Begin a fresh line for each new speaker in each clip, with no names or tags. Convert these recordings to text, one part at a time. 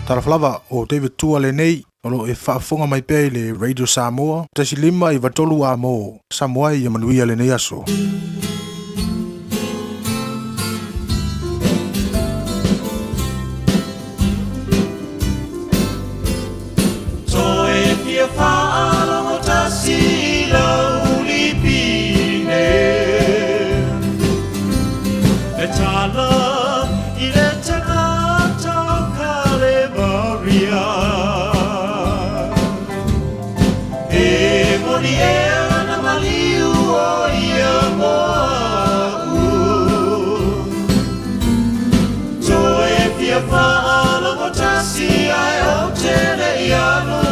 Talofa lava, o David Tua lenei, o lo o e faafofoga mai pea i le Radio Samoa, 1.5 93 A mo Samoa ia manuia lenei aso.
Toe fia faalogo tasi i lau lipine E tala i le tagata o Kalevaria E moni ea na maliu o ia mo au Toe fia faalogo tasi ae ou te le i alu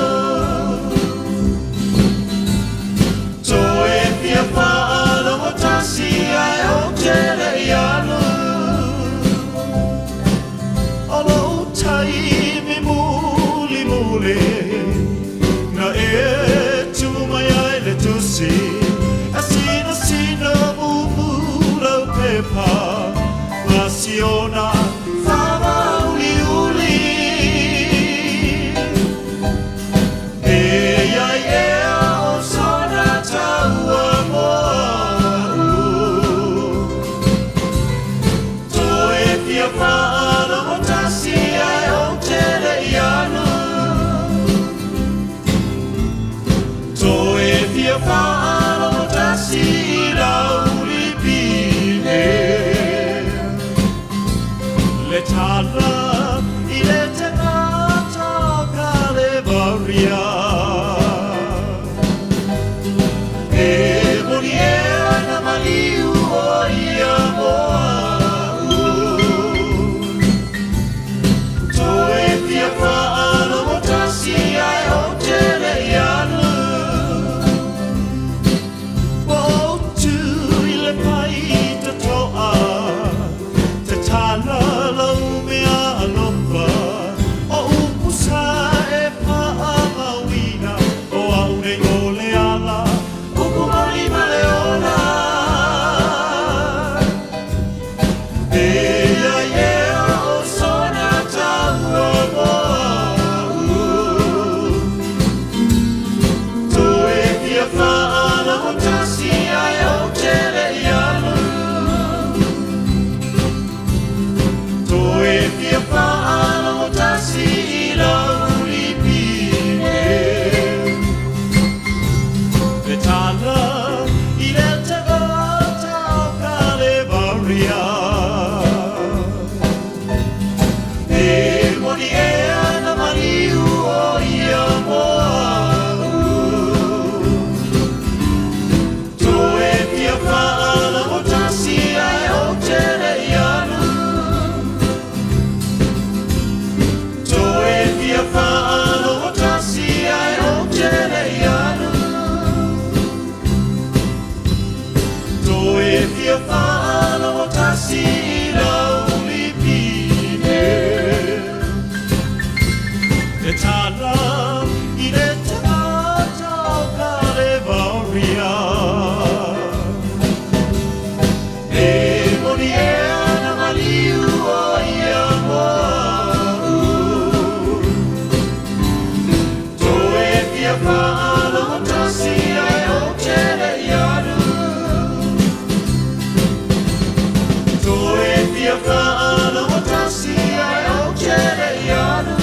Toe fia faalogo tasi ae ou te le i alu O lou taimi mulimuli Na e tuu mai ai le tusi E sinasina mumu lau pepa Ma si ona faamauliuli E i ai ea o sona taua mo au Toe fia faalogo tasi ae ou te le i alu Toe fia faalogo tasi i lau lipine Le tala i le tagata o Kalevaria E moni ea na maliu o ia mo au Toe fia faalogo tasi ae ou te le i alu Ua ou tu i le faitotoa Te tala lau mea alofa O upu sa e faamauina O au nei o le ala Upu moni ma le ola E i ai ea o sona taua mo au Toe fia faalogo tasi ae ou te le i alu Toe fia faalogo tasi i lau lipine Le tala i le tagata o Kalevaria E moni ea na maliu o ia mo au Toe fia faalogo tasi ae ou te le i alu Toe fia faalogo tasi ae ou te le i alu Toe fia faalogo tasi i lau lipine E tala i le tagata o Kalevaria E moni ea na maliu o ia mo au Toe fia faalogo tasi ae ou te le i alu Toe fia faalogo tasi ae ou te le i alu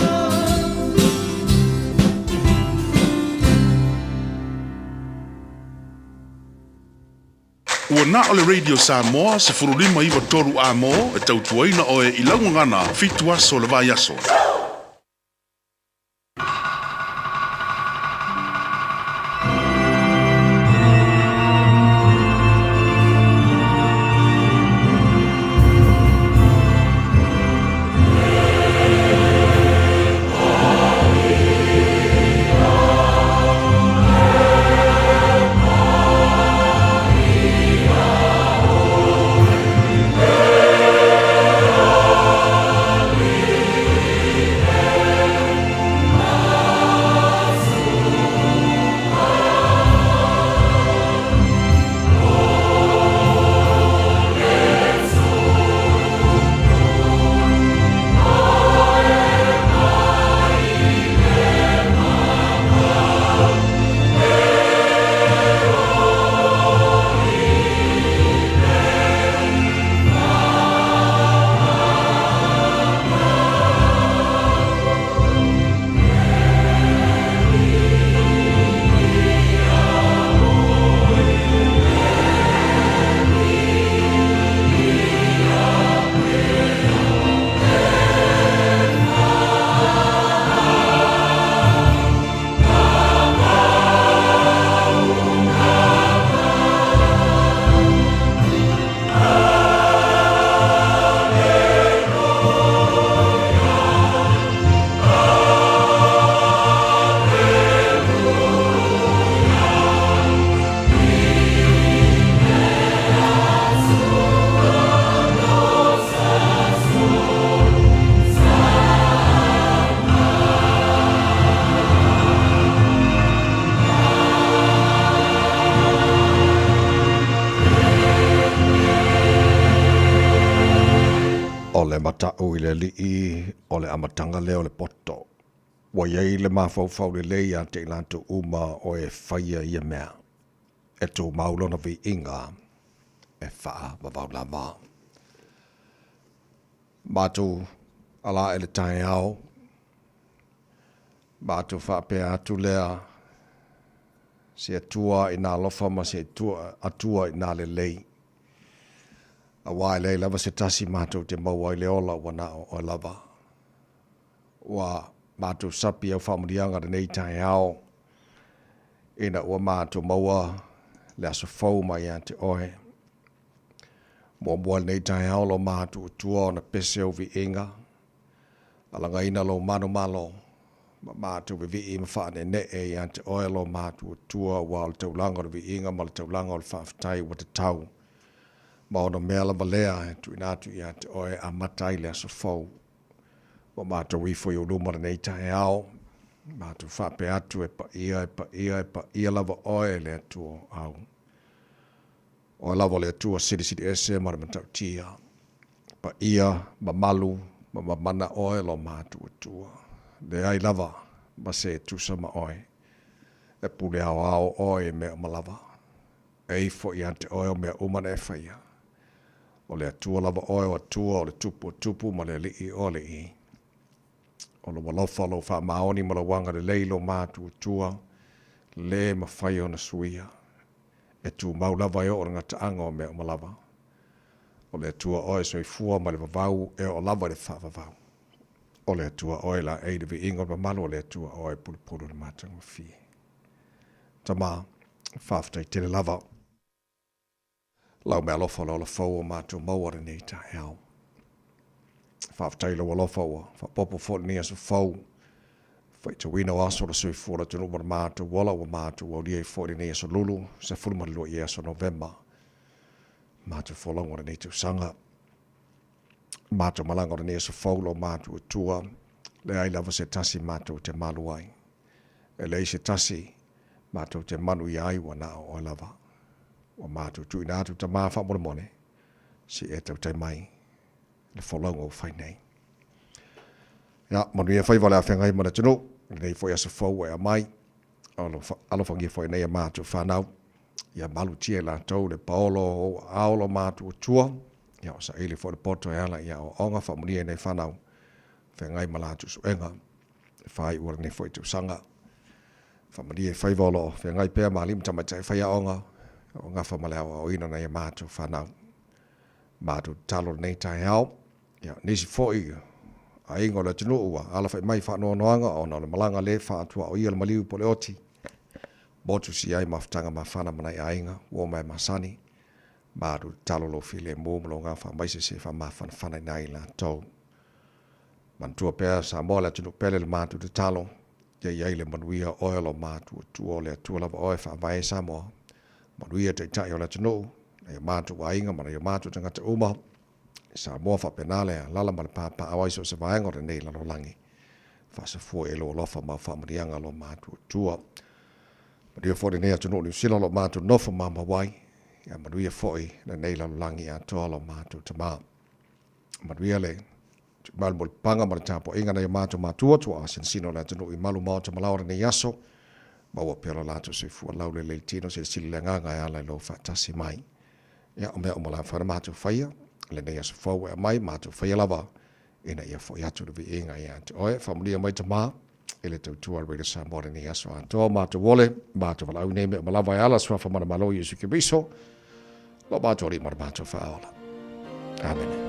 Ua na o le Radio Samoa 15 93 A mo e tautuaina oe i lau gagana 7 aso o le vaiaso.
ta'u i le Alii o le amataga lea o le poto. Ua i ai le mafaufau lelei ia te i latou uma o e faia ia mea, e tumau lona viiga e faavavau lava. Matou ala ae le taeao, matou faapea atu lea, Se Atua ina alofa ma se Atua ina lelei. Aua e leai lava se tasi matou te maua ai le ola ua na o oe lava. Ua matou sapi au faamanuiaga lenei taeao, ina ua matou maua le aso fou mai ia te oe. Muamua lenei taeao lo matou Atua ona pese ou viiga, alagaina lou manumalo, ma matou vivii ma faaneenee ia te oe lo matou Atua, aua o le taulaga o le viiga ma le taulaga o le faafetai ua tatau. Ma ona mea lava lea e tuuina atu ia te oe e amata ai le aso fou. Ua matou ifo i ou luma lenei taeao, matou faapea atu, e paia, e paia, e paia lava oe e le Atua o au. Oe lava o le Atua Silisili Ese ma le Matautia. Paia, mamalu ma mamana oe lo matou Atua. Leai lava ma se e tusa ma oe. E pule aoao oe i mea uma lava. E ifo ia te oe o mea uma na e faia. O le Atua lava oe o Atua, o le Tupu o Tupu ma le Alii o Alii. O lou alofa, lou faamaoni ma lou agalelei lo matou Atua, le mafai ona suia. E tumau lava e oo le gataaga o mea uma lava. O le Atua oe soifua mai le vavau e oo lava i le faavavau. O le Atua oe laei le viiga o le mamalu o le Atua oe pulupulu i le matagofie. Tama, faafetai tele lava. Lau meaalofa o le ola fou o matou maua lenei taeao. Faafetai i lou alofa ua faaopoopo foi lenei aso fou. Faitauina o aso o le soifua o le atunuu ma le matou ola ua matou aulia ai foi lenei aso lulu, 12 i aso Novema. Matou folauga o lenei tausaga. Matou malaga o lenei aso fou lo matou Atua, leai lava se tasi matou te malu ai. E leai se tasi matou te manuia ai ua na o oe lava. Ua matou tuuina atu Tama faamolemole, se i e tautai mai le folauga ua fai nei. Ia, manuia faiva o le afeagai ma le atunuu, lenei foi aso fou ua e aumai, alofagia foi nei a matou fanau, ia malutia i latou le paolo o ou aao lo matou Atua, ia o saili foi le poto e ala i aoaoga faamanuia i nei fanau, feagai ma latou suega, e faaiu lenei foi tausaga. Faamanuia i faiva o lo o feagai pea ma alii ma tamaitai faiaoga, o gafa ma le aoaoina o nai a matou fanau. Matou tatalo lenei taeao, ia, nisi foi aiga o le atunuu ua alafai mai faanoanoaga ona o le malaga le faatuaoia le maliu po o le oti, motu si ai mafutaga mafana ma nai aiga ua oma e masani. Matou tatalo lou filemu ma lou gafa aemaise se faamafanafana i nai latou. Manatua pea Samoa le atunuu pele le matou tatalo, ia i ai le manuia oe o lo matou Atua, o le Atua lava oe e faavae Samoa. Manuia Taitai o le atunuu, nai o matou aiga ma nai o matou tagata uma, Samoa faapena le alala ma le papaaao ai so o se vaega o lenei lalolagi. Faasafua i ai lou alofa ma au faamanuiaga lo matou Atua. Manuia foi lenei atunuu o Niu Sila o lo o matou nofo mamau ai, ia manuia foi lenei lalolagi atoa lo matou Tama. Manuia le malu mo le paga ma le tapuaiga nai o matou matua tuaa sinosino o le atunuu i malu maota ma lao lenei aso. Maua pea lo latou soifua laulelei le tino silisili le agaga e ala i lou faatasi mai. Ia, o mea uma lava na matou faia, lenei aso fou e aumai, matou faia lava ina ia foi atu le viiga ia te oe. Faamanuia mai Tama i le tautua a le Radio Samoa lenei aso atoa. Matou ole, matou valaau nei mea uma lava e ala suafa mana malo Iesu Keriso, lo matou Alii ma le matou Faaola. Amene.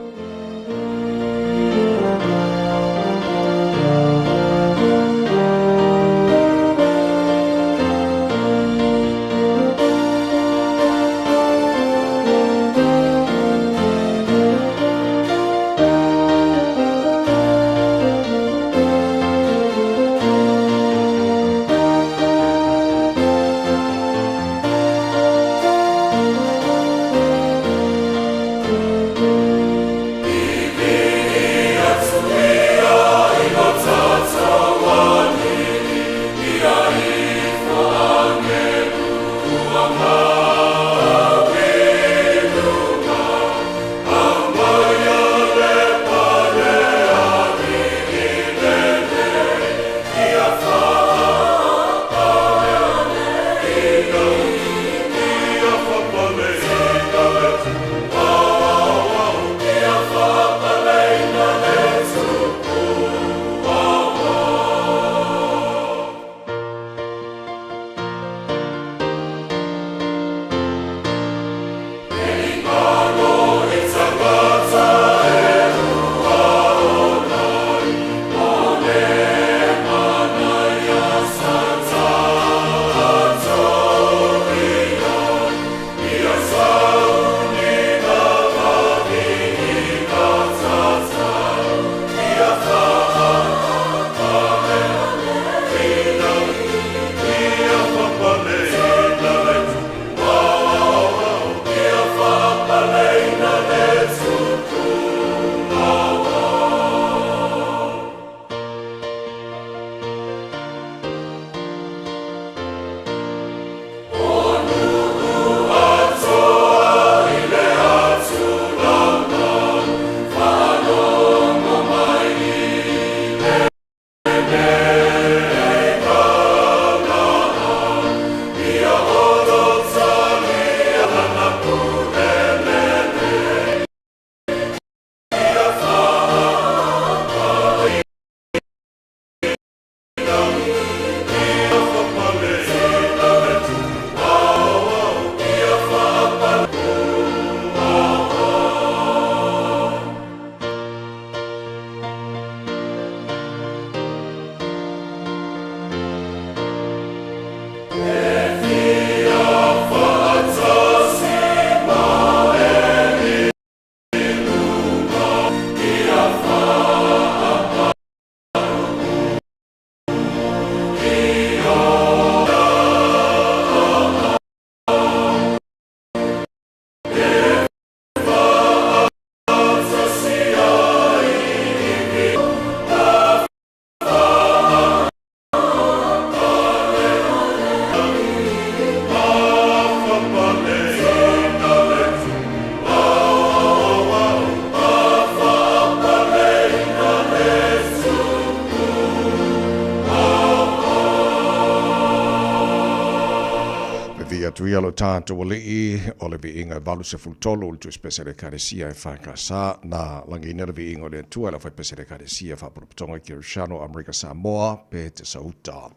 Vivii atu ia lo tatou Alii, o le viiga e 83 o le Tusi le Ekalesia e FKS, na lagiina le viiga o le Atua e le Aufaipese le Ekalesia Faapotopotoga Kerisiano Amerika Samoa pe te Sauta.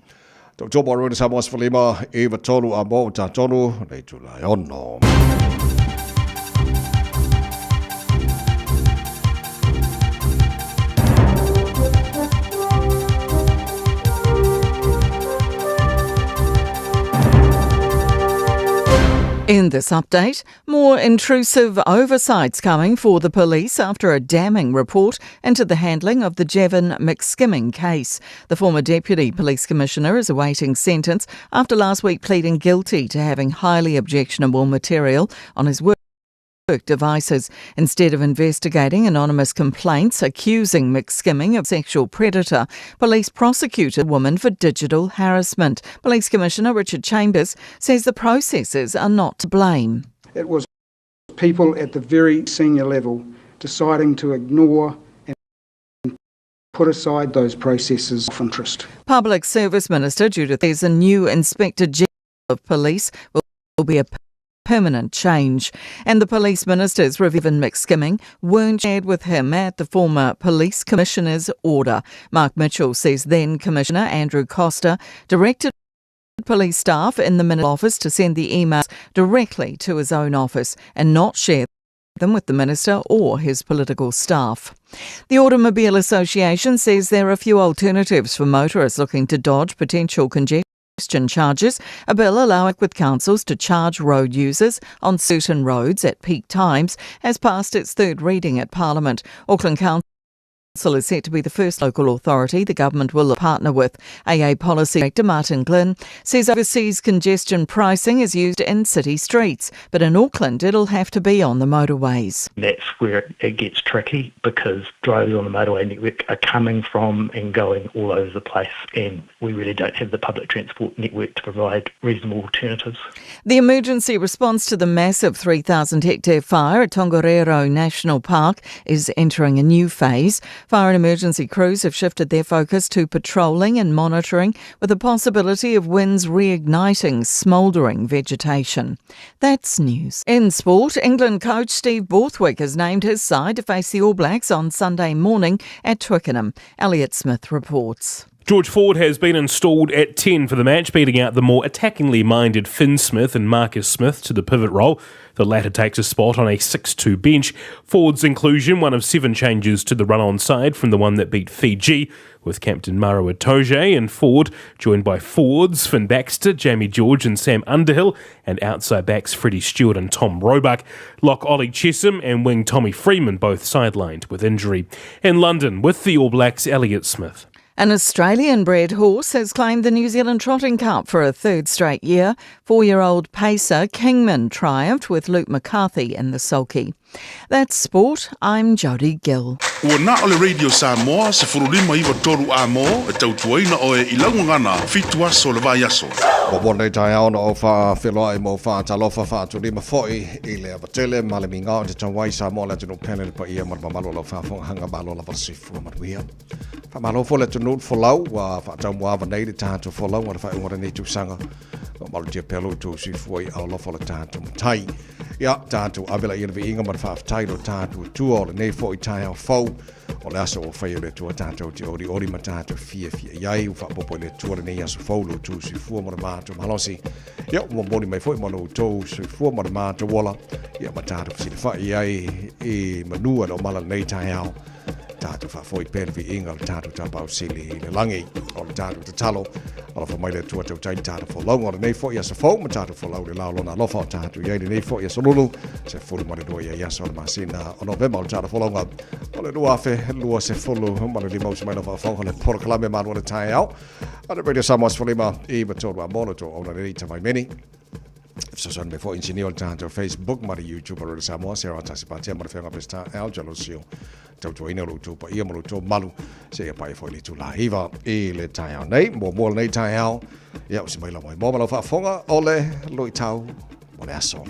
Tautua mo Samoa 15 93 a mo tatonu le itula e 6.
In this update, more intrusive oversights coming for the police after a damning report into the handling of the Jevon McSkimming case. The former deputy police commissioner is awaiting sentence after last week pleading guilty to having highly objectionable material on his work devices. Instead of investigating anonymous complaints accusing McSkimming of sexual predator, police prosecuted a woman for digital harassment. Police Commissioner Richard Chambers says the processes are not to blame.
It was people at the very senior level deciding to ignore and put aside those processes of interest.
Public Service Minister Judith is a new Inspector General of Police will be a permanent change. And the police minister's review of McSkimming weren't shared with him at the former police commissioner's order. Mark Mitchell says then Commissioner Andrew Coster directed police staff in the minister's office to send the emails directly to his own office and not share them with the minister or his political staff. The Automobile Association says there are few alternatives for motorists looking to dodge potential congestion charges. A bill allowing with councils to charge road users on certain roads at peak times has passed its third reading at Parliament. Auckland Council is set to be the first local authority the government will partner with. AA Policy Director Martin Glynn says overseas congestion pricing is used in city streets, but in Auckland it'll have to be on the motorways.
That's where it gets tricky, because drivers on the motorway network are coming from and going all over the place, and we really don't have the public transport network to provide reasonable alternatives.
The emergency response to the massive 3,000 hectare fire at Tongariro National Park is entering a new phase. Fire and emergency crews have shifted their focus to patrolling and monitoring, with the possibility of winds reigniting smouldering vegetation. That's news. In sport, England coach Steve Borthwick has named his side to face the All Blacks on Sunday morning at Twickenham. Elliot Smith reports.
George Ford has been installed at 10 for the match, beating out the more attackingly minded Finn Smith and Marcus Smith to the pivot role. The latter takes a spot on a 6-2 bench. Ford's inclusion, one of 7 changes to the run-on side from the one that beat Fiji, with captain Maro Itoje and Ford joined by forwards Finn Baxter, Jamie George and Sam Underhill, and outside backs Freddie Stewart and Tom Roebuck. Lock Ollie Chessum and wing Tommy Freeman both sidelined with injury. In London, with the All Blacks, Elliot Smith.
An Australian-bred horse has claimed the New Zealand Trotting Cup for a third straight year. 4-year-old pacer Kingman triumphed with Luke McCarthy in the sulky. That's sport. I'm Jodie Gill.
Ua na o le Radio Samoa, 1593 a mo, e tautuaina o e i laugagana, 7 aso le vaiaso.
Ua mo nei taeao na o wha whiloa i mo wha talofa wha atulima foi i le avatele ma le minga o te tauai Samoa le atunu pele le paia ma le mamalo lau whafonga hanga malo lava sifua manuia. Wha malo fo le atunu folau wa wha tau mua nei le tātou folau wa le wha unga nei tūsanga. O malu tia pelu tō sifua i au lofo le tātou matai. Ia, tātou avela i le viinga ma le whaaftai lo tātou tua o le nei fo i tai au fau. O le aso o whai o le tua tātou te ori ori ma tātou fia fia iai. U whaapopo i le tua le nei aso fau lo tū sifua mo le mātou malosi. Ia, ua moni mai foi mo lo tō sifua mo le mātou wala. Ia, ma tātou whisile wha iai i manua le o mala nei tai au. Tātou whaafoi pēle viinga o le tātou tāpau sili i le langi o le tātou tatalo. Alofa mai le tua tau tai tātou whalaunga o le nei fo i aso fau ma tātou whalau le lao lona alofa o tātou iai le nei fo i aso lulu. Se fulu ma le lua ia aso o le masina o Novemba o le tātou whalaunga o le lua afe lua se fulu ma le lima usa mai lofa whaunga le porokalame malu o le tai au. A le Radio Samoa sefulima i matolu a mono tō ona le rita mai meni. Fesoasoani mai foi inisinia o le tātou Facebook ma le YouTube o Radio Samoa, Sarah Tasi Patea ma le whenga Pesta Al Jalosio. Tautuaina o lo tō paia ma lo tō malu se ia paia foi le tū hiva i le taeao nei, mua mua le nei taeao. Ia, o se mai la mai mo ma lau faafofoga o le loitau mo le aso.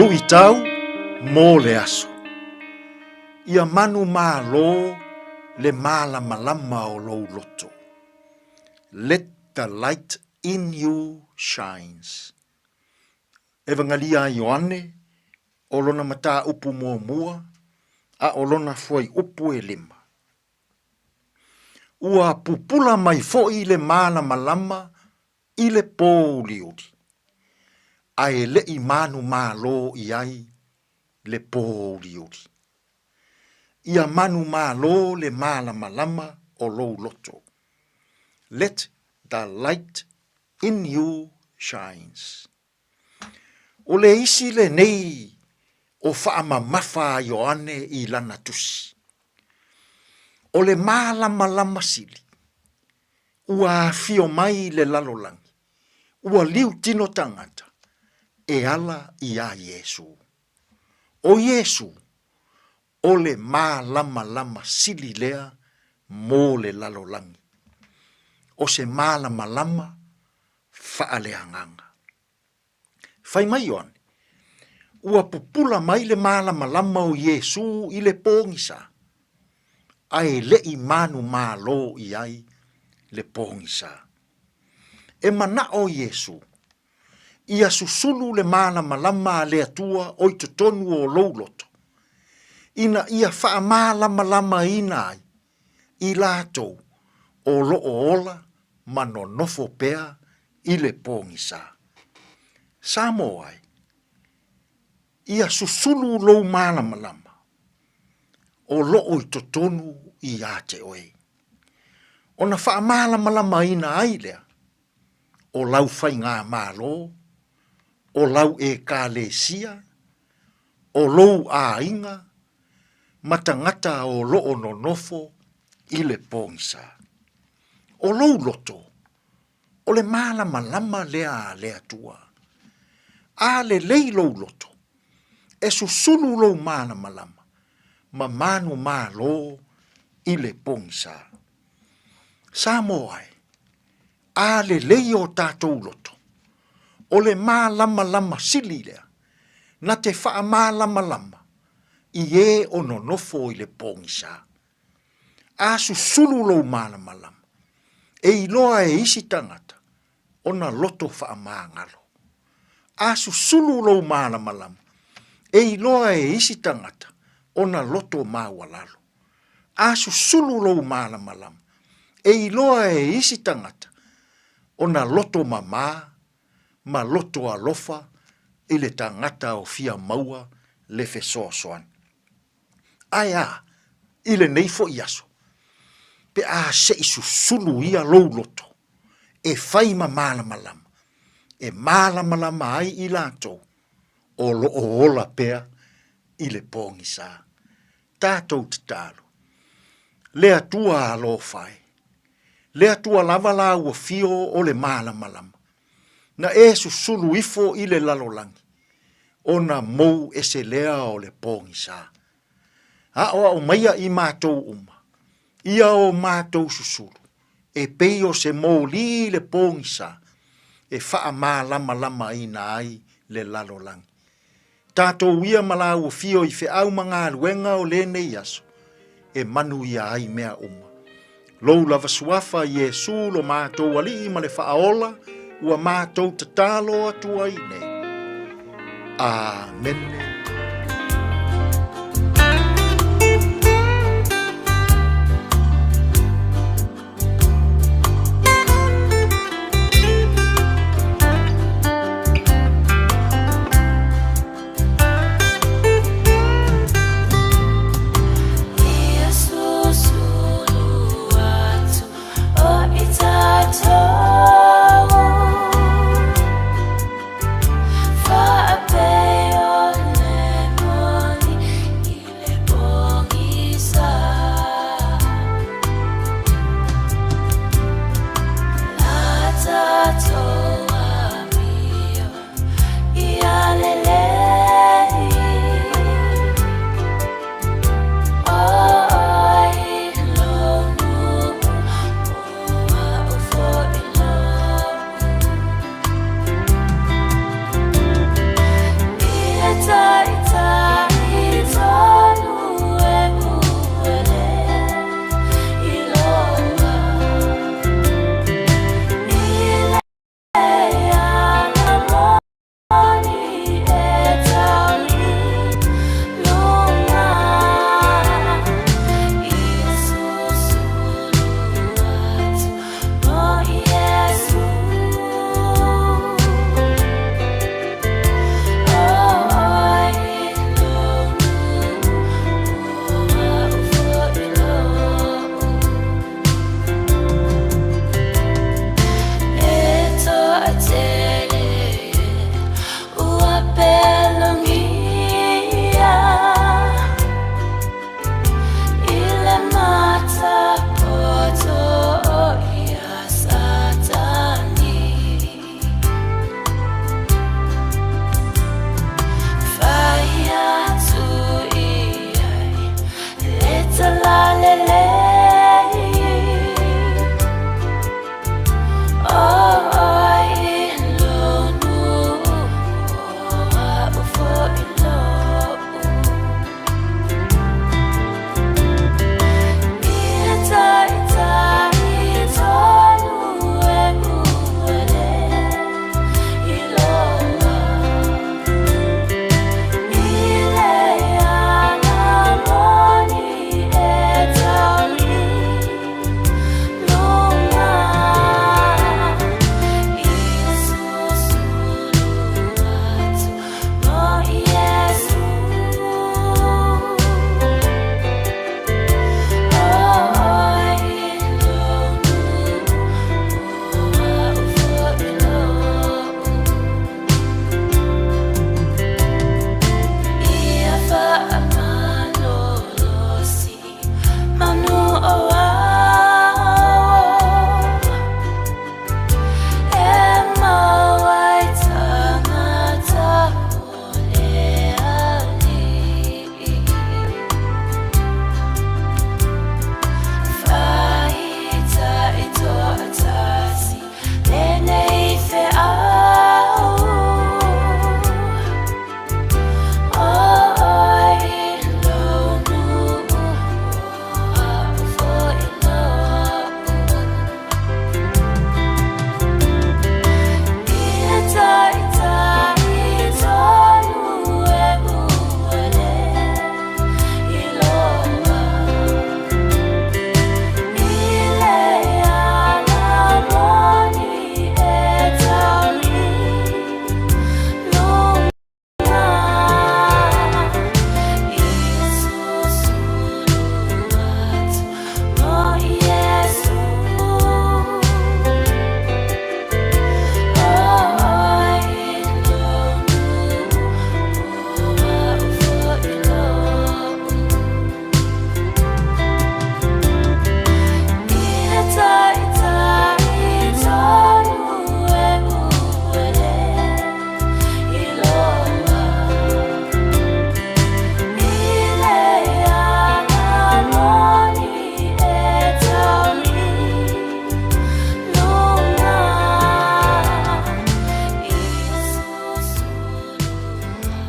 Luitau mo le aso. Ia manumalo le malamalama o lou loto. Let the light in you shines. Evagalia a Ioane, o lona mataupu muamua, a o lona fuaiupu e lima. Ua pupula mai foi le malamalama i le pōuliuli, a e leʻi manumalo i ai le pōuliuli. Ia manumalo le malamalama o lou loto. Let the light in you shines. O le isi lenei o faamamafa a Ioane i lana tusi. O le malamalama sili, ua afio mai le lalolagi, ua liu tino tagata e ala iā Iesu. O Iesu, o le malamalama sili lea mo le lalolagi. O se malamalama faaleagaga. Fai mai Ioane, ua pupula mai le malamalama o Iesu i le pogisa, a e leʻi manumalo i ai le pogisa. E manaʻo Iesu, ia susulu le malamalama a le Atua o i totonu o lou loto, ina ia faamalamalamaina ai i latou o loo ola ma nonofo pea i le pogisa. Samoa e, ia susulu lou malamalama o loo i totonu iā te oe, ona faamalamalamaina ai lea o lau faigamalo, o lau Ekalesia, o lou aiga ma tagata o loo nonofo i le pogisa. O lou loto, o le malamalama lea a le Atua. A lelei lou loto, e susulu lou malamalama ma manumalo i le pogisa. Samoa e, a lelei o tatou loto, o le malamalama sili lea na te faamalamalama i e o nonofo i le pogisa. A susulu lou malamalama, e iloa e isi tagata ona loto faamagalo. A susulu lou malamalama, e iloa e isi tagata ona loto maualalo. A susulu lou malamalama, e iloa e isi tagata ona loto mamā ma loto alofa i le tagata o fia maua le fesoasoani. Ae a, i lenei foi aso, pe a se i susulu ia lou loto, e fai ma malamalama, e malamalama ai i latou o lo o ola pea i le pogisa. Tatou tatalo, Le Atua alofa e, le Atua lava la ua fio o le malamalama, na e susulu ifo i le lalolagi, ona mou ese lea o le pogisa. Aʻoaʻo maia i matou uma, ia o matou susulu, e pei o se moli i le pogisa e faamalamalamaina ai le lalolagi. Tatou ia ma lāua fio i feau ma galuega o lenei aso, e manuia ai mea uma. Lou lava suafa, Iesu, lo matou Alii ma le Faaola, ua matou tatalo atu ai nei. Amene.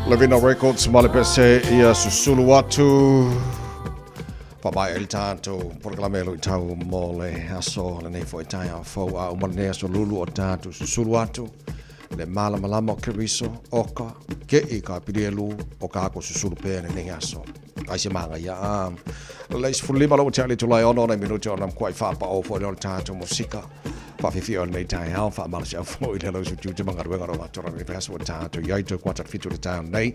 Lavina Records ma le pese ia susulu atu Whamai e tātou porokalame lo i tau mo le aso le nei fo i tai a fau a umana nei aso lulu o tātou susulu atu le malamalama o Keriso oka ke i ka pilielu o ka ako susulu pea le nei aso. Ai se manga ia a. Le 15 lo te ali tulai ono nei minuti o nam kuai whaapa o fo le tātou musika. Whawhiwhi o nei tai hao, wha mala se au fo i le lau su tiu te manga ruenga ro matora ni pehaso o tātou iai tau kwata whitu le tāu nei.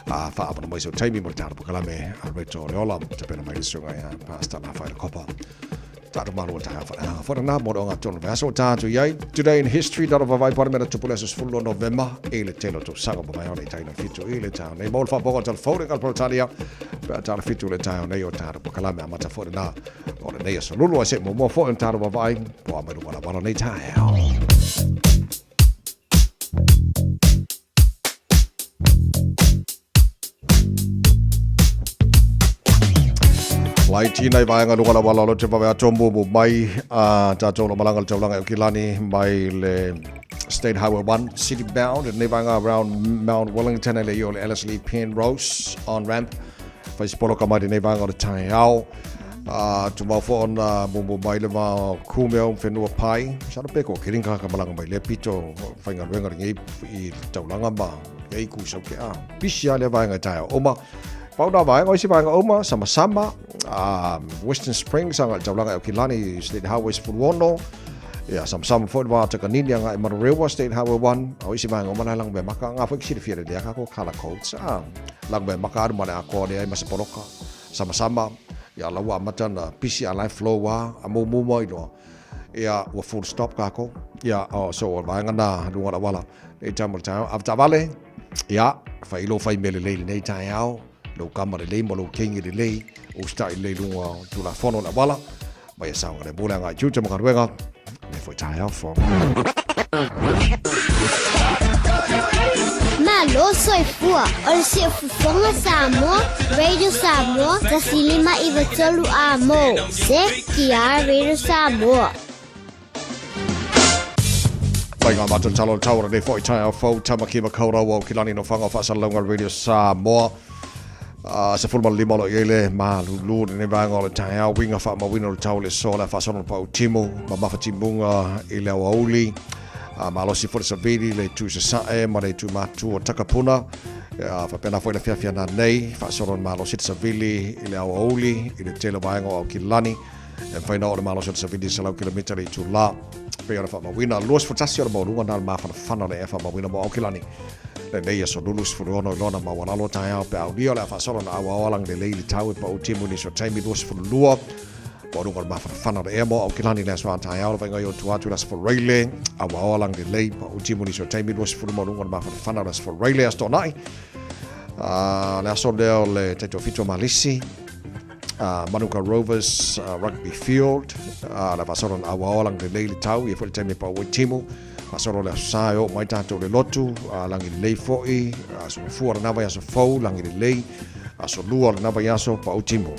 A wha apana mai so taimi mo le tātou pokalame a reto o le ola te pena mai le sunga ia Pastor La Whaira Kopa. Tātou malu o tāu wha whara nā mo o ngā tonu pehaso o tātou iai. Today in history, taro wawai paramera tupule aso 10 November i le telo tau sanga pa mai ona i taina whitu i le tāu nei. Mo le whaponga o telefone ka Protaria, pea tāna whitu le tāu nei o tātou pokalame a mata whara nā. O le nei aso lulu a se mo mo fo en tātou wawai, po a mai runga la wala nei tāu. Laiti nei vaega luga la wala lo te wawe atoa mumu mai a tātou lo malanga le taulanga e Okilani mai le State Highway 1 City Bound nei vaega around Mount Wellington e le i o le Ellerslie Penrose on ramp whai sipolo ka mai nei vaega o le taiao a tumau fo ona mumu mai le vā kumeo whenua pai sana pe ko kiringa ka malanga mai le pito whainga ruenga ringi i taulanga ma ei ku sau ke a pisi a le vaega taiao oma Pau nā vaega, o isi vaega uma, sama sama, Western Springs, anga i taulanga e Okilani, State Highway 16, ia, sama sama foi wā Takanini, anga i Manurewa, State Highway 1, o isi vaega uma lai langu mea maka, ngā foi kisiri whiare lea kako, Kala Coats, a, langu mea maka aru mane akoa lea i Masaporoka, sama sama, ia laua amata na pisi a lai flow wā, a mūmū mai loa, ia, ua full stop kako, ia, o, so o vaega nā, lunga la wala, nei tamu le taeao, awatawale, Ia, whai ilo whai mea lelei lenei taeao, lou kama lelei ma lou keini lelei, usita'i lelei lunga o Tulafono le auala, mai a saoga le mole agai tiute ma galuega, nei foi taeao fou.
Malo. soifua o le Siufofoga Samoa, Radio Samoa, 1593 A mo, CKR Radio Samoa.
Mai ngā mātou talo tau nei foi tai au fau tamaki makaurau au kilani no whanga whaasalauga Radio Samoa. 15 lo i le malulu lenei vaega o le taeao, uiga faamauina o le tau o le aso le a faasolo na pau timu ma mafatimuga i le aoauli. Malosi foi le savili le itu sasae ma le itu matu o Takapuna. Faapena foi le afiafi ana nei, faasolo na malosi le savili i le aoauli i le tele o vaega o Aukilani. E mafai ona oo le malosi o le savili i 100 kilomita le itulā. Pei ona faamauina, 21 o le maualuga na le mafanafana o le ea faamauina mo Aukilani. Lenei aso lulu 16 i lona maualalo taeao pe aulia o le a faasolo na auao alangelelei i le tau e pau timu i nisi o taimi 22 maualuga o le mafanafana o le ea mo Aukilani le aso a taeao le vaaiga i o tua atu i le aso Faraile auao alangelelei pau timu i nisi o taimi 20 maualuga o le mafanafana o le aso Faraile aso Toonai le aso lea o le taitoafitu o Malisi Manuka Rovers Rugby Field le faasolo na auao alangelelei i le tau ia foi le taimi e pau ai timu. Faasolo le Aso Sa e oo mai tatou le lotu, a lagi lelei foi, aso mafua lena vaiaso fou, lagi lelei, aso lua lena vaiaso, pau timu.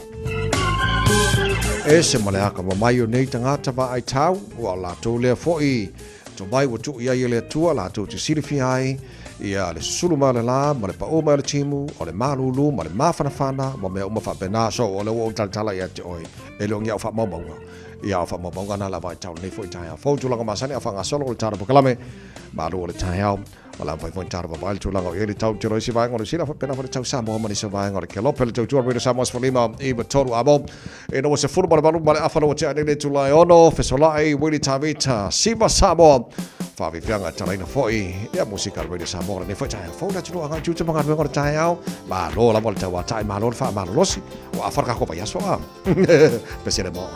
Ese ma le akamamai o nei tagata vaai tau, ua o latou lea foi tomai ua tuu i ai e le Atua latou te silafia ai ia le susulu mai o le la ma le pau mai o le timu, o le malulu ma le mafanafana ma mea uma faapena. So, o lea ua ou talatala ia te oe, e le o ni au faamaumauga. Ia o faamaumauga na lava i tau lenei foi taeao fou tulaga masani a faagasolo o le tala pokalame malu o le taeao o la mafai foi tala vavai le tulaga o i ai le tau telo isi vaega o le sila faapena foi le tau Samoa ma nisi vaega o le kelope le tautua Radio Samoa 15 i tolu amo e no se fulu ma le valu ma le afa lo tea nei le tulai ono fesolai Willie Tavita Siva Samoa Faafiafiaga talaina foi ia musika Radio Samoa lenei foi taeao fou le atunuu agai tiute ma galuega o le taeao malo lava le tauatai malo le faamalolosi ua afa le kako vaiaso a Pese le moa.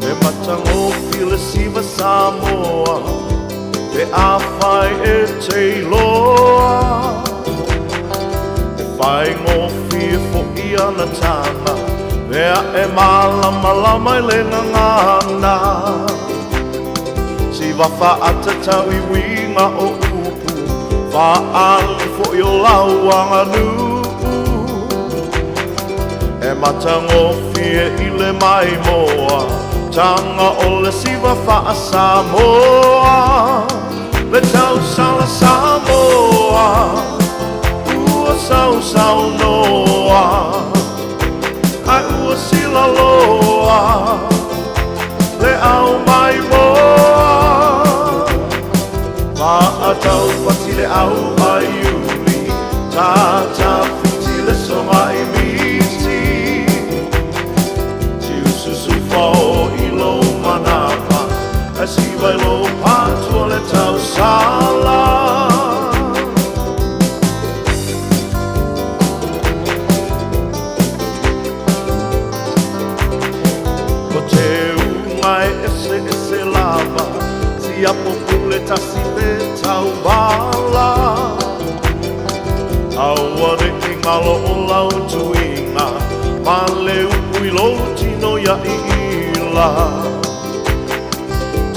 E matagofie le siva Samoa Pe afai e te iloa E faigofie foi ana tana Mea e malamalama i le gagana Siva faatatau i uiga o upu Faaali foi o lau aganuu E matagofie i le maimoa Taga o le siva faa-Samoa Le tausala Samoa Ua sausaunoa Ae ua silaloa Le au maimoa Maatau pati le au a Iuli Tata fiti le soga i miti Tiususu fao i lou manava Ae siva i lou patua le tausala. Ko te unga e eseese lava, Siapo pule tasi pe tauvala. Aua ne i ngalo o lau tuiga, Ma le upu i lou tino ia iila.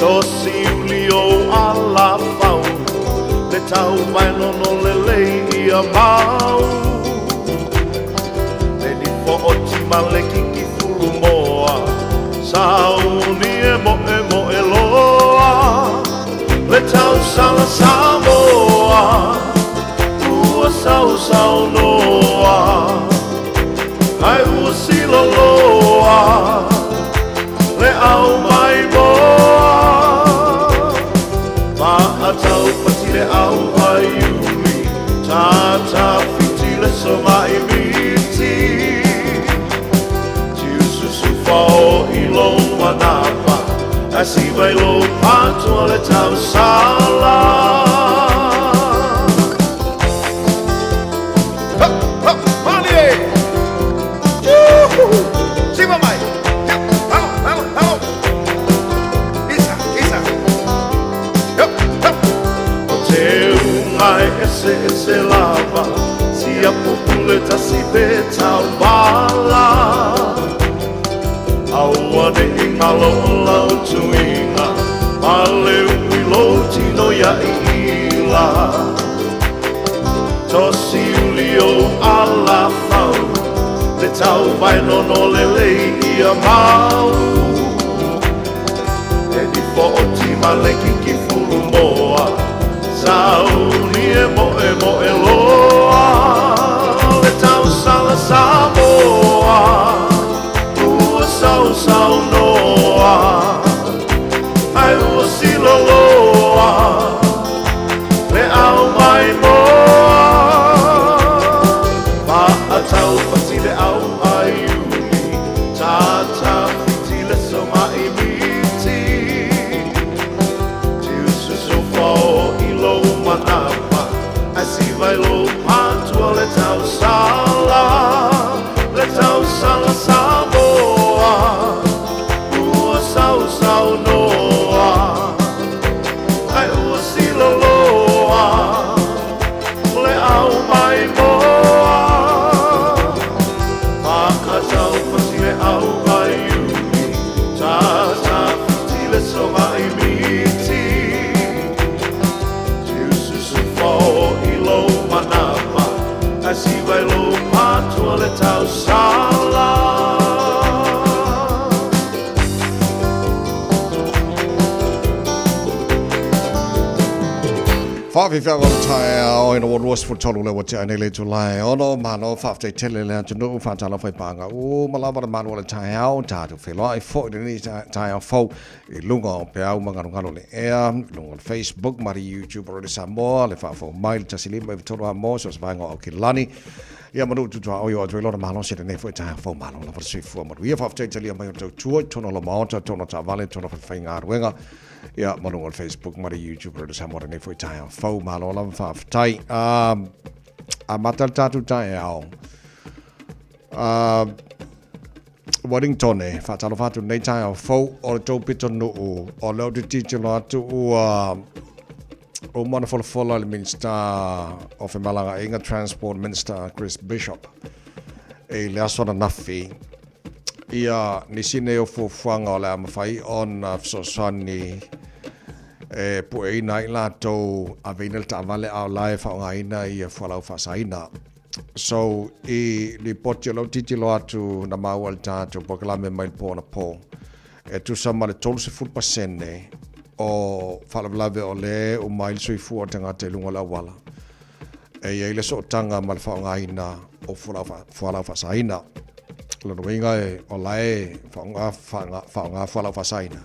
Tosi uli ou ala fau, Le tau mai nono lelei ia mau. Le nifo o tima le kiki fulu moa, Sauni e moe moe loa, Le tausala Samoa, Ua sausaunoa, Ae ua siloloa, Le au mai moa. Maatau pati le au a Iuli, Tata fiti le soga i miti. Tiususu fao i lou manava, Ae siva i lou patua le tausala. O te unga e eseese lava, Siapo pule tasi pe tauvala. Aua ne i ngalo o lau tuiga, Ma le ui lou tino ia ila Tosi uli o ala fau Le tau vai nono le lei ia mau E di fo o tima le kiki fulu moa Sauni e moe moe loa Le tau sala Samoa Ua sau sau noa Ai ua siloloa Le au mai moa Faatau fati le au ai uli Tata fiti le soma i miti Tiususu fao i lou manapa Ai siva i lou patua le tausala Le tausala Samoa Ua sausaunoa Ai ua siloloa Le au mai moa Makatau pati le au ai uli Tata fiti le soga i miti Tiususu fao i lou manapa Ai siva i lou patua le tausala.
Faafetai o le taeao ina ua 23 le ua tea nei le itula e ono malo faafetai tele le atunuu faatalofa i paaga uma lava le malu o le taeao tatou feiloai foi lenei taeao fou i luga o peau ma galugalu o le ea i luga o le Facebook ma le YouTube o Radio Samoa le faafou mai le 1593 a mo so se vaega o Aukilani ia manu tutuaoi o atu ai lona malosi lenei foi taeao fou malo lava le soifua manuia faafetai talia mai o le tautua i totonu o le maota totonu o taavale totonu o falefaigaluega ia ma luga o le Facebook ma le YouTube Radio Samoa lenei foi taeao fou malo lava faafetai amata le tatou taeao Wellington e faatalofa atu lenei taeao fou o le tou pitonuu o lea ou te tilotilo atu ua uma ona folafola le Minista o Femalagaaiga Transport Minister Chris Bishop i le aso ananafi ia nisi nei o fuafuaga o le a mafai ona fesoasoani e pueina ai latou aveina le taavale a o la e faaaogaina ia fualaau faasaina. So, i lipoti o lau tilotilo atu na maua i le tatou polokalame mai le po anapo, e tusa ma le 30% o faalavelave o lea e uma ai le soifua o tagata i luga o le auala, e i ai le sootaga ma le faaaogaina o fualaau faasaina. O lona uiga o la e faaaoga fualaau faasaina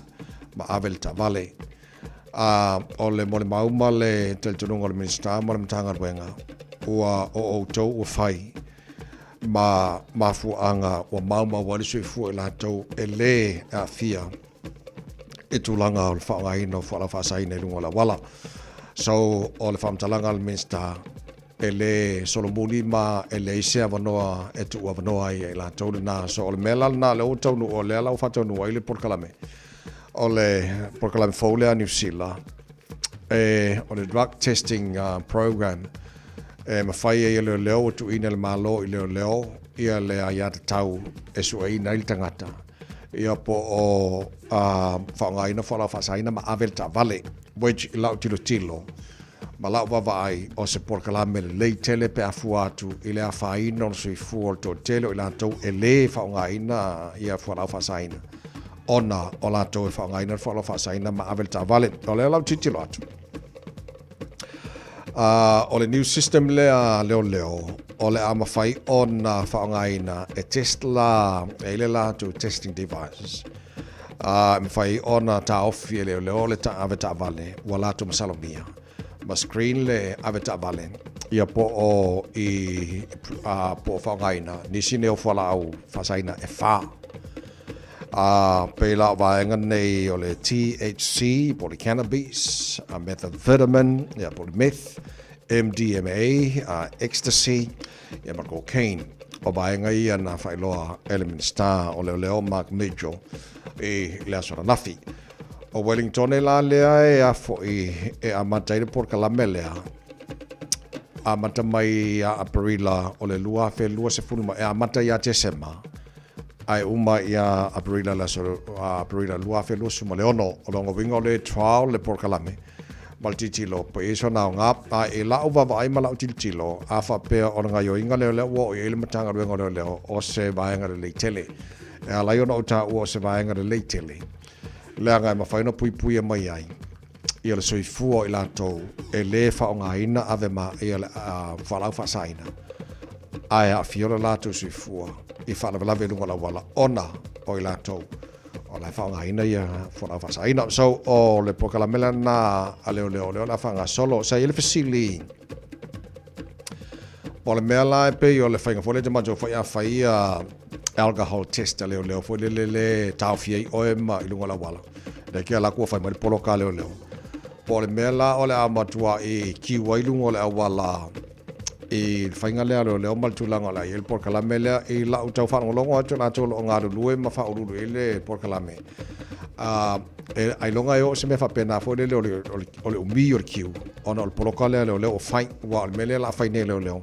ma ave le taavale. A o le molimau ma le talitonuga o le Minisita ma le Matagaluega, ua o outou ua fai ma mafuaaga ua maumau ai le soifua i latou e lē aafia i tulaga o le faaaogaina o fualaau faasaina i luga o le auala. So, o le faamatalaga a le Minisita, e lē solomuli ma e leai se avanoa e tuuavanoa ai ia i latou lena. So, o le mea la lena lea ua taunuu, o lea la ua faataunuu ai le polokalame. O le polokalame fou lea a Niu Sila, e, o le drug testing program, e mafai ai e leoleo ua tuuina e le Malo i leoleo ia le aiatatau e sueina ai le tagata, ia po o faaaogaina fualaau faasaina ma ave le taavale, which i lau tilotilo ma lau vaavaai, o se polokalame lelei tele pe a fua atu i le afaina o le soifua o le toatele o i latou e lē faaaogaina ia fualaau faasaina, ona o latou e faaaogaina le fualaau faasaina ma ave le taavale. O lea la ou tilotilo atu, o le new system lea leoleo, o le a mafai ona faaaogaina e test la, e i le latou testing devices, e mafai ona taofi e leoleo le ave taavale ua latou masalomia ma screen le ave taavale ia po o i po o faaaogaina nisi nei o fualaau faasaina e fa. A pei la o vaega nei o le THC po o le cannabis, a methamphetamine, ia po o le meth, MDMA, a ecstasy, ia ma cocaine. O vaega ia na faailoa e le Minisita o Leoleo Mark Mitchell i le aso ananafi. O Wellington la lea e afo'i e amata ai le polokalame lea, amata mai ia Aperila o le 2020, e amata ia Tesema, ae uma ia Aperila le aso Aperila 2026. O lona uiga o le trial le polokalame. Ma le tilotilo po i ai sona aoga. A i la'u vaavaai ma la'u tilotilo, a faapea o le gaioiga lea o lea ua oo i ai le Matagaluega o Leoleo, o se vaega lelei tele. E ala ai ona ou taua o se vaega lelei tele, leaga e mafai ona puipuia mai ai ia le soifua o i latou e lē faaaogaina ave ma ia le fualaau faasaina, ae aafia lo latou soifua i faalavelave i luga o le auala ona o i latou o la e faaaogaina ia fualaau faasaina. So, o le polokalame lena a leoleo lea o le a faagasolo. Sa i ai le fesili po o le mea la e pei o le faiga foi lea te matou fai a fai ia alcohol test a leoleo foi lele le taofi ai oe ma i luga o le auala. Lea ke ala atu ua fai mai le poloka a leoleo. Po o le mea la o le a matuai kiu ai luga o le auala i le faiga lea a leoleo ma le tulaga o le a i ai le polokalame lea i lau tau faalogologo atu latou o lo o galulue ma faauluulu i ai le polokalame. E ailoga e oo se mea faapena foi lele o le, o le, o le umi o le kiu ona o le poloka lea a leoleo o fai, aua o le mea lea o le a fai nei e leoleo,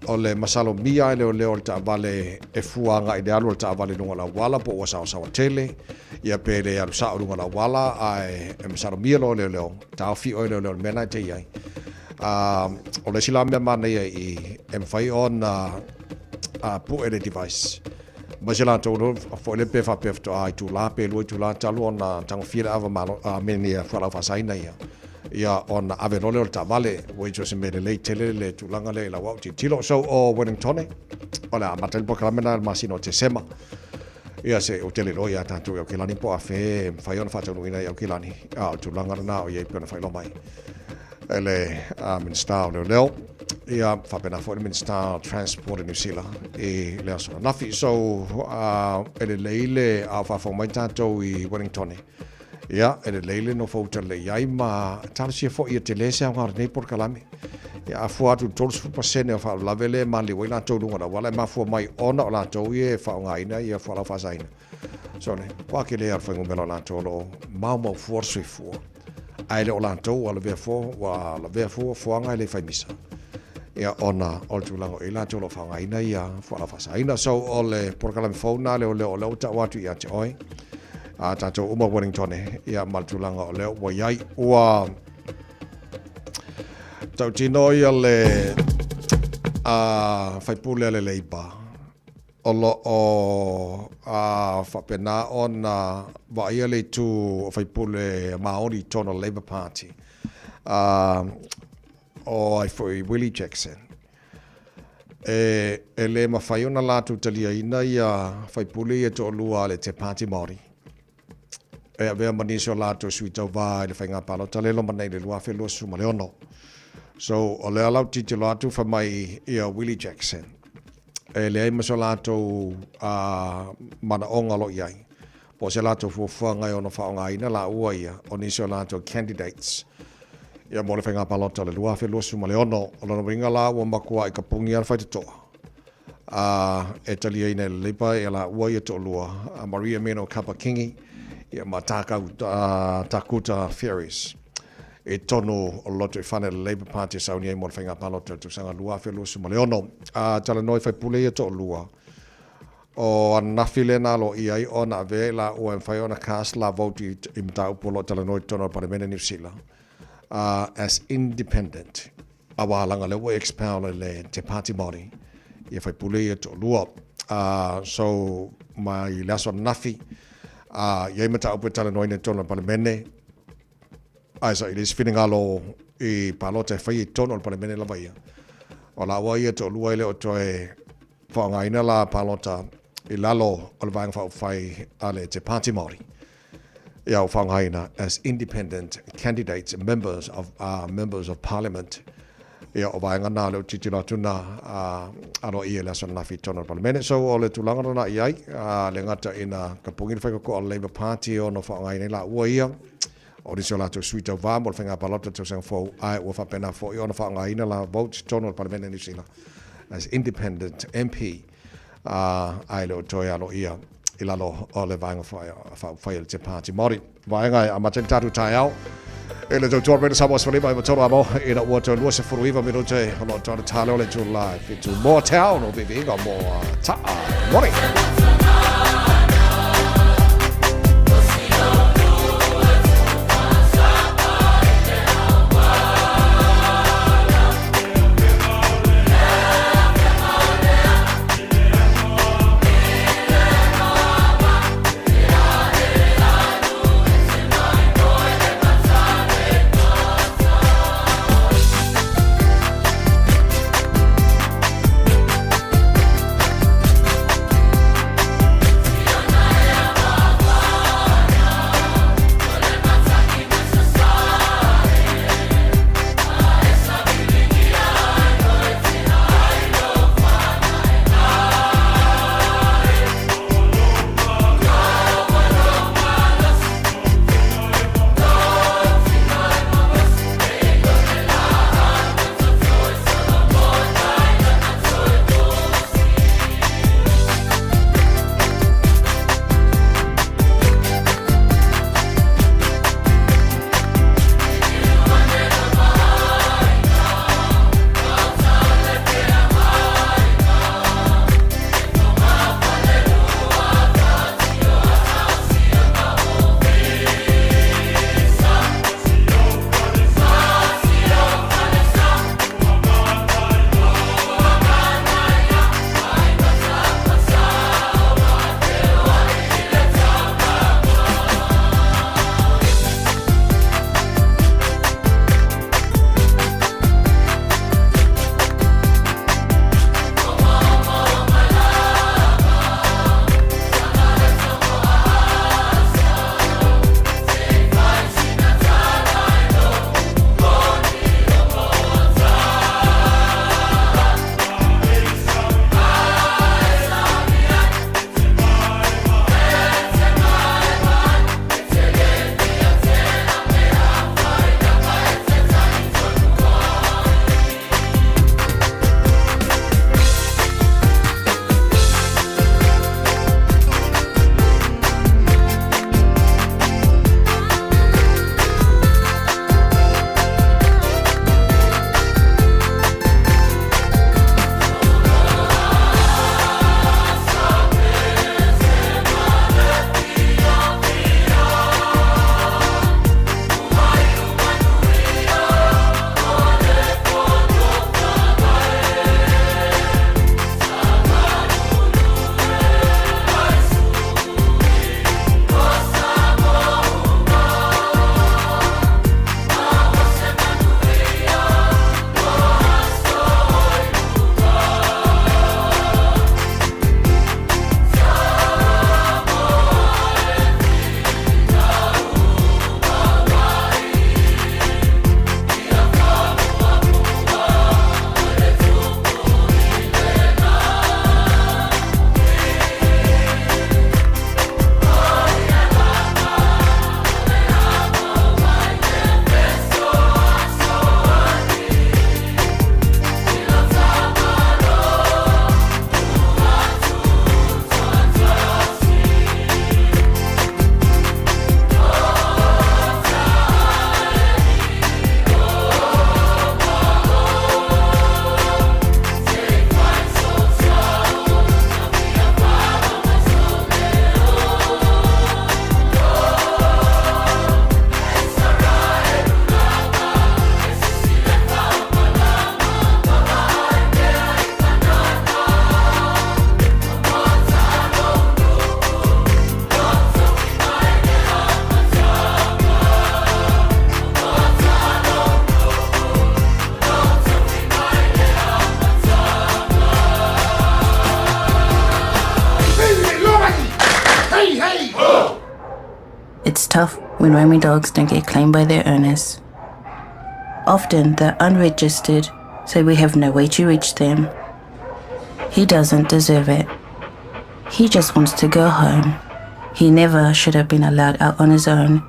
o le masalomia e leoleo o le taavale e fua agai i le alu o le taavale i luga o le auala po ua saosaoa tele, ia pe le alu sao i luga o le auala, ae e masalomia loa e leoleo, taofi oe e leoleo i le mea lena e te i ai. O le isi la mea manaia i i, e mafai ona pue le device. Mai se latou lo foi le pe faapea faatoa itula pe lua itula talu ona tagofia le ava malo a me ni fualaau faasaina ia. Ia ona ave loa lea o le taavale, ua i so se mea lelei tele le tulaga lea i lau au tilotilo. So o Wellingtone, o le a amata ai le polokalame lena i le masina o Tesema. Ia se ua tele loa ia tatou i Aukilani po o afea e mafai ona faataunuuina i Aukilani, a o le tulaga lena o i ai pei ona faailoa mai e le Minisita o Leoleo, ia faapena foi le Minisita o Transport i Niu Sila i le aso ananafi. So e lelei le a o faafofoga mai tatou i Wellingtone, ia e lelei le nofo uta lelei ai ma talosia foi ia tele se aoga o lenei polokalame. Ia a fua atu i le 30% o faalavelave lea e maliu ai latou i luga o le auala e mafua mai ona o latou ia e faaaogaina ia fualaau faasaina. So le ua tele lava le fuainumera o latou o lo o maumau fua le soifua. Ae le o latou ua lavea fua, ua lavea fua fuaga e le fai misa. Ia ona o le tulaga o i latou o lo o faaaogaina ia fualaau faasaina. So o le polokalame fou lena leoleo o lea ua tau atu ia te oe. A tatou uma Wellington ia ma le tulaga o lea ua i ai. Ua tautino ia le a faipule a le Leipa o lo o faapena ona vaaia le itu o faipule Māori i totonu o le Labour Party, o ai foi Willie Jackson, e le mafai ona latou taliaina ia faipule ia e toalua a le Te Pāti Māori e avea ma nisi o latou sui tauva i le faiga palota lea e loma nei i le 2026. So, o lea la ou tilotilo atu fai mai ia Willie Jackson, e leai ma so latou manaoga o lo o i ai, po o se latou fuafuaga e ono faaaogaina laua ia o nisi o latou candidates ia mo le faiga palota o le 2026. O lona uiga la ua matuai tapuni lava le faitotoa e taliaina e le Labour ia laua ia toalua, a Maria Meno Kapa Kingi ia ma Takuta Ferries i totonu o le lotoifale a le Labour Party e sauni ai mo le faiga palota i le tausaga 2026. A talanoa i faipule ia toalua, o ananafi lea na aloaia ai ona avea i laua e mafai ona cast la vote i mataupu o lo o talanoa i totonu o le Palemene Niu Sila as independent. Aua leaga lea ua expel e le Te Pāti Māori ia faipule ia toalua. So mai le aso ananafi, i ai mataupu e talanoaina i totonu o le Palemene, ae sa i le isi finagalo i palota e faia i totonu o le Palemene lava ia. O laua ia toalua e le o toe faaaogaina la palota i lalo o le Vaega Faaupufai a le Te Pāti Māori. Ia ua faaaogaina as independent candidates members of members of parliament. Ia o vaega na lea ou tilotilo atu na aloaia i le aso ananafi i totonu o le Palemene. So o le tulaga lena i ai, le gata ina tapuni le faitotoa a le Labour Party ona faaaogaina ai laua ia o nisi o latou sui tauva mo le faiga palota i le tausaga fou, ae ua faapena foi ona faaaogaina la vote i totonu o le Palemene Niu Sila as independent MP, ae le o toe aloaia i lalo o le Vaega Faaupufai a le Te Pāti Māori. Vaega e amata ai le tatou taeao e le tautua mai le Samoa 15 i tolu amo ina ua toe 29 minute o lo o toe tale o le itula e 7 mo te ao no viviga mo taa morning.
tough when roaming dogs don't get claimed by their owners. Often they're unregistered, so we have no way to reach them. He doesn't deserve it. He just wants to go home. He never should have been allowed out on his own.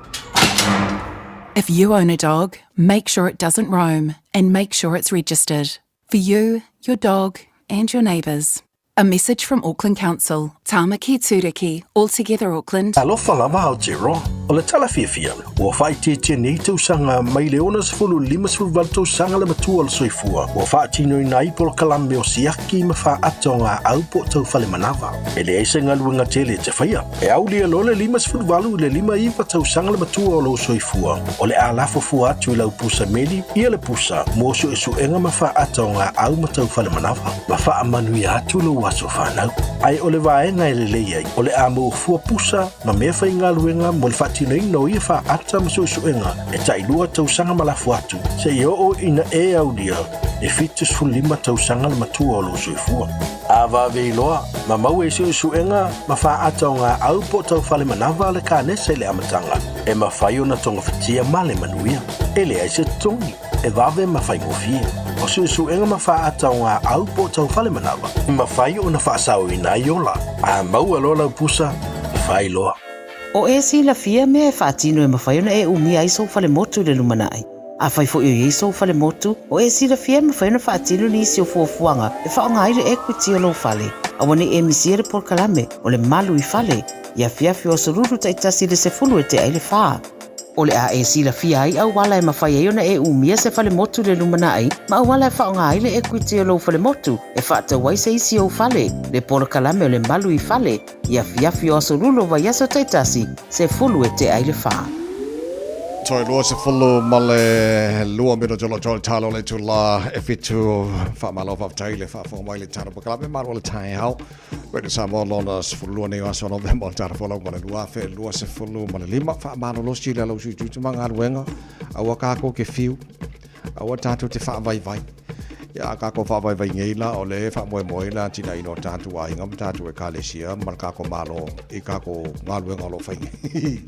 If you own a dog, make sure it doesn't roam and make sure it's registered. For you, your dog, and your neighbours. A message from Auckland Council, Tāmaki Tūriki, All Together Auckland.
Talofa lava Aotearoa, o le tala fiafia, ua faaitiitia nei tausaga mai le 60 i le 58 tausaga le matua o le soifua ua faatinoina ai polokalame o siaki ma faaata o gaau po o taufale manava. E leai se galuega tele e te faia. E aulia loa le 58 i le 59 tausaga le matua o lou soifua, o le a lafo fua atu i lau pusa meli ia le pusa mo suesuega ma faaata o gaau ma taufale manava, ma faamanuia atu lou aso fanau. Ae o le vaega e lelei ai, o le a maua fua pusa ma mea faigaluega mo le faatinoina o ia faaata ma suesuega e tailua tausaga ma lafo atu, seia oo ina e aulia e 75 tausaga le matua o lou soifua. A vave iloa, ma maua i suesuega ma faaata o gaau po o taufale manava le kanesa i le amataga, e mafai ona togafitia ma le manuia. E leai se totogi, e vave ma faigofie. O suesuega ma faaata o gaau po o taufale manava, e mafai ona faasaoina ai ola. A maua loa lau pusa, fai loa.
O e silafia mea e faatino e mafai ona e umia ai sou falemotu i le lumanai. Afai foi o i ai sou falemotu, o e silafia e mafai ona faatino nisi o fuafuaga e faaaoga ai le equity o lou fale. Aua ne i e misia le polokalame o le Malu i Fale i afiafi o Aso Lulu taitasi i le 10 e tea i le fa. O le a e silafia ai auala e mafai ai ona e umia se falemotu i le lumanai ma auala e faaaoga ai le equity o lou falemotu e faatau ai se isi ou fale, le polokalame o le Malu i Fale i afiafi o Aso Lulu o vaiaso taitasi, 10 e tea i le fa.
Toe 22 minute o lo toe talo le itula e fitu. Faamalo faafetai le faafofoga mai le tatou polokalame Malu o le Taeao. Radio Samoa lona 12 nei o aso Novema o le tala folau ma le 2025. Faamalolosi i le lau sui tiute ma galuega. Aua kākou ke fiu. Aua tātou te faavaivai. Ia a kākou faavaivai nei la o le faamoemoe le atinaeina o tātou aiga ma tātou ekalesia ma le kākou Malo i kākou galuega o lo o fai nei.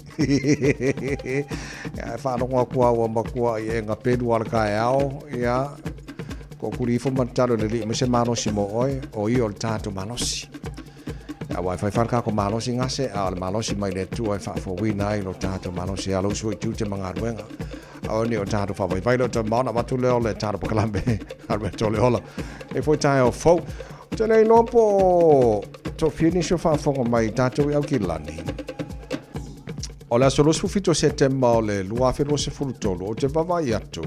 Ia e faalogo atu a ua matua i e gapelu a le taeao, ia ko kuli ifo ma talo le alii mai se malosi mo oe, o ia o le tātou malosi. Ia aua e fai fai le kākou malosi gase, a o le malosi mai le Atua e faafouina ai lo tātou malosi a lou sui tiute ma galuega. Aua ne i o tatou faavaivai lea o tau maona avatu lea o le tatou polokalame alu e le ola. E foi taeao fou. Ou te le iloa po o toafia nisi o faafofoga mai i tatou i Aukilani. O le aso 27 o Setema o le 2023, ou te vaavaai atu,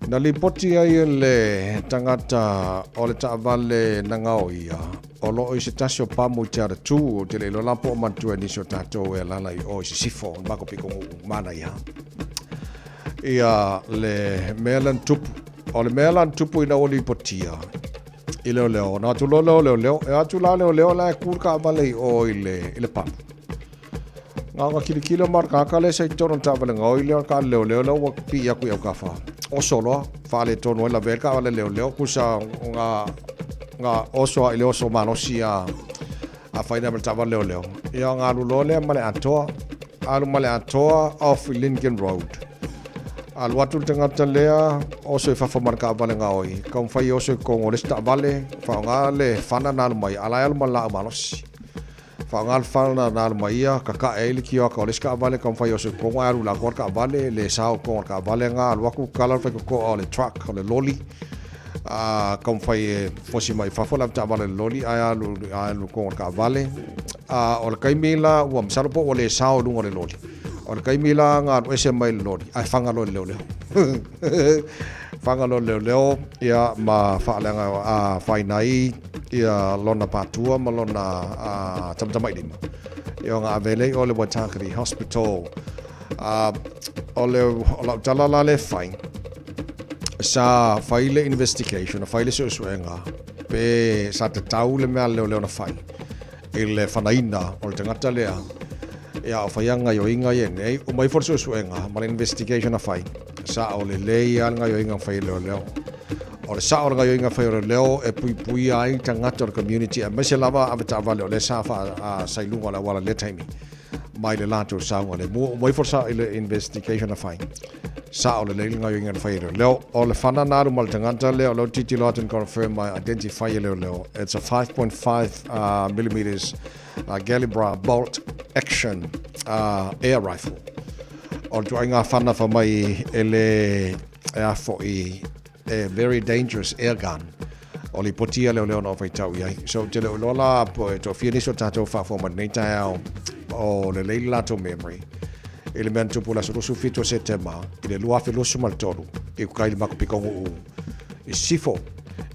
na lipoti ai e le tagata o le taavale na gaoia, o lo o i se tasi o pamu i Te Aratū, ou te le iloa la po o manatua e nisi o tatou e alaala i o i Sisifo, le matou pitonuu manaia. Ia le mea lea na tupu. O le mea la na tupu ina ua lipotia i leoleo, ona atu loa lea o leoleo, e atu la leoleo la e ku le taavale i o i le, i le pamu. Na ona kilikilo ma le tagata lea sa i totonu o le taavale gaoi lea o le taavale leoleo lea ua pipii atu i autafa. Oso loa, faaletonu ai lavea ai le taavale leoleo, tusa na, na oso lava i le oso malosi a afaina ma le taavale leoleo. Ia ona alu loa lea ma le atoa, alu ma le atoa off i Lincoln Road. Alu atu le tagata lea, oso i fafo ma le taavale gaoi, taumafai e oso i totonu o le isi taavale, faaaoga le fana na alu mai, a o la e alu ma le laau malosi. Faaaoga le fana na alu mai ia, kakae ai le kioaka o le isi taavale, taumafai e oso i totonu ae alu i le atoa le taavale, le sao i totonu o le taavale lena, alu atu kala le faitotoa o le truck, o le loli, a taumafai e fosi mai i fafo le avetaavale o le loli ae alu ae alu i totonu o le taavale. A o le taimi la ua masalo po ua le sao i luga o le loli. O le taimi la na alu ese mai le loli ae faga loa i le leoleo. Faga loa i le leoleo ia ma faaleaga a faina ai ia lona patua ma lona tamatamailima. Ia ona ave lea i o le Waitakere Hospital. O le o lau tala la lea e fai, sa fai le investigation, na fai le suesuega pe sa tatau le mea a le leoleo na fai i le fanaina o le tagata lea ia o fai gaoioiga ia nei. Uma ifo le suesuega ma le investigation na fai, sa o lelei lava le gaoioiga na fai e leoleo. O le sao o le gaoioiga na fai e leoleo e puipuia ai tagata o le community aemaise lava avetaavale o lea sa sa i luga o le auala i lea taimi. mai le latou saogalemu. Ua uma ifo sa i le investigation na fai. Sao lelei le gaoioiga na fai e leoleo. O le fana na alu ma le tagata lea o lea ou te tilotilo atu na confirm mai identify e leoleo. It's a 5.5 millimeters calibre bolt action air rifle. O le ituaiga fana fai mai e le e a foi e very dangerous air gun. O lipoti ia leoleo na ou faitau i ai. So ou te le o iloa la po e toafia nisi o tatou faafofoga mai lenei taeao o lelei le latou memory i le mea na tupu i le aso 27 o Setema i le 2023 i uka i le matou pitonuu i Sisifo.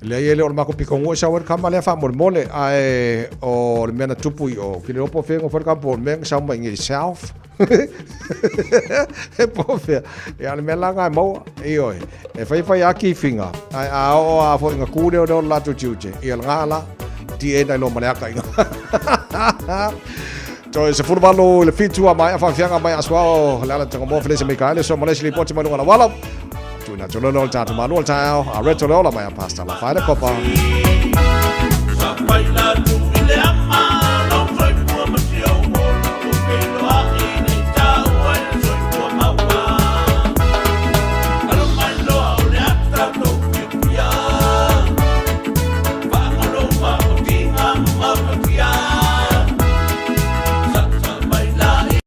Leai e le o le matou pitonuu e sau ai le tama lea faamolemole ae o le mea na tupu i o, ou te le iloa po o fea e nofo ai le tama po o le mea na sau mai i inei south E po fea. Ia le mea la e maua. Ioe. E fai fai a kifinga. Ai a o a fo inga ku leo leo la tu tiute. Ia nga la. Ti e nai lo male aka inga. Toe se furu valo le fitu a mai a whafianga mai aswao. Le ala tanga mo felese mai kaele so malesi li poti mai lunga la wala. Tuna tololo le tatu malu le taeao. A reto le ola mai a pasta la whaere kopa.
Sa pai la tu i le ama, lau soifua ma si au ola, ua feiloai nei taua i le soifua maua. Alo mai loa o le ata tou piopia, faagalo ma o tiga ma mafatia. Sa sa mai la ia,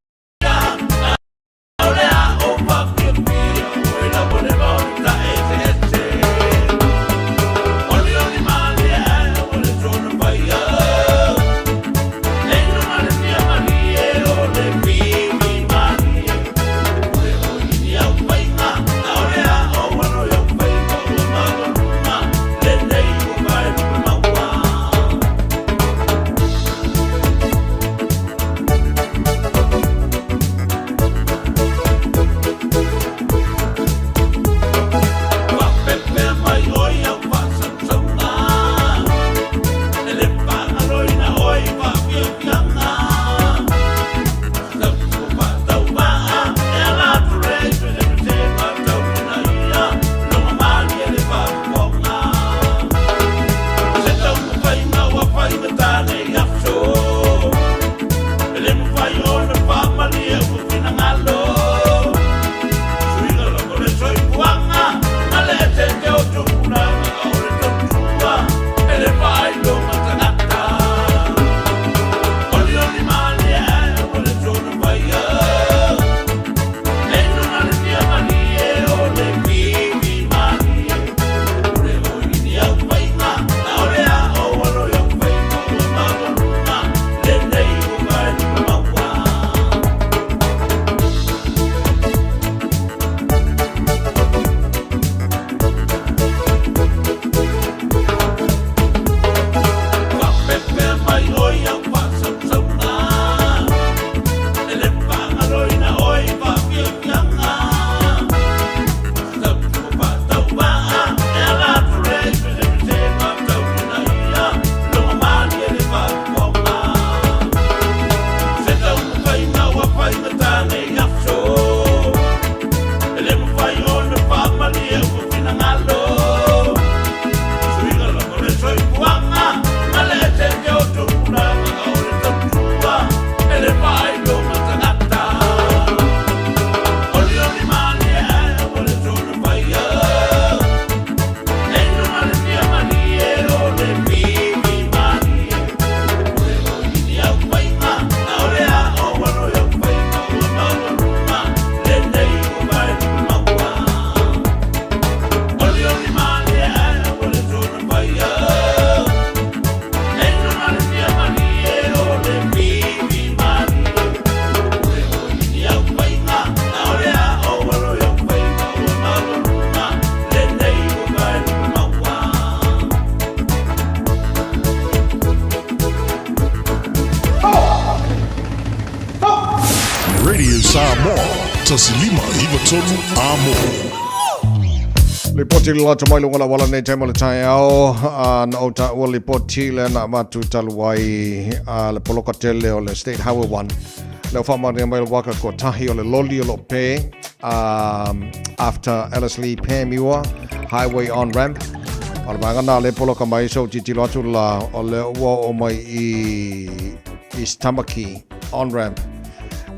Radio Samoa, 1593 Amo.
Lipoti le lato mai luga la wala nei taima le taeao a na o ta ua lipoti le na matu talu ai a le poloka tele o le State Highway 1 le o whaamania mai le waka ko tahi o le loli o lo pe after Ellerslie Panmure Highway on ramp o le vaega na le poloka mai so titilo atu la o le ua o mai i East Tamaki on ramp.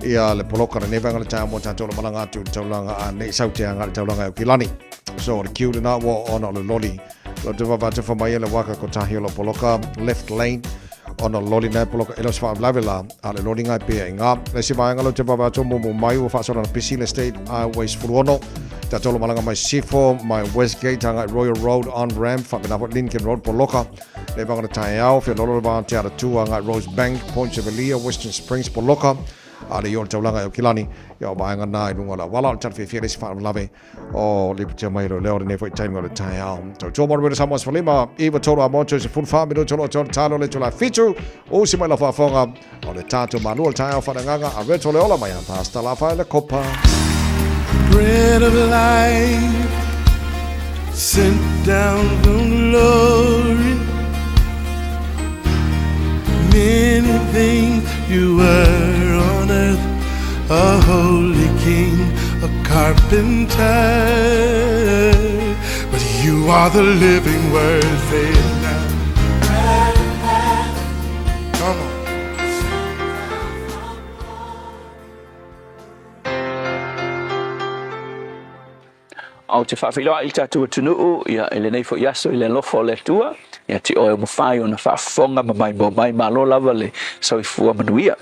Ia le poloka lenei vaega o le taeao mo tatou le malaga atu i le taulaga a nei sau te aga i le taulaga e Aukilani. So o le queue lena ua ona o le loli. Lo te vava atu fa mai e le waka ko tahi o lo poloka left lane ona o le loli na e poloka e le o se faalavelave la a le loli ngai pea i ngā. Le isi vaega lo te vava atu mo mo mai ua faasola na pisi le State Highway 16. Tatou lo malaga mai Sifo, mai Westgate anga i Royal Road on ramp faapena foi Lincoln Road poloka. Le vaega o le taeao, feoloolo le va o Te Aratua agai Rosebank, Point Chevalier, Western Springs, poloka, a le i o le taulaga i Aukilani, ia o vaega na i luga o le auala. O le tala fiafia le isi faalavelave o lipotia mai e leo lenei foi taimi o le taeao. Tautua mo le Wena Samoa 15, 9 tolu a motu, 14 minuto lo tolu talo le tula fitu, usi mai la faafofoga o le tatou malu o le taeao faaleagaga a Reto Leola mai a Pastor Lafaele Kopa.
Bread of life sent down from glory. Many things you were on earth, a holy king, a carpenter. But you are the living word, say it now. Come on.
Ou te faafeiloai i le tatou atunuu, ia, i lenei foi aso i le alofa o le Atua, ia te oe o mafai ona faafofoga ma maimoa mai, malo lava le soifua manuia.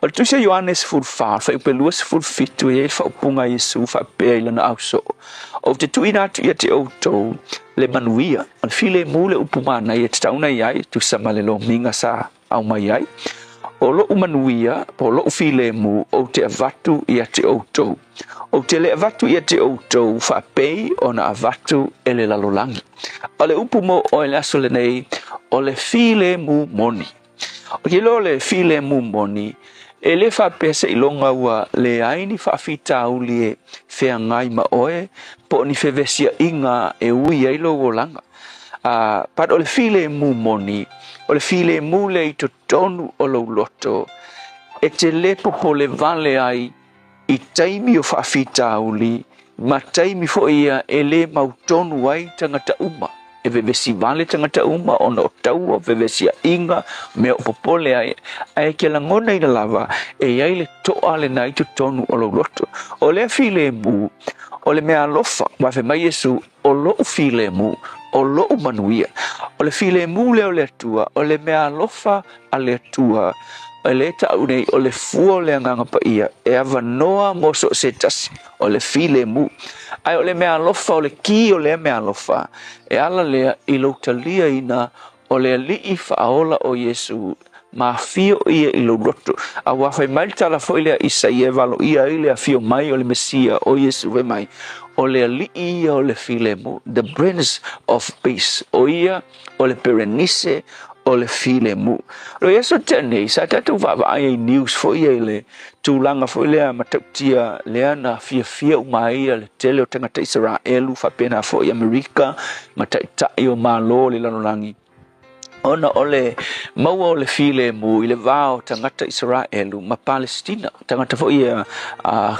O le Tusi a Ioane 14, fuaiupu e 27, e i ai le faaupuga a Iesu faapea i lana ausoo, Ou te tuuina atu ia te outou le manuia, o le filemu le upu manaia e tatau ona i ai, e tusa ma le lomiga sa aumai ai. O loʻu manuia, po o loʻu filemu, ou te avatu ia te outou. Ou te le avatu ia te outou faapei ona avatu e le lalolagi. O le upu mo oe le aso lenei, o le filemu moni. O ke iloa o le filemu moni, e le faapea seiloga ua leai ni faafitauli e feagai ma oe po o ni fevesiaiga e ui ai lou olaga. A, but o le filemu moni, o le filemu lea i totonu o lou loto e te le popole vale ai i taimi o faafitauli ma taimi foi ia e le mautonu ai tagata uma, e vevesi vale tagata uma ona o taua, fevesiaiga, mea o popole ai, ae e te lagonaina lava e i ai le toa lena i totonu o lou loto. O lea filemu, o le mea alofa, aua fai mai Iesu, o lou filemu, o lou manuia. O le filemu lea o le Atua, o le mea alofa a le Atua, e lē taʻu nei o le fua o le Agaga Paia e avanoa mo so o se tasi, o le filemu. Ae o le mea alofa, o le kī o lea mea alofa, e ala lea i lou taliaina o le Alii Faaola o Iesu, ma afio ia i lou loto. Auā fai mai le tala foi lea a Isaia e valoia ai le afio mai o le Mesia o Iesu, fai mai, O le Alii ia o le filemu, the Prince of Peace, o ia o le Perenise o le filemu. O le aso tea nei, sa tatou vaavaai ai news foi ia i le tulaga foi lea matautia lea na fiafia uma ai le tele o tagata Isaraelu faapena foi Amerika ma taitai o Malo o le lalolagi ona o le maua o le filemu i le va o tagata Isaraelu ma Palestina, tagata foi ia a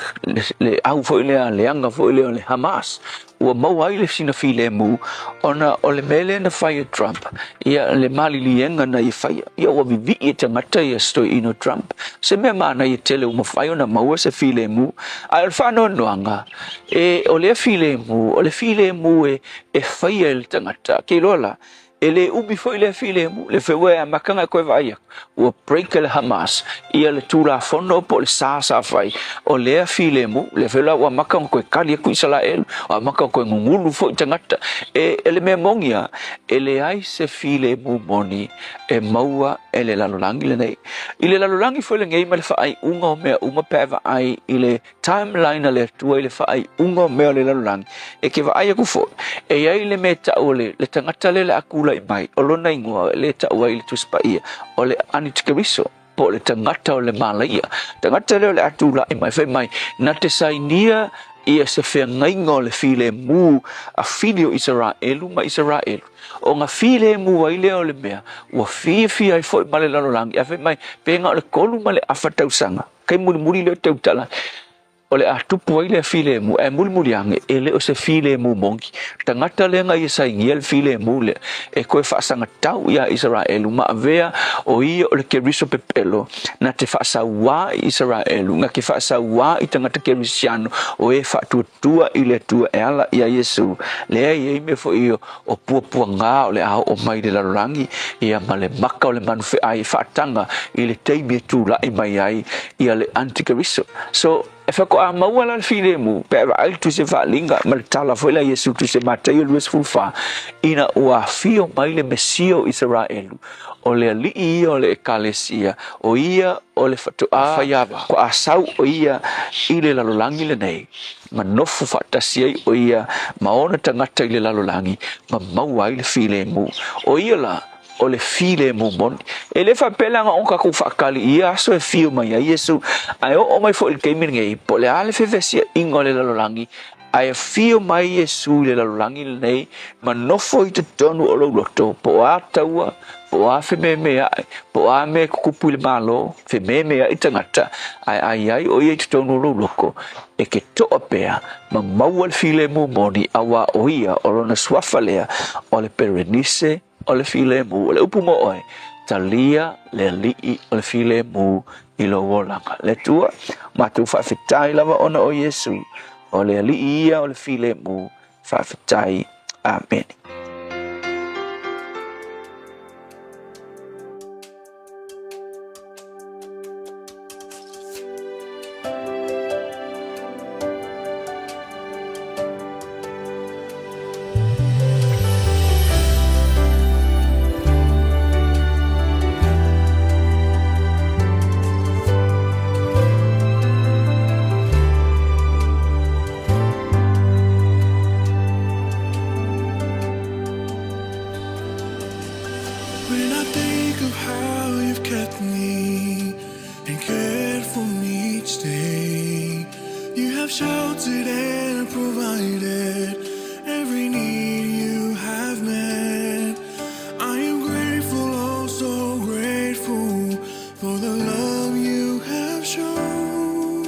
le au foi lea leaga foi lea o le Hamas. Ua maua ai le sina filemu ona o le mea lea na fai e Trump, ia le maliliega na ia faia. Ia ua vivii e tagata ia si toeaina Trump. Se mea manaia tele ua mafai ona maua se filemu. Ae o le faanoanoaga, e, o lea filemu, o le filemu e, e faia e le tagata. Ke iloa la, E le umi foi lea filemu, le feua e amataga e koe vaai aku, ua break e le Hamas ia le tulafono po o le sa sa fai o lea filemu, le feula ua amata ona toe kali atu Isalaelu, ua amata ona toe gugulu foi tagata. E, e le mea moni a, e leai se filemu moni e maua e le lalolagi lenei. I le lalolagi foi lenei ma le faaiuga o mea uma pe a e vaai i le timeline a le Atua i le faaiuga o mea o le lalolagi, e ke vaai aku foi, e i ai le mea e tau o le, le tagata lea o le a tulai mai, o lona igoa lea e tau ai i le Tusi Paia, o le Anitikeriso, po o le tagata o le malaia. Tagata lea o le a tulai mai, fai mai, na te sainia ia se feagaiga o le filemu a fili o Isaraelu ma Isaraelu. Ona filemu ai lea o le mea, ua fiafia ai foi ma le lalolagi, ae fai mai, pe na o le 3.5 tausaga, Kai mulimuli lea o tautala. o le a tupu ai lea filemu, ae mulimuli ane, e le o se filemu moni. Tagata lea na ia sainia le filemu lea, e toe faasagatau iā Isaraelu, ma avea o ia o le Keriso pepelo, na te faasauā i Isaraelu, na te faasauā i tagata Kerisiano, o e faatuatua i le Atua e ala iā Iesu. Lea e i ai mea foi o puapuagā o le a oo mai i le lalolagi, ia ma le maka o le manu feʻai e faataga i le taimi e tulaʻi mai ai ia le antikeriso. So, e faatoa maua la le filemu pe a vaai le Tusi Faaaliga ma le tala foi la Iesu Tusi Mataio 24, ina ua afio mai le Mesia o Isaraelu, o le Alii ia o le Ekalesia, o ia o le faatoa faiava, faatoa sau o ia i le lalolagi lenei, ma nofo faatasi ai o ia ma ona tagata i le lalolagi, ma maua ai le filemu. O ia la, o le filemu moni. E le faapea leaga o tatou faatali i ia aso e afio mai ai Iesu, ae oo mai foi i le taimi lenei, po o le a le fevesiaiga o le lalolagi, ae afio mai Iesu i le lalolagi lenei ma nofo i totonu o lou loto, po o a taua, po o a fememeaʻi, po o a mea e tutupu i le Malo, fememeaʻi tagata, ae a i ai ʻo ia i totonu o lou loto, e te toʻa pea ma maua le filemu moni, auā ʻo ia o lona suafa lea o le Perenise o le filemu. O le upu mo ʻoe, talia le Alii o le filemu i lou olaga. Le Atua, matou faafetai lava ona o Iesu, o le Alii ia o le filemu. Faafetai. Amene.
When I think of how you've kept me and cared for me each day, you have sheltered and provided every need you have met. I am grateful, oh so grateful for the love you have shown.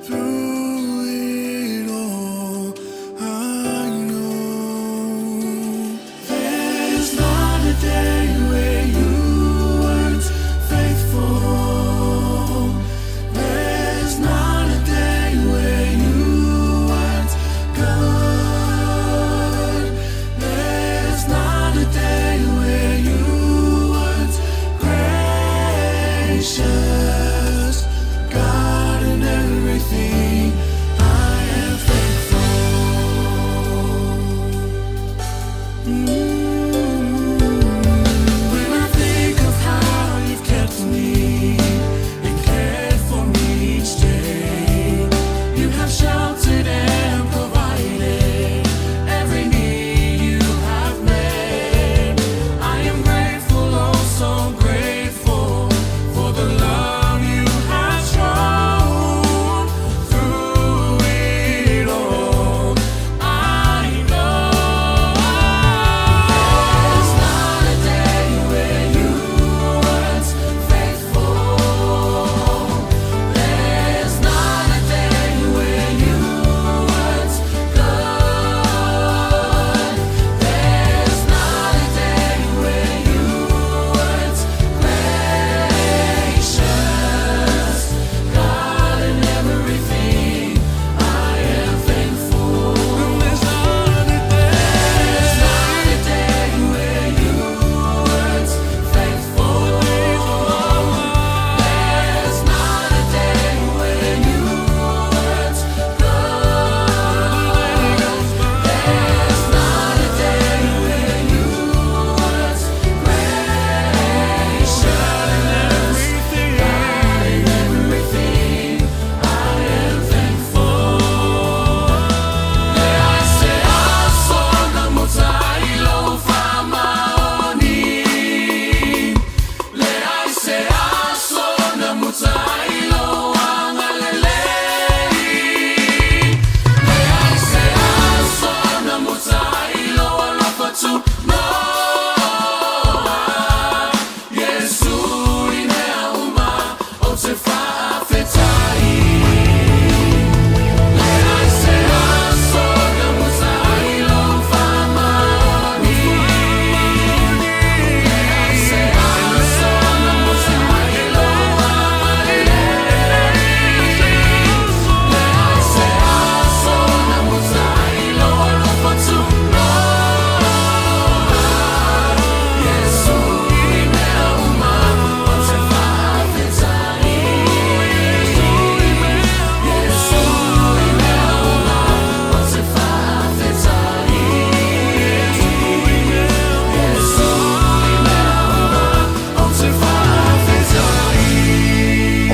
Through it all, I know there's not a day where you weren't faithful. There's not a day where you weren't good.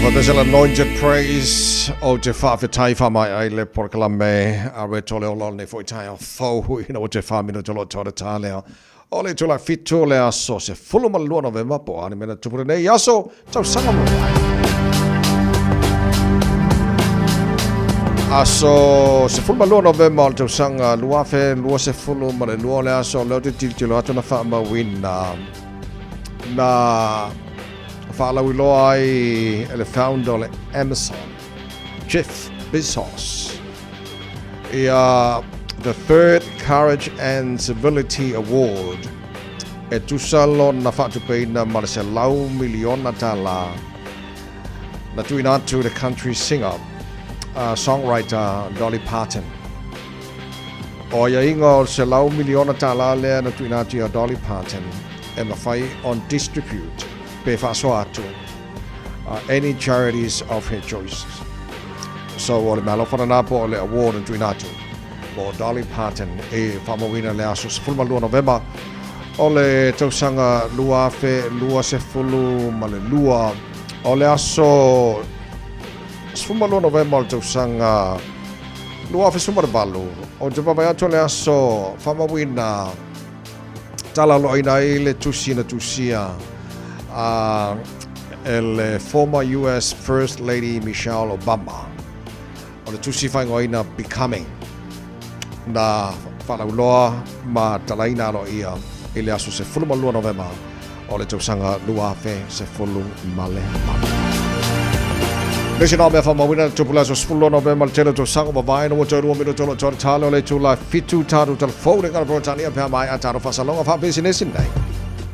Faapea le Anointed Praise o te faafetai faamaea ai le polokalame a Reto le Ola o lenei foi taeao fou ina ua toe 4 minute o lo o toa le tā lea o le itula 7 o le aso 12 Novema po o a ni mea na tupu lenei aso tausaga ua mavae. Aso 12 Novema o le tausaga 2022 o le aso lea ou te tilotilo atu na faamauina na faalauiloa ai e le founder o le Amazon, Jeff Bezos, ia The Third Courage and Civility Award e tusa lona faatupeina ma le $100 miliona na tuuina atu i le country singer, songwriter Dolly Parton. O aiaiga o le $100 miliona lea na tuuina atu ia Dolly Parton e mafai on distribute pe faasoa atu any charities of her choice. So o le meaalofa lena po o le award na tuuina atu mo Dolly Parton e faamauina le aso 12 Novema o le tausaga 2022. O le aso 12 Novema o le tausaga 2018, o te vaavaai atu o le aso faamauina talaloaina ai le tusi na tusia a e le former US First Lady Michelle Obama. O le tusi faaigoaina Becoming na faalauiloa ma talaina aloaia i le aso 12 Novema o le tausaga 2018. Nisi nā mea faamauina na tupu le aso 12 Novema le tele o tausaga ua mavae, ua toe 2 minute o lo o toa le tale o le itula 7 tatou talafou le gana Peretania pe a maea tatou faasalaga faapisinisi nei.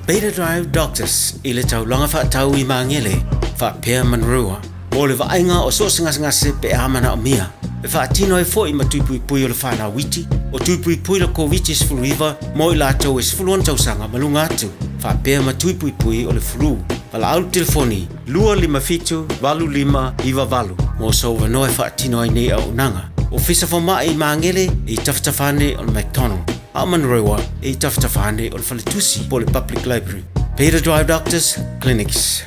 Beta Drive Doctors i le taulaga faatau i Magele faapea Manurewa mo le vaaiga o so o se gasegase pe a manaomia. E faatino ai foi ma tui puipui o le fanau iti, o tui puipui le Koviti-19 mo i latou e 16 tausaga ma luga atu, faapea ma tui puipui o le flu. Valaau le telefoni 257 8598 mo sou avanoa e faatino ai nei auaunaga. Ofisa Fomai i Magele e i tafatafa ane o le McDonald, a o Manurewa e i tafatafa ane o le Faletusi po o le Public Library. Beta Drive Doctors Clinics.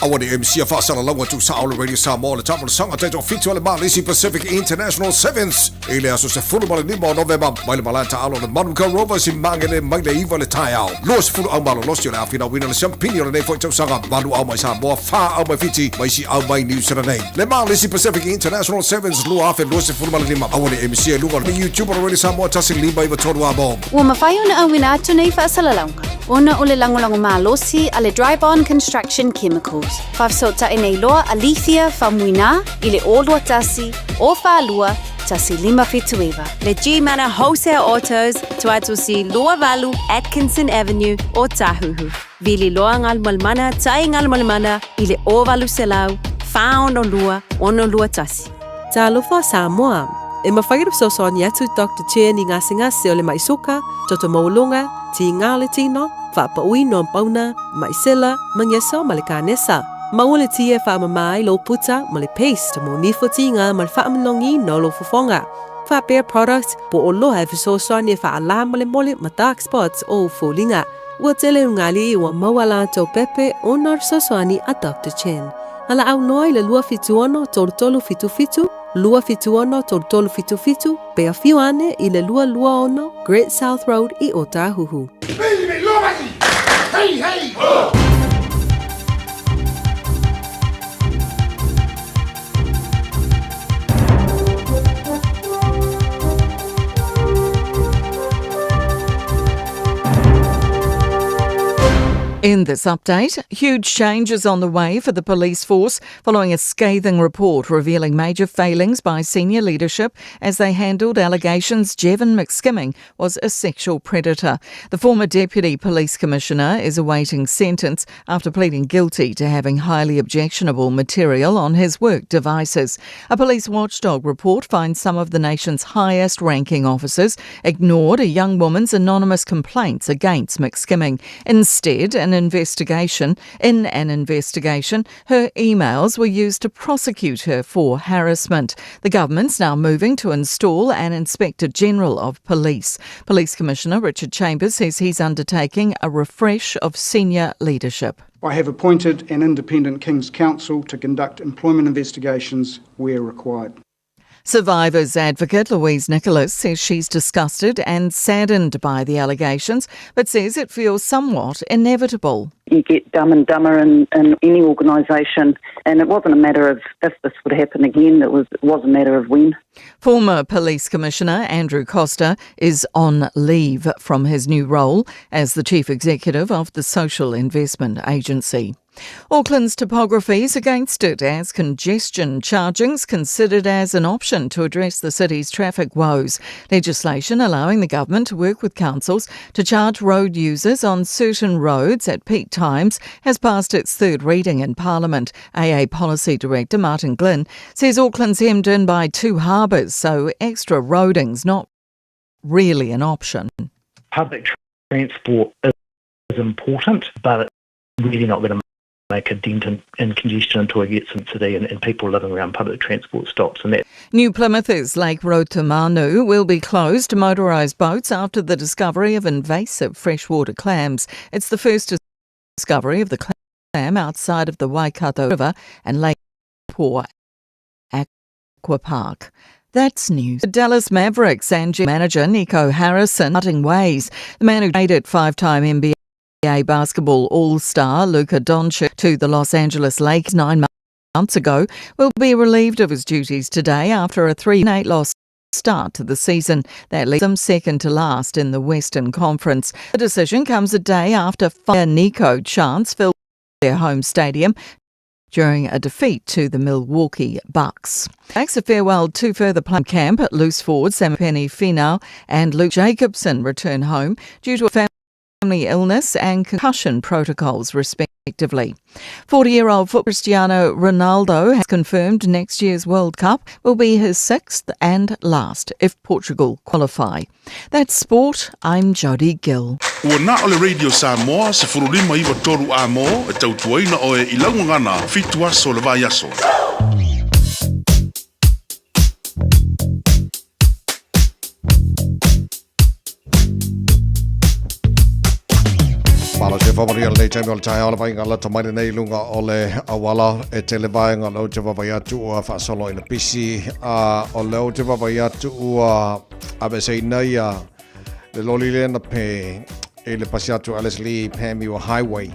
Aua ne i misia faasalalauga tuusao le Radio Samoa le taamolosaga taitoafitu a le Malisi Pacific International Sevens i le aso 15 o Novema mai le malae taaalo o le Manukau Rovers i Magele mai le 9 le taeao. 20 au malolosi o le a finauina le siampini o lenei foi tausaga, 8 au mai Samoa, 4 au mai Fiti ma isi au mai Niu Sila nei. Le Malisi Pacific International Sevens 2025. Aua ne i misia i luga o le YouTube o le Radio Samoa 1593 Amo.
Ua mafai ona auina atu nei faasalalauga ona o le lagolago malosi a le Dryborn Construction Chemicals. Faafesootai nei loa a Lethia Faumuina i le 021 042 1579.
Le G-Mana Wholesale Autos, Tuatusi 28 Atkinson Avenue, Ōtāhuhu. Vili loa Galumalemana tai Galumalemana i le 0800 462 621.
Talofa Samoa! E mafai ona fesoasoani atu Doctor Chen i gasegase o le maʻi suka, toto maualuga, tiga o le tino, faapauina o pauna, maʻi sela, magiasa ma le kanesa. Maua le ti e faamama ai lou puta ma le paste mo nifo tiga ma le faamanogiina o lou fofoga. Faapea product po o loa e fesoasoani e faalā molemole ma dark spots o ou foliga. Ua tele ugali ua maua latou pepe ona o le fesoasoani a Doctor Chen. Valaau loa i le 276 3377, 276 3377, pe afio ane i le 226 Great South Road i Ōtāhuhu.
Hey, hey, ho!
In this update, huge changes on the way for the police force following a scathing report revealing major failings by senior leadership as they handled allegations Jevon McSkimming was a sexual predator. The former deputy police commissioner is awaiting sentence after pleading guilty to having highly objectionable material on his work devices. A police watchdog report finds some of the nation's highest ranking officers ignored a young woman's anonymous complaints against McSkimming. Instead, an investigation. In an investigation, her emails were used to prosecute her for harassment. The government's now moving to install an Inspector General of Police. Police Commissioner Richard Chambers says he's undertaking a refresh of senior leadership.
I have appointed an independent King's Counsel to conduct employment investigations where required.
Survivors advocate Louise Nicholas says she's disgusted and saddened by the allegations, but says it feels somewhat inevitable.
You get dumb and dumber in, in any organisation, and it wasn't a matter of if this would happen again, it was, it was a matter of when.
Former Police Commissioner Andrew Coster is on leave from his new role as the Chief Executive of the Social Investment Agency. Auckland's topography is against it as congestion charging's considered as an option to address the city's traffic woes. Legislation allowing the government to work with councils to charge road users on certain roads at peak times has passed its third reading in Parliament. AA Policy Director Martin Glynn says Auckland's hemmed in by two harbours, so extra roading's not really an option.
Public transport is important, but it's really not going to make a dent in, in congestion until it gets in city and, and people living around public transport stops and that.
New Plymouth's Lake Rotomanu will be closed to motorised boats after the discovery of invasive freshwater clams. It's the first discovery of the clam outside of the Waikato River and Lake Poor Aqua Park. That's news. The Dallas Mavericks and manager Nico Harrison parting ways. The man who traded five-time NBA basketball all-star Luka Doncic to the Los Angeles Lakers nine months ago will be relieved of his duties today after a 3-8 loss start to the season. That leaves them second to last in the Western Conference. The decision comes a day after Fire Nico chants filled their home stadium during a defeat to the Milwaukee Bucks. Makes a farewell to further plum camp at loose forward Samipeni Finau and Luke Jacobson return home due to a family illness and concussion protocols, respectively. 40-year-old foot Cristiano Ronaldo has confirmed next year's World Cup will be his sixth and last if Portugal qualify. That's sport. I'm Jodie Gill.
Ua na o le Radio Samoa 1593 amo e tautuaina oe i laugagana fitu aso le vaiaso.
Malo se whamaria lenei taimi o le taeao le vainga lata mai lenei lunga o le awala e tele vaenga leo te wawai atu ua whaasolo ina pisi a o leo te wawai atu ua aveseina ia le loli lea na pe i le pasi atu Alice Lee Panmure Highway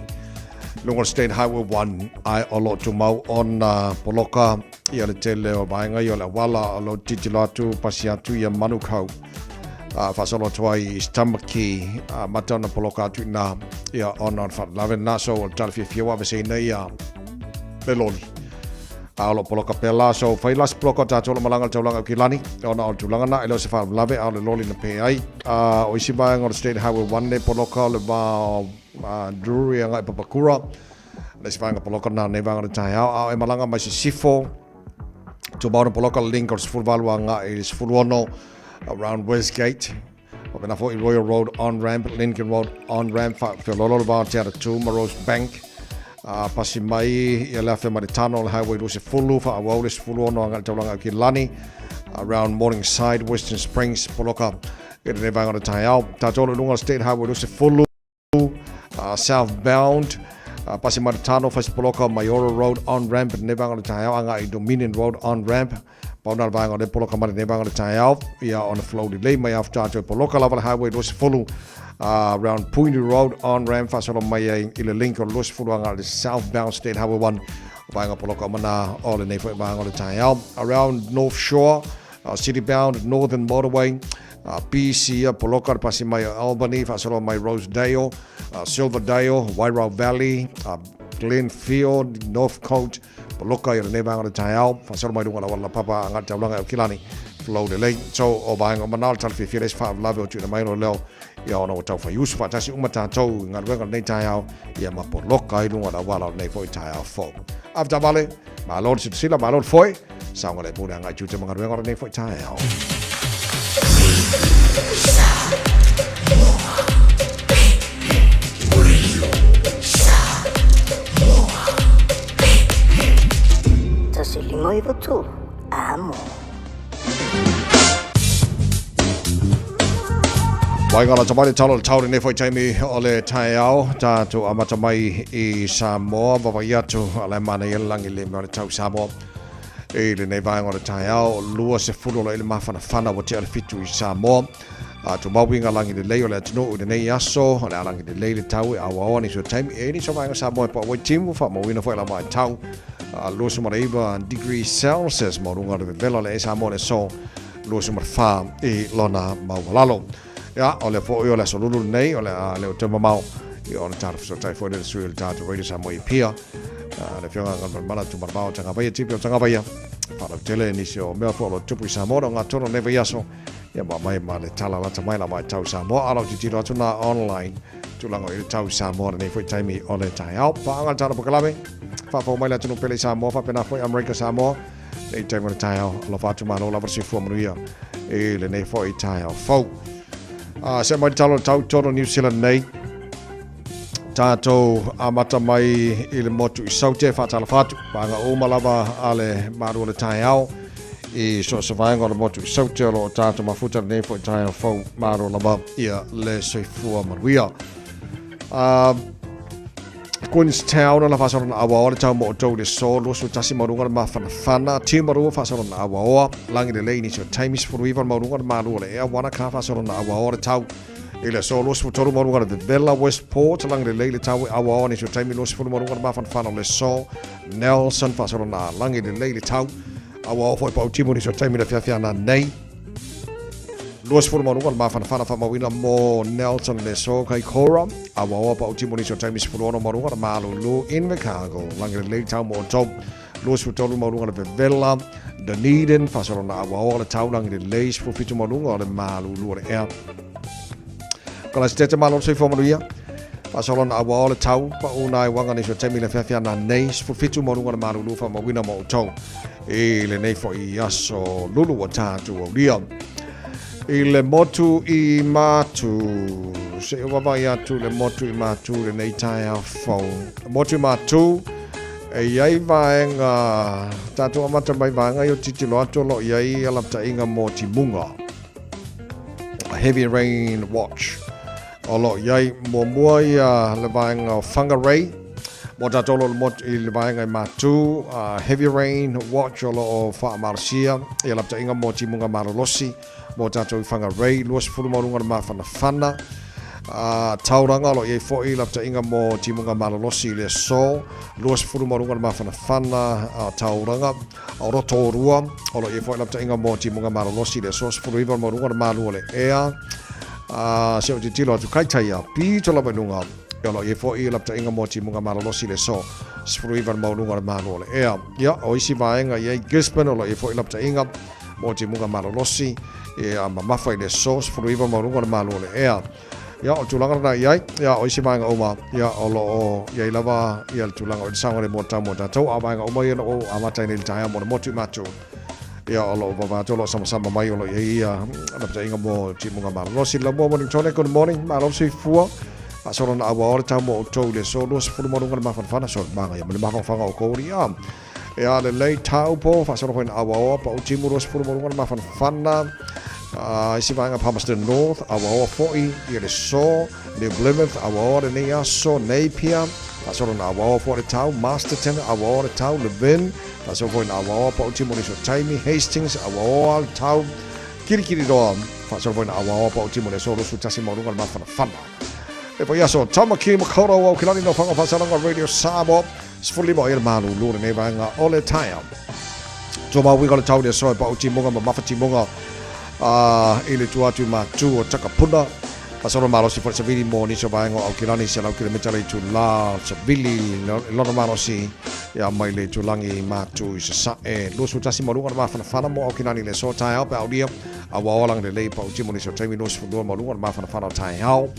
lunga o State Highway 1 ai o lo tumau ona poloka ia le tele o vaenga ia o le awala o lo titilo atu pasi atu ia Manukau a faasolo atu ai i Tamaki a mata ona poloka atu ina ia ona o le faalavelave lena so o le tala fiafia ua aveseina ia le loli a o lo poloka pea la so fai la se poloka o tatou o lo malaga le taulaga Aukilani ona o le tulaga na e le o se faalavelave a o le loli na pe ai a o isi vaega o le State Highway 1 nei poloka o le va o Drury agai Papakura le isi vaega poloka na nei vaega o le taeao a o e malaga mai Sisifo Tumau na poloka le link o le 18 agai i le 16 around Westgate. O pena foi Royal Road on ramp, Lincoln Road on ramp, feololo le vao te ara tū, Rose Bank. Pasi mai ia le awhea mai le tano le highway 20, wha awau le 16 anga le taulanga ki Lani, around Morningside, Western Springs, poloka i le vaenga o le taiao. Tātou le lunga State Highway 20, southbound, pasi mai le tano, whai poloka Mayora Road on ramp, ne vaenga o le taiao, anga i Dominion Road on ramp, Pauna le vaenga o le poloka mai le vaenga o le taiao, ia on a flow lelei mai after tātou poloka lava le highway 20, round Puini Road on ramp whasolo mai ai i le link o le 20 anga le southbound State Highway 1 vaenga poloka o mana o le nei foi vaenga o le taiao. Around North Shore, city bound Northern Motorway, BC poloka le pasi mai o Albany, whasolo mai Rosedale, Silverdale, Wairau Valley, Glenfield, Northcote, Poloka i lenei vaenga o le taeao, whasolo mai runga la papa a ngā taulanga o Kilani, flow lelei. So, o vaenga o manao le tala fiafia le isi faalavelave o tuuina mai o leo ia ona ua tau whaiusu whaatasi uma tātou i ngā ruenga o lenei taeao ia ma poloka i runga la wala o lenei foi taeao fou. Awhita vale, malo le silasila, malo le foi, saoga le mule a ngai tute ma ngā ruenga o lenei foi taeao.
2 9 3 amo.
Waiga la tamai le talo le tau lenei foi taimi o le taeao tatou amata mai i Samoa vavai atu a le mana ia langi le mea o le tau Samoa i lenei vaega o le taeao 20 o lo i le mafanafana ua tea le 7 i Samoa a tumau uiga lagi lelei o le atunuu i lenei aso o le a lagi lelei le tau e aoaoa nisi o taimi e nisi o vaega Samoa e pau ai timu faamauina foi la vaitau 29 degrees Celsius maualuga o le vevela o le Samoa le aso 24 i lona maualalo. Ia, o lea foi o le aso lulu lenei, o le a le o toe mamao, ia ona tatou fesootai foi lea le sui o le tatou Radio Samoa i Apia, le Afioga Galumalemana Tumaravao Tagavaia, Tipi o Tagavaia, faalautele nisi o mea foi o lo o tupu i Samoa na o gatonu o lenei vaiaso, ia ma mai ma le tala lata mai la vaitau i Samoa, a lau tilotilo atu na online, tulaga o i le tau i Samoa lenei foi taimi o le taeao. Paaga le tatou polokalame, faafou mai le atunuu pele i Samoa, faapena foi Amerika Samoa, Nei taimi o le taeao, alofa atu malo lava le soifua manuia i lenei foi taeao fou. Se mai le talo tau tonu New Zealand nei, tātou amata mai i le motu i Saute, whātalofa atu, pānga uma lava a le maru o le taeao i so se vaenga o le motu i Saute o lo o tātou mafuta lenei foi taeao fou malo lava ia le soifua manuia. Queenstown o la faasalona awaoa le tau mo outou i le so 21 maualuga le mafanafana Timaru faasalona awaoa lagi lelei nisi o taimi 19 le maualuga le malu o le ea Wanaka faasalona awaoa le tau i le so 23 maualuga le vevela Westport lagi lelei le tau e awaoa nisi o taimi 20 maualuga le mafanafana o le so Nelson faasalona lagi lelei le tau awaoa foi pau timu nisi o taimi le fiafiana nei 20 maualuga le mafanafana faamauina mo Nelson le so Kaikoura awaoa pau timu nisi o taimi 16 maualuga le malulu Invercargill lagi lelei le tau mo outou 23 maualuga le vevela Dunedin faasalona awaoa le tau lagi lelei 17 maualuga o le malulu o le ea Kalaisitete malo le soifua manuia faasalona awaoa le tau pau nai waga nisi o taimi le fiafiana nei 17 maualuga le malulu faamauina mo outou i lenei foi aso lulu ua tatou aulia i le motu i Matu. Se i vavaai atu le motu i Matu lenei taeao fou. Motu i Matu, e i ai vaega, tatou amata mai vaega i o titilo atu o lo o i ai alataʻiga mo timuga. Heavy Rain Watch. O lo o i ai muamua ia le vaega o Whangarei, mo tatou o lo o i le vaega i Matu, Heavy Rain Watch o lo o faamalosia ia lapataiga mo timuga malolosi mo tatou i Whangarei, 20 maualuga le mafanafana. Tauranga o lo o i ai foi lapataiga mo timuga malolosi i le aso, 20 maualuga le mafanafana Tauranga. O Rotorua, o lo o i ai foi lapataiga mo timuga malolosi i le aso, 19 maualuga le malu o le ea. Se o tilotilo atu Kaitaia, pito lava i luga, o lo o i ai foi lapataiga mo timuga malolosi i le aso, 19 maualuga le malu o le ea. Ia, o isi vaega i ai Gisborne, o lo o i ai foi lapataiga mo timuga malolosi, e mamafa i le aso, 19 maualuga le malu o le ea. Ia, o le tulaga lena i ai, ia, o isi vaega uma, ia, o lo o i ai lava ia le tulaga o le saogalemu o le tau mo tatou, a o vaega uma ia na ou amata ai nei i le taeao mo le motu i matou. Ia, o lo o vava atu, o lo o samasama mai, o lo o i ai ia lapataiga mo timuga malolosi. Lamua Morningtone, good morning, malo le soifua. Faasolo na auao le tau mo outou i le aso 20 maualuga le mafanafana, so le magaia ma le mafaufauga o outou alii. Ia, Ea lelei Taupo, faasolo foi na auaoa pau timu 20 maualuga le mafanafana. Isi vaega Palmerston North, auaoa foi ia le so, New Plymouth, auaoa lenei aso, Napier, faasolo na auaoa foi le tau, Masterton, auaoa le tau, Levin, faasolo foi na auaoa pau timu nisi o taimi, Hastings, auaoa le tau, Kirikiriroa, faasolo foi na auaoa pau timu le aso 21 maualuga le mafanafana. E foi aso, Tamaki Makaurau, Aukilani no Whanga Whasalanga Radio Samoa. 15 o ia le malūlū lenei vaega o le taeao. Tō māuiga o le tau i le aso e pau timuga ma mafa timuga i le tua atu i Matu o Takapuna. Pasoro malosi foi le savili mo nisi o vaega o Aukilani 100 kilometer le itulā savili lona malosi ia mai le itulangi i Matu i Sasae. 21 maualuga le mafanafana mo Aukilani i le aso taeao pe aulia auaoa lagi lelei pau timu nisi o taimi 22 maualuga le mafanafana o taeao.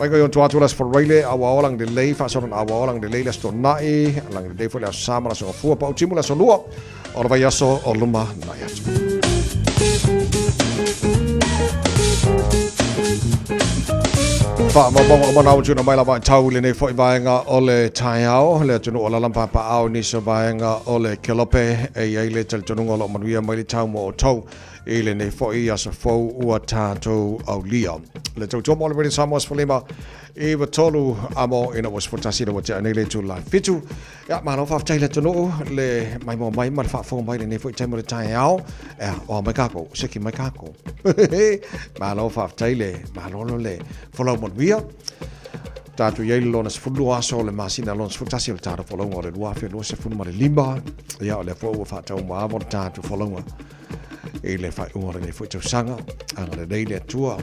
Whainga i onto atu le Aso Faraile, aua langi lelei, faasolana aua langi lelei le Aso Toonai, langi lelei foi le Aso Sa ma le Aso Gafua, pau timu le Aso Lua o le vaiaso o luma nai atu. Faamaumauga uma na ua tuuina mai lava i tau i lenei foi vaega o le taeao, le atunuu o alaala ma papaaao i nisi o vaega o le Kelope e i ai le talitonuga o lo o manuia mai le tau mo outou i lenei foi aso fou ua tatou aulia. Le tautua mo le Radio Samoa 15 93 amo ina ua 11 ina ua tea nei le itula 7. Ia, malo faafetai le atunuu le maimoa mai ma le faafofoga mai lenei foi taimi o le taeao. Ia, oa mai kākou, seki mai kākou. Malo faafetai le malolo le folau manuia. Tātou i ai le lona 12 aso o le masina lona 11 o le tātou folauga o le 2025. Ia, o lea foi ua faatau maava le tātou folauga i le faaiuga o lenei foi tausaga. Agalelei le Atua,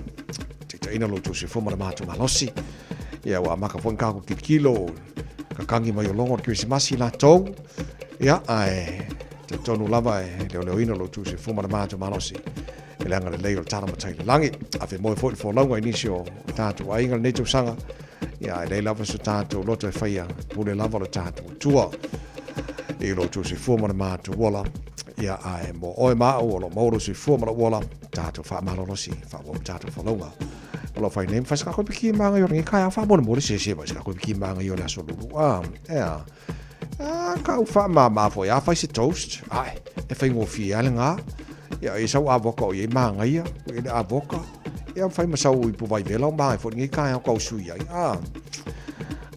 taitaiina lo outou soifua ma le matou malosi. Ia, ua amata foi ona kākou tilotilo Kakangi mai o logo o le Kerisimasi latou. Ia, ae talitonu lava e leoleoina lo outou soifua ma le matou malosi i le agalelei o le tala matai i le lagi. Ave moe foi le folauga i nisi o tatou aiga lenei tausaga. Ia, ae leai lava so tatou loto e faia, pule lava lo tatou Atua i lo outou soifua ma le matou ola. Ia, ae mo oe ma au o lo o maua lou soifua ma lou ola, tatou faamalolosi, faaauau le tatou folauga. O lo o fai nei ma fai se kako piki maga i o lenei taeao faamolemole se se mai se kako piki maga i o le aso lulu. Ah, ea. Ah, ka u faamama foi a fai se toast. Ai, e faigofie lava lena. Ia, e sau avoka o i ai magaia, i le avoka. Ia, fai ma sau ipu vaivela o magai foi lenei taeao kau sui ai. Ah.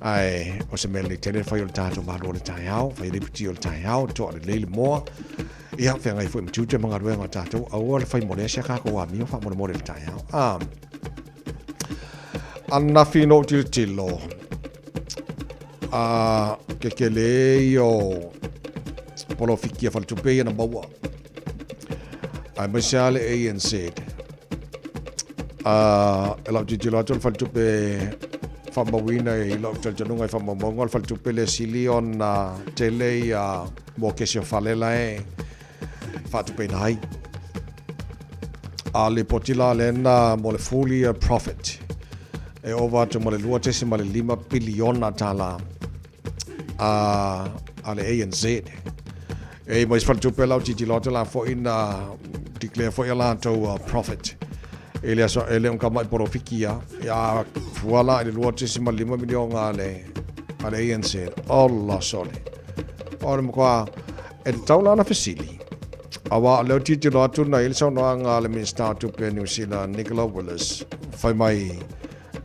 Ae, o se mea lelei tele le fai o le tatou malo o le taeao, fai le iputi o le taeao, toa lelei le moa. Ia, feagai foi ma tiute ma galuega o tatou, aua le fai mo lea se kākou amio faamolemole i le taeao. Ah. Anafi no tilotilo. A ke kele ia o polofiki a faletupe ia na maua. Aemaise lava le ANZ. A e lau tilotilo atu o le faletupe faamauina i lau talitonuga i faamaumauga o le faletupe le sili ona tele ia mokesi o fale la e faatupeina ai. A lipoti la lena mo le full year profit e ova atu ma le 2.5 piliona tala a le ANZ. E mai se faletupe lau tilotilo atu la foi na declare foi a latou profit e le aso e le onka mai polofiki ia ia fua la i le 2.5 miliona a le ANZ. Allah sole. O le matua e tatau la ona fesili. Aua o lea ou tilotilo atu na i ai le saunoaga a le Minisita o Tupe a Niu Sila, Nicola Willis, fai mai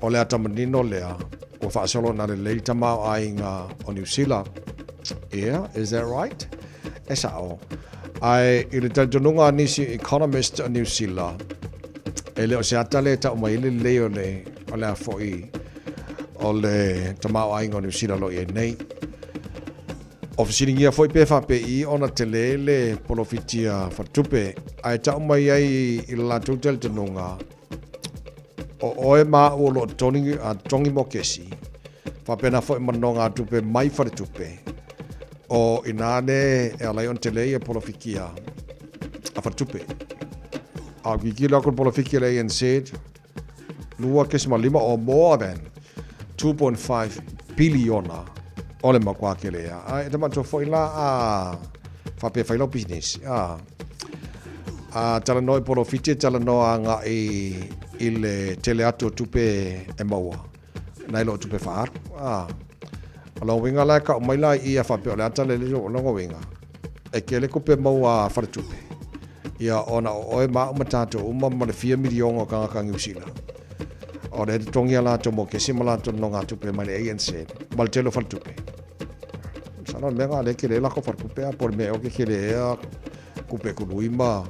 o le ata manino lea ua faasolo ona lelei le tamaoaiga o Niu Sila. Yeah, is that right? E sao. Ae i le talitonuga a nisi economist o Niu Sila, e le o se ata lea e tau mai ai le lelei o le, o le a foi, o le tamaoaiga o Niu Sila o lo o i ai nei. O fesiligia foi pe faapei ona tele le polofiti a faletupe, ae tau mai ai i le latou talitonuga, o oe ma au o lo o totogi, a totogi mokesi, faapena foi ma nogatupe mai faletupe, o inā le e ala ai ona tele ia polofiti a faletupe. A kikilo aku le polofiti a le ANZ, 2.5 or more than 2.5 piliona o le makuā kele ia. Ai, e te matua foi la a faapea fai lau pisinisi. A, a talanoa i polofiti, e talanoa agai i le tele atu o tupe e maua. Nai lo tupe whaaru. A, o lona uiga la e kau mai la i ia faapea o le ata le o lona uiga. E kele kupe maua a wharetupe. Ia, ona o oe ma au ma tātou uma ma le fia miliona o kangaka Niu Sila. O le totogi a latou mokesi ma latou nonogatupe mai le ANZ ma le tele o faletupe. Masalo o le mea lena lea e kele ai lako faletupe a po o le mea ea o ke kele ea kupe kului ma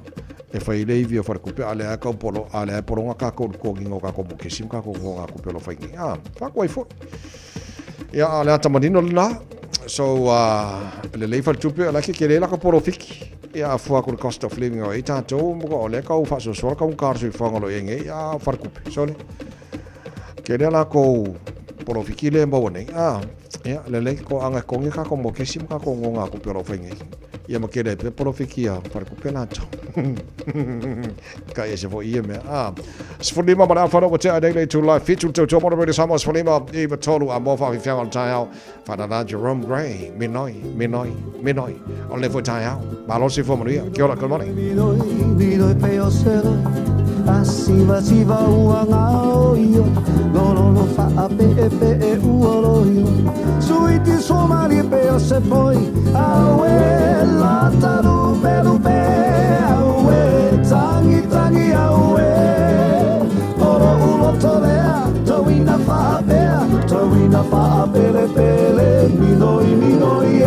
e fai ai le ivi o faletupe a lea e kau polo a lea e pologa kākou i le totogiina o kākou mokesi ma kākou nonogatupe o lo o fai nei. A, faaku ai foi. Ia, a o le ata manino lena. So, lelei faletupe, o la e kekele ai lako polofiki. Ia, a fua aku i le cost of living o ai tatou, o lea kau faasoasoa le kaugata o le soifuaga o lo o i ai nei, a faletupe. Sole. Kele a lakou polofiki lea e maua nei. A, ia, lelei, toaga e totogi kākou mokesi ma kākou nogatupe o lo o fai nei. Ia ma kele ai pea polofiki a faletupe latou. Kai ese foi ia mea. Ah. 15 ma le afa ua tea nei le itula 7 le tautua mo le Radio Samoa 15 i 3 a mo whawhiwhianga o le taeao. Whanana Jerome Gray, Minoi, Minoi, Minoi. O le foi taeao. Malo se fua manuia. Kia ora, good morning. Minoi, minoi, pe o sela.
Tasivasiva ua gaoioi Lololo faapeepee ua loiloi Suiti somali pe o se poi Aue lata lupe lupe Aue tangi tangi aue Olo uloto lea Tauina faapea Tauina faapelepele Minoi minoi e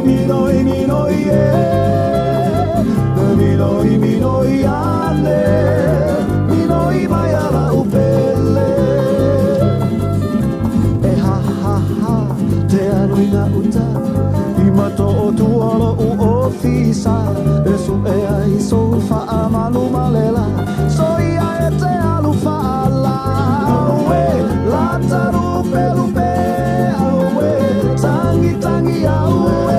Minoi minoi e Minoi minoi ane Minoi mai ala upele E ha ha ha Te alu i gauta I mato o tua lo'u ofisa E su'e ai sou faamalu ma le la Soia e te alu faala Auē lata lupe lupe Auē tangi tangi auē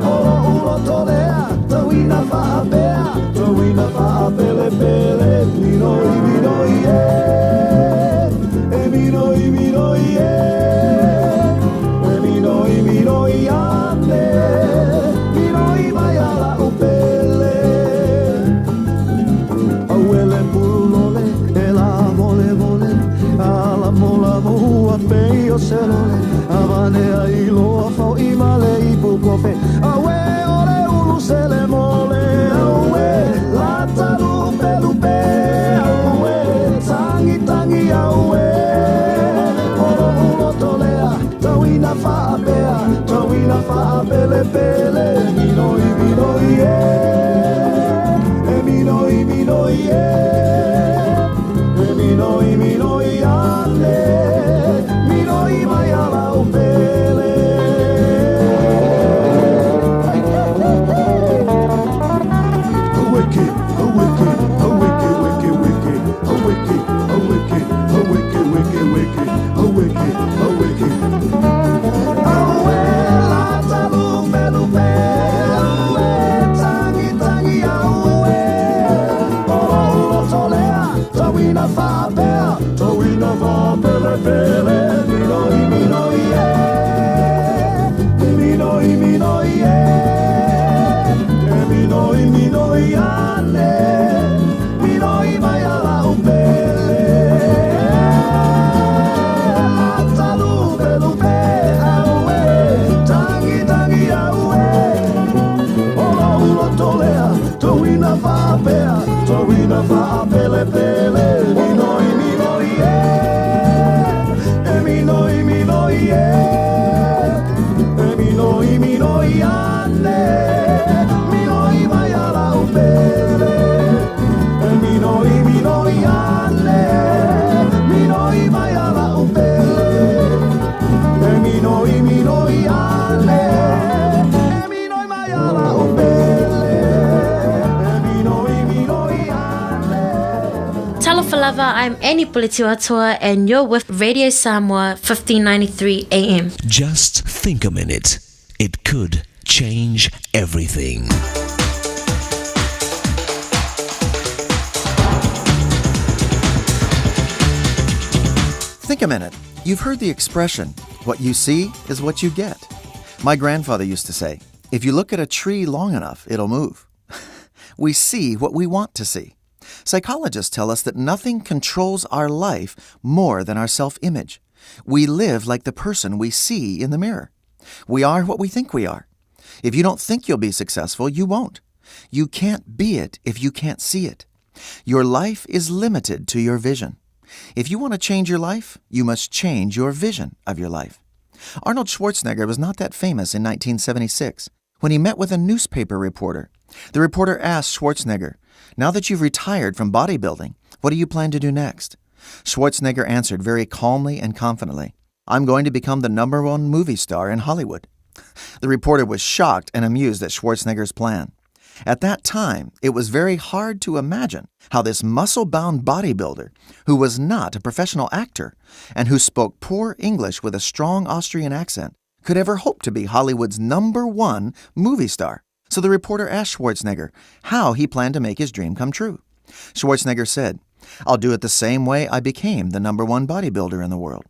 O lo'u loto lea Tauina faapea Tauina faapelepele Minoi minoi e E minoi minoi e E minoi minoi ane Minoi mai ala upele Auele pulole E la mole mole Ala mola moa pei o se lole Avane ai loa fo'i ma le ipu kofe Auē o le ulu sele mole Auē lata lupe lupe Auē tangi tangi auē O lo'u loto lea Tauina faapea Tauina faapelepele Minoi minoi e E minoi minoi e E minoi minoi ane Minoi mai ala upele Aweke, aweke, aweke, weke, weke, aweke, aweke, aweke, weke, weke, aweke, aweke. Auē, lata lupe lupe, auē, tangi tangi auē. O lo'u loto lea, tauina faapea, tauina faapelepele, minoi minoi e, minoi minoi e, e minoi minoi ane, minoi mai ala upele. Lata lupe lupe, auē, tangi tangi auē. O lo'u loto lea, tauina faapea, tauina faapelepele, minoi minoi e, e minoi minoi e, e minoi minoi ane, minoi mai ala upele, e minoi minoi ane, minoi mai ala upele, e minoi minoi ane, e minoi mai ala upele, e minoi minoi ane.
Talofa lava, I'm Annie Puletiuatoa and you're with Radio Samoa 1593 AM.
Just think a minute. It could change everything.
Think a minute. You've heard the expression, what you see is what you get. My grandfather used to say, if you look at a tree long enough, it'll move. We see what we want to see. Psychologists tell us that nothing controls our life more than our self image. We live like the person we see in the mirror. We are what we think we are. If you don't think you'll be successful, you won't. You can't be it if you can't see it. Your life is limited to your vision. If you want to change your life, you must change your vision of your life. Arnold Schwarzenegger was not that famous in 1976 when he met with a newspaper reporter. The reporter asked Schwarzenegger, Now that you've retired from bodybuilding, what do you plan to do next? Schwarzenegger answered very calmly and confidently, I'm going to become the number one movie star in Hollywood. The reporter was shocked and amused at Schwarzenegger's plan. At that time, it was very hard to imagine how this muscle bound bodybuilder, who was not a professional actor and who spoke poor English with a strong Austrian accent, could ever hope to be Hollywood's number one movie star. So the reporter asked Schwarzenegger how he planned to make his dream come true. Schwarzenegger said, I'll do it the same way I became the number one bodybuilder in the world.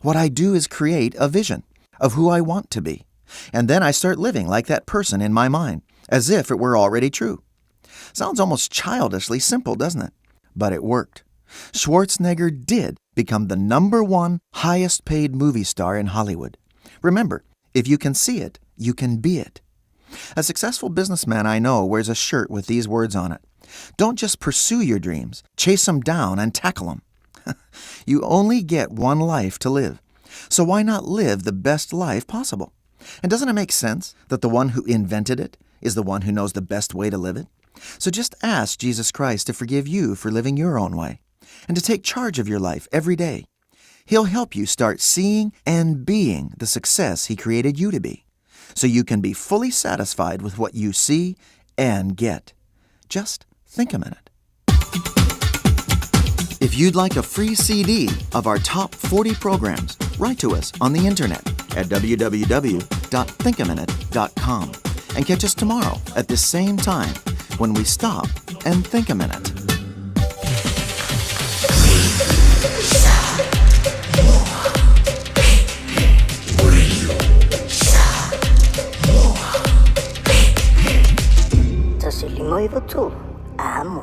What I do is create a vision of who I want to be. And then I start living like that person in my mind, as if it were already true. Sounds almost childishly simple, doesn't it? But it worked. Schwarzenegger did become the number one highest paid movie star in Hollywood. Remember, if you can see it, you can be it. A successful businessman I know wears a shirt with these words on it Don't just pursue your dreams, chase them down and tackle them. You only get one life to live, so why not live the best life possible? And doesn't it make sense that the one who invented it is the one who knows the best way to live it? So just ask Jesus Christ to forgive you for living your own way and to take charge of your life every day. He'll help you start seeing and being the success He created you to be, so you can be fully satisfied with what you see and get. Just think a minute. If you'd like a free CD of our top 40 programs, write to us on the internet at www.thinkaminute.com and catch us tomorrow at this same time when we stop and think a minute.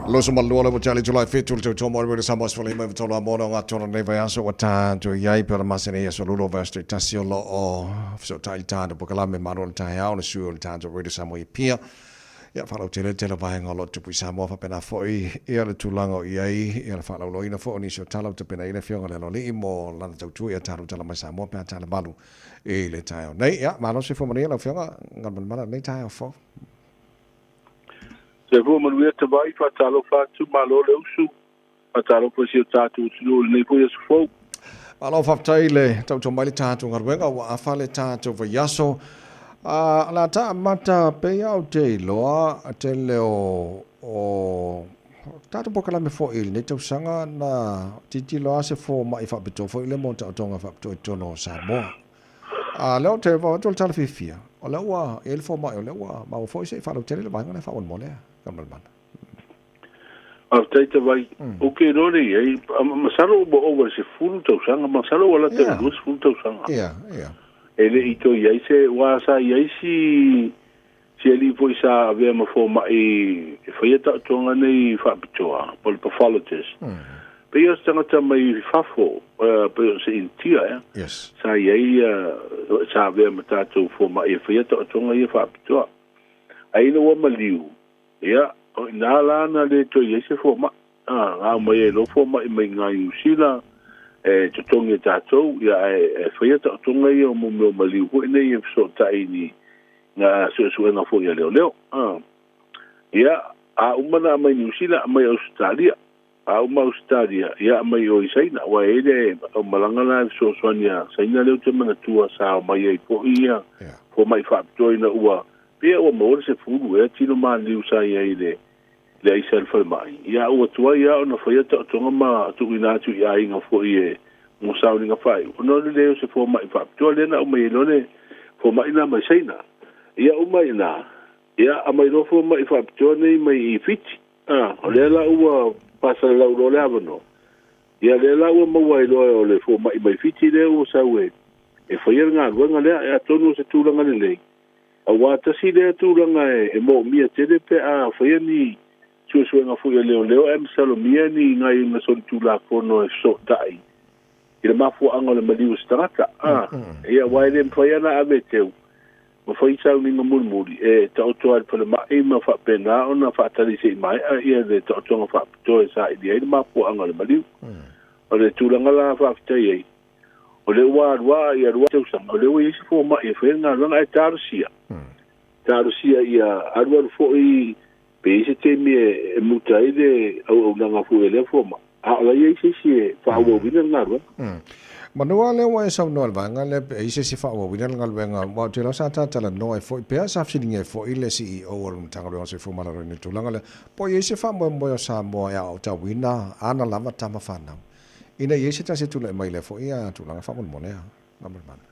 Loso malua le tali July 7 le tau mo le sa mos fale mai tolo mo nga tolo nei vai aso wa ta to iai pe masene ia so lulo vai tasi o lo o so tai ta to pokala me maro le tai au le su le ta to radio sa mo i pia ia whalau tele tele vaenga o lo tupu i Samoa whapena foi ia le tulaga o i ai ia le faalauloina foi o nisi o tala o tapena i le afioga le aloalii mo lana tautua ia tatou tala mai Samoa pe a tala malu i le taeao nei. Ia, malo soifua manuia lau afioga Galumalemana lenei taeao fou.
Soifua manuia Tavai, faatalofa atu, malo le usu, faatalofa i si o tatou atunuu i lenei foi aso fou.
Malo faafetai le tautua mai le tatou galuega ua afa le tatou vaiaso. A o le a taa mata pei au te iloa tele o o tatou polokalame foi i lenei tausaga na tilotilo lava se fomai faapitoa foi lea mo taotoga faapitoa i totonu o Samoa. A lea ou te vaai atu o le tala fiafia, o lea ua i ai le fomai, o lea ua maua foi se i faalautele le vaega lea faamolemole a Galumalemana.
Faafetai Tavai. Ou te iloa le i ai, masalo ua ova i le 10 tausaga, masalo ua lata i le 20 tausaga. E le i toe i ai se, aua sa i ai si, si alii foi sa avea ma fomai e faia taotoga nei faapitoa, po o le pathologist. Pei o se tagata mai fafo, pei o se Initia ea, sa i ai, sa avea ma tatou fomai e faia taotoga ia faapitoa. Ae ina ua maliu, Ia, o i ina la na le toe i ai se fomai. A, na aumai ai loa fomai mai iga i Niu Sila, e totogi e tatou, ia, ae e faia taotoga ia o mo mea o maliu foi nei e fesootai i ni nga suesuega foi a leoleo. A, ia, a uma na aumai Niu Sila, aumai Ausetalia. A uma Ausetalia, ia, aumai o i Saina, aua e i ai le aumalaga la e fesoasoani a Saina lea ou te manatua sa aumai ai foi ia fomai faapitoa ina ua Pea ua maua le 10 ea tino maliu sa i ai le le aisa i le falemai, ia ua tuai lava ona faia taotoga ma tuuina atu i aiga foi e mo sauniga faaiu, ona o le leai o se fomai faapitoa lea na aumai ai loa le fomai na mai Saina. Ia uma i ina, ia aumai loa fomai faapitoa nei mai i Fiti. A, o lea la ua faasalalau loa le avanoa, ia lea la ua maua ai loa o le fomai mai Fiti lea ua sau e e faia le galuega lea, atonu o se tulaga lelei. Aua tasi lea tulaga e moomia tele pe a faia ni suesuega foi a leoleo ae masalomia ni gaioiga solitulafono e fesootai i le mafuaaga o le maliu o se tagata. A, ia, aua e le mafai lava ona ave e teu ma fai sauniga mulimuli e taoto ai le falemai ma faapena ona faatali se i maea ia le taotoga faapitoa e saili ai le mafuaaga o le maliu. O le tulaga la faafetai ai, O lea ua alu a ia 2 tausaga, o lea ua i ai se fomai e faia le galuega, ae talosia, talosia ia alualu foi pe i ai se taimi e muta ai le auaunaga foi a lea fomai, a o la i ai se isi e faaauauina le galuega.
Manu a lea ua e saunoa i le vaega lea pe i ai se isi e faaauauina le galuega, aua ou te iloa sa ta talanoa ai foi pea sa fesiligia ai foi le CEO o le Matagaluega o le Soifua Maloloina i le tulaga lea, po o i ai se faamoemoe o Samoa e aoaotauina ana lava tama fanau. Ina i ai se tasi e tulai mai i lea foi tulaga faamolemole a Galumalemana.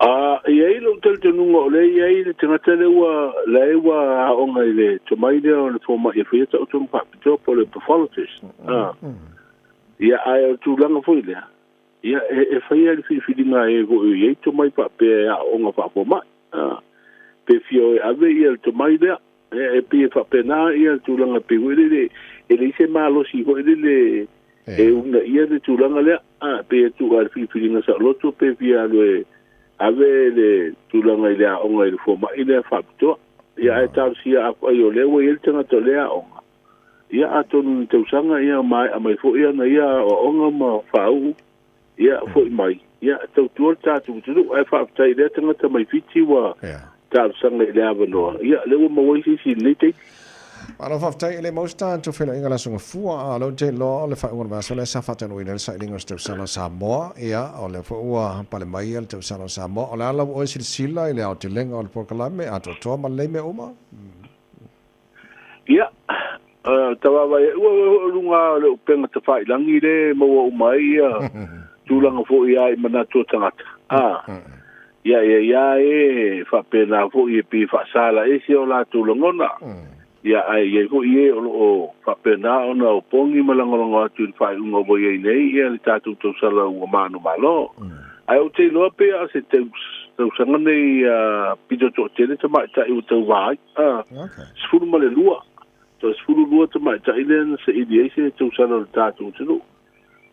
A i ai lou talitonuga o lea e i ai le tagata lea ua la e ua aoga i le tomai lea o le fomai e faia taotoga faapitoa po o le pathologist. A, ia ae o le tulaga foi lea, ia e faia le filifiliga a e foi o i ai tomai faapea e aooga faafomai. A, pe fia o e ave ia le tomai lea. E pei e faapena ia le tulaga pei foi lele e leai se malosi foi lele e uunaia le tulaga lea, a pei e tuu lava i le filifiliga saoloto pe fia alu e ave le tulaga i le aoga i le fomai lea faapitoa. Ia ae talosia afai o lea ua i ai le tagata o lea e aoga, ia atonu i ni tausaga ia maea mai foi ana ia aoaoga ma faauu ia foi mai, ia tautua le tatou atunuu. Ae faafetai i lea tagata mai Fiti ua talosaga i le avanoa, ia lea ua maua ai se isi i lenei taimi.
Malo faafetai e le maua se tatou feiloaiga i le Aso Gafua, a o lea ou te iloa o le faaiuga o le vaiaso lea sa faataunuuina ai le sailiga o se tausala o Samoa. Ia, o lea foi ua pale mai le tausala o Samoa. O le a lau oe silasila i le aotelega o le polokalame, atoatoa ma lelei mea uma?
Ia, tauavae ua oe foi o luga o le upega tafailagi le maua uma ai ia tulaga foi a i manatu o tagata. A, ia, ia, ia e faapena foi e pei e faasala ese o latou lagona. Ia, ae i ai foi e o lo o faapena ona opogi ma lagolago atu i le faaiuga ua i ai nei ia le tatou tausala ua manumalo. Ae ou te iloa pei a o se tausaga nei pito toatele tamaitai ua tauva ai. A, 12, toe 12 tamaitai lea na saili ai se tausala o le tatou atunuu.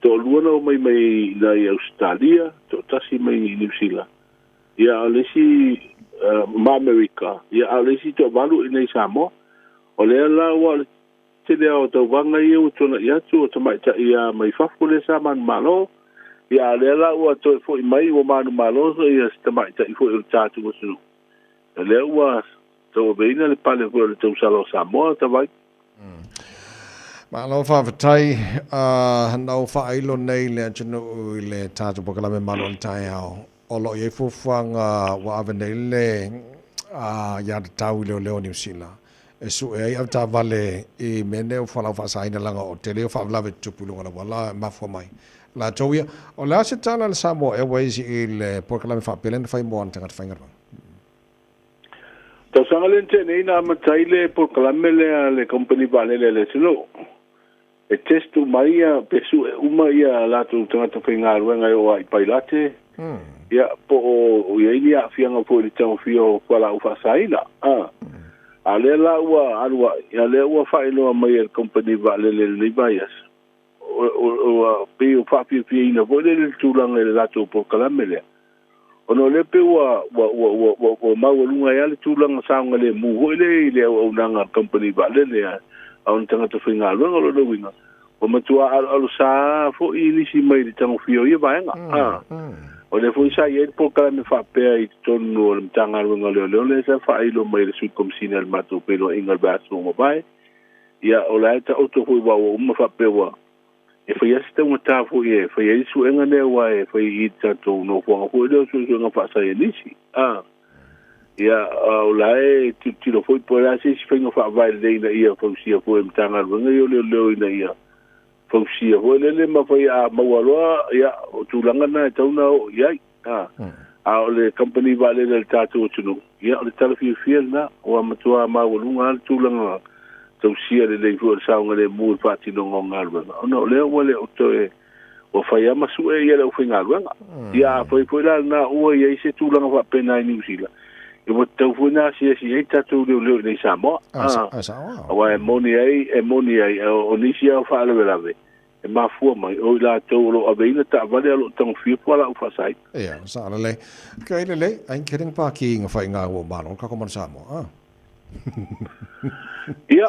Toalua na omai mai nai Ausetalia, toatasi mai Niu Sila, ia a o le isi ma Amerika, ia a o le isi toavalu i inei i Samoa. O lea la ua o le tele lava o tauvaga ia ua tuanai atu o tamaitai lava mai fafo lea sa manumalo, ia a o lea la ua toe foi mai ua manumalo ia se tamaitai foi o le tatou atunuu. O lea ua tauaveina le pale foi o le tausala o Samoa, Tavai.
Malo faafetai na ou faailo nei le atunuu i le tatou polokalame Malo o le Taeao. O lo o i ai fuafuaga ua ave nei le ia tatau i leoleo o Niu Sila e sue ai avetaavale i mea nei o fualaau faasaina leaga o tele ia o faalavelave tutupu i luga o le auala e mafua mai latou ia. O le a se tala a le Samoa Airways i le polokalame faapea lea na fai mo ana tagata faigaluega?
Tausaga lea na tea nei na amata ai le polokalame lea a le kamupani vaalele a le atunuu e test uma ai ia pe sue uma ia latou tagata faigaluega e oo lava i pailate ia po o i ai ni aafiaga foi i le tagofia o fualaau faasaina. A a lea la ua alu ai, a lea ua faailoa mai e le kamupani vaalele i lenei vaiaso ua pei ua faafiafiaina foi lele le tulaga i le latou polokalame lea, ona o lea pei ua ua ua ua ua ua maualuga ai lava le tulaga saogalemu foi lea i le auaunaga a le kamupani vaalele a ona tagata faigaluega. O lona uiga, ua matua aloalosa foi nisi mai le tagofia o ia vaega. A o lea foi sa i ai le polokalame faapea i totonu o le Matagaluega o Leoleo lea sa faailo mai e le Sui Komesina i le matou feiloaiga i le vaiaso ua mavae. Ia, o la e taoto foi aua ua uma faapea ua e fai lava se taugata foi e fai ai le suega lea aua e fai i le tatou nofoaga foi lea o suesuega faasaienisi. A, ia, o la e tilotilo foi po o le a se isi faiga faavae lelei ina ia fausia foi e Matagaluega ia o Leoleo ina ia fausia foi lele ma fai a maua loa, ia, o tulaga na e tatau ona oo i ai. A, a o le kamupani vaalele a le tatou atunuu, ia o le tala fiafia lena, ua matua maualuga lava le tulaga tausia lelei foi o le saogalemu i le faatinoga o galuega, ona o lea ua le o toe, ua fai lava ma sue ia le aufaigaluega. Ia afai foi la lena ua i ai se tulaga faapena i Niu Sila, ia ua tatau foi ona asiasi i ai tatou leoleo i inei i Samoa. A, aua e moni ai, e moni ai, o nisi lava o faalavelave, e mafua mai, o i latou o lo o aveina taavale a o lo o tagofia fualaau faasaina.
Ia, sa lelei. Okay, lelei. Ain't kidding pa ki nga whai ngā ua malo, ka ko Samoa. Ah.
Ia,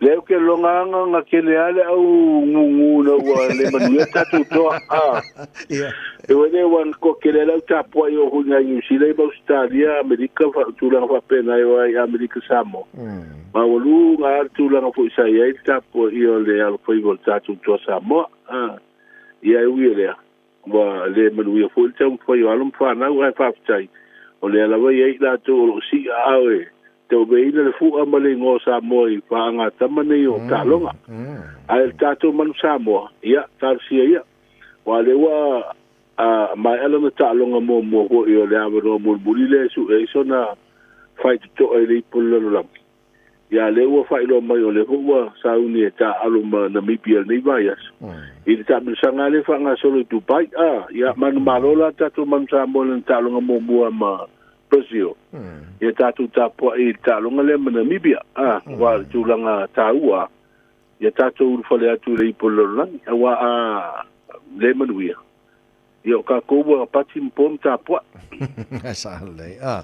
lea ou ke logaga nga kele a le au ngungu na ua le manuia tatou toa. Ah.
Ia.
E ua le ua ko kele lau tapua i o hui ngai New Zealand, Australia, Amerika, tulaga faapena e o ai Amerika Samoa. Maualuga lava le tulaga foi sa i ai le tapuaia o le alofaiva o le tatou toa Samoa. A, ia e ui o lea, ua le manuia foi le taumafai o alo ma fanau, ae faafetai, o lea lava e i ai i latou o lo o sii aao e tauaveina le fua ma le igoa o Samoa i faagatama nei o taaloga. Ae o le tatou manu Samoa, ia, talosia ia, aua o lea ua maea lana taaloga muamua foi o le avanoa mulimuli lea e sue ai sona faitotoa i le ipu o le lalolagi. Ia lea ua faailoa mai o lea foi ua sauni e taaalo ma Namibia i lenei vaiaso. I le taamilosaga lea e faagasolo i Dubai. A, ia manumalo la tatou manu Samoa i lana taaloga muamua ma. Brazil. Ia tatou tapua'i i le taaloga lea ma Namibia, a, aua o le tulaga taua, ia tatou ulufale atu i le ipu o le lalolagi, auā a le manuia, ia o tatou ua pati ma po ma tapua'i.
Sa lelei. A.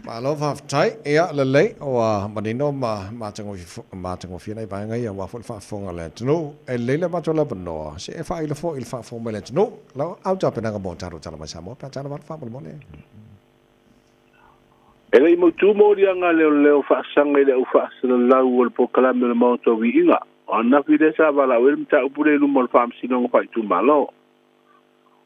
Malo faafetai. Ia, lelei, ua manino ma matagofie nai vaega ia aua foi le faafofoga a le atunuu. E lelei le avatu o le avanoa, se e faailo foi i le faafofoga mai le atunuu. Lau au tapenaga mo tatou tala mai Samoa pe a tala valu faamolemole.
E le i mautu moliaga leoleo faasaga i le au faasalalau o le polokalame o le Maota o Viiga, o ananafi lea sa valaau ai le mataupu lea i luma o le Faamasinoga Faaitumalo.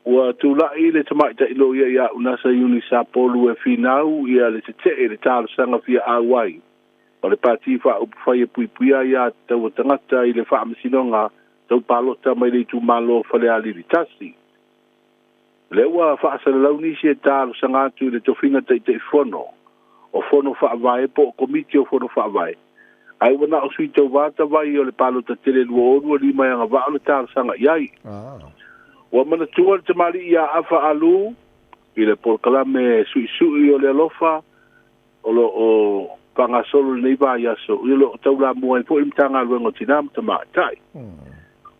Ua tulai le tamaitai loia ia Unasa Iuni Sapolu e finau ia le tetee i le talosaga fia auai o le Pati Faaupufai e puipuia aiatatau a tagata i le Faamasinoga Tau Palota mai le itumalo o Falealili 1. O lea ua faasalalau nisi e talosaga atu i le tofiga Taitaifono o Fono Faavae po o Komiti o Fono Faavae, ae ua na o sui tauva tavai o le palota tele 2025 e agavaa o le talosaga i ai. Ua manatua le tamalii ia Afa Alu i le polokalame suisui o le alofa o lo o faagasolo i lenei vaiaso, o lo o taulamua ai foi le Matagaluega o Tina ma Tamaitai.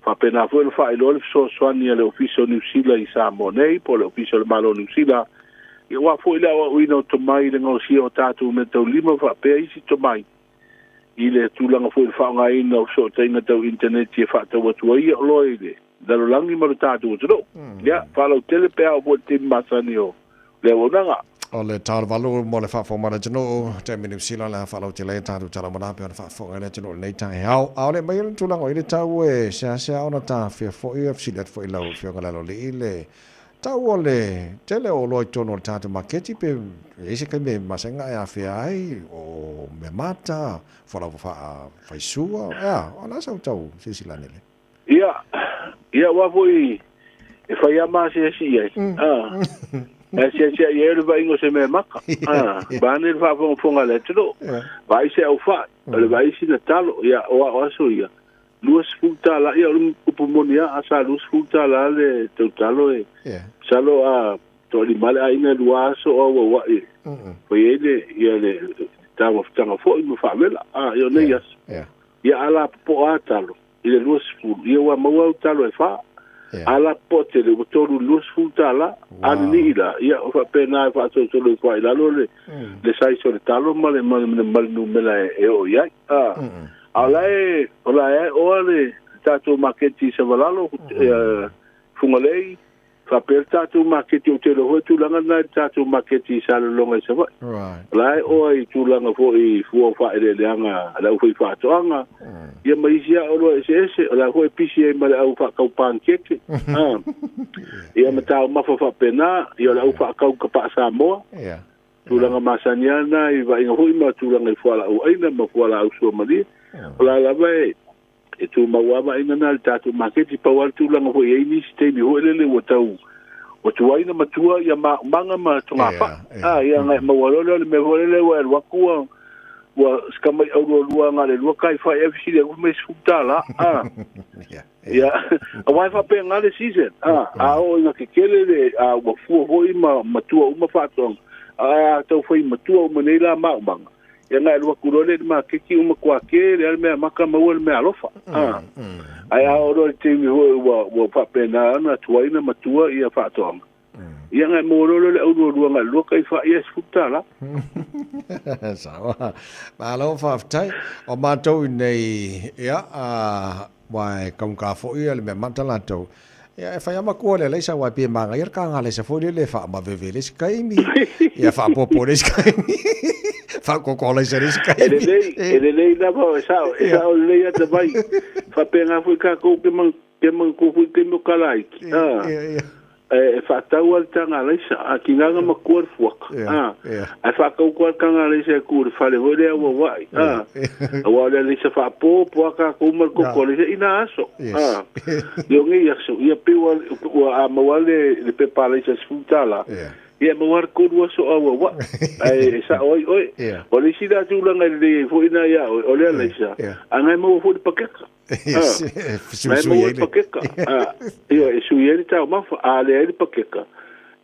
Faapena foi ona faailoa le fesoasoani a le Ofisa o Niu Sila i Samoa nei, po o le Ofisa o le Malo o Niu Sila, aua foi le aoaoina o tomai i le gaosia o tatou meataulima faapea isi tomai i le tulaga foi o le faaaogaina o fesootaiga tau initaneti e faatau atu ai oloa i le lalolagi ma lo tatou atunuu. Ia, faalautele pe a oo foi i le taimi masani o le auaunaga.
O le taovalu mo le faafofoga mai le atunuu, taimi Niu Sila le a faalautele ai tatou tala uma pei ona faafofoga ai le atunuu i lenei taeao. A o le aumai o le tulaga o i le tau e seasea ona tafea foi, e fesili atu foi i lau Afioga Laloalii le tau o le tele o oloa i totonu o le tatou maketi pe i ai se taimi e masani ona e afea ai o mea mata, fualaau faafaisua, ea, o le a sau tau silasila ane le.
Ia, ia aua foi e fai lava ma asiasi i ai. A, e asiasi i ai o le vaaiga o se mea maka. A, vaeane le faafogafoga a le atunuu. Vaai se aufai, o le vaai sina talo, ia, o a o aso ia, $20, ia o le upu moni lava, a sa $20 le tautalo e, masalo a toalima le aiga e lua aso o auauai e fai ai le, ia le taumafataga foi ma faavela. A, ia o nei aso. Ia a lapopoa lava talo i le 20, ia ua maua au talo e fa. A lapopoa tele ua tolu i le 20 tala, a ninii la, ia o faapena e faasolosolo ifo ai i lalo le, le size o le talo ma le, ma le, ma le numera e, e oo i ai. A, a o la e, o la e oa le tatou maketi i Savalalo, Fugalei, Faapea le tatou maketi, ou te iloa foi tulaga na i le tatou maketi i Salelologa i Savaii. Right. O la e oa i tulaga foi i fua o faaeleeleaga a le aufaifaatoaga, ia ma isi lava oloa eseese, o la foi e pisi ai ma le au faakau panikeke, a, ia ma taumafa faapena, ia o le au faakau kapaa Samoa. Yeah. Tulaga masani lava na i vaaiga foi ma tulaga i fualaau aina ma fualaau suamalie. O la lava e E tumau lava vaaiga na i le tatou maketi, pau lava le tulaga foi e i ai nisi taimi foi lele ua tau ua tuai ona matua ia maumaga ma togafai. A, ia na e maua loa lea o le mea foi lele ua e alu atu ua ua si tamai aulualua na o le lua taifai ae fesili atu fai mai e $10. A, ia, aua e faapena le season. A, a oo ina tetele le, a ua fua foi ma matua uma faatoaga, ae a tau fai matua uma nei la maumaga, Ia na e alu atu loa lea i le maketi ua matua tele lava le mea maka maua le mea alofa. A. Ae a oo loa i le taimi foi ua ua faapena ona tuai ona matua ia faatoaga. Ia na e maua loa lea o le aulualua na o le lua taifai ia e $10.
Sawa. Malo faafetai. O matou i nei, ia, a, Aua e kaugata foi le mea mata latou. Ia, e fai lava matua le alaisa aua e pei e manaia le taga alaisa foi lele e faamaveve i le isi taimi, ia faapopo i le isi taimi, faakooko alaisa i le isi
E
taimi.
lelei, e lelei lava, e sao, e sao lelei ata mai. Faapena foi tatou ke man, ke manatua foi i taimi o Kalaiki. A. E faatau lava le taga alaisa, a tiga ona matua le fuaka, a, ae faatau atu lava le taga alaisa e tu i le fale foi lea auauai, a, aua o le alaisa faapo po a tatou ma le koko alaisa i na aso, a, i o nei aso, ia pei ua, ua a maua lava le pepa alaisa $10, ia e maua lava le tolu aso o auauai, ae e sao ai oe. O le isi la tulaga e lelei ai foi lena ia oe, o le alaisa, a na e maua foi le pakeka.
Yes, e
Na e
sui
maua
ai
le
le.
pakeka. A, ia, e sui ai le taumafa, a leai le pakeka,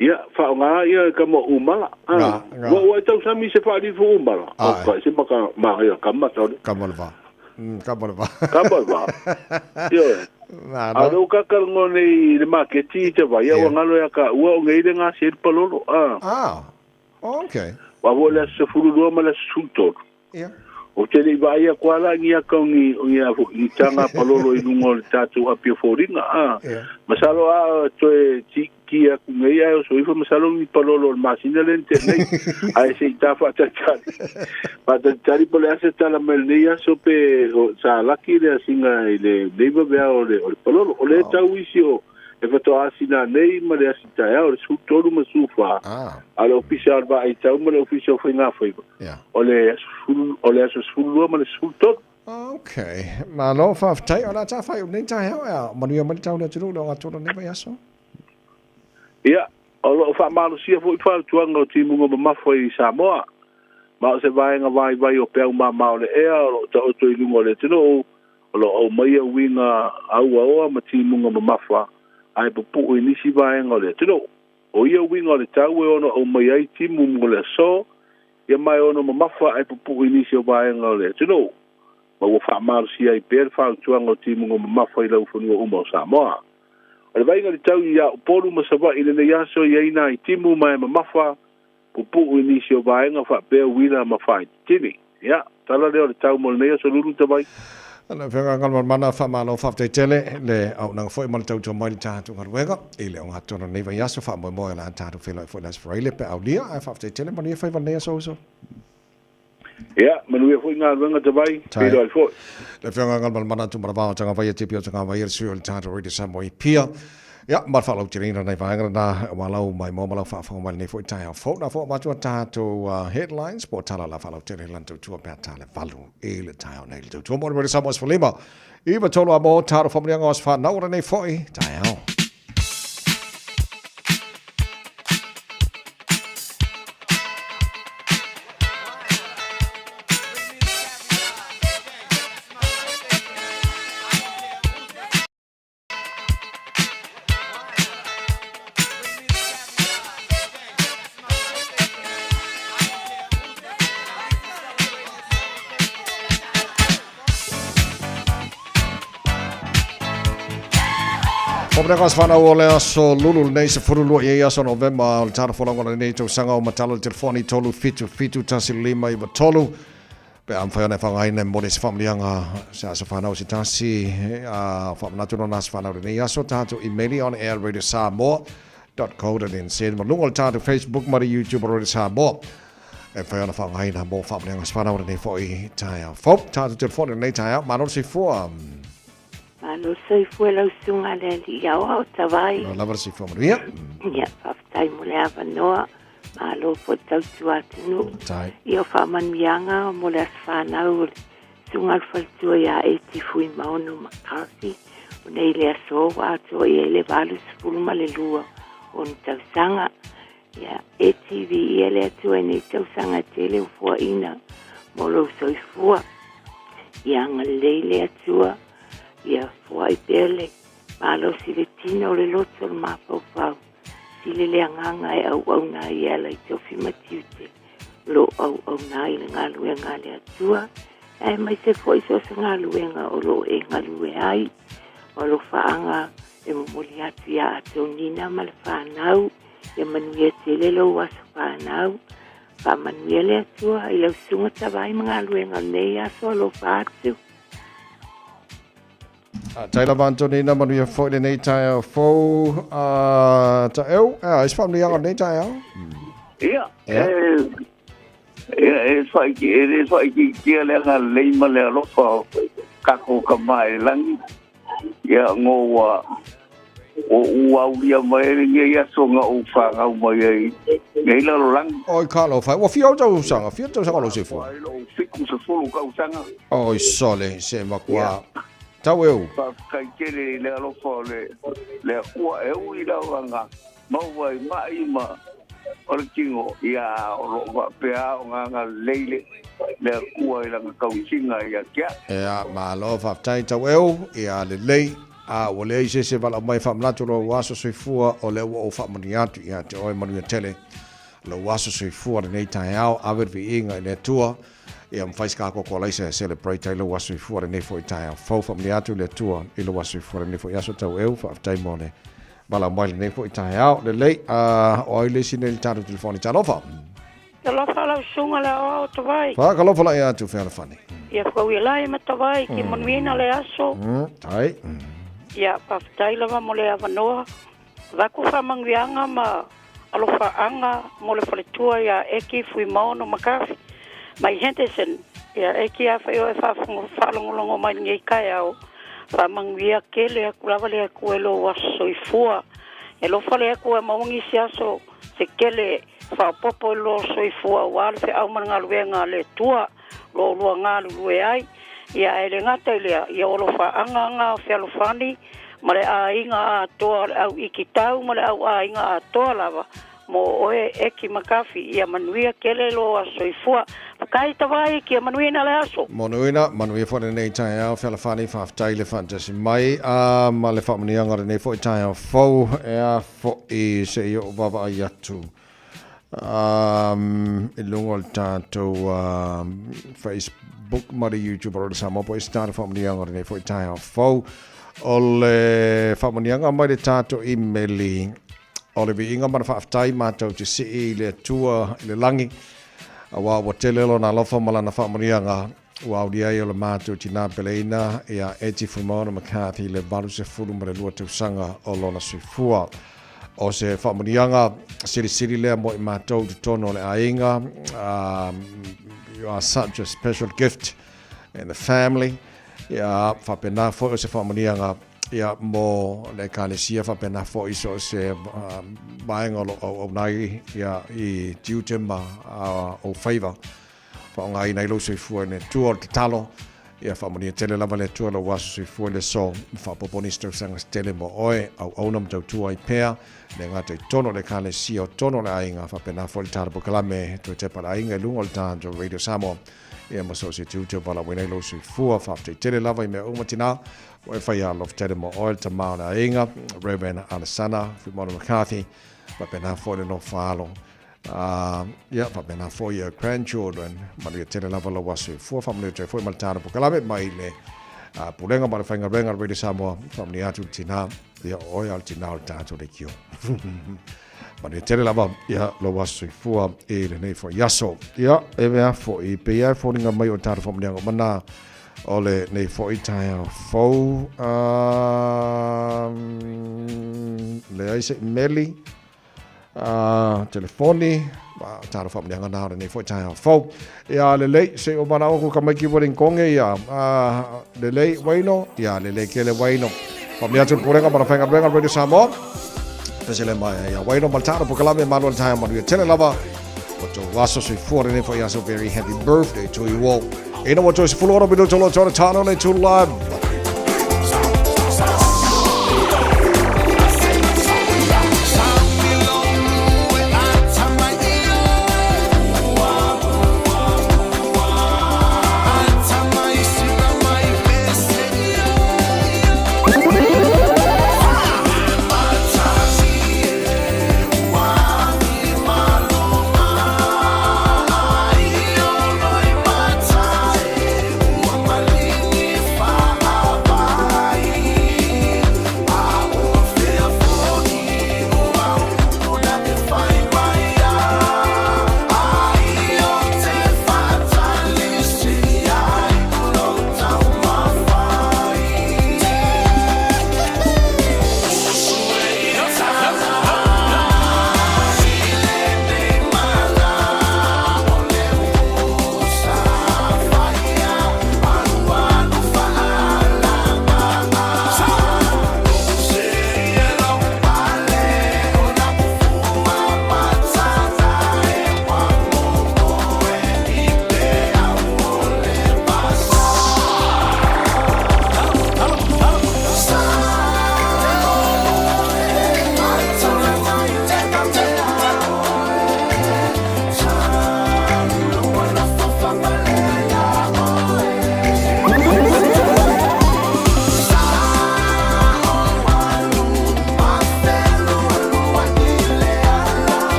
Ia, faaaoga ia kama o umala.
Ga, ga.
Ua ua e tausami se faalifo umala. O
Ae.
ka se maka manaia kama tau.
Kama le va. Kama le va.
Kama le va. Ioe.
Malo.
A o lea ua kakalagoa nei i le maketi i te vai, ia ua galo ia ka ua o ngei le gasi ai le palolo.
Ah. Okay.
Ua foi le aso 12 ma le aso 13.
Ia.
Ou te le i vaai atu lava la i ni aka o ni, o ni a foi, ni taga palolo i luga o le tatou api o foliga.
Ia.
Masalo a toe tikitia atu nei ae oso ifo, masalo ni palolo o le masina lea na tea nei. Ae se i ta faatalitali. Faatalitali po o le a se tala mai lenei aso pe o, sa laki le asiga i lenei vaveao o le, o le palolo. O lea e tau isi o e faatoa asina nei ma le asi taeao, le 13 ma le 14. A o le Ofisa o le Vaai Tau ma le Ofisa o Faigafaiva, o le aso 10, o le aso 12 ma le 13.
Ok. Malo faafetai. O le a tafaai o lenei taeao ea. Manuia mai le tau le atunuu i le ogatotonu o lenei vaiaso.
Ia, o lo o faamalosia foi fautuaga o timuga mamafa i Samoa, ma o se vaega vaivai o peau mama o le ea o lo o taoto i luga o le atunuu, o lo o aumaia uiga auaoa ma timuga mamafa ae pupuu i nisi vaega o le atunuu. O ia uiga o le tau e ono aumaia ai timu mo le aso, ia ma e ono mamafa ae pupuu i nisi o vaega o le atunuu, ma ua faamalosia ai pea le fautuaga o timuga mamafa i laufanua uma o Samoa. O le vaaiga i le tau ia Upolu ma Savaii i lenei aso, i ai nai timu ma e mamafa pupuu i nisi o vaega faapea uila ma faaititini. Ia, tala lea o le tau mo lenei aso lulu tavai.
Lau Afioga Galumalemana, faamalo faafetai tele le auaunaga foi ma le tautua mai i le tatou galuega i le ogatotonu o lenei vaiaso. Faamoemoe o le a tatou feiloai foi i le Aso Faraile pe aulia, ae faafetai tele, manuia faiva lenei aso uso.
Ia, manuia foi galuega tavai, feiloai foi.
Le Afioga Galumalemana Tumalavao Tagavaia Tipi o Tagavaia, le sui o le tatou Radio Samoa i Apia. Ia, ma le faalauteleina o nai vaega lena ua lau mai moa ma lau faafofoga mai lenei foi taeao fou. Na fo'a avatu a tatou headlines po o tala la faalautele lana tautua pe a ta le 8 i le taeao nei. Le tautua mo le Radio Samoa 15 9 3 a mo taro famuliaga o aso whanau o lenei foi taeao. Faamanuiaga o se whanau o le aso lulu lenei 12 i aso Novema o le tala folauga o lenei tausaga o matala le telefoni 3 7 7 1 5 9 3 Pe a mafai ona e faaaogaina e momoli ai se faamanuiaga se aso fanau se tasi, a faamanatu lona aso fanau lenei aso, tatou email on air radiosamoa.co.nz ma luga o le tatou Facebook ma le YouTube o Radio Samoa. E mafai ona faaaogaina mo faamanuiaga aso fanau lenei foi taeao fou. Tatou telefoni lenei taeao, malo le soifua.
Malo le soifua lau susuga le alii aoao Tavai.
Malo lava le soifua manuia.
Ia, faafetai mo le avanoa. Malo foi le tautua atunuu.
Tai.
Ia o faamanuiaga mo le aso fanau o le susuga o le faletua ia Eti Fuimaono McCarthy. O nei le aso ua atoa i ai le 82 ona tausaga. Ia, Eti, viia le Atua i nei tausaga e tele o fuaina mo lou soifua. Ia agalelei le Atua, ia foai pea le malosi i le tino o le loto o le mafaufau. Sili le agaga e auauna ai e ala i tofi ma tiute o lo o auauna ai le galuega a le Atua, aemaise foi so o se galuega o lo o e galue ai. O alofaaga e momoli atu ia Atonina ma le fanau, ia manuia tele lou aso fanau. Faamanuia le Atua i lau susuga Tavai ma galuega o lenei aso alofa atu.
Tai lava Antonina, manuia foi lenei taeao fou. Ta eu, e se faamanuiaga o lenei taeao?
Ia, e e le whaikitikia le agalelei ma le alofa o kako ka mai langi. Ia ngo ua o ua aulia mai ai lenei aso na ou fanau mai ai nei lalolagi.
Oi ka lau whai. Ua fia o tausaga, fia tausaga o lou soifua.
Ai lou 70 tausaga.
Oi sole, se makua. Tau eu.
Faafetai tele i le alofa o le le Atua e ui lava na maua i mai ma o le tino, ia o loo faapea o na agalelei le le Atua i lana tausiga ia te au.
Ia, malo faafetai tau eu, ia lelei. A ua leai se isi e valaau mai e faamanatu lou aso soifua, o lea ua ou faamanuia atu ia te oe manuia tele lou aso soifua lenei taeao, ave le viiga i le Atua, ia ma fai se tatou kolaisa e celebrate ai lou aso soifua lenei foi taeao fou. Faamanuia atu le Atua i lou aso soifua lenei foi aso taueu, faafetai mo le valaau mai lenei foi taeao. Lelei, o ai le isi nei i le tatou telefoni? Talofa!
Talofa lau susuga le aoao o Tavai.
Faatalofa lai atu Fealofani.
Ia fau ia ma Tavai ki manuina le aso.
Tai.
Ia faafetai lava mo le avanoa. Avatu faamanuiaga ma alofaaga mo le faletua ia Eki Fuimaono McCarthy mai Henderson. Ia Eki afai o e faalogologo mai lenei taeao, faamanuia tele atu lava le Atua i lou aso soifua. E alofa le Atua e maua nisi aso se tele faaopoopo i lou soifua aua le feau ma le galuega a le Atua o lo o lua galulue ai. Ia ae le gata i lea, ia o alofaaga na o Fealofani ma le aiga atoa o le au ikitau ma le au aiga atoa lava mo oe Eki McCarthy. Ia manuia tele lou aso soifua. Fakai tawai kia manuina le aso.
Manuina, manuia foi lenei taeao Fealofani, faafetai le faatasi mai a ma le faamanuiaga o lenei foi taeao fou e a foi se i ou vaavaai atu i luga o le tatou Facebook ma le YouTube o le Samoa po o se tatou faamanuiaga o lenei foi taeao fou. O le faamanuiaga mai le tatou imeli o le viiga ma le faafetai matou te sii i le Atua i le lagi aua ua tele lona alofa ma lana faamanuiaga ua aulia ai o le matou tinā peleina ia Eti Fuimaono McCarthy le 82 tausaga o lona soifua. O se faamanuiaga silisili lea mo i matou i totonu o le aiga. You are such a special gift in the family. Ia, faapena foi o se faamanuiaga ia, mo le ekalesia, faapena foi so o se vaega o lo o auauna ai ia, i tiute ma ou faiva. Faaaogaina ai lou soifua i le Atua. O le tatalo, ia faamanuia tele lava le Atua lou aso soifua i le aso, ma faaopoopo nisi tausaga se tele mo oe, auauna ma tautua ai pea, le gata i totonu o le Ekalesia, o totonu o le aiga, faapena foi le tatou polokalame toe tepa le aiga i luga o le tatou Radio Samoa, ia ma so o se tiute o valaauina ai lou soifua. Faafetai tele lava i mea uma tinā ua e faia alofa tele mo oe, le tama o le aiga, Rev. Alesana Fuimaono McCarthy, faapena foi le nofo alo Ia, faapena foi ia grandchildren, manuia tele lava lou aso soifua, faamanuia atu ai foi ma le tāna polokalame mai le Pulega ma le Faigaluega a le Radio Samoa, faamanuia atu le tinā, ia o oe a o le tinā o le tatou leitio. Manuia tele lava ia lou aso soifua i lenei foi aso. Ia, e mea foi, pei lava e foliga mai o le tatou faamanuiaga uma nā o lenei foi taeao fou. Leai se imeli. Telefoni, ma talo faamanuiaga na o lenei foi taeao fou. Ia lelei, se o manao ko tamaiti ua lenkonge ia, lelei waino, ia lelei kele waino. Faamanuia atu le Pulega ma le Faigaluega Radio Samoa. Pesele mai ia waino ma le talo pokalame malo le taeao manuia tele lava. O tō aso soifua lenei foi aso very happy birthday to you all. Ina ua toe 16 minuto lo tōna tāna le tū live.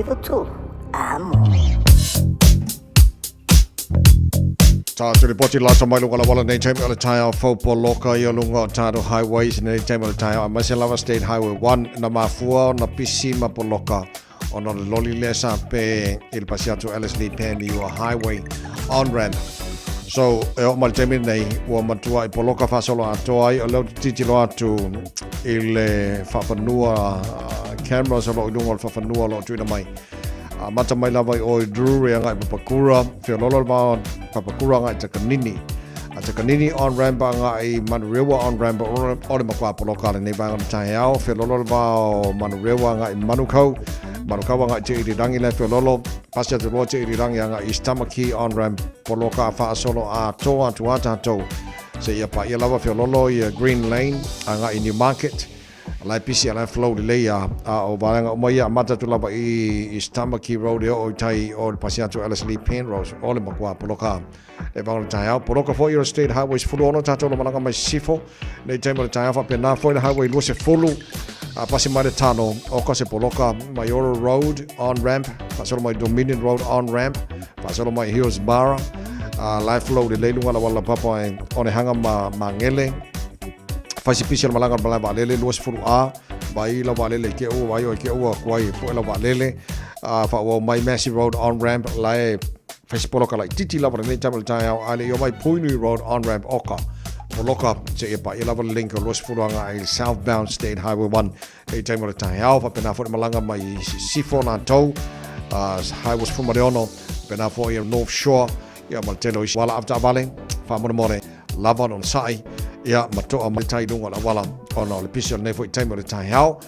593 Amo.
Tātou ripoti lata mai lunga la wala nei taimi o le taeao fou poloka ia lunga o tātou highways nei taimi o le taeao aemaise lava State Highway 1 na mafua ona pisi ma poloka ona o le loli lea sa pē i le pasi atu Ellerslie Panmure Highway on ramp. So, e oo mai le taimi nei, ua matua i poloka faasolo atoa ai, o lea ou te tilotilo atu i le faafanua cameras o lo o i luga o le faafanua o lo o tuuina mai. Amata mai lava i o i Drury agai Papakura, feololo le va o Papakura agai Takanini. A Takanini on ramp agai Manurewa on ramp o le matua poloka lenei vaega o le taeao, feololo le va o Manurewa agai Manukau, Manukau agai Te Irirangi le feololo, pasi atu loa Te Irirangi agai East Tamaki on ramp poloka a faasolo atoa atu a tatou seia paia lava feololo ia Green Lane agai Newmarket. Lae pisi a lae flow lelei a, a o vaega uma ia amata atu lava i East Tamaki Road e oo i tai o le pasi atu Ellerslie Penrose o le matua poloka e vanga le taeao. Poloka foi o le State Highway 16 tatou lo malaga mai Sisifo nei taimi o le taeao faapena foi le Highway 20 a pasi mai le tano o ka se poloka Maioro Road on ramp faasolo mai Dominion Road on ramp faasolo mai Hillsborough a lae flow lelei luga la wala papa e Onehanga ma Mangele Faisipisi o le malaga o le malae vaalele 20A, vai lau vaalele i Keʻu, vai o i Keʻu aku ai e poʻe lau vaalele, a faaauau mai Massey Road on ramp, la e faisipoloka laitiiti lava lenei taimi o le taeao, a le i o mai Poinui Road on ramp oka poloka seia paia lava le link o 20 agai i le southbound State Highway 1 i taimi o le taeao, faapena foi le malaga mai i Sisifo latou, Highway 16, faapena foi i North Shore, ia ma le tele o isi auala avetaavale, faamolemole lava ona onosai, ia ma toa mai tai i luga o le auala ona o le pisi o lenei foi taimi o le taeao,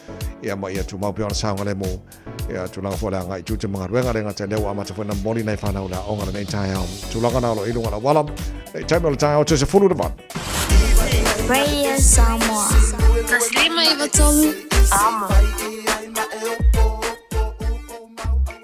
ia ma ia tumau pea ona saogalemu, ia tulaga foi o le agai i tiute ma galuega, le gata i lea ua amata foi ona momoli nai fanau i le aoga lenei taeao. Tulaga na o lo o i luga o le auala, nei taimi o le taeao, toe 18.
Radio Samoa. 153 Amo.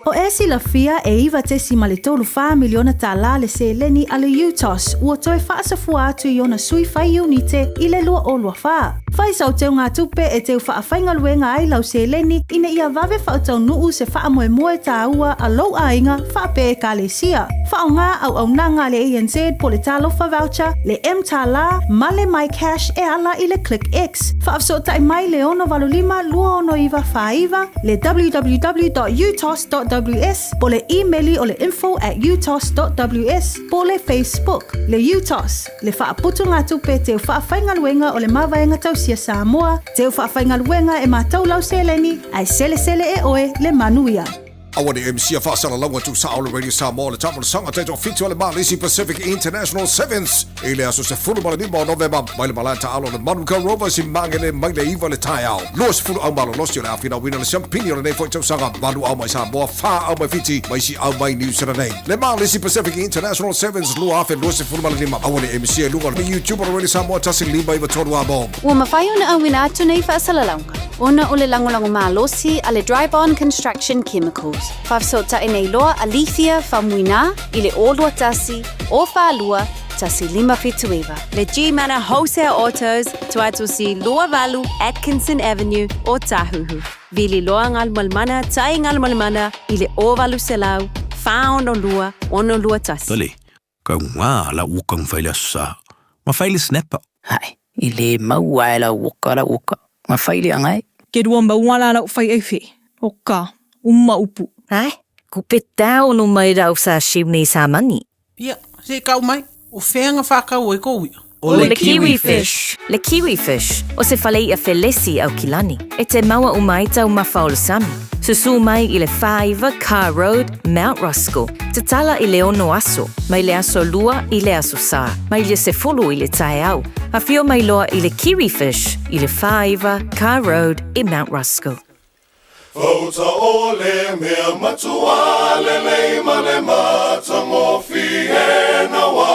O e silafia e $9.34 miliona tālā le seleni a le UTOS ua toe faasafua atu i ona sui fai iunite i le 2024. Fai sau teugatupe e teu faafaigaluega ai lau seleni ina ia vave faataunuu se faamoemoe tāua a lou aiga faapea Ekalesia. Faaaoga auaunaga a le ANZ po le Talofa Voucher, le mTālā ma le MyCash e ala i le ClickX. Faafesootai mai le 685 269 49, le www.utos.ws po le imeli o le info at utos.ws po le Facebook. Le UTOS, le faaputugatupe teu faafaigaluega o le Mavaega Tausia Samoa, teu faafaigaluega e matou lau seleni, ae selesele e oe le manuia.
Aua ne MC a faasalalauga tuusao le Radio Samoa le Tamonosaga taito fitu a le Malisi Pacific International Sevens i le aso 15 o Novema mai le malae taalo o le Manukau Rovers i Magele mai le 9 le taeao. 20 au malolosi o le a finauina le siampini o lenei foi tausaga, valu au mai Samoa, fa au mai Fiti ma isi au mai Niu Sila nei. Le Malisi Pacific International Sevens 2025. Aua ne MC i luga o le YouTube o le Radio Samoa 1593 amo.
Ua mafai ona auina atu nei faasalalauga ona o le lagolago malosi a le Dryborn Construction Chemicals. Faafesootai nei loa a Lethia Faumuina i le 021 042 1579.
Le G-Mana Wholesale Autos, Tuatusi 28 Atkinson Avenue, Ōtāhuhu. Vili loa Galumalemana tai Galumalemana i le 0800 462 621.
Tole, kau ngā la uka ngwhai le aso sa. Ma whai le snapper.
Hai, i le maua e lau oka lau oka, nga whai le anga e.
Ke rua maua la lau whai e whi, o ka, uma upu.
Hai, ko pe tau no mai rau sa shiu nei sa mani.
Ia, se i kau mai, o fea nga whakau ai kou ia?
O le kiwi fish. Le kiwi fish, o se fale i'a felesi Aukilani, e te maua uma ai taumafa o le sami. Susū mai i le 49 Carr Road, Mount Roskill. Tatala i le ono aso, mai le aso lua i le aso sa, mai le sefulu i le taeao. Afio mai loa i le Kiwi Fish i le 49 Carr Road i Mount Roskill.
Fauta o le mea matua lelei ma le matagofie naua.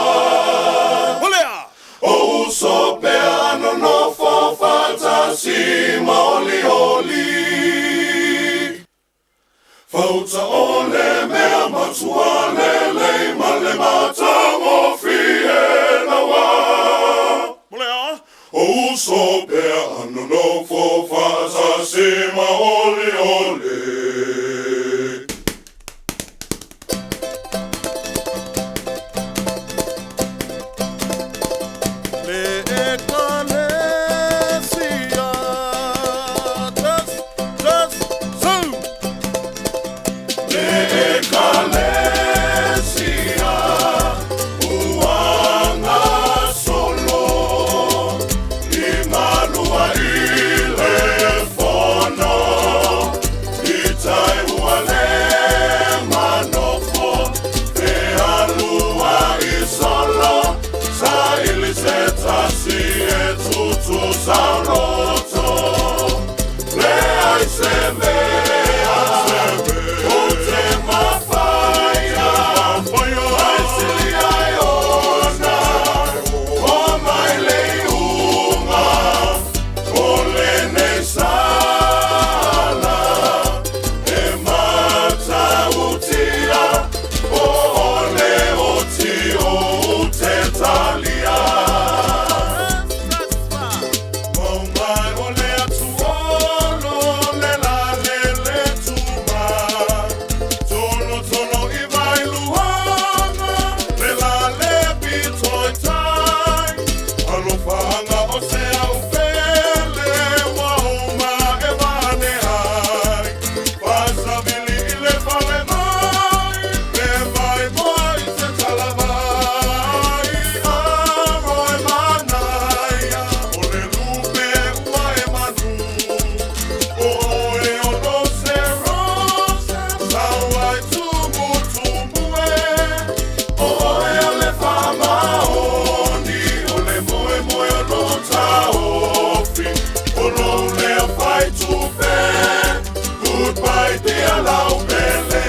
O uso pea nonofo faatasi ma olioli. Fauta o le mea matua lelei ma le matagofie naua. O uso pea nonofo faatasi ma olioli. Sauloto Leai se mea O te mafaia Ai sili ai ona O mai le iuga O lenei sala E matautia O ole oti o te talia Mau mai o le atuolo le la le le tuma Tolo tolo i vai luanga le la le pitoi tai Alofaanga o se au pele wa oma e vane ai Pasavili i le fale mai pe vai moa i te talavai Aro e manaia o le lupe ua e manu O oe o lo se rose Sau ai tumu tumu e O oe o le whamaoni O le moe moe o lo taofi O lo lea whai tupe Goodbye dear lau pele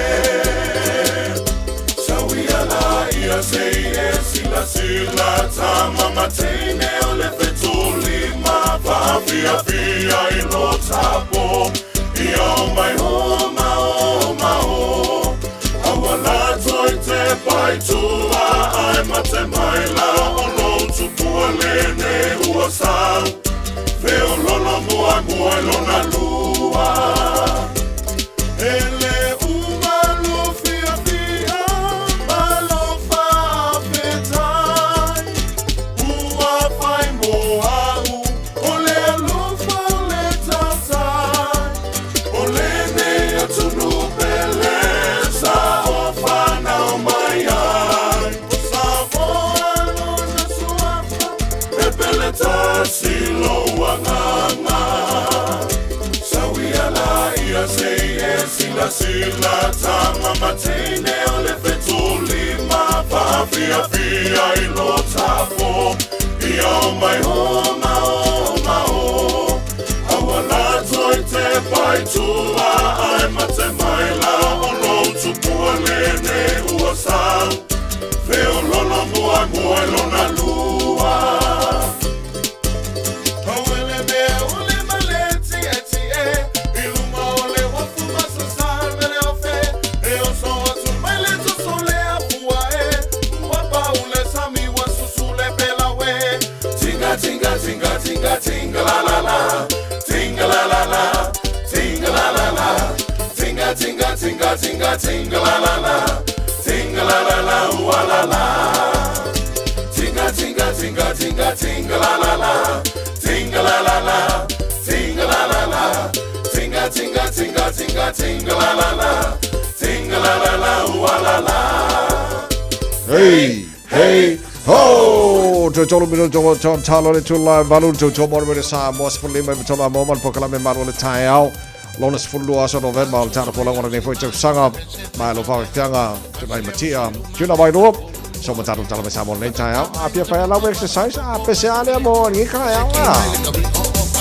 Sauia la ia se e sila sila Tama mateine o le fetuli ma Faafia fia i lo tapo Ia o mai o ma o ma o Aua la toi te pai tua Ai mate mai la o lo tupua lene ua sau Feo lolo mua mua i lona lua Ele uma lo fia fia ma lo whaafetai Ua whai mo au o le alofa o le tautai O le nei atunu pele sa o whanau mai ai O Samoa lona suafa e pele tasi lo uanganga Sauia la ia se e sila sila Tama mateine o le fetuli ma Faafia fia i lo tapo Ia o mai o ma o ma o Aua la toi te pai tua Ai mate mai la o lo tupua lene ua sau Feo lolo mua mua i lona lua Awele mea ule maleti eti e Iluma ole wafu masasa mele ofe E oso atu maile tusole afua e Wapa ule sami wasusule pela we Tinga tinga tinga tinga tinga la la la Tinga la la la Tinga la la la Tinga tinga tinga tinga tinga la la la Tinga la la la ua la la Tinga tinga tinga tinga tinga la la la Tinga la la la Tinga la la la Tinga tinga tinga tinga tinga la la la Tinga la la la ua la la
Hey, hey, ho! Toe tolu minute to to talo le tula valu to to mo le sa mo se fuli mai to mo mo pokalame maru le taeao. Lona se fulu aso November o le tana pola ngona nei foi tausaga mai lo whawefianga te mai matia. Tuna mai roa. So mo talo talo me sa mo nei taeao. A pia whai lau exercise a pese alea mo ni ka au a.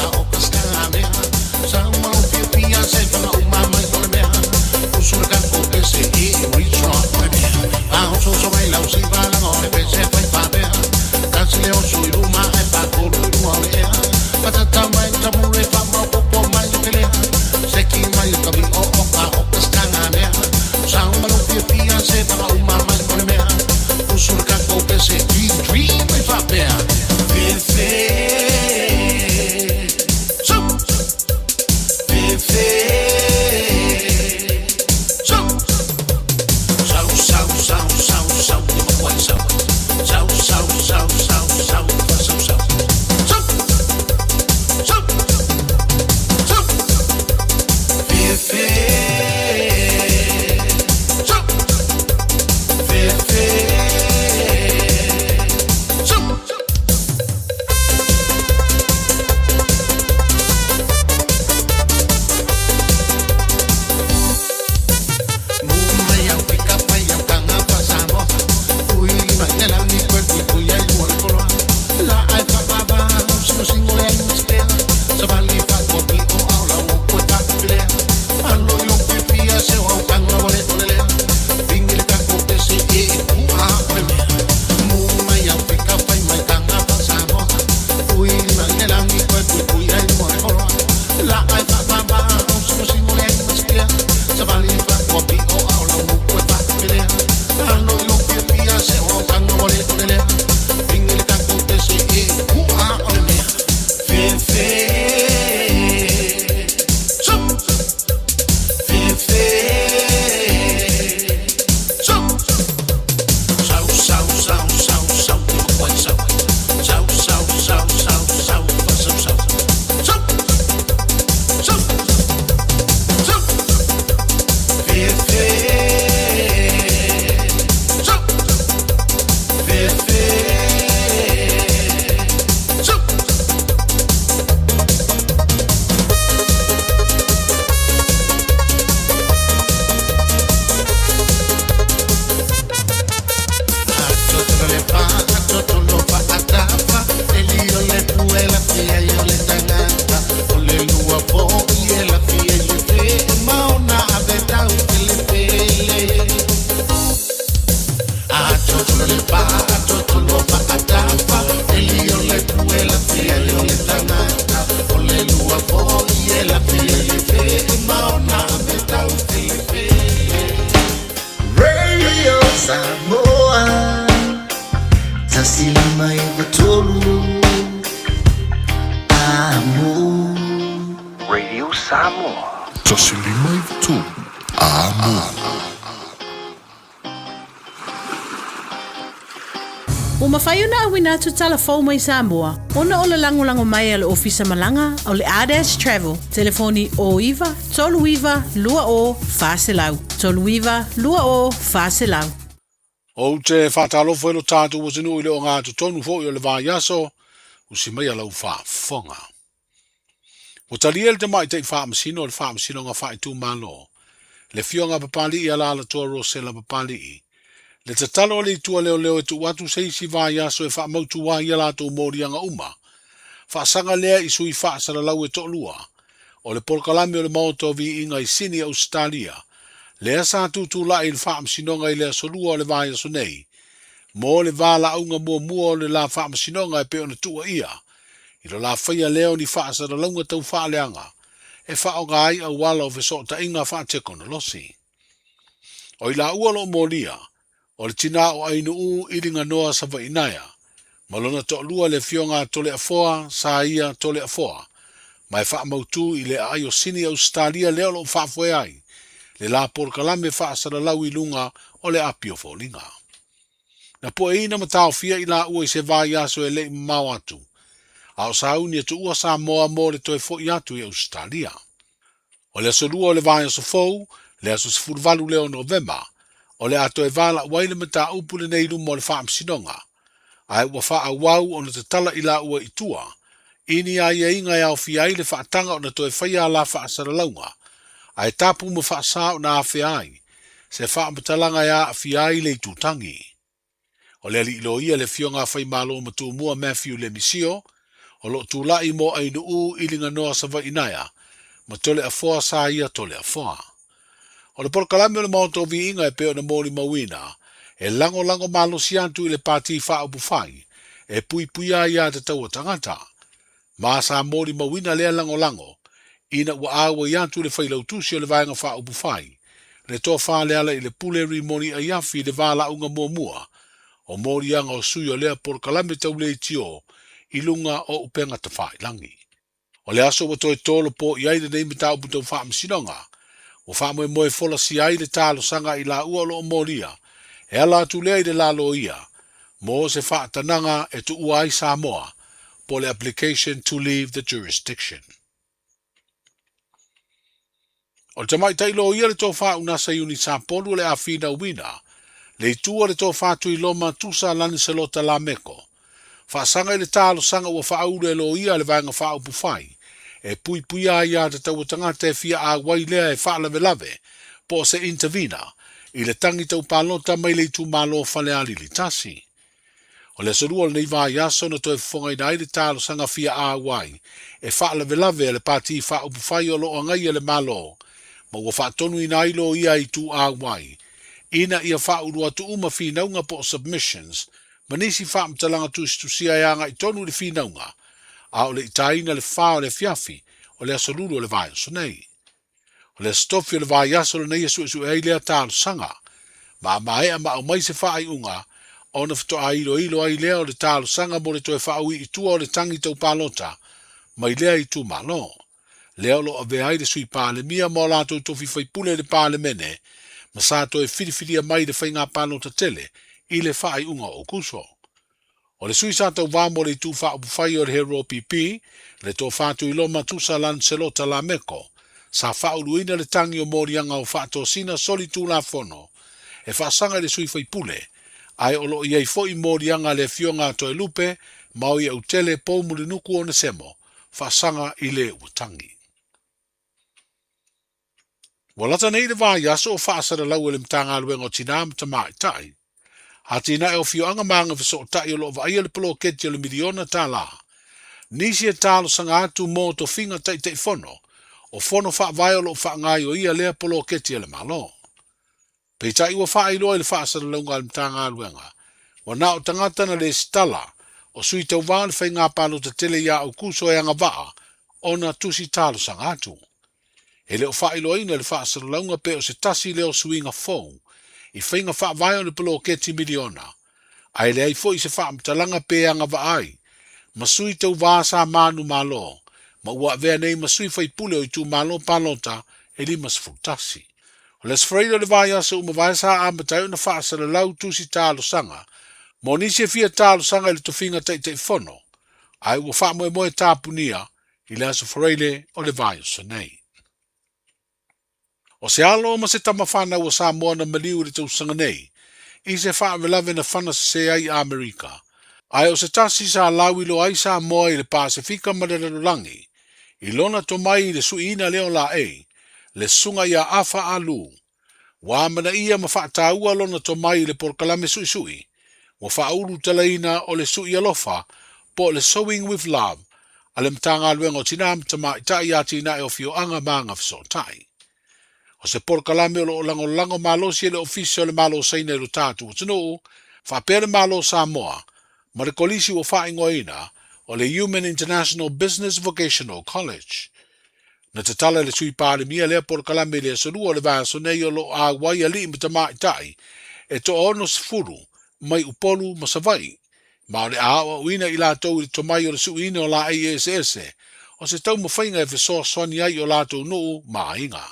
Radio Samoa 1593 Amo.
Radio Samoa.
1593 Amo.
Ua mafai ona auina atu tala fou mai Samoa ona o le lagolago mai a le Ofisa Malaga o le Ardash Travel, telefoni 09 39 20 400, 39 20 400.
Ou te faatalofa i lo tatou atunuu i le ogatotonu foi o le vaiaso, usi maia lau faafofoga. Ua talia e le Tamaitai Faamasino o le Faamasinoga Faaitumalo, le Afioga a Papali'i Alaalatoa Rosella Papali'i, le tatalo a le Itu a Leoleo e tuu atu se isi vaiaso e faamautu ai a latou moliaga uma faasaga lea i sui faasalalau e toalua o le polokalame o le Maota o Viiga i Sini, Ausetalia, lea sa tutulai i le Faamasinoga i le aso Lua o le vaiaso nei mo le valaauga muamua o le la Faamasinoga e pei ona tuuaia i lo la faia lea o ni faasalalauga tau faaleaga e faaaoga ai auala o fesootaiga faatekonolosi. O i laua o lo o molia, o le tinā o Ainuu i Liganoa Savainaea, ma lona toalua le afioga a Toleafoa Saia Toleafoa, ma e faamautū i le aai o Sini Ausetalia lea o lo o faafoe ai le la polokalame faasalalau i luga o le api o foliga. Na pueina ma taofia i laua i se vaiaso e le i mamao atu, a o sauni e tuua Samoa mo le toe foi atu i Ausetalia. O le aso Lua o le vaiaso fou, le aso 18 lea o Novema, o le a toe valaau ai le mataupu lenei i luma o le Faamasinoga, ae ua faaauau ona tatala i laua i tua i ni aiaiga e aofia ai le faataga ona toe faia a la faasalalauga, ae tapu ma faasa ona afea ai se faamatalaga e aafia ai le itutagi. O le alii loia le Afioga a Faimalo ma Tumua Matthew Lemisio, o lo o tulai mo Ainuu i Liganoa Savainaea ma Toleafoa Saia Toleafoa. O le polokalame o le Maota o Viiga e pei ona molimauina, e lagolago malosi atu i le Pati Faaupufai e puipuia ai aiatatau a tagata. Ma sa molimauina lea lagolago ina ua auai atu le Failautusi o le Vaega Faaupufai, le Tofa Lealailepule Rimoni Aiafi i le valaauga muamua o moliaga o sui o lea polokalame tau leitio i luga o upega tafailagi. O le aso ua toe tolopo i ai lenei mataupu tau faamasinoga, ua faamoemoe folasia ai le talosaga a i laua o lo o molia e ala atu lea i le la loia mo se faatanaga e tuua ai Samoa po o le application to leave the jurisdiction. O le tamaitai loia le Tofa Unasa Iuni Sapolu o le a finauina le itu a le Tofa Tuiloma Tusa Laniselota Lameko faasaga i le talosaga ua faaulu e loia a le Vaega Faaupufai e puipuia ai aiatatau a tagata e fia auai lea e faalavelave po o se intervener i le tagi tau palota mai le itumalo Falealili 1. O le aso Lua o lenei vaiaso na toe fofogaina ai le talosaga fia auai e faalavelave a le Pati Faaupufai o lo o agaia le Malo ma ua faatonuina ai loia i itu auai ina ia faaulu atu uma finauga po o submissions ma nisi faamatalaga tusitusia e agai tonu i le finauga a o le i taina le 4 o le afiafi o le aso Lulu o le vaiaso nei. O le aso Tofi o le vaiaso lenei e suesue ai lea talosaga, ma a maea ma aumai se faaiuga, ona faatoa iloilo ai lea o le talosaga mo le toe faaui i tua o le tagi tau palota mai lea itumalo. Lea o lo o avea ai le Sui Palemia ma o latou tofi faipule i le Palemene ma sa toe filifilia mai i le faiga palota tele i le faaiuga o Aokuso. O le sui sa tauvā mo le Itu Faaupufai o le HRPP, le Tofa Tuiloma Tusa Lancelota Lameko, sa faauluina le tagi o moliaga o faatosina solitulafono e faasaga i le sui faipule, ae o lo o i ai foi moliaga a le Afioga a Toelupe Maoiautele Poumulinuku Onesemo faasaga i le ua tagi. Ua lata nei le vaiaso o faasalalau e le Matagaluega o Tinā ma Tamaitai, Atinae o Afioaga ma Agafesootai o lo o vaaia le poloketi o le miliona tala. Nisi e talosaga atu mo tofiga Taitaifono o Fono Faavae o lo o faagaioia lea poloketi a le Malo. Peitai ua faailoa i le faasalalauga a le Matagaluega, ua na o tagata na lesitala o sui tauva o le faiga palota tele ia Aukuso e agavaa ona tusi talosaga atu. E le o faailoaina i le faasalalauga pe o se tasi lea o suiga fou i faiga faavae o le poloketi miliona, ae leai foi se faamatalaga pe agavaa ai ma sui tauva sa manumalo ma ua avea nei ma sui faipule o itumalo palota e 51. O le Aso Faraile o le vaiaso ua mavae sa amata ai ona faasalalau tusi talosaga mo nisi e fia talosaga i le tofiga Taitaifono, ae ua faamoemoe tapunia i le Aso Faraile o le vaiaso nei. O se alo ma se tama fanau a Samoa na maliu i le tausaga nei i se faalavelave na fana sese ai i Amerika, ae o se tasi sa lauiloa ai Samoa i le Pasefika ma le lalolagi i lona tomai i le suiina lea o laei, le susuga ia Afa Alu. Ua amanaia ma faataua lona tomai i le polokalame suisui ua faaulu talaina o le Sui Alofa po o le Sewing with Love a le Matagaluega o Tinā ma Tamaitai, Atinae o Afioaga ma Agafesootai. O se polokalame o lo o lagolago malosi e le Ofisa o le Malo Saina i lo tatou atunuu, faapea le Malo o Samoa ma le Kolisi ua faaigoaina o le Human International Business Vocational College. Na tatala e le Sui Palemia lea polokalame i le aso Lua o le vaiaso nei o lo o auai alii ma tamaitai e toa 60 mai Upolu ma Savaii, ma o le a aoaoina i latou i le tomai o le suiina o laei eseese o se taumafaiga e fesoasoani ai i o latou nuu ma aiga.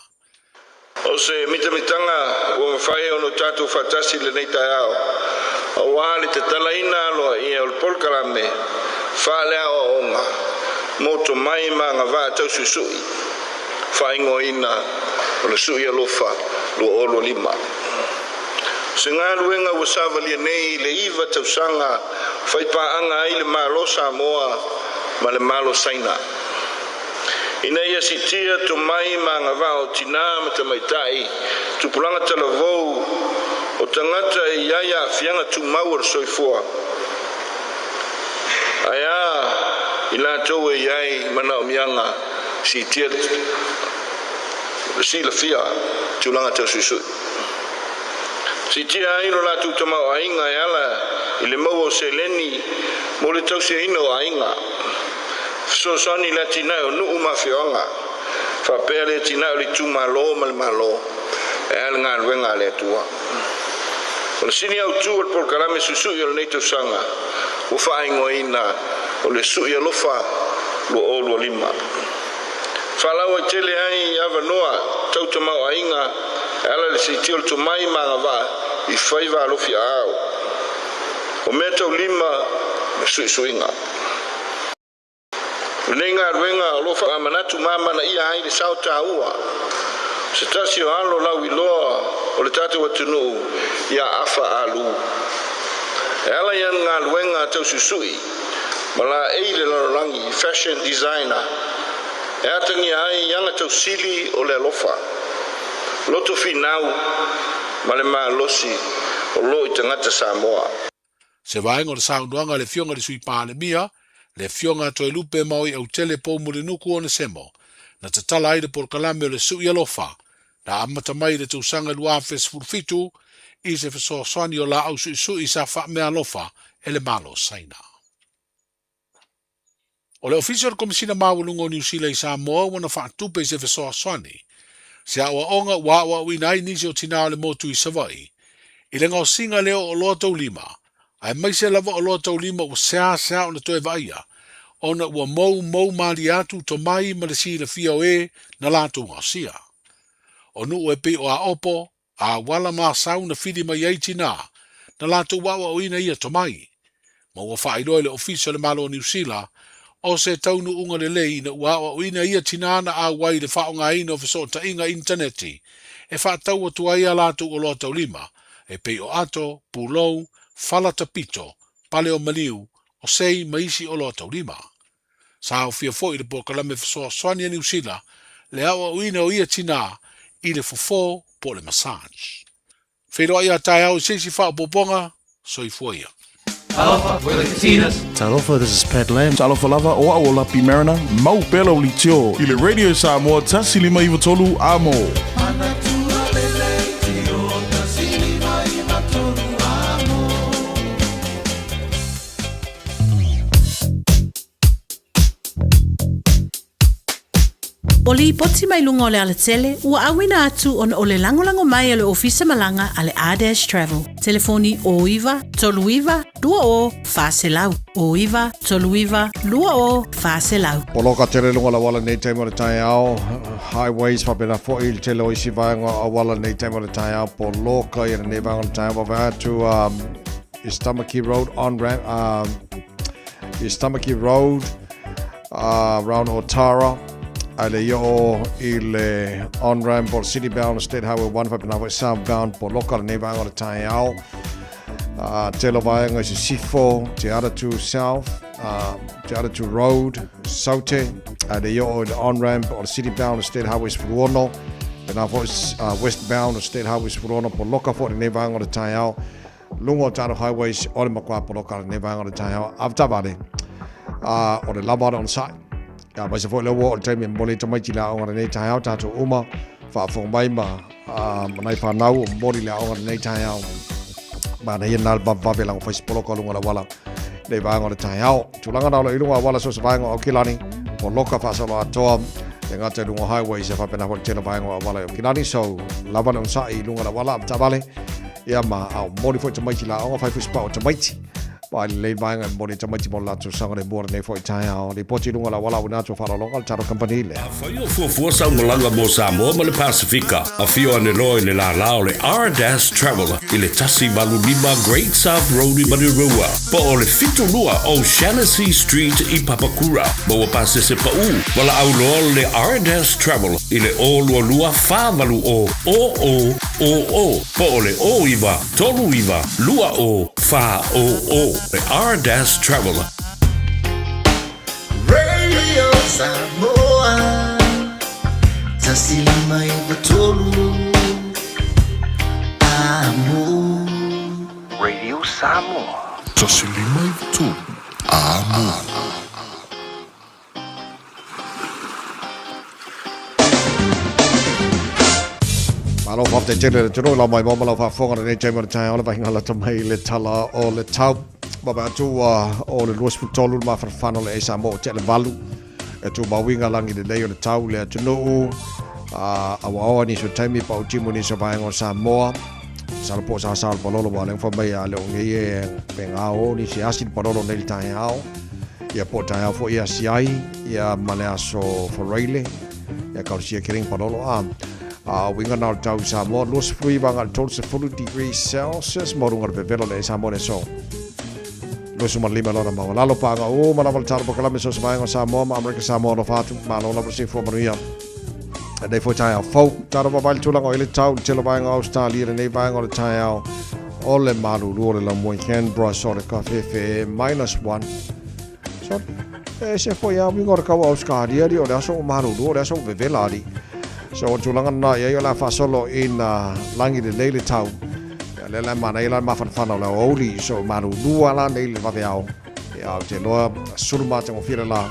O se mitamitaga ua mafai ona tatou faatasi i lenei taeao aua le tatalaina aloaia o le polokalame faaleaoaoga mo tomai ma agavaa tausuisui faaigoaina o le Sui Alofa 2025. O se galuega ua savalia nei i le 9 tausaga faipaaga ai le Malo Samoa ma le Malo Saina ina ia siitia tomai ma agavaa o tinā ma tamaitai, tupulaga talavou, o tagata e i ai aafiaga tumau o le soifua, ae a i latou e i ai manaomiaga siitia le silafia tulaga tausuisui. Siitia ai lo latou tamaoaiga e ala i le maua o seleni mo le tausiaina o aiga. Fesoasoani i le atinae o nuu ma afioaga, faapea le atinae o le itumalo ma le Malo, e a le galuega a le Atua. O le sini autu o le polokalame suisui o lenei tausaga ua faaigoaina o le Sui Alofa 2025. Faalauaitele ai avanoa tau tamaoaiga e ala i le siitia o le tomai ma agavaa i faiva alofi aao, o mea taulima ma suisuiga. O lenei galuega o lo o faamanatu ma amanaia ai le sao taua o se tasi o alo lauiloa o le tatou atunuu ia Afa Ah Loo. E ala i ana galuega tausuisui ma laei le lalolagi, fashion designer, e atagia ai aga tausili o le alofa, loto finau ma le malosi o lo o i tagata Samoa.
Se vaega o le saunoaga a le Afioga i le Sui Palemia, le Afioga a Toelupe Maoiautele Poumulinuku Onesemo, na tatala ai le polokalame o le Sui Alofa, na amata mai i le tausaga 2017 i se fesoasoani o laau suisui sa faameaalofa e le Malo o Saina. O le Ofisa o le Komesina Maualuga o Niu Sila i Samoa ua na faatupe i se fesoasoani se aoaoga ua aoaoina ai nisi o tinā o le motu i Savaii i le gaosiga lea o oloa taulima, aemaise lava oloa taulima ua seasea ona toe vaaia. ona ua moumou malie atu tomai ma le silafia o e na latou gaosia. O nuu e pei o Aopo, Auala ma Asau na fili mai ai tinā na latou aoaoina ia tomai, ma ua faailoa i le Ofisa o le Malo o Niu Sila o se taunuuga lelei ina ua aoaoina ia tinā na auai i le faaaogaina o fesootaiga initaneti e faatau atu ai a latou oloa taulima e pei o ato, pulou, fala tapito, pale o maliu, o sei ma isi oloa taulima. Sa aofia foi i le polokalame fesoasoani a Niu Sila le aoaoina o ia tinā i le fofo po o le massage. Feiloai a taeao i se isi faaopoopoga, soifua ia.
Talofa, we're the Katinas.
Talofa, this is Pat Lam.
Talofa lava, o au o Lapi Mariner, mau pea lau litio i le Radio Samoa 153 Amo.
O lipoti mai luga o le alatele ua auina atu ona o le lagolago mai a le Ofisa Malaga a le R-Dash Travel. Telefoni 09 39 20 400, 09 39 20 400.
Poloka tele luga o le auala nei taimi o le taeao, highways faapena foi le tele o isi vaega o auala nei taimi o le taeao, poloka ia lenei vaega o le taeao, vaavaai atu um, i Stomachy Road on ramp, um, i Stomachy Road, uh, round Otara, a le io i le on-ramp o City Bound State Highway 1 faapena foi Southbound poloka lenei vaega o le taeao. Uh, tele o vaega i Sisifo, Te Aratu South, uh, Te Aratu Road, Saute, a le io i le on-ramp o le City Bound State Highway 16, pena foi uh, Westbound State Highway 16 poloka foi lenei vaega o le taeao. Luga o tatou highways o le matua poloka lenei vaega o le taeao avetaavale a o le lava o le onosai. Ia aemaise foi lea ua oo le taimi e momoli ai tamaiti i le aoga lenei taeao tatou uma faafofoga mai ma a ma nai whanau o momoli le aoga lenei taeao. Manaia na le vavevave lago fai se poloka o luga o le auala nei vaega o le taeao. Tulaga na o lo i luga auala so se vaega o Aukilani, poloka faasolo atoa e gata i luga o highways e faapena foi le tele o vaega o auala i Aukilani. So lava le onosai i luga o le auala avetaavale Ia ma ao momoli foi tamaiti la aoga, fai foi se pao tamaiti. Ma ai lelei vaega e momoli tamaiti mo le latou saogalemu o lenei foi taeao. Lipoti i luga o le auala auina atu o faaaloaloga le tatou kamupani lea.
Afai o fuafua sau malaga mo Samoa ma le Pasifika, afio ane loa i le lālā o le R-Dash Travel i le 185 Great South Road i Manurewa, po o le 72 O'Shannessy Street i Papakura. Maua pasese paʻū, valaau loa le R-Dash Travel i le 022 480 0000. Po o le 09 39 20 400 le R-Dash Travel.
Radio Samoa 153 Amo.
Radio Samoa.
153 Amo.
Malo faafetai tele le atunuu lau mai mo ma lau faafofoga lenei taimi o le taeao le vaaiga lata mai le tala o le tau. Vaavaai atu ua o le 23 le mafanafana o le ea Samoa ua tea le valu e tumauiga lagi lelei o le tau le atunuu a aoaoa nisi o taimi pau timu nisi o vaega o Samoa. Masalo po o sa sa o le palolo ua lea fai mai a le o ngei e pe ngā o nisi asi le palolo nei le taeao. Ia po o taeao foi e asi ai ia ma le aso Foraile ia kausia kering palolo a a winga na o le tau i Samoa 29 agai le 30 degrees Celsius mo runga le vevelo le Samoa le so 25 lona maualalo paga o ma lava le talo pokalame so se vaega o Samoa ma Amerika Samoa alofa atu malo lava le soifua manuia Nei foi taeao fou. Taro vavai le tulaga o i le tau, le tele o vaega o Australia, lenei vaega o le taeao o le malulu o le laumua i Canberra, so le kafefe minus one. So, e se foi a winga o le kau Australia li o le aso o malulu, o le aso o vevela ali. So, o tulaga na i ai o le a faasolo ina langi lelei le tau. Ia lea la e manaia la le mafanafana o le aoauli, so malulu a la nei le vaveao. Ia, ou te iloa, sulu matagofie le la,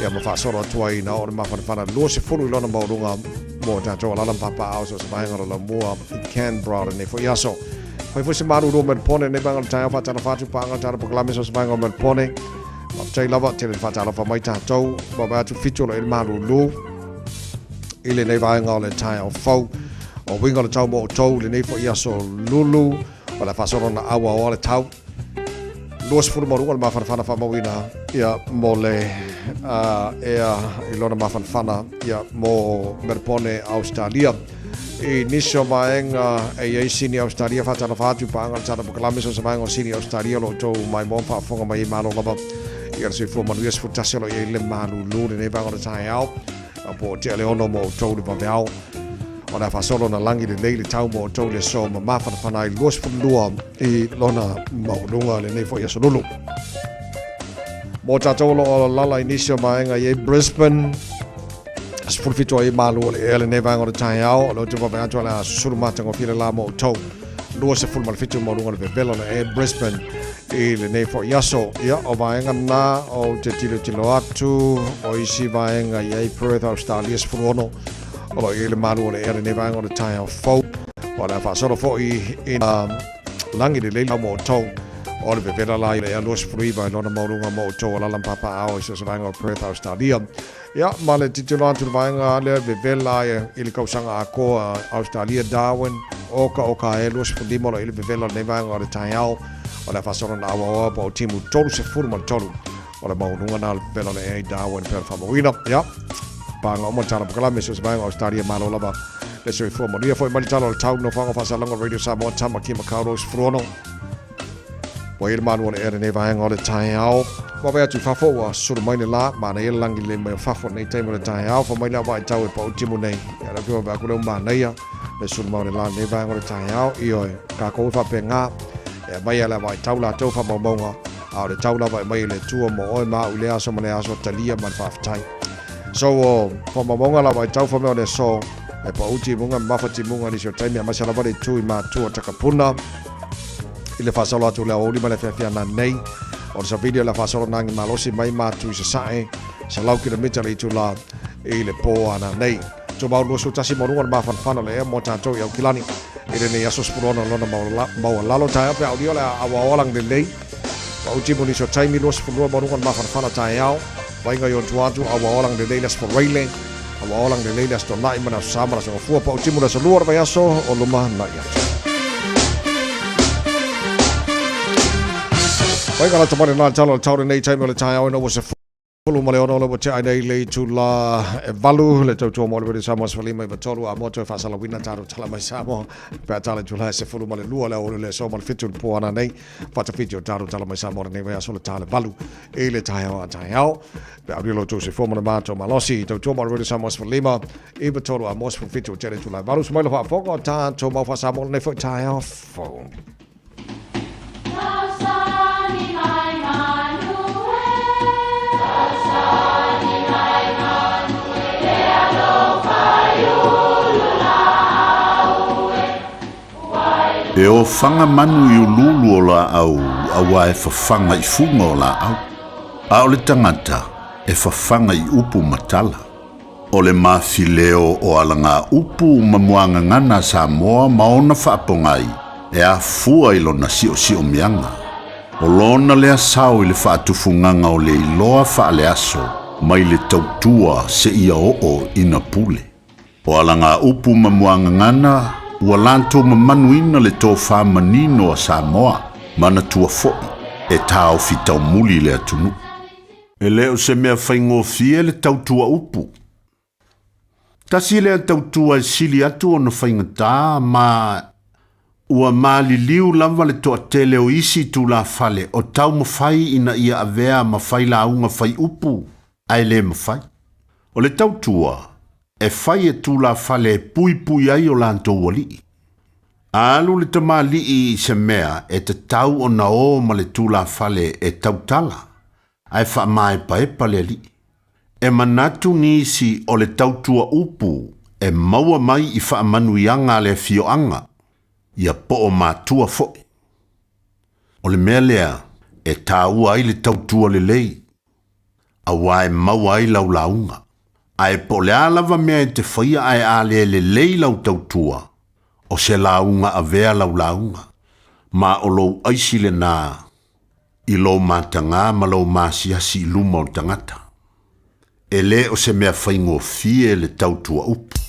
ia ma faasolo atu ai ina oo le mafanafana 20 i lona maualuga mo tatou alala ma papaaao so o se vaega o le laumua i Canberra o lenei foi aso. Fai foi se malulu o Melbourne lenei vaega o le taeao faatalofa atu paaga le tatou polokalame so o se vaega o Melbourne. Faafetai lava tele le faatalofa mai tatou vaavaai atu fitu o lo o i le malulu i lenei vaega o le taeao fou. O uiga o le tau mo outou i lenei foi aso lulu o le a faasolo na auaoa le tau. 22 le mafanafana faamauina ia mo le ea i lona mafanafana ia mo Melbourne, Australia. I nisi o vaega e i ai Sini Australia faatalofa atu i paaga o le Tala Polokalame so o se vaega o Sini Australia o lo outou maimoa ma faafofoga mai ai malo lava ia le soifua manuia 11 o lo o i ai le malulu lenei vaega o le taeao po o tea le 6 mo outou le vaveao o le a faasolo na lagi lelei le tau mo outou le aso ma mafanafana ai 22 i lona maualuga lenei foi aso lulu. Mo tatou o lo o lala i nisi o vaega i ai Brisbane, 17 ai malu o le ea lenei vaega o le taeao, o lea ou te vaavaai atu o le a susulu matagofie le la mo outou. 27 maualuga o le vevela o le ea Brisbane i lenei foi aso. Ia, o vaega na ou te tilotilo atu, o isi vaega i ai Perth, Australia, 16 o lo o i ai le malu o le ea lenei vaega o le taeao fou. O le a faasolo foi ina lagi lelei lau mo outou. O le vevela la i le ea 29 i lona maualuga mo outou o lala ma papaaao i so o se vaega o Perth, Australia. Ia, ma le tilotilo atu i le vaega lea vevela i le kausaga atoa Australia, Darwin, oka oka e 25 o lo o i le vevela o lenei vaega o le taeao. O le a faasolo na auaoa po o timu 33 o le maualuga na o le vevela o le ea i Darwin pei ona faamauina. Ia, paaga uma le tala polokalame so o se vaega o Australia malo lava le soifua manuia foi mai le tala o le tau nofoaga faasalalauga Radio Samoa Tamaki Makaurau 16. Ua i ai le malu o le ea lenei vaega o le taeao. Vaavaai atu i fafo ua sulu mai le la, manaia le lagi lelei mai o fafo lenei taimi o le taeao. Fai mai le au vaitau e pau timu nei. Ia lau afioga vaai atu lea ua manaia le sulu mai o le la lenei vaega o le taeao. Ioe, tatou e faapena, e aumai lava le au vaitau latou faamaumauga, a o le tau lava e aumai e le Atua mo oe ma au i lea aso ma lea aso, talia ma le faafetai. So, o faamaumauga la vaitau fai mai o le aso, e pau timuga, mamafa timuga nisi o taimi, aemaise lava le itu i matua o Takapuna. I le faasolo atu o le aoauli ma le afiafi ana nei, o le savili o le faasolo na agi malosi mai matu i Sasae, 100 kilomita le itula i le pō ana nei. Tumau 21 maualuga o le mafanafana o le ea mo tatou i Aukilani. I lenei aso 16 lona maualalo taeao pe aulia o le a auaoa lagi lelei. Pau timu nisi o taimi 22 maualuga o le mafanafana taeao. Vainga i ona tua atu auaoa lagi lelei le Aso Faraile. Auaoa lagi lelei le Aso Toonai ma le Aso Sa ma le Aso Gafua. Pau timu le Aso Lua o le vaiaso o luma na'i atu. Vainga lata mai lena le tala o le tau lenei taimi o le taeao ina ua 16 le ua tea ai nei le itula e 8 le tautua mo le Radio Samoa 15 93 a moa toe faasalauina tatou tala mai Samoa pe a tala itula e 12 le aoauli o le aso ma le 7 le po ana nei faatafiti o tatou tala mai Samoa lenei vaiaso le ta le 8 i le taeao a taeao pe aulia lo outou soifua ma le matou malosi tautua mo le Radio Samoa 15 93 a moa 17 ua tea le itula e 8 sumai le faafofoga o tatou mau faa-Samoa lenei foi taeao fou.
E ofaga manu i uluulu o laau auā e fafaga i fuga o laau, a o le tagata e fafaga i upu ma tala. O le mafileo o alagaupu ma muagagana a Samoa ma ona faapogai e afua i lona siosiomiaga. O lona lea sao i le faatufugaga o le iloa faaleaso mai le tautua seia oo ina pule. O alagaupu ma muagagana ua latou mamanuina le tofa manino a Samoa, manatua foi e taofi taumuli le atunuu. E le o se mea faigofie le tautua upu. Tasi lea tautua e sili atu ona faigata ma ua maliliu lava le toatele o isi tulafale o taumafai ina ia avea ma fai lauga fai upu ae le mafai. O le tautua e fai e tulafale e puipui ai o latou alii. A alu le tamalii i se mea e tatau ona o ma le tulafale e tautala, ae faamaepaepa le alii. E manatu nisi o le tautua upu e maua mai i faamanuiaga a le afioaga, ia po o matua foi. O le mea lea e taua ai le tautua lelei, auā e maua ai lau lauga. Ae po o le a lava mea e te faia ae a le lelei lau tautua, o se lauga avea lau lauga, ma o lou aisi lenā i lou matagā ma lou maasiasi i luma o le tagata. E le o se mea faigofie le tautua upu.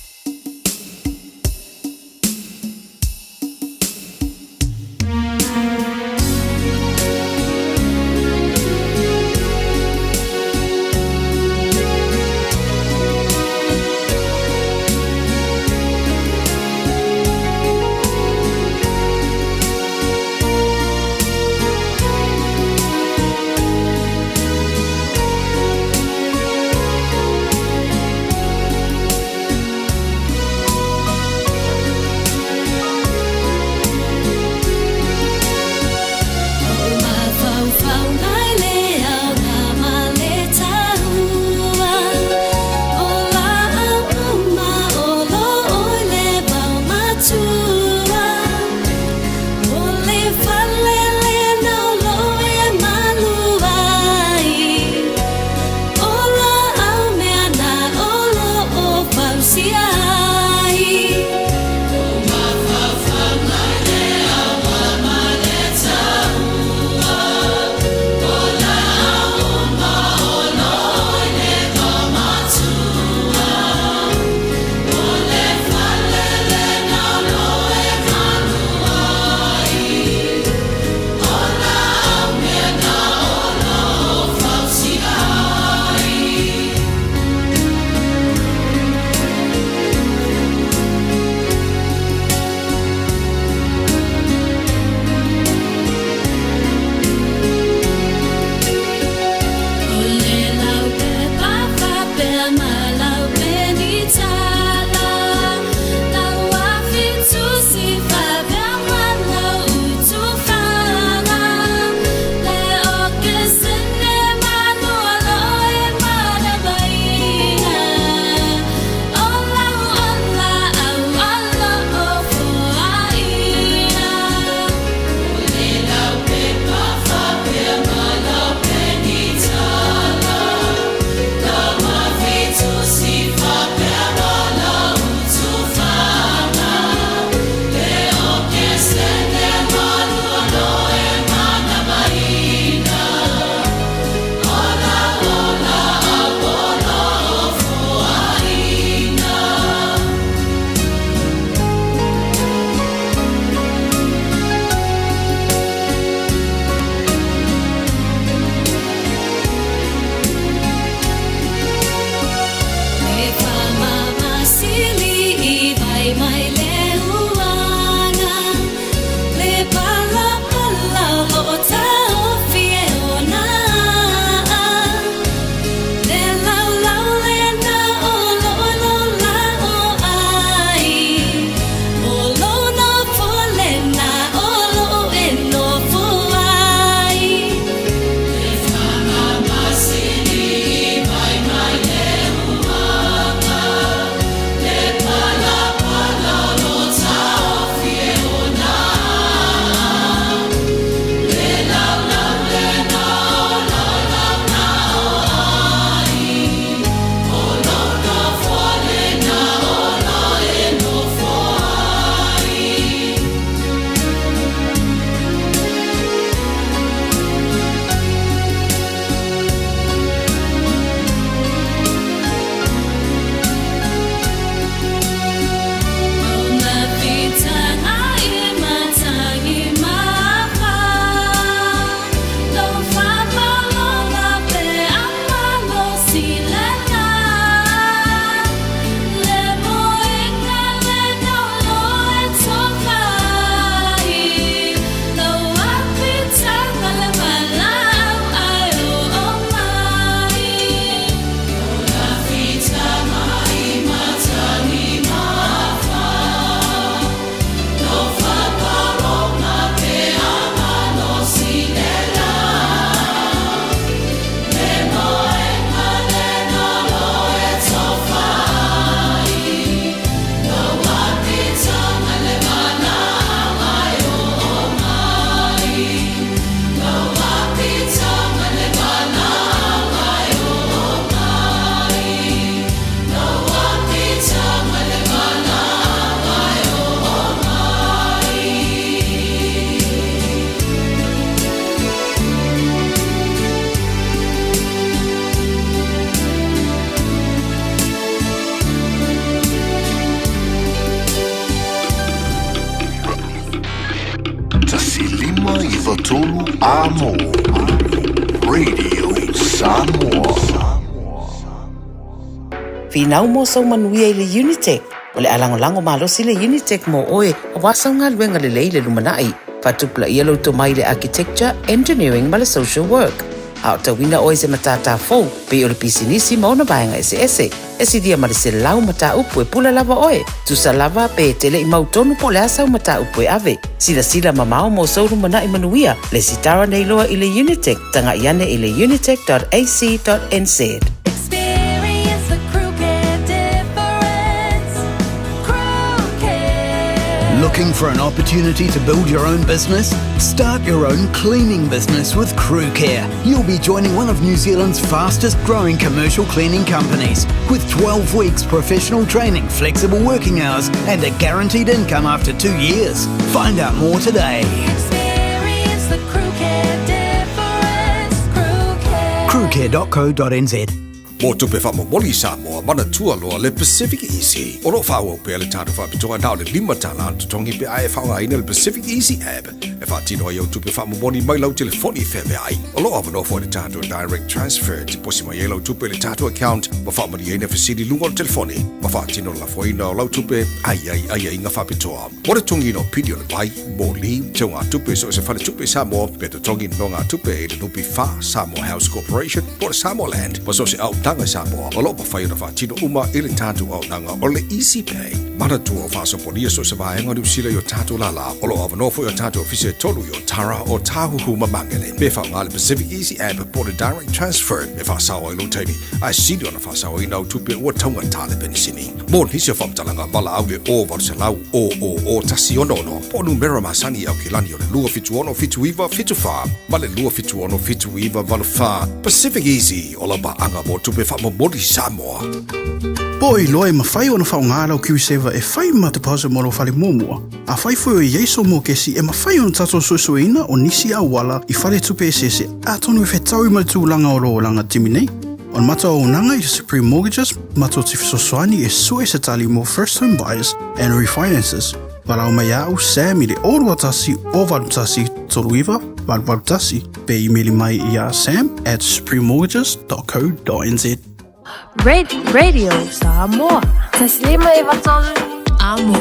3 Amo. Radio Samoa.
Finau mo sou manuia i le Unitec. O le a lagolago malosi le Unitec mo oe aua sau galuega lelei i le lumanai. Faatupulaia lou tomai i le Architecture, Engineering ma le Social Work. A o tauina oe i se matata fou, pei o le pisinisi ma ona vaega eseese. E silia ma le 100 mataupu e pule lava oe. Tusa lava pe e te le i mautonu po o le a sau mataupu e ave. Silasila mamao mo sou lumanai manuia, lesitala nei loa i le Unitec, taga'i ane i le unitec.ac.nz.
Experience the crew care difference. Crew care.
Looking for an opportunity to build your own business? Start your own cleaning business with Crew Care. You'll be joining one of New Zealand's fastest growing commercial cleaning companies with 12 weeks professional training, flexible working hours, and a guaranteed income after 2 years. Find out more today.
Experience the crew care difference. Crew care.
Crewcare.co.nz
Mo tupe faamomoli i Samoa, manatua loa le Pacific Easy. O lo o faaauau pea le tatou faapitoa na o le $5 le totogi pe a e faaaogaina le Pacific Easy app e faatino ai au tupe faamomoli mai lau telefoni feaveai. O lo o avanoa foi le tatou Direct Transfer e tiposi mai ai lau tupe i le tatou account ma faamalieina fesili i luga o le telefoni ma faatino le lafoina o lau tupe a i ai aiaiga faapitoa. Mo le totogiina o pili o le vai, moli, teugatupe i so o se faletupe i Samoa, pe totogi nonogatupe i le NPF, Samoa House Corporation, po o le Samoa Land, ma so o se auaunaga i Samoa, o lo o mafai ona faatino uma i le tatou auaunaga o le Easy Pay. Manatua o faasopolia so o se vaega o Niu Sila i o tatou lālā. O lo o avanoa foi o tatou ofisa e tolu i Otara, Ōtāhuhu ma Māngere. Pe faaaoga le Pacific Easy App po o le Direct Transfer e faasao ai lou taimi, ae sili ona faasaoina au tupe ua taugata le penisini. Mo nisi o faamatalaga, valaau i le 0800 000 166 po o numera masani i Aukilani o le 276 79 74 ma le 276 79 84. Pacific Easy, o lau paaga mo tupe faamomoli Samoa.
Po o iloa e mafai ona faaaoga lau KiwiSaver e fai ma deposit mo lou fale muamua? Afai foi o i ai sou mokesi e mafai ona tatou suesueina o nisi auala i faletupe eseese atonu e fetaui ma le tulaga o lou olaga taimi nei. O le matou auaunaga i le Supreme Mortgages, matou te fesoasoani e sue se tali mo first home buyers and refinances. Valaau mai ia au Sam i le 021 081 39 881 pe imeli mai ia sam at suprememortgages.co.nz.
Radio Samoa. Taslima e vatolu. Amo.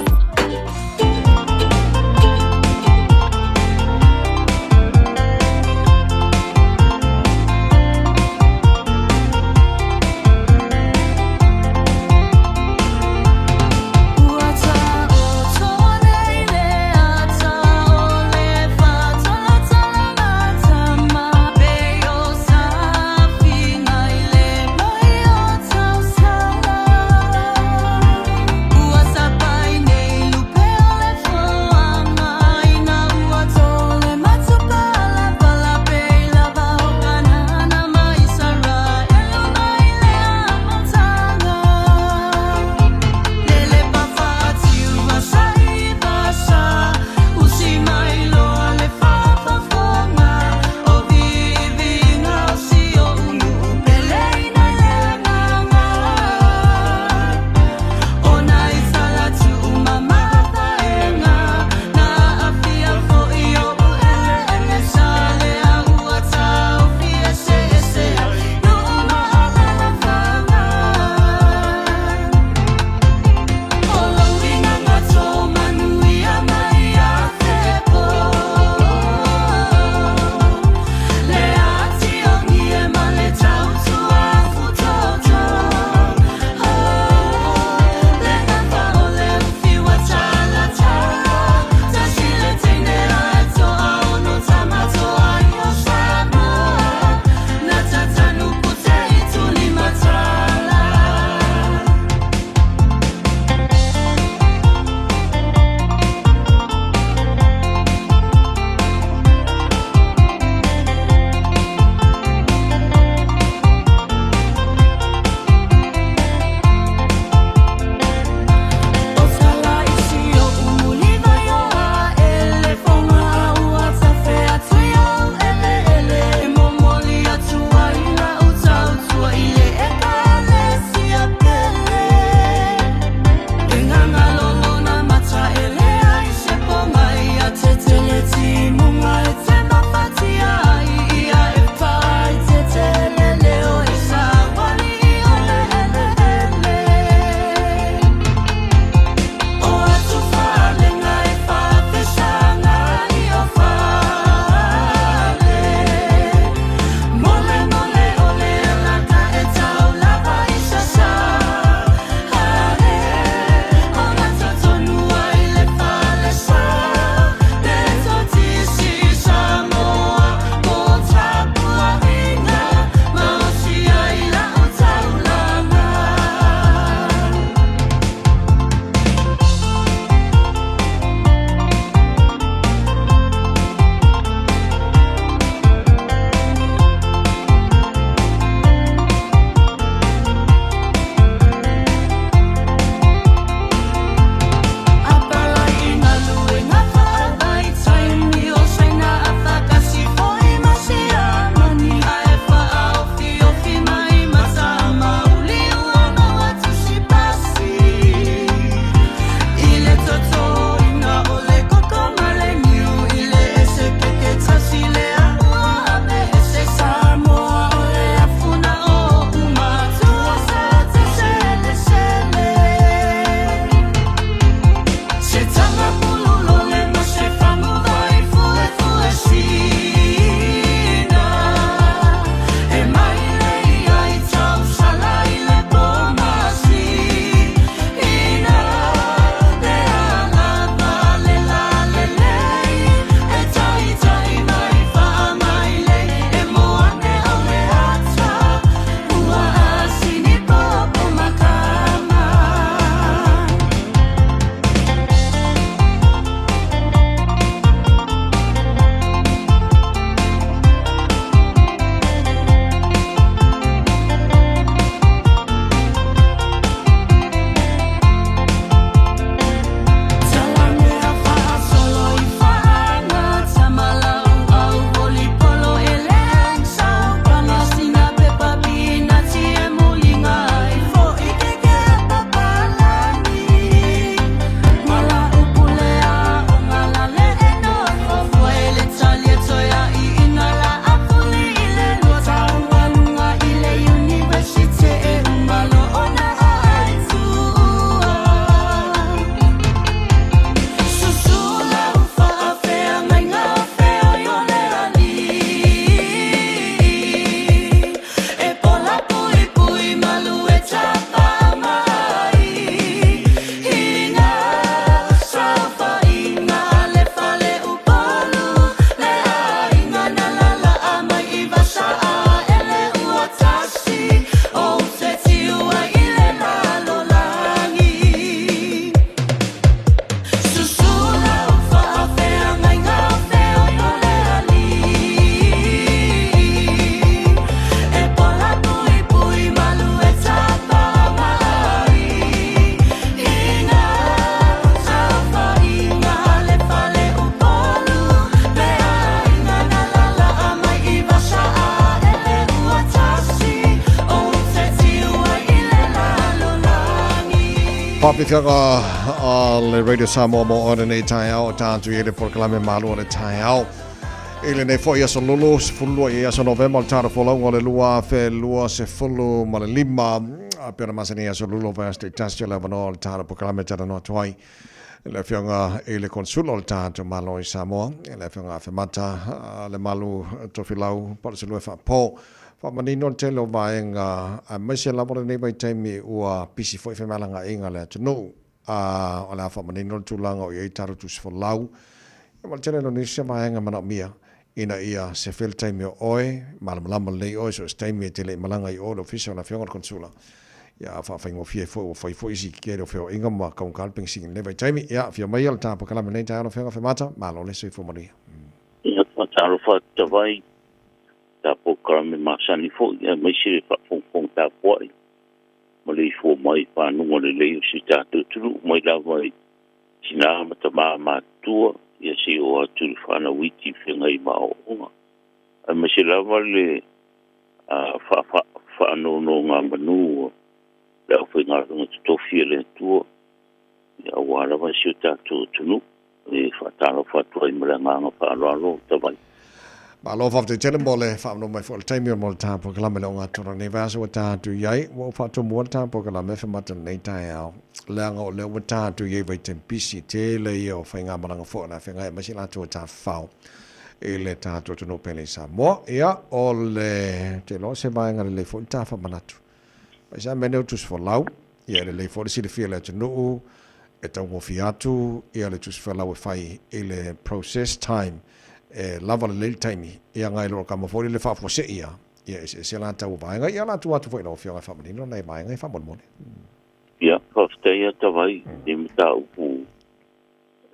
Faafiafiaga a le Radio Samoa mo oe lenei taeao o tatou i ai le polokalame Malu o le Taeao. I lenei foi aso Lulu, 12 i aso Novema o le tala folauga o le 2025, a pei ona masani i aso Lulu o vaiaso taitasi o le avanoa o le tala polokalame e talanoa atu ai i le Afioga i le Konesula o le tatou Malo i Samoa, i le Afioga Afemata Lemalu Tofilau Palusalua Faapo. Faamanino le tele o vaega aemaise lava lenei vaitaimi ua pisi foi femalagaaiga a le atunuu. A o le a faamanino le tulaga o i ai tatou tusi folau ma le tele o nisi o vaega e manaomia ina ia sefe le taimi o oe, malamalama lelei oe so o se taimi e te le i malaga i o i le Ofisa o le Afioga i le Konesula. Ia faafaigofie ai foi ua fai foi si tele o feoaiga ma taugata le penisini i lenei vaitaimi. Ia afio maia le ta polokalame lenei taeao lau Afioga Afemata, malo le soifua manuia.
Ia faatalofa atu Tavai ta polokalame masani foi aemaise le faafogafoga tapuai ma le ifua mai i fanuga lelei o si tatou atunuu mai lava i tinā ma tamā matutua ia seia oo atu i le fanau iti i feagai ma aoaoga aemaise lava le faanonogamanu o le aufaigaluega totofi a le Atua aua lava si o tatou atunuu. E faatalofa atu ai ma le agaga faaaloalo Tavai.
Malo faafetai tele mo le faaavanoa mai foi o le taimi mo le ta polokalame le ogatotonu o lenei vaiaso ua ta atu i ai. Ua ou faatomua le ta polokalame e femata lenei taeao leaga o lea ua ta atu i ai vaitaimi pisi tele ia o faigamalaga foi o le a feagai aemaise i latou o tafafao i le tatou atunuu pele i Samoa. Ia, o le te iloa o se vaega lelei foi le ta faamanatu. Mai sa mea nei o tusi folau, ia e lelei foi le silafia e le atunuu, e taugofie atu ia le tusi folau e fai i le process time e lava lelei le taimi, ia nai lo le tama foi lele faafuasei a, ia e eseese la tau o vaega, ia o le a tuu atu foi i lau Afioga e faamanino nai vaega ia faamolemole.
Ia, faafetai a Tavai i mataupu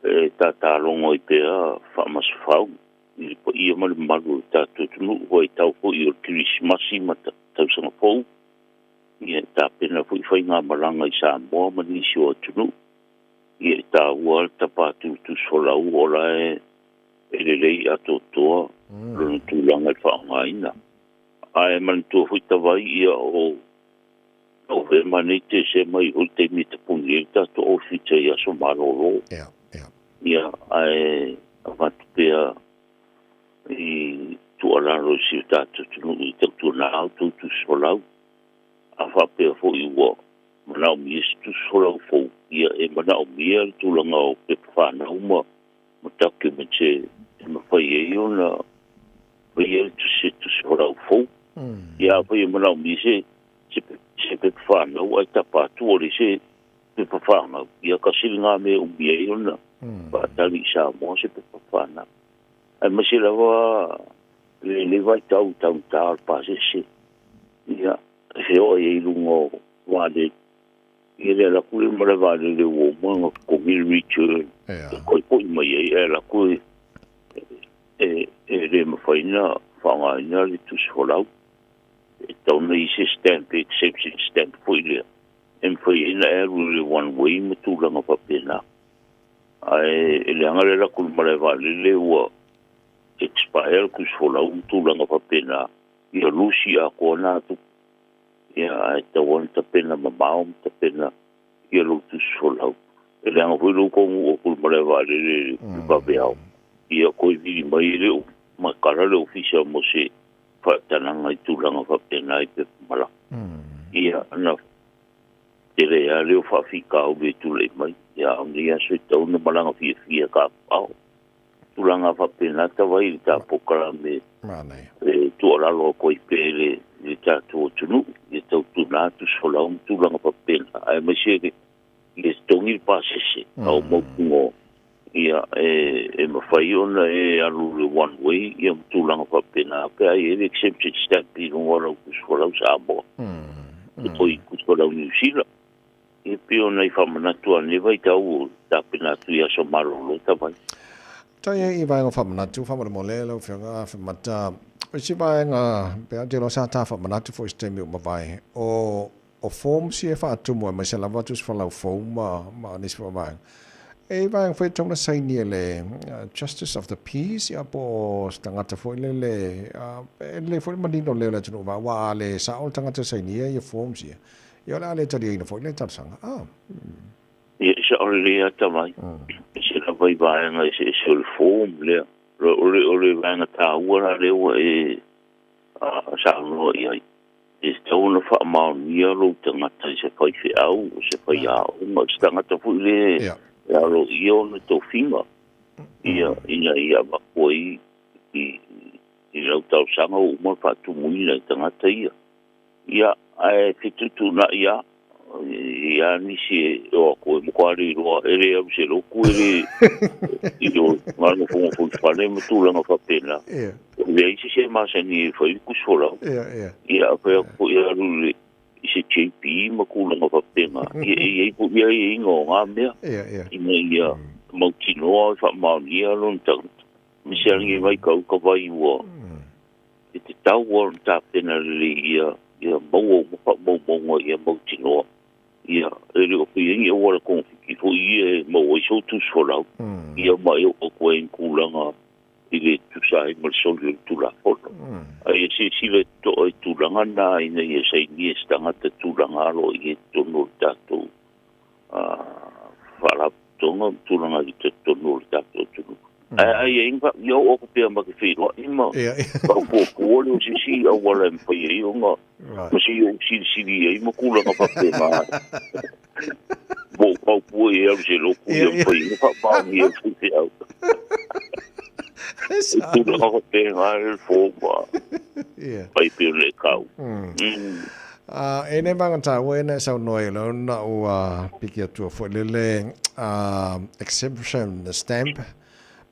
e tatalogo ai pea faamasafau i le paia ma le mamalu o le tatou atunuu, vaitau foi o le Kerisimasi ma tausaga fou, ia e tapena foi faigamalaga i Samoa ma nisi o atunuu. Ia e taua le tapa atu i le tusi folau o la e lelei atoatoa lona tulaga i le faaaogaina. Ae manatua foi Tavai ia o Novema nei Tesema i foi le taimi e tapuni ai le tatou ofisa i aso malolo. Ia ae avatu pea i tuualalo i si o tatou atunuu i tautuana outou tusi folau. A faapea foi ua manaomia se tusi folau fou, ia e manaomia le tulaga o pepa fanau ma ma documents e mafai ai ona faia le tusi tusi folau fou. Ia afai e manaomia se se pepa fanau ae tapa atu ua leai se pepa fanau, ia tasi lena mea e umi ai ona faatali i Samoa se pepa fanau. Aemaise lava lenei vaitau i taugata o le pasese, ia, e feoai ai i luga o vaalele. Ia le alu atu lea ma le vaalele ua uma ona totogi le return e toe foi mai ai, ae alu atu e le mafai ona faaaogaina le tusi folau. E tatau ona i ai se stamp, exemption stamp foi lea e mafai ai ona e alu i le one way ma tulaga faapena. Ae e leaga le alu atu i le malae vaalele ua expire le tusi folau ma tulaga faapena, ia lusi atoa na tupe. Ia ae tatau ona tapena mamao ma tapena ia lou tusi folau. E leaga foi lou taunuu atu i le malae vaalele i le vaveao, ia toe vili mai e le o matala le ofisa mo se faatanaga i tulaga faapena i pepa malaga. Ia na tele lava lea o faafitauli e tulai mai, ia a o lenei aso e tatau ona malaga fiafia tafafao. Tulaga faapena tau ai le ta polokalame e tuualalo atu ai pea i le tatou atunuu ia tautuana tusi folau ma tulaga faapena, aemaise le totogi le pasese a o mautinoa ia e mafai ona e alu i le one way ia ma tulaga faapena pe a i ai le exemption stamp i luga o lau tusi folau Samoa po o tusi folau Niu Sila. Ia pei o nai faamanatu a lenei vaitau o tapena atu i aso malolo tavai.
Tai ai i vaega o faamanatu faamolemole lau Afioga Afemata. O isi vaega pe a te iloa sa ta faamanatu foi i se taimi ua mavae o o forms ia e faatumu aemaise lava tusi folau fou ma ma nisi foi o vaega. E i vaega foi e tatau ona saini e le Justice of the Peace ia po o se tagata foi lele e lelei foi le manino lelei o le atunuu aua a le sao le tagata e sainia ia forms ia, ia o le a le taliaina foi le talosaga. Ah.
Ia, e sao lelei lava Tavai. E ese lava i vaega eseese o le form lea. O le, o le vaega taua la lea ua e saunoa i ai, e tatau ona faamaonia lou tagata i se faifeau, o se faiaoga, o se tagata foi lea e aloaia ona tofiga, ia, ina ia avatu ai i, i lau talosaga ua uma ona faatumuina e tagata ia. Ia, ae fetuutuunai lava, e i ai lava nisi e o atu e matua le iloa, e le alu i se lotu, e le i o na o le nofonofo i fale ma tulaga faapena. E leai se isi e masani e fai le tusi folau. Ia, a fai atu foi e alu i se JP ma tulaga faapena, ia e i ai foi aiaiga o na mea, ina ia mautinoa e faamaonia lona tagata. Aemaise lava lenei vaitau ka vai ua e tatau ona tapena lelei ia ia maua uma faamaumauga ia mautinoa ia e le o faia ni auala togafiti foi ia e maua ai sou tusi folau ia ma e oo atu ai i ni tulaga i le tusa ai ma le soli o le Tulafono. A ia silasila totoa i tulaga na ina ia sainia e se tagata tulaga aloaia i totonu o le tatou Faalapotopotoga ma tulaga i totonu o le tatou atunuu. Ae a i ai ni ia oo atu pea ma te feiloai ma faapuapua lea o se isi auala e mafai ai ona ma se i ou silisili ai ma tulaga faapena. Ua ou paupua i ai alu i se lotu ia mafai ai ona faamaonia e le faifeau. I tulaga faapena le form mai pei ona e tau.
A e nei vaega taua ena e saunoa ai lea na ua piki atua foi lele exemption stamp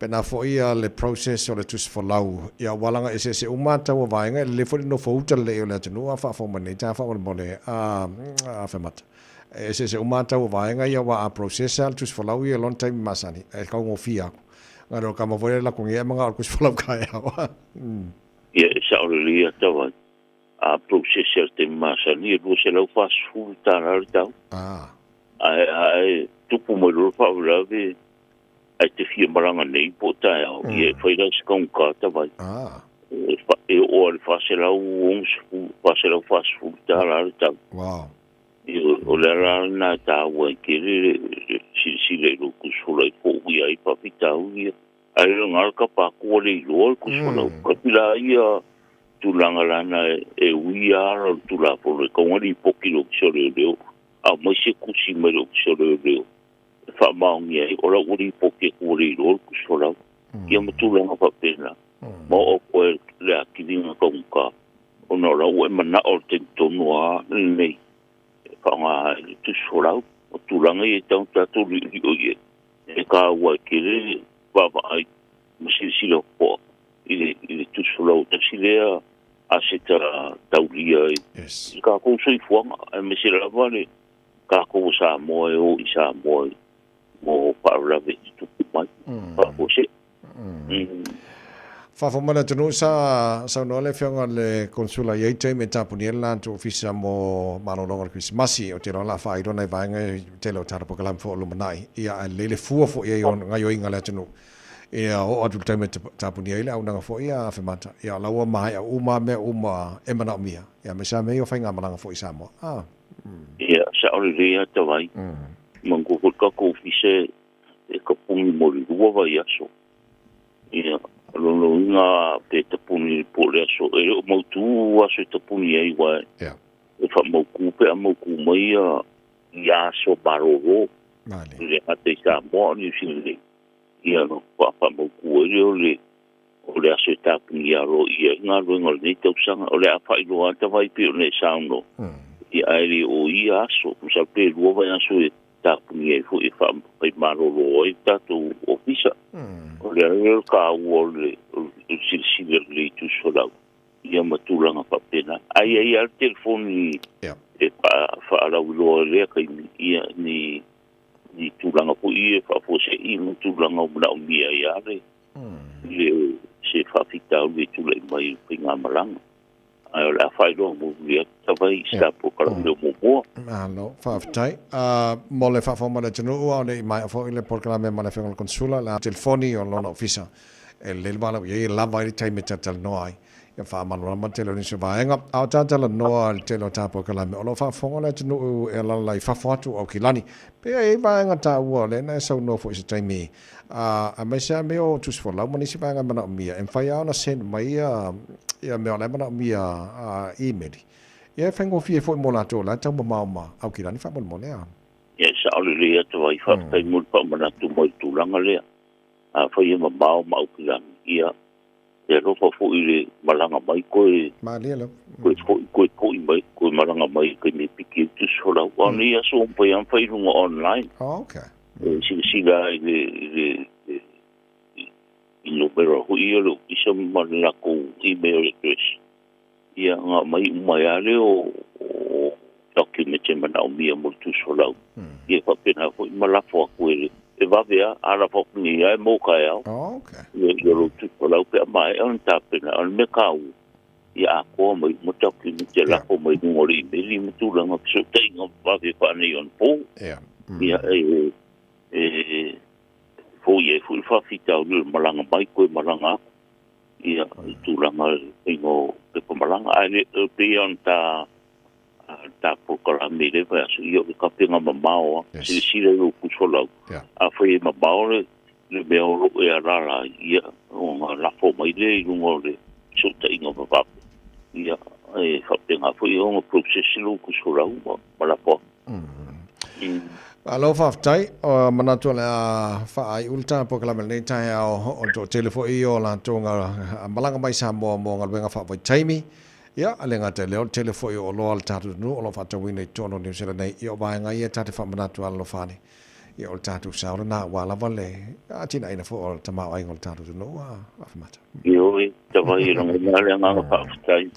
pena foi ia le process o le tusi folau ia ua laga eseese uma taua vaega e lelei foi le nofo uta lelei o le atunuu a faafofoga mai nei ta faamolemole a Femata e eseese uma taua vaega ia aua a process a le tusi folau ia lona taimi masani e taugofie aku ngai lo kama foi le lakogia e manga o le tusi folau taeao.
Ia e sao lelei a tau ai. A process i le taimi masani e $240 tala le tau. Ae a e tupu mai loa le faalavelave ae te fia malaga nei po o taeao, ia e fai la se taugata tavai. E oo lava i le $460, $440 tala le tau. O le ala lena e taua ai tele le silasila i lou tusi folau po o uia ai faafitauli ia. Ae le galo le kapa atu ua le iloa le tusi folau. Kapi la ia tulaga lana e ui lava ala o le Tulafono e tatau ona lipoti i le Ofisa o Leoleo, aumai se tusi mai le Ofisa o Leoleo e faamaonia ai o la ua lipoti atu ua le iloa le tusi folau. Ia ma tulaga faapena. Ma oo atu ai le atili na taugata ona o la ua e manao i le taimi tonu lava lenei e faaaoga ai le tusi folau. O tulaga ia e tatau ona tatou liolio i ai. E taua ai tele le vaavaai ma silasila totoa i le, i le tusi folau tasi lea aseta taulia i yes. i tatou soifuaga, aemaise lava le tatou o Samoa e o i Samoa i mo faalavelave e tutupu mai. Faafuasei.
Faafofoga mai le atunuu sa saunoa le Afioga i le Konesula i ai taimi e tapunia ai le latou ofisa mo malologa o le Kerisimasi. Ou te iloa o le a faailo nai vaega i le tele o tatou polokalame foi o lumanai. Ia, ae lelei le fua foi i ai o gaoioiga a le atunuu. Ia, oo atu i le taimi e tapunia ai le auaunaga foi a Afemata, ia o la ua maea uma lava mea uma e manaomia, ia aemaise lava mea ia o faigamalaga foi i Samoa. Ah.
Ia, sao lelei lava Tavai. Manatua foi le tatou ofisa e tapuni mo le 2 vaiaso. Ia, o lona uiga pe tapuni po o le aso, e le o mautu aso e tapuni ai, aua e faamautu pe a mautu mai ia i aso malolo. E le gata i Samoa o Niu Sila nei. Ia, ona faamautu ai lea o le o le aso e tapunia aloaia ai galuega o lenei tausaga. O le a faailoa ata vai pei ona e saunoa, ia ae le o ia aso, masalo pe 2 vaiaso e tapunia ai foi e fai malolo ai le tatou ofisa. O le ala lea o le taua o le silasila lelei i tusi folau ia ma tulaga faapena. Ae i ai lava le telefoni e faalauiloa i lea taimi ia ni ni tulaga foi ia e faafuasei ma tulaga o manaomia ai lava le se faafitauli e tulai mai i le faigamalaga. Ae o le a faailoa mulimuli atu lava i se polokalame o muamua.
Malo, faafetai. Mo le faafofoga mai a le atunuu, a o le i maea foi le polokalame ma le Afioga i le Konesula, le telefoni o lona ofisa e lelei le valaau i ai e lava ai le taimi e talatalanoa ai. Ia faamalamalama tele o nisi o vaega. A o ta talanoa i le tele o ta polokalame, o lo o faafofoga le atunuu e alaala i fafo atu o Aukilani. Pe i ai vaega taua o lea na e saunoa foi i se taimi, a, aemaise lava mea o tusi folau ma nisi vaega e manaomia, e mafai lava ona send mai ia, ia mea o la e manaomia a imeli. Ia e faigofie foi mo latou o la e tau mamao ma Aukilani faamolemole a.
Ia e sao lelei atu ai, faafetai mo le faamanatu mai i le tulaga lea. Afai e mamao ma Aukilani, ia E alofa foi i le malaga mai koe.
Malie lava.
Koe foi, koe foi mai, koe malaga mai i taimi e piki ai tusi folau. Aua o nei aso ua mafai lava ona fai i luga online.
Oh, okay.
E silasila i le, i le, i numera foi ia o le ofisa ma le latou email address. Ia, ona aumai uma ai lava lea o, o document e manaomia mo le tusi folau. Ia e faapena foi ma lafo atu e le, e vave lava, a lafo atu nei lava e maua taeao.
Oh, okay.
Ia, ia lou tusi folau pe a maea ona tapena. O le mea taua, ia atoa mai uma document e lafo mai luga o le email ma tulaga fesootaiga vave faaneionapo.
Ia.
Ia, e, e foia ai foi le faafitauli o le malaga mai toe malaga atu. Ia, i tulaga o le faiga o pepa malaga. Ae le, e pei lava ona ta, ta polokalame i lea vaiaso, ia o le kapega mamao lava. Silasila i lou pusolau. Afai e mamao le, le mea o lo o e alaala ai, ia, ona lafo mai lea i luga o le fesootaiga vavave. Ia, e faapena foi ona process lou pusolau ma, ma lafo atu.
Malo faafetai. Ua manatu o le a faaiu le ta polokalame i lenei taeao, o le toatele foi o latou na malaga mai Samoa mo galuega faavaitaimi. Ia, e le gata i lea, o le tele foi o oloa a le tatou atunuu o lo o faatauina i totonu o Niu Sila nei. Ia, o vaega ia ta te faamanatu alolofa ane. Ia, o le tatou sao lena aua lava le atinaeina foi o le tamaoaiga o le tatou atunuu a Afamata.
Ioe, tavai e lagona le agaga faafetai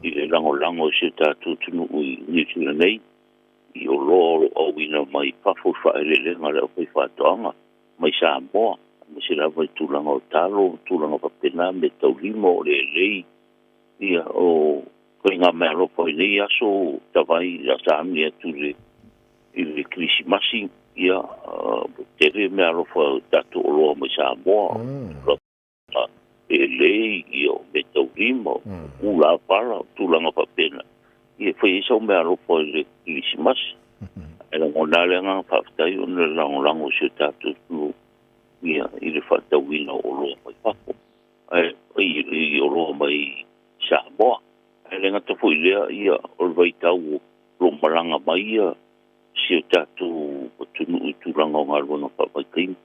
i le lagolago i si o tatou atunuu i Niu Sila nei. I oloa o lo o auina mai fafo i faaeleelega a le aufaifaatoaga mai Samoa, aemaise lava i tulaga o talo ma tulaga faapena, meataulima, o le elei, ia, o ituaiga meaalofa i nei aso tavai sa agi atu i le, i le Kerisimasi, ia, tele meaalofa o tatou oloa mai Samoa. Elei, ia, o meataulima, o pula pala, o tulaga faapena, ia e fai ai sau meaalofa i le Kerisimasi. Ae lagona lava le agaga faafetai ona o le lagolago o si o tatou atunuu ia, i le faatauina o oloa mai fafo, ae i oloa mai Samoa. Ae le gata foi i lea, ia, o le vaitau o lo o malaga mai ia si o tatou atunuu i tulaga o galuega faavaitaimi.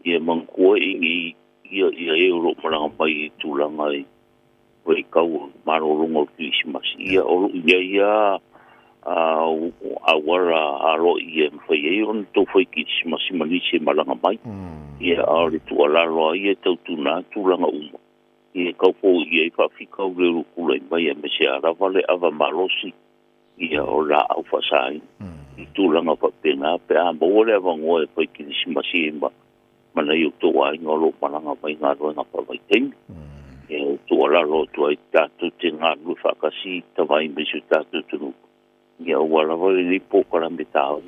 Ia manatua i ia ia e o lo o malaga mai i tulaga i vaitau o malologa o le Kerisimasi, ia o lo o i ai lava auala aloaia e mafai ai ona tou fai Kerisimasi ma nisi e malaga mai. Ia a o le tuualalo lava ia e tautuana tulaga uma, ia e tau foia ai faafitauli o lo o tulai mai aemaise a lava le ava malosi ia o laau faasaina i tulaga faapena pe a maua le avanoa e fai kerisimasi ai ma ma nai o outou aiga o lo o malaga mai i galuega faavaitaimi. E tuualalo atu ai tatou te galulue faatasi i tavai mai si o tatou atunuu, ia aua lava lenei polokalame taua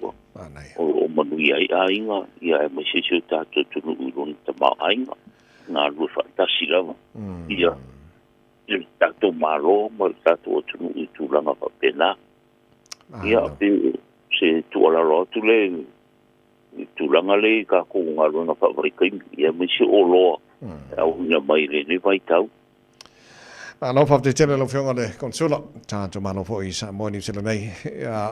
o lo o manuia ai aiga, ia aemaise si o tatou atunuu i lona tamaoaiga, galulue faatasi lava. Ia le tatou Malo ma le tatou atunuu i tulaga faapena. Ia, pe se tuualalo atu lea i tulaga lea i tatou galuega faavaitaimi, ia aemaise oloa e auina mai i lenei vaitau.
Malo faafetai tele lau Afioga i le Konesula. Tatou malo foi i Samoa Niu Sila nei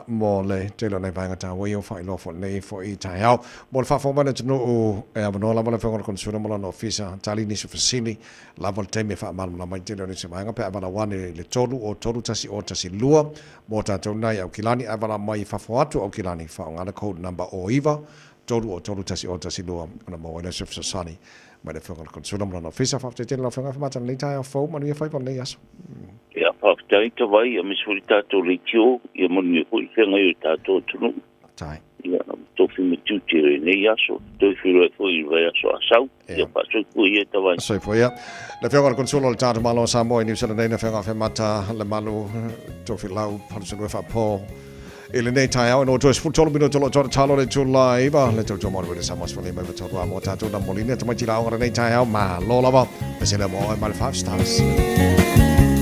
mo le tele o nai vaega taua ia ua faailoa foi lenei foi taeao. Mo le faafofoga mai a le atunuu, e avanoa lava le Afioga i le Konesula ma lona ofisa tali nisi o fesili lava le taimi e faamalamalama ai tele o nisi vaega pe a valaau ane i le 3 o 3 1 o 1 2 mo tatou nai Aukilani ae valaau mai i fafo atu o Aukilani faaaoga le code number o 9 3 o 3 1 o 1 2 ona maua ai lea o se fesoasoani mai le Afioga i le Konesula ma lona Ofisa. Faafetai tele lau Afioga Afemata i lenei taeao fou, manuia faiva o lenei aso.
Ia, faafetai Tavai, aemaise foi le tatou leitio, ia manuia foi le feagai o le tatou atunuu.
Tai.
Ia, tofi ma tiute i lenei aso, toe feiloai foi i le vaiaso a sau. Ia, faasoifua ia Tavai.
Soifua ia. Le Afioga i le Konesula o le Tatou Malo o Samoa i Niu Sila nei, le Afioga Afemata Lemalu Tofilau Palusalua Faapo. I lenei taeao, e no toe 13 minuto lo toa talo le itula iva, le tautua mo le wele Samoa sefulu lima iva tolu a mo tatou na molina tamaiti laoga lenei taeao, malo lava, me se lea mo oe ma le 5 stars.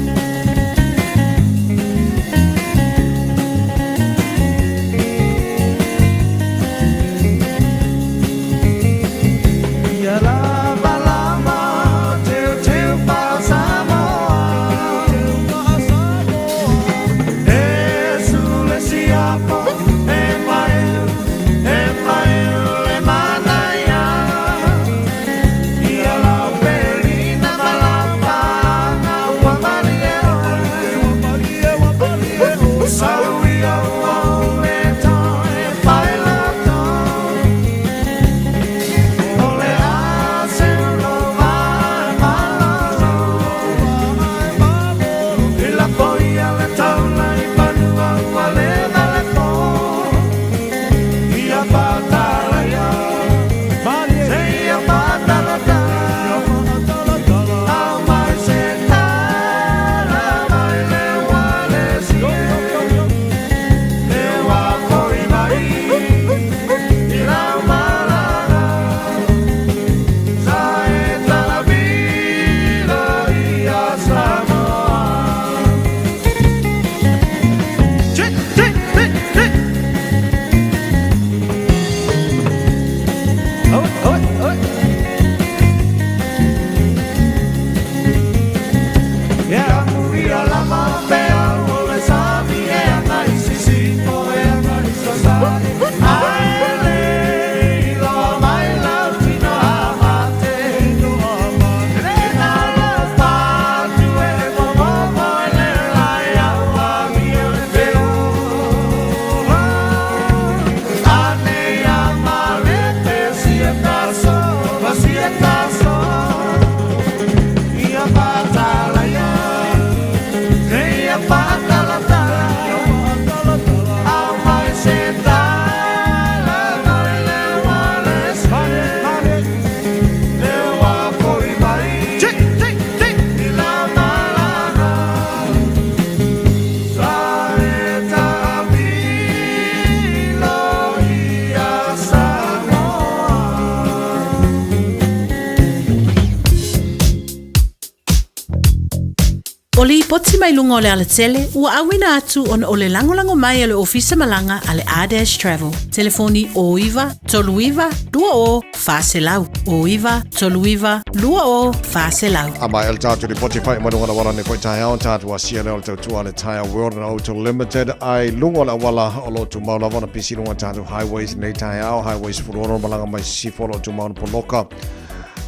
O lipoti mai luga o le alatele ua auina atu ona o le lagolago mai a le Ofisa Malaga a le R-Dash Travel. Telefoni 09 39 20 400. 09 39 20 400.
A mai el tātou ripoti whai mai lunga wala ne foi taeao tātou asia leo le tautua le Tire World and Auto Limited ai lunga le awala o lo tu mau lava na pisi lunga tātou highways nei taeao highways furuoro malanga mai sifo lo tu mau na poloka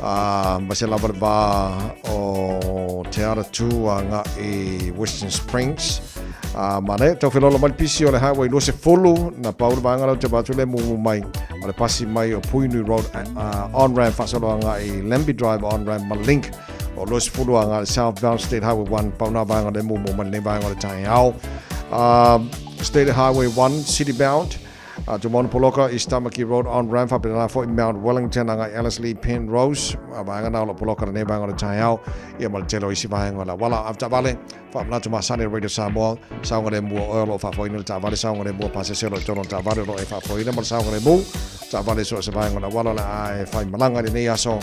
a ma se lava le va o Te Ara Tū a ngā i Western Springs a ma nei tau whenolo mai pisi o le highway 20 na pauru vaanga lau te wātu le mumu mai o le pasi mai o Puinui Road on-ramp whasolo a ngā i Lambie Drive on-ramp ma link o 20 a ngā Southbound State Highway 1 pauna vaanga le mumu mai nei vaanga o le taeao State Highway 1 city bound A to Mount Poloka, East Tamaki Road on ramp up in foi Mount Wellington anga Ellerslie Penrose a vaega na o Poloka nei vaega o le taeao ia ma le tele o isi vaega o la wala a taavale faamanatu masani Radio Samoa saogalemu o oe o lo o faafoeina le taavale saogalemu o pasese o lo o i totonu o le taavale o lo o e faafoeina ma le saogalemu taavale so o se vaega o le auala o le a e faimalaga i lenei aso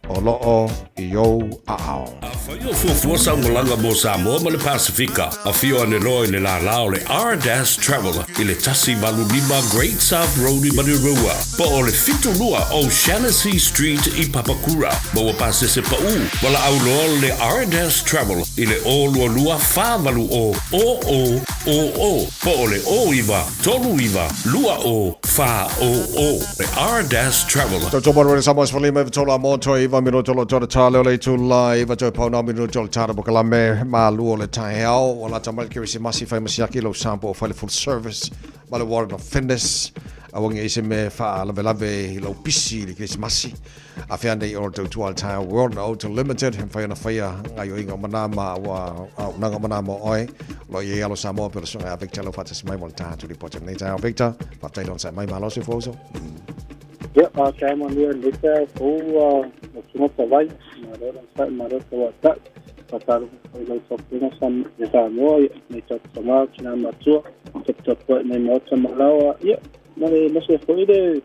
o lo o i ou aao.
Afai o fuafua sau malaga mo Samoa ma le Pasefika, afio ane loa i le lālā o le R-Dash Travel i le 185 Great South Road i Manurewa, po o le 72 O'Shannessy Street i Papakura. Maua pasese paʻū, valaau loa le R-Dash Travel i le 022 480 0000 po o le 09 39 20 400. Le R-Dash Travel.
Tau tō Rere Samoa se lima tolo a moto i va minuto lo tō tā leo le tu lai va tō pau nā minuto le tāra bokalame ma luo le taeao o la tamal kirisimasi whai masiaki lo sampo o whai le full service ma le Warren of Fitness a wangi ese me wha lave lave i lau pisi le kirisimasi a whea nei o tau tua le taeao World and Auto Limited hem whai ona whaia ngai o inga mana ma wa unanga mana mo oe lo i alo Samoa pero sunga a Victor lo whatas mai mo le tātu ripote nei taeao Victor whatai don sa mai malo se fouso.
Ia, a tae manuia i lenei taeao fou lau susuga Tavai, malo le onosai, malo le tauatai. Faatalofa foi i lau tapuaiga ia Samoa, ia nai tatou tama, tina ma matua, taputapuai mai maota ma laoa, ia, ma le aemaise foi le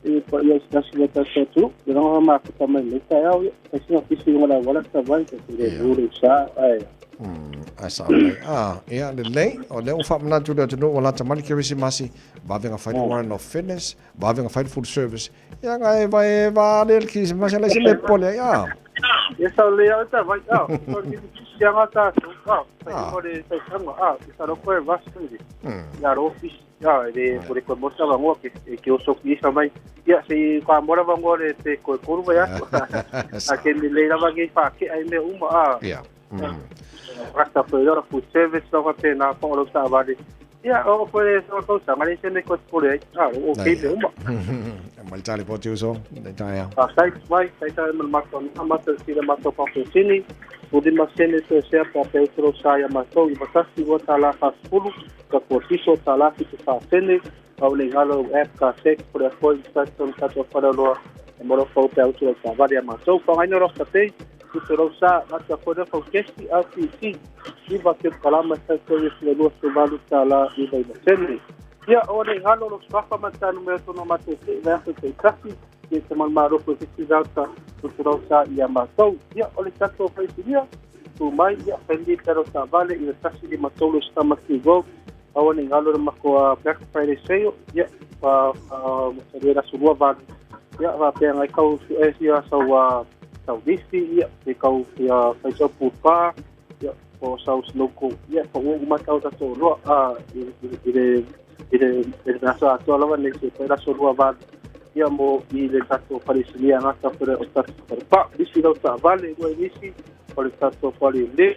i paia o se tasi o le tatou atunuu. Ia lava mafuta mai i lenei taeao, ia, fai sina pisi i luga o le auala Tavai, tatou le vu le usa, ae
Ai sa mai. Ah, ia lelei, o lea ua faamanatu le atunuu ua lata mai le Kerisimasi, vave na fai le Warren of Fitness, vave na fai le full service. Ia nga e vai e va le Kerisimasi ala se me pole ai ah.
Ia sa le au ta vai ah, so ni ti anga ta so ah, fai mo le tausaga ah, i sa loko e vas ni. Ia ro fish ia le ko le ko mo sa vangoa ke ke oso ki sa mai. Ia se ka mora vangoa le te ko koru vai aso. A ke ni le lava ke fa ke ai me uma ah.
Ia.
Rasta foi ora full service lava tēnā pa o lau taavale. Ia, o koe le o tausaga le sene koe te kore ai. Ah, o kei me uma.
Mai le tali poti uso, nei taea.
Ah, sai mai, sai tae ma le matou na matou sila matou papeotini, o lima sene toe sea pa pe utoro sa ia matou i matasi ua tā la 40, ka kua fiso tā la 74 sene, au nei ngalo app ka sek pore a koe i tatou tatou whareroa e moro fau pe utoro tā vare a matou. Whangaina roa pei, Tupe rau sa, ngati a koe fau kesi, RPC, iwa ke kalama sai koe i le 28 tālā 99 sene. Ia, o nei ngalo lo swafa ma tanu mea tono mate te i aso te kasi, i te mal maroko te si rauta, tupe rau sa i a mātou. Ia, o le tato whai whiria, tū mai, ia, whai pero tā vale i le tasi i matolu stamaki road, aua nei ngalo le mako a Black Friday sale, ia, pa, pa, sa lua vale. Ia, va pea ngai kau su e sia sau a sau lisi, ia, pe kau ia fai sau pūpā, ia, po sau snowco, ia, pa ua uma tau tatou loa, a, i, i, i le, i le, i le aso atoa lava nei se fai laso lua vale, ia, mo i le tatou falesinia ngata pere o tatou fale pa, lisi lau taavale, ua i nisi, o le tatou fale le,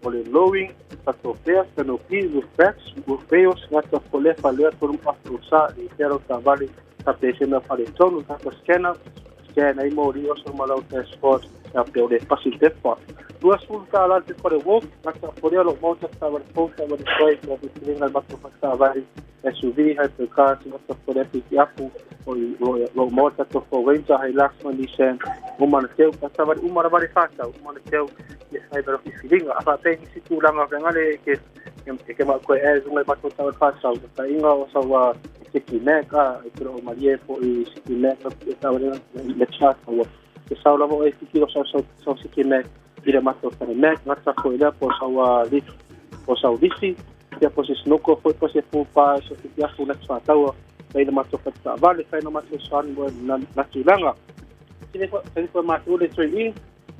o le lowing, tatou fea, canopy, roof racks, roof rails, ngata fole falea tolu afu sa, i pea lau taavale, ta pe se mea fale tonu, tatou scanner, scan ai mo li oso ma lau dashboard, ta pe o le pasi pepa. 20 tālā le pepa le walk, ngata fole lo mauta ta wale fou ta wale koe, ta wale filinga le matou fale taavale, SUV, hypercar, ngata fole api ki apu, o i lo mauta to fo Ranger, Hilux, ma Nissan, uma na teu, ta wale uma na wale whātau, uma na teu, ia sai wale filinga. A whāpē nisi tūlanga whangale ke e ke ma koe e zunga i matou ta wale whātau, ta inga o sau a Siki Mac, a, e kura o Marie fo i Siki Mac, e ta wale le chat, ua, ke sau lava o e fiki o sau sau sau Siki Mac. i le matou fale Mac, gata foi lea po o sau lif, po o sau lifi, ia po o se snooker foi po o se pupa se fitiafu na te faataua mai le matou fale taavale, fai na matou fesoasoani mo na tulaga. Sili foi matou le tui i,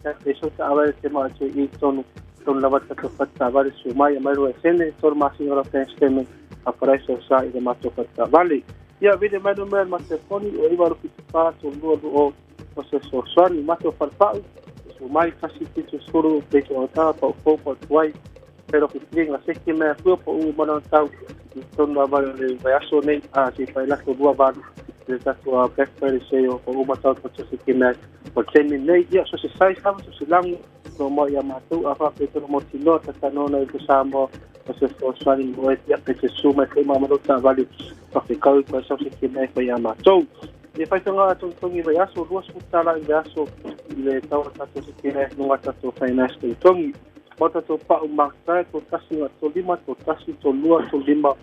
ia te so taavale te ma tui i tonu tonu lava tatou fale taavale su mai mai lo sene tolu masina la bank statement a paraisa o sa i le matou fale taavale. Ia vile mai no mea ma telefoni o iwa lupi fa to lua lu o se fesoasoani matou fale pau su mai 170 pe o ta pa o fou pa tuai pero ki filiga se ki mea fua po u mana tau i tonu lava le vaiaso nei a se fai lako lua valu le tatou a Black Friday sale o uma tau pa se ki mea o taimi nei ia so se sai sama so se langu no mo ia matou a fa pe tonu mo tino ta tanona i te Samoa o se fesoasoani mo e ia pe te su mai kai ma ta vali pa fe kau pa so se ki mea fa ia matou. E fai tonga tongi vai aso 20 tala i aso i le tau tatou se ki mea nunga tatou finance te tongi. O tatou pa'u makatae to tasi ga to lima to tasi to lua to lima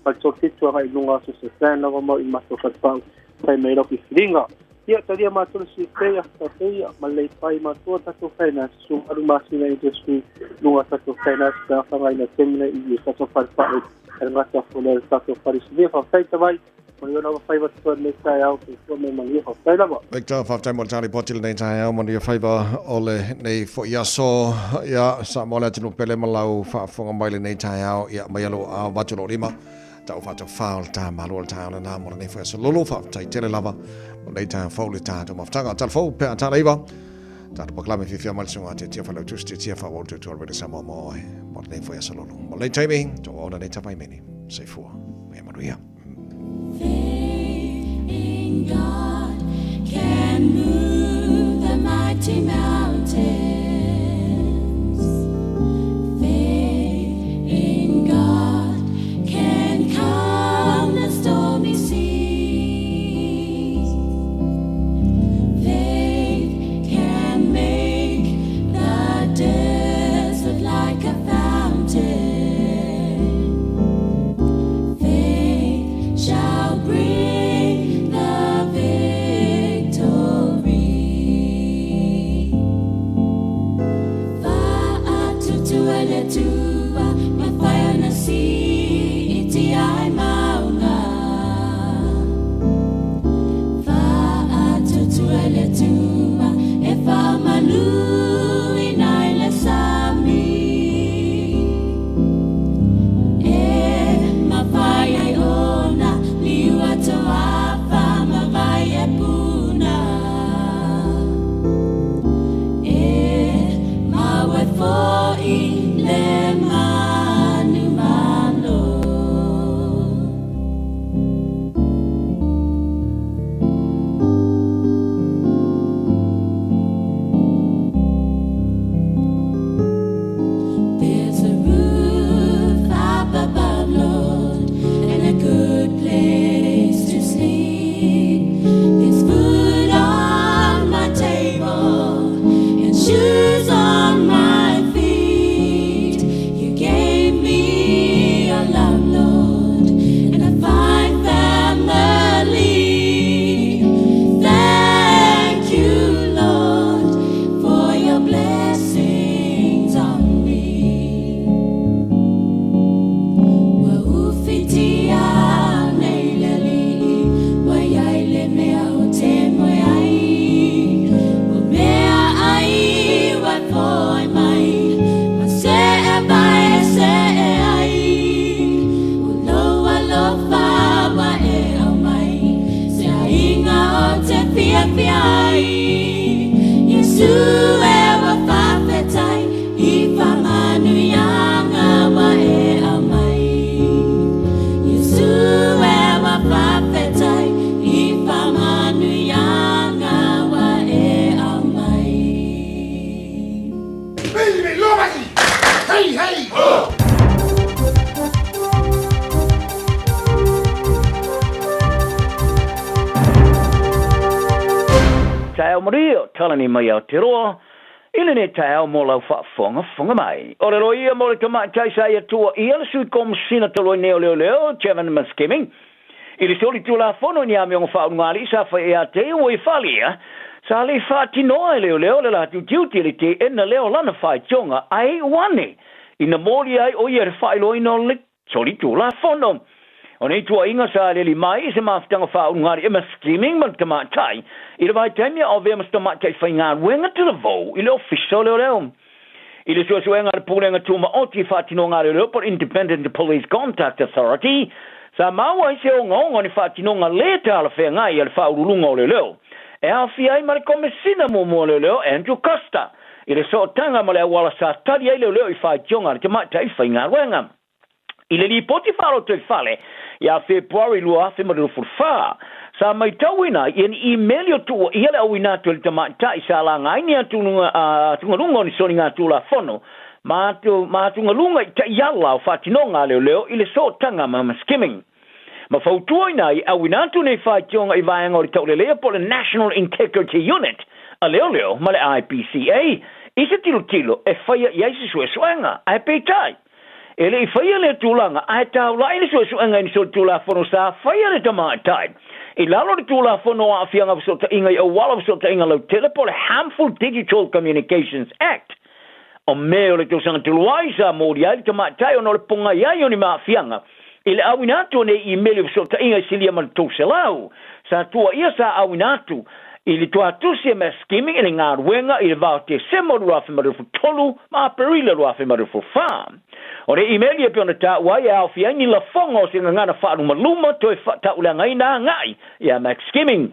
pa to fitu aga i luga o se plan lava mau i matou falepa'u fai mai lau filiga. Ia talia matou le sipei afatapeia ma lei pai matua tatou finance sumalu masina industry luga tatou finance pe afagaina temina i tatou falepa'u e le gata fole le tatou falesilia faafetai tavai mo le ona faiva toa nei taeao ke fua me manuia faafetai lava.
Victor, faafetai mo le talipoti lenei taeao, manuia faiva o lenei foi aso. Ia, Samoa le atunuu pele ma lau faafofoga mai lenei taeao, ia mai alo a vatu lo lima. Tau faatofā o le tā malu o le taeao lenā mo lenei foi aso lolo, faafetai tele lava mo lenei taeao fou le tatou mafutaga. Tala fou pe a tala iva. Tatou pakalame fiafia mai le susuga te tia whalautusi te tia whaawau tautua rere Samoa mo oe mo lenei foi aso lolo. Mo lenei taimi, tō ona nei tavaimene. Soifua. Ia manuia.
Faith in God can move the mighty mountains. Faith in God can calm the stormy seas. Faith can make the desert like a fountain. Faith shall bring the victory. Fa'atutua le Atua, mafai ona siitia ai mauga. Fa'atutua le Atua, e fa'amanuina i le sami. E mafai ai ona liua toafa ma vai e puna. E maua ai fo'i le manumalo. There's a roof up above, Lord, and a good place to sleep. There's food on my table and shoes on my feet. You gave me your love, Lord, and a fine family. Thank you, Lord, for your blessings on me. Ua ufitia nei le Alii, ua iai le mea o te moe ai. O mea ai ua fo'i mai, ma se'e vai e se'e ai. O lou alofa ua e aumai, se aiga o te fiafia ai. Iesu e ua faafetai i faamanuiaga ua e aumai. Iesu e ua faafetai i faamanuiaga ua e aumai.
Hey, hey! Ho!
Taeao manuia, talani mai Aotearoa, i lenei taeao mo lau faafogafoga mai. O le loia mo le tamaitai sa ia tuuaia le Sui Komesina talu ai nei o Leoleo, Jevin Miskimmin, i le soli Tulafono i ni amioga faaulugalii sa fai ia te ia ua i falia. Sa le i faatinoa e leoleo le latou tiute i le teena lea o lana faitioga, ae iu ane ina molia ai o ia i le faailoaina o le solitulafono. O nei tuuaiga sa aliali mai i se mafutaga faaulugali Emma Scheming ma le tamaitai i le vaitaimi a o avea ma se tamaitai faigaluega talavou i le Ofisa o Leoleo. I le suesuega a le Pulega Tumaoti i Faatinoga a Leoleo po o le Independent Police Conduct Authority, sa maua ai se ogaoga o ni faatinoga lē talafeagai a le Faauluuluga o Leoleo e aofia ai ma le Komesina muamua o Leoleo Andrew Coster i le sootaga ma le auala sa tali ai leoleo i faitioga a le tamaitai faigaluega. I le lipoti faalotoifale ia Fepuari 2024, sa maitauina ai ia ni imeli o tuuaia le auina atu e le tamaitai sa laga ai ni atugaluga o ni soligatulafono ma atugaluga i taiala o faatinoga a leoleo i le sootaga ma Skimming. Ma fautuaina ai e auina atu nei faitioga i vaega o le Tauleleia po o le National Integrity Unit a leoleo ma le IPCA i se tilotilo e faia i ai se suesuega. Ae peitai, e le i faia lea tulaga ae taula'i le suesuega i ni solitulafono sa faia le tamaitai i lalo o le Tulafono o Aafiaga o Fesootaiga i Auala o Fesootaiga Lautele po o le Harmful Digital Communications Act. O Me o le tausaga talu ai sa molia ai le tamaitai ona o le pogai ai o ni maafiaga i le auina atu o nei imeli o fesootaiga i silia ma le 300 sa tuuaia sa auina atu i le tuatusi e Maskimi i le galuega i le va o Tesema o 2023 ma Aperila 2024. O le imeli e pei ona taua ai e aofia ai ni lafoga o se gagana faalumaluma toe tauleagaina agai ia Max Skimming.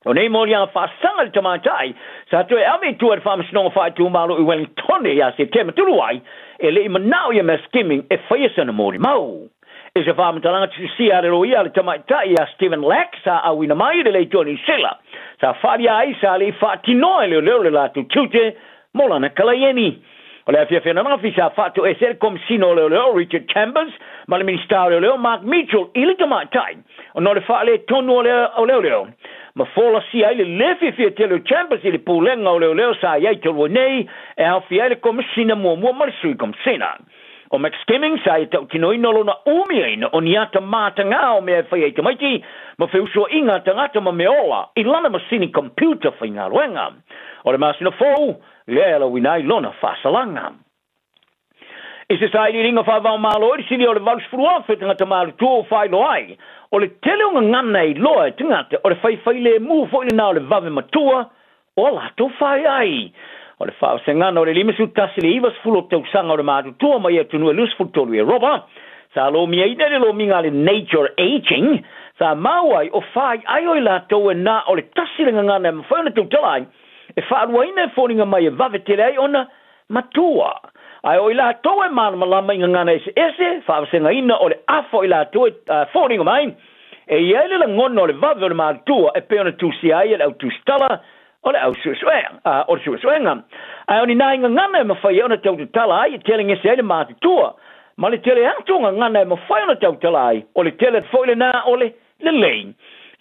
O nei moliaga faasaga i le tamaitai sa toe ave i tua i le Faamasinoga Faaitumalo i Wellingtone ia Setema talu ai, e le i manao ia Maskiming e faia sana molimau. I se faamatalaga tusia a le loia a le tamaitai ia Stephen Lack sa auina mai i le leitoa Niu Sila, sa faaalia ai sa le i faatinoa e leoleo le latou tiute mo lana kalaieni. O le afiafi ananafi sa faatoese ai le Komesina o Leoleo Richard Chambers ma le Minisita o Leoleo Mark Mitchell i le tamaitai ona o le faaletonu o leoleo ma folasia ai le lē fiafia tele o Chambers i le pulega o leoleo sa i ai talu ai nei e aofia ai le Komesina muamua ma le Sui Komesina. O McSkimming sa ia tautinoina lona umiaina o ni ata matagā o mea e fai ai tamaiti ma feusuaiga a tagata ma mea ola i lana masini computer faigaluega. O le masina fou lea e alauina ai lona faasalaga. I se sailiiliga faavaomalo i le sili o le 80,000 tagata malutua ua faailoa ai, o le tele o gagana e iloa e tagata o le faifailemu foi lena o le vave matua o a latou faiai. O le faavasegana o le 51 i le 90 o tausaga o le matutua mai atunuu e 23 i Eropa, sa lomiaina i le lomiga a le Nature Aging, sa maua ai o faiai o i latou e na o le tasi le gagana e mafai ona tautala ai, e faaluaina e foliga mai e vave tele ai ona matua. Ae o i latou e malamalama i gagana eseese, faavasegaina o le afa o i latou e foliga mai, e i ai le lagona o le vave o le matutua e pei ona tusia ai e le au tusitala o le au suesuega, o le suesuega. Ae o ni nai gagana e mafai ai ona tautatala ai e telegese ai le matutua, ma le tele atu o gagana e mafai ona tautala ai, o le tele foi lena o le lelei.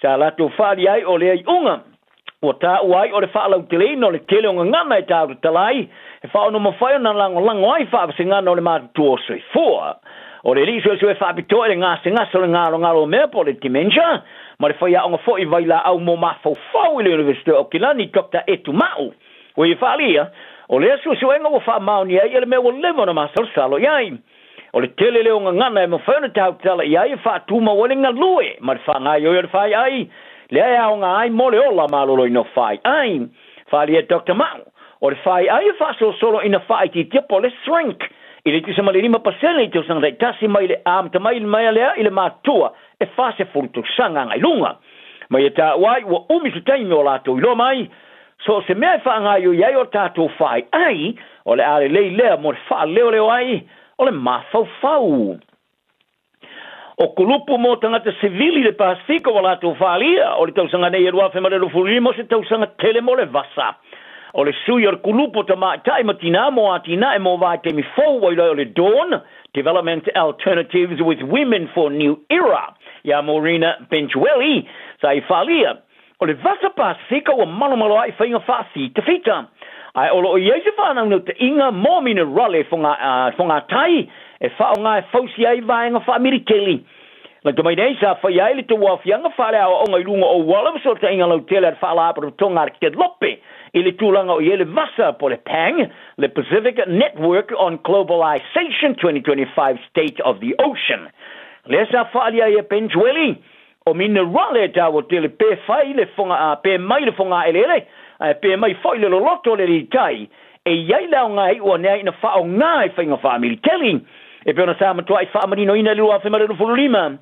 Sa latou faaalia ai o lea iuga ua taua ai o le faalauteleina o le tele o gagana e tautatala ai, e faaonomafai ona lagolago ai faavasegana o le matutua o soifua. O le alii suesue faapitoa i le gasegase o le galogalo o mea po o le dementia, ma le faiaoga foi i vailaau mo mafaufau i le Iunivesite o Aukilani, Doctor Etu Ma'u, ua ia faaalia, o lea suesuega ua faamaonia ai e le mea ua leva ona masalosalo i ai. O le tele lea o gagana e mafai ona tautala i ai e faatumau ai le galue ma le faagaoioi o le faiai, lea e aoga ai mo le ola maloloina o faiai. Faaalia e Doctor Ma'u, o le faiai e faasolosolo ina faaitiitia po o le shrink i le tusa ma le 5% i tausaga taitasi mai le amata mai mai lea i le matua e 40 tausaga agai luga. Ma ia taua ai ua umi se taimi o latou iloa mai, so o se mea e faagaoioi ai o tatou faiai, o le a lelei lea mo le faaleoleo ai o le mafaufau. O kulupu mo tagata sivili i le Pasefika ua latou faaalia, o le tausaga nei e 2025 o se tausaga tele mo le vasa. O le sui o le kulupu o tamaitai ma tinā mo atinae mo vaitaimi fou ua iloa ai o le Dawn, Development Alternatives with Women for New Era, iā Morena Benjueli, sa i faaalia, O le vasa Pasefika ua malomalo ai faiga faafitafita. Ae o lo o i ai se faanaunautaiga mo minerale fogatai e faaaoga e fausia ai vaega faamiliteli. Lata mai nei sa faia ai le tauaofiaga faaleaoaoga i luga o auala ma fesootaiga lautele a le Faalapotopotoga a le Kelope i le tulaga o i ai le vasa po o le PANG, le Pacific Network on Globalisation 2025 State of the Ocean. Lea sa faaalia ai e Penjueli o minerale e taua tele pe fai le foga, pe mai le fogaeleele ae pe mai foi le loloto o le alii tai, e i ai le aoga e iu ane ai ina faaaoga i faiga faamiliteli. E pei ona sa matuai faamaninoina i le 2025,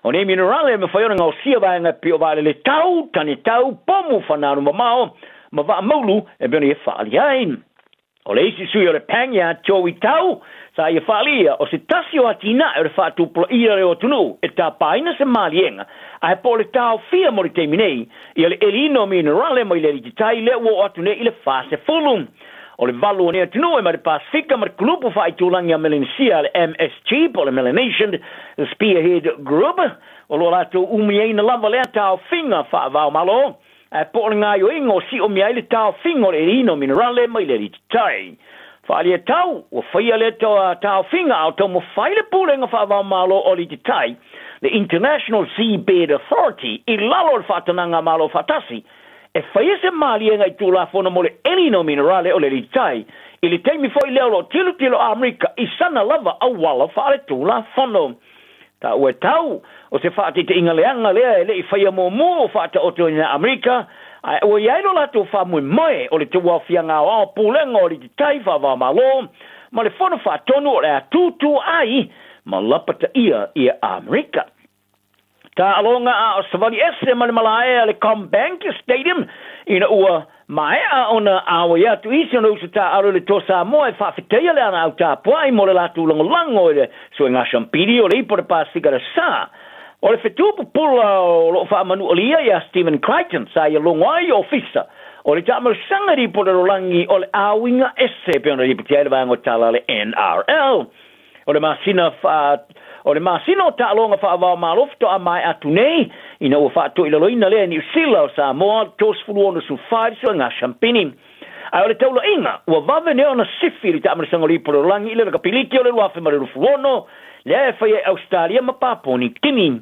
o nei minerale e mafai ona gaosia vaega e pei o vaalele tau, tane tau, pomu, fananu mamao, ma vaa maulu e pei ona ia faaalia ai. O le isi sui o le PANG ia Joey Tau, sa ia faaalia, o se tasi o atinae o le faatupulaia lea o atunuu e tapaina se maliega, ae po o le taofia mo le taimi nei, ia le eliina o minerale mai le alititai lea ua oo atu nei i le 40. O le valu o nei atunuu e mai le Pasefika ma le Kulupu Faaitulagi a Melenesia le MSG po o le Melanesian Spearhead Group, o lo o latou umiaina lava lea taofiga faava-o-Malo, ae po o le gaoioiga o siomia ai le taofiga o le eliina o minerale mai le alititai. Faaalia tau, ua faia lea taofiga a o taumafai le Pulega Faava-o-Malo o Alititai, le International Seabed Authority, i lalo o le Faatanaga a Malo Faatasi, e faia se maliega i Tulafono mo le eliina o minerale o le alititai, i le taimi foi lea o lo o tilotilo a Amerika i sana lava auala faaletulafono. Taua e tau, o se faataitaiga leaga lea e le i faia muamua ua faataoto i nā Amerika, ae ua i ai lo latou faamoemoe o le tauaofiaga aoao pulega o alititai faava-o-Malo ma le Fono Faatonu o le a tūtū ai ma lapataia ia Amerika. Taaloga a o savali ese ma le malae a le CommBank Stadium ina ua Maea ona auai atu isi ona uso taaalo i le Toa Samoa e faafetaia le ana au tapuai mo le latou lagolago i le suega shampili o le ipo o le Pasefika le Sa. O le fetu pupula o lo o faamanualia ia Stephen Crichton sa ia logo ai i ofisa o le taamalosaga i le ipo o le lalolagi o le auiga ese e pei ona lipotia ai le vaega o tala a le NRL. O le masina o le masina o taaloga faava-o-Malo faatoa maea atu nei, ina ua faatoilaloina lea e Niu Sila o Samoa 36 14 le suega shampini. Ae o le taulaiga, ua vave nei ona sifi le taamalosaga o le ipu o le lalolagi i le lakapiliki o le 2026, lea e fai ai Ausetalia ma Papua Niu Kini.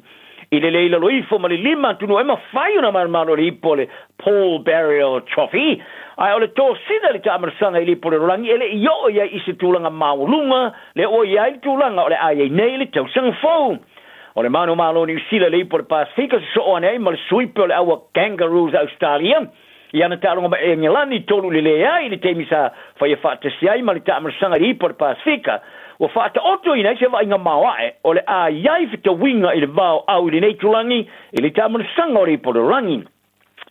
I le le i lalo ifo ma le lima atunuu e mafai ona manomano le ipu o le Paul Barrier Trophy, ae o le tosina i le taamalosaga i le ipu o le lalolagi e le i oo i ai i se tulaga maualuga lea ua i ai le tulaga o le a i ai nei i le tausaga fou. O le manumalo o Niu Sila i le ipu o le Pasefika sosoo ane ai ma le suipe o le aua Kangaroos a Ausetalia i ana taaloga mai Engelani tolu i le leai i le taimi sa faia faatasi ai ma le taamalosaga i le ipu o le Pasefika, ua faataotoina ai se vaaiga maoae o le a i ai fetauiga i le vao au i lenei itulagi i le taamalosaga o le ipu o le lalolagi.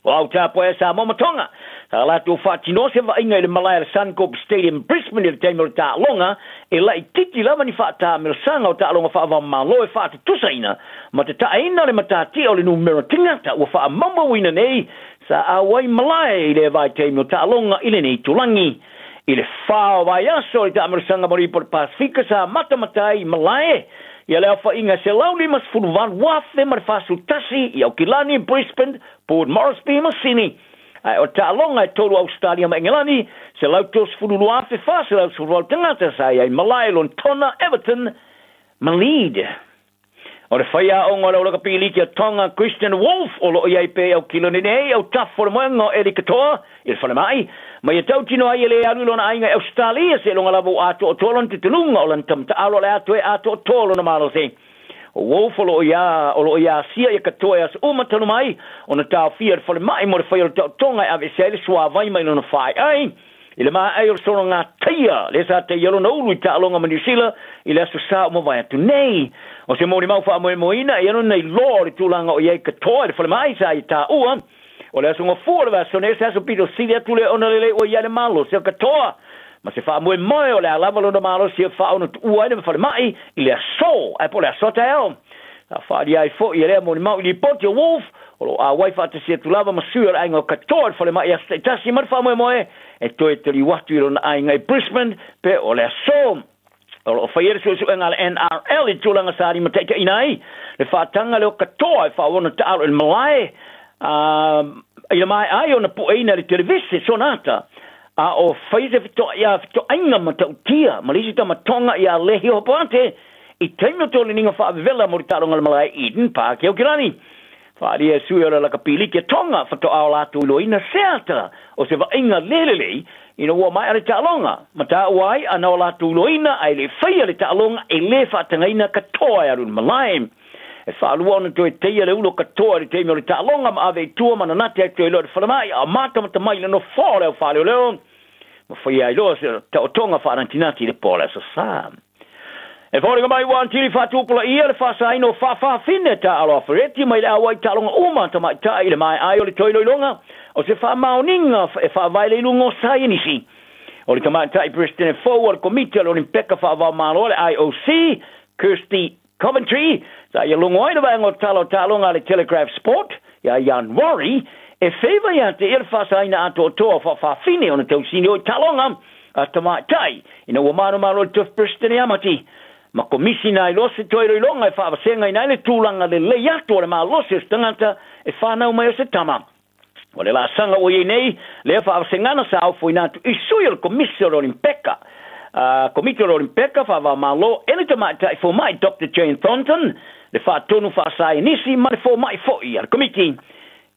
O au tapuai a Samoa ma Tonga, sa latou faatinoa se vaaiga i le malae a le Suncorp Stadium Brisbane i le taimi o le taaloga, e laitiiti lava ni faataamilosaga o taaloga faava-o-Malo e faatutusaina ma tataaina le matatia o le numera tagata ua faamaumauina nei sa auai malae i lea vaitaimi o taaloga i lenei itulagi. I le fa o vaiaso i taamilosaga mo le Ipu o le Pasefika sa matamata ai i malae ia le aofaiga e 158,000 ma le 41 i Aukilani, Brisbane, Port Moresby ma Sydney. Ae o taaloga e tolu Ausetalia ma Engelani, 132,418 tagata sa i ai malae i Lontona, Everton ma Leeds. O le faiaoga o le aulakapi liki a Tonga, Christian Wolf, o lo o i ai pea i Aukilani nei, autafa o le moega o Eli Katoa i le falemai, ma ia tautino ai e le alu i lona aiga i Ausetalia seiloga lava ua atoatoa lona tutunuga o lana tama taalo o le a toe atoatoa lona malosi. O Wolf o lo o ia o lo o ia asia ia Katoa i aso uma talu mai ona taofia i le falemai mo le faia o le taotoga e aveese ai le suavai mai lona faaiai. I le maea o le sologa taia, lea sa taia lona ulu i taaloga ma Niu Sila i le Aso Sa ua mavae atu nei. O se molimau faamoemoeina e ana nei loa o le tulaga o i ai katoa i le falemai sa ia taua, o le Aso Gafua o le vaiaso nei o se aso pito sili atu lea ona lelei ua i ai le malosi o katoa ma se faamoemoe o le a lava lona malosi e faaono tuua ai le falemai i le aso ae po o le aso a taeao. Sa faaalia ai foi e lea molimau i lipoti o Wolf, o lo o auai faatasi atu lava ma sui o le aiga o Katoa i le falemai i aso taitasi ma le faamoemoe e toe taliu atu i lona aiga i Brisbane pe o le aso. O lo o faia le suesuega a le NRL i le tulaga sa limataitaiina ai le faataga lea o Katoa e faaauau ona taalo i le malae a i le maea ai ona pueina i le televise sona ata a o fai se fetoaiga matautia ma le isi tama Tonga ia Lehi Hopoate. i taimi o toleniga faavevela mo le taaloga a le malae Eden Park i Aukilani. Faaalia e sui o le Lakapiliki a Tonga faatoa o latou iloaina se ata o se vaaiga le lelei ina ua maea le taaloga, ma taua ai ana o latou iloaina ae le faia le taaloga e le faatagaina ka toa e alu i le malae. E faalua ona toe teia le ulo katoa i le taimi o le taaloga ma ave i tua ma nanate atu ai loa i le falemai a o matamata mai le nofoa o le au faaleoleo ma faia ai loa se taotoga faanatinati i le po o le Aso Sa. E foliga mai ua antili faatupulaia le faasaina o faafafine taaalo a Fereti mai le auai taaloga uma a tamaitai i le maeae o le toe iloiloga o se faamaoniga e faavae le iluga o saienisi. O le tamaitai Peresetene fou o le Komiti a le Olimpeka Faavaomalo a le IOC, Kirsty Coventry, sa ia logo ai le vaega o tala o taaloga a le Telegraph Sport iā Ianuari, e feiva ia te ia le faasaina atoatoa o faafafine ona tausini o i taaloga a tamaitai ina ua manumalo i le Turf Peresetene Amati ma Komisina ai loa se toe iloiloga e faavasegaina ai le tulaga lelei atu o le malosi o se tagata e fanau mai o se tama. O le laasaga ua i ai nei lea faavasegana sa ofoina atu i sui o le Komisi o le Olimpeka, Komiti o le Olimpeka Faava-o-Malo e le Tamaitai Fomai Doctor Jane Thornton, le faatonu faasaienisi ma le fomai foi a le Komiti.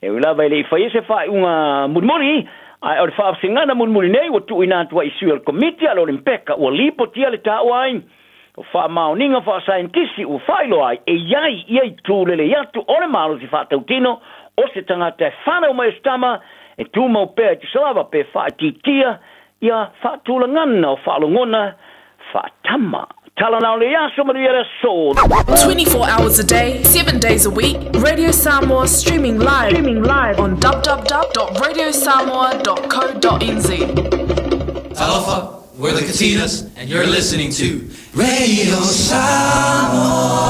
E ui lava e le i faia se faaiuga mulimuli, ae o le faavasegana mulimuli nei ua tuuina atu ai i sui o le Komiti a le Olimpeka ua lipotia le taua ai O faamaoniga faasaienitisi ua faailoa ai e i ai ia itu lelei atu o le malosi faatautino o se tagata e fanau mai o se tama e tumau pea i tusa lava pe faaitiitia ia faatulagana o faalogona faatama. Tala na o le aso manuia le aso.
24 hours a day, 7 days a week, Radio Samoa streaming live, streaming live on www.radiosamoa.co.nz.
Talofa, We're the Katinas, and you're listening to Radio Samoa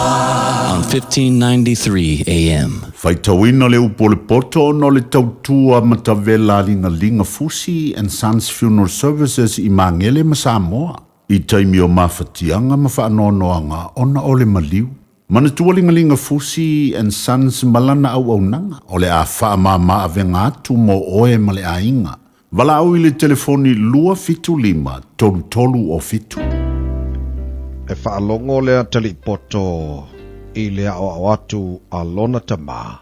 on 1593 AM.
Faitauina le upu o le poto ona o le tautua matavela a Ligalinga Fusi and Sons Funeral Services i Magele ma Samoa i taimi o mafatiaga ma faanoanoaga ona o le maliu. Manatua Ligalinga Fusi and Sons ma lana auaunaga o le a faamama avega atu mo oe ma le aiga. Valaau i le telefoni 275 3307.
E faalogo le atalii poto i le aʻoaʻo atu a lona tamā,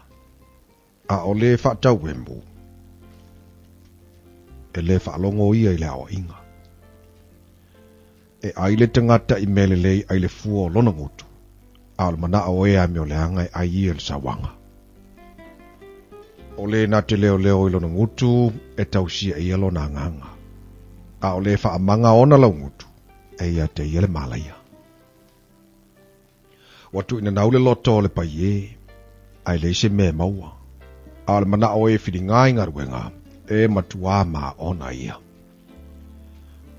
ʻaʻole e faatauemu, e lē faalogo ia i le aoaiga. E ʻai le tagata i mea lelei ai le fua o lona gutu, a o le manaʻo o e amioleaga e ʻai ia i le sauaga. ʻO le na te leoleo i lona gutu e tausia ia lona agaga, a o le faamaga ona laugutu e ia te ia le malaia. Ua tuuinanau le loto o le paiē, a e leai se mea e maua, a o le manaʻo e whiringa i galuega, e matuā māʻona ia.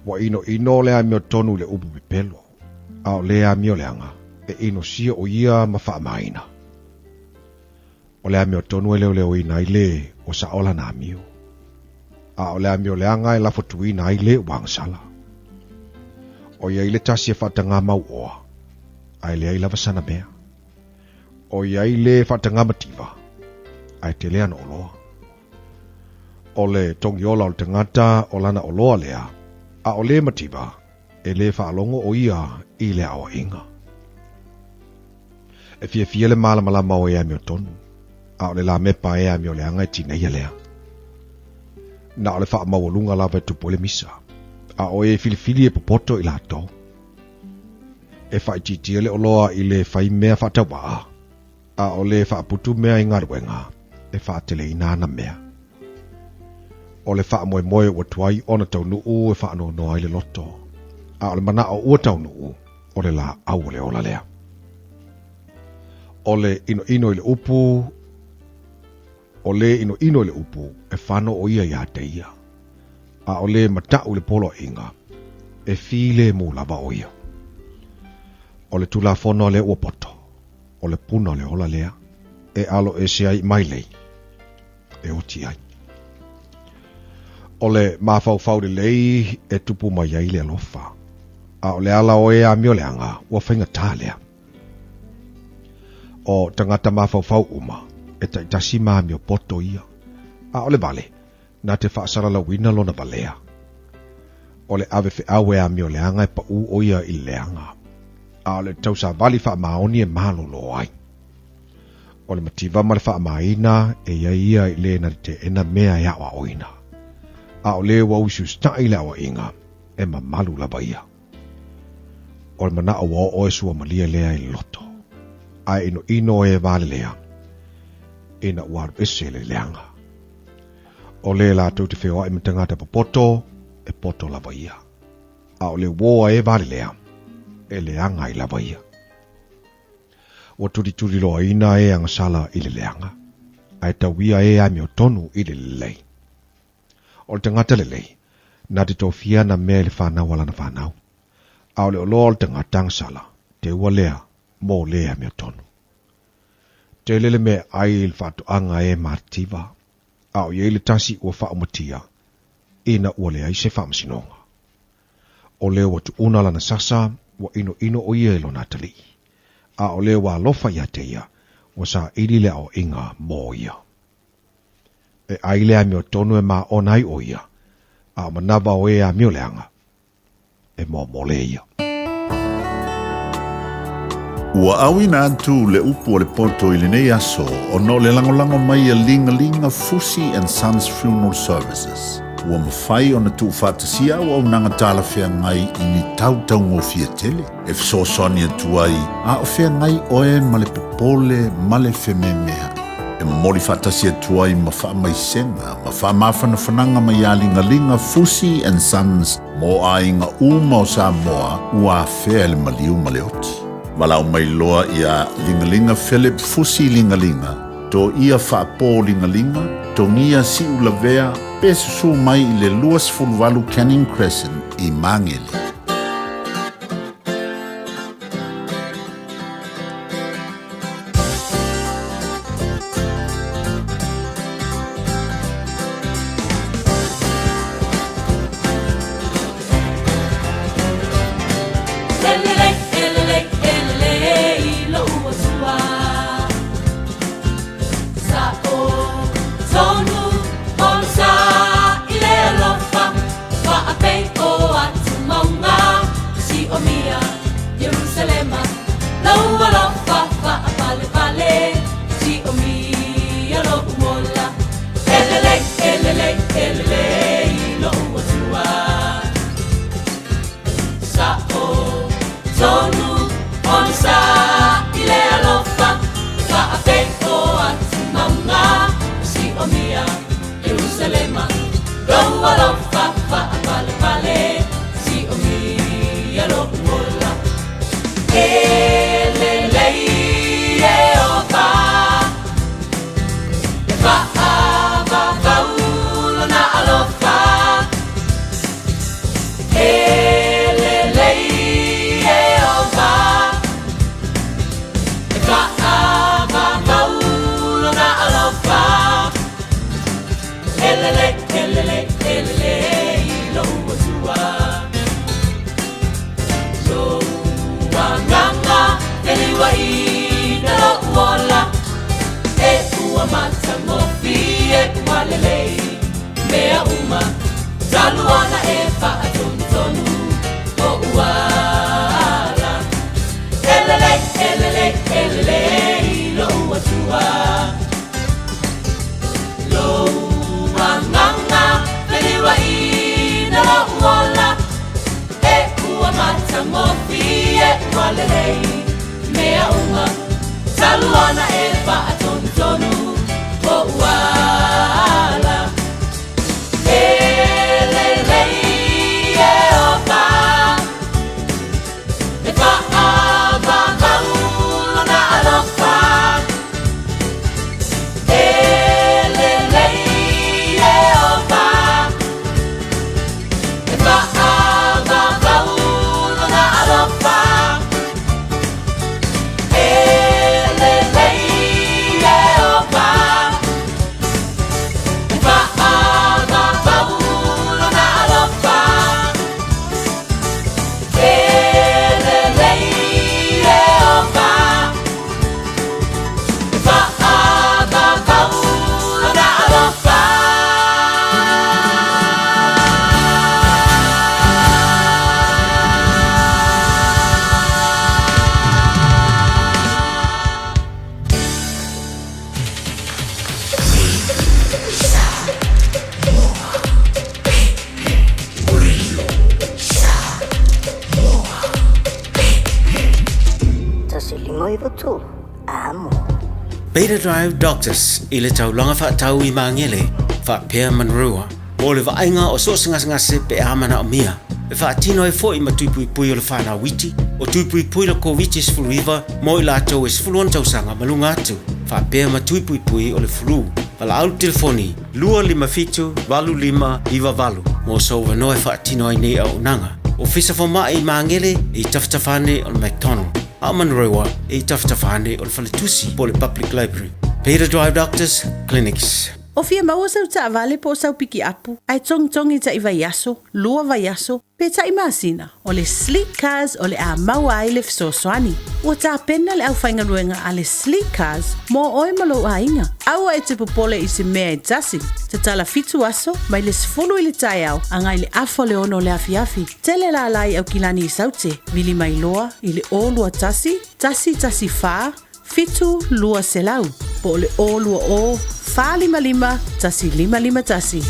Ua ʻinoʻino le amiotonu i le upu pepelo, a o le amioleaga, e ʻinosia ʻo ia ma faamaina. O le amiotonu e leoleoina ai le ua saʻo lana amio, a o le amioleaga e lafotuina ai le ua agasala. ʻOiai le tasi e faatagā mauoa, a e leai lava sana mea. ʻOiai le faatagā mativa, a e tele ana oloa. ʻO le togiola o le tagata o lana oloa lea, a o le mativa, e lē faalogo ʻo ia i le aoaiga. E fiafia le malamalama o e amiotonu, a o le lamepa e amioleaga e tineia lea. Na o le faamaualuga lava e tupu ai le misa, a o e filifili e popoto i latou. E faaitiitia le oloa i le fai mea faatauvaa, a o le faaputu mea i galuega e faateleina ana mea. O le faamoemoe ua tuai ona taunuu e faanoanoa ai le loto, a o le manaʻo ua taunuu, o le lāʻau o le ola lea. O le ʻinoʻino i le upu, o le ʻinoʻino i le upu, e fano ʻo ia iā te ia. A o le mataʻu i le poloaiga, e filemu lava ʻo ia. O le Tulafono a le ua poto, o le puna o le ola lea, e alo ese ai mai lei, e oti ai. O le mafaufau lelei e tupu mai ai le alofa, a o le ala o e amioleaga ua faigata lea. O tagata mafaufau uma, e taitasi ma amio poto ia, a o le vale, na te faasalalauina lona valea. O le ave feau e amioleaga e paʻū ʻo ia i le leaga. A o le tausavali faamaoni e malolo ai. O le mativa ma le faamaina e i ai ia i le na te teena mea e aoaoina. A o le ua usiusitaʻi le aoaiga, e mamalu lava ia. O le manaʻo ua oo e suamalie lea i le loto, a e inoino e valelea, ina ua alu ese le leaga. O le latou te feoai ma tagata popoto, e poto lava ia. A o le uō a e valelea, e leaga ai lava ia. Ua tulituliloaina e agasala i le leaga, ae tauia e amiotonu i le lelei. O le tagata lelei, na te tofia na mea i le fanau a lana fanau, a o le oloa o le tagata agasala, teua lea mo le amiotonu. Tele le mea ai i le faatoaga e matitiva, a o i ai le tasi ua faaumatia, ina ua leai se faamasinoga. O le ua tuuna lana sasa, ua inoino o ia i lona atalii, a o le ua alofa ia te ia, ua saili le aoaiga mo ia. E ai le amiotonu e māona ai o ia, a o manawa o e amioleaga, e momole ia.
Ua auina atu le upu o le poto i lenei aso ona o le lagolago mai a Ligalinga Fusi and Sons Funeral Services. Ua mafai ona tuufaatasia auaunaga talafeagai i ni tau taugofie tele e fesoasoani atu ai a o feagai oe ma le popole ma le fememeaʻi. E momoli faatasi atu ai ma faamaisega ma faamafanafanaga mai ia Ligaliga Fusi and Sons mo aiga uma o Samoa ua afea e le maliu ma le oti. Valaau mai loa iā Ligaliga Philip Fusi Ligaliga, Toia Faapō Ligaliga, Togia Siulavea pe susū mai i le 28 Canning Crescent i Māngere.
3 Amo.
Beta Drive Doctors i le taulaga faatau i Magele faapea Manurewa mo le vaaiga o so o se gasegase pe a manaomia e faatino ai foi ma tui puipui o le fanau iti, o tui puipui le Koviti-19 mo i latou e 16 tausaga ma luga atu, faapea ma tui puipui o le flu. Valaau le telefoni 257 8598 mo sou avanoa e faatino ai nei auaunaga. Ofisa Fomai i Magele i tafatafa ane o le McDonald, a o Manurewa i tafatafa ane o le Faletusi po o le Public Library. Beta Drive Doctors Clinics.
O fia maua sau taavale po o sau pikiapu ae togitogi taʻi vaiaso, lua vaiaso, pe taʻi masina, o le Sleek Cars o le a maua ai le fesoasoani. Ua tapena le aufaigaluega a le Sleek Cars mo oe ma lou aiga. Aua e te popole i se mea e tasi. Tatala fitu aso, mai le 10 i le taeao agai le afa o le ono o le afiafi. Tele lala i Aukilani i Saute, vili mai loa i le 021 114 7200 po o le 020 455 1551.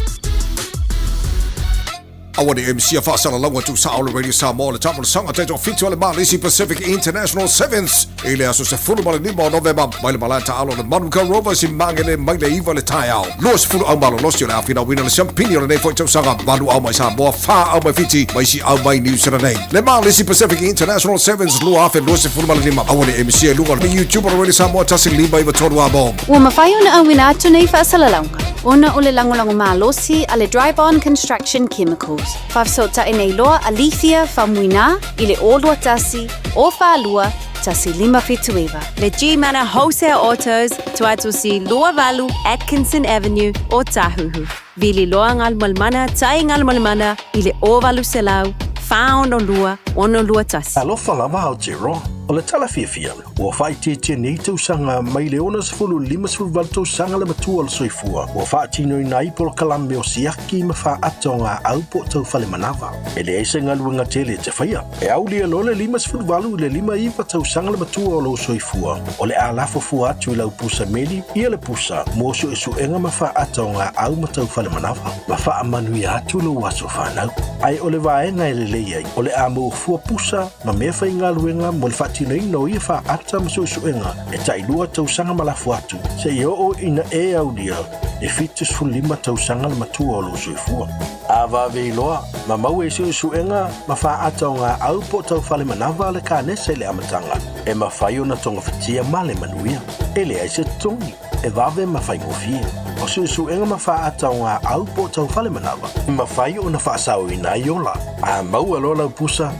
Aua ne i misia faasalalauga tuusao le Radio Samoa le taamolosaga taitoafitu a le Malisi Pacific International Sevens i le aso 15 o Novema mai le malae taalo o le Manukau Rovers i Magele mai le 9 i le taeao. 20 au malolosi o le a finauina le siampini o lenei foi tausaga, valu au mai Samoa, fa au mai Fiti ma isi au mai New Zealand nei. Le Malisi Pacific International Sevens 2025. Aua ne i misia i luga o le YouTube o le Radio Samoa 1593 Amo.
Ua mafai ona auina atu nei faasalalauga ona o le lagolago malosi a le Dryborn Construction Chemicals. Faafesootai nei loa a Lethia Faumuina i le 021 042 1579.
Le G-Mana Wholesale Autos, Tuatusi 28 Atkinson Avenue, Ōtāhuhu. Vili loa Galumalemana Tai Galumalemana i le 0800 462 621.
Alofa lava Aotearoa. O le tala fiafia, ua faaitiitia nei tausaga mai le 60 i le 58 tausaga le matua o le soifua ua faatinoina ai polokalame o siaki ma faata o gaau po o tau fale manava. E leai se galuega tele e te faia. E aulia loa le 58 i le 59 tausaga le matua o lou soifua, o le a lafo fua atu i lau pusa meli ia le pusa mo suesuega ma faata o gaau ma tau fale manava, ma faamanuia atu lou aso fanau. Ae o le vaega e lelei ai, o le a maua fua pusa ma mea faigaluega mo le faatinoina o ia faata ma suesuega e tailua tausaga ma lafo atu, seia oo ina e aulia le 75 tausaga le matua o lou soifua. A vave iloa, ma maua i suesuega ma faata o gaau po o tau fale manava le kanesa i le amataga, e mafai ona togafitia ma le manuia. E leai se totogi, e vave ma faigofie. O suesuega ma faata o gaau po o tau fale manava, e mafai ona faasaoina ai ola. A maua loa lau pusa,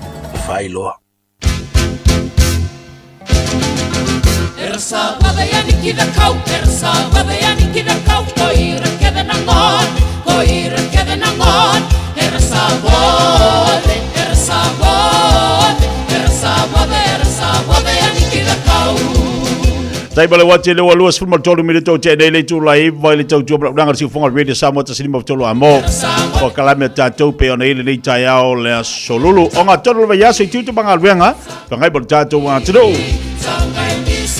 fai loa.
Tai ma le wati le walua sefulu ma le tolu minute o tea nei le itu lai vai le tautua ma lau le siufoga le Radio Samoa tasi lima tolu a mo. O kalame tātou pe ona ile nei taeao le aso lulu. O ngā tonu le vaiaso i tutu ma galuega, whangai mo le tātou atunuu.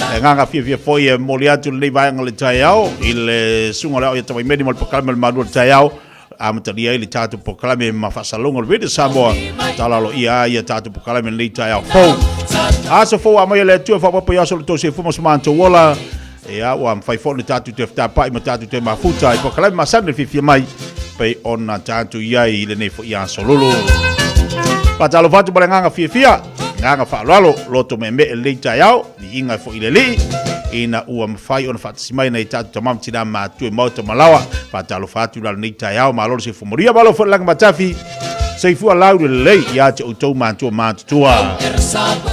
E ngā fia fia foi e moli atu lenei vaega le taeao i le suga o le ao ia Tawaimeni ma le polokalame o le malu o le taeao amatalia ai le tātou polokalame ma faasalalauga o le Radio Samoa tala aloaia ai ia tātou polokalame lenei taeao fou. Aso fou a mai e le Atua faaopoopo i aso o le tou soifua ma so matou ola. Ia, ua mafai foi ona tatou toe fetapa'i ma tatou toe mafuta i polokalame masani le fiafia mai pei ona tatou i ai i lenei foi aso lolo. Faatalofa atu ma le agaga fiafia, agaga faaaloalo, loto meemee lenei taeao, viiga foi i le Alii, ina ua mafai ona faatasi mai nai tatou tama ma tina matua i maota ma laoa. Faatalofa atu la lenei taeao, malo le soifua manuia, malo foi le lagi matafi. Soifua lau le lelei ia te outou matua matutua.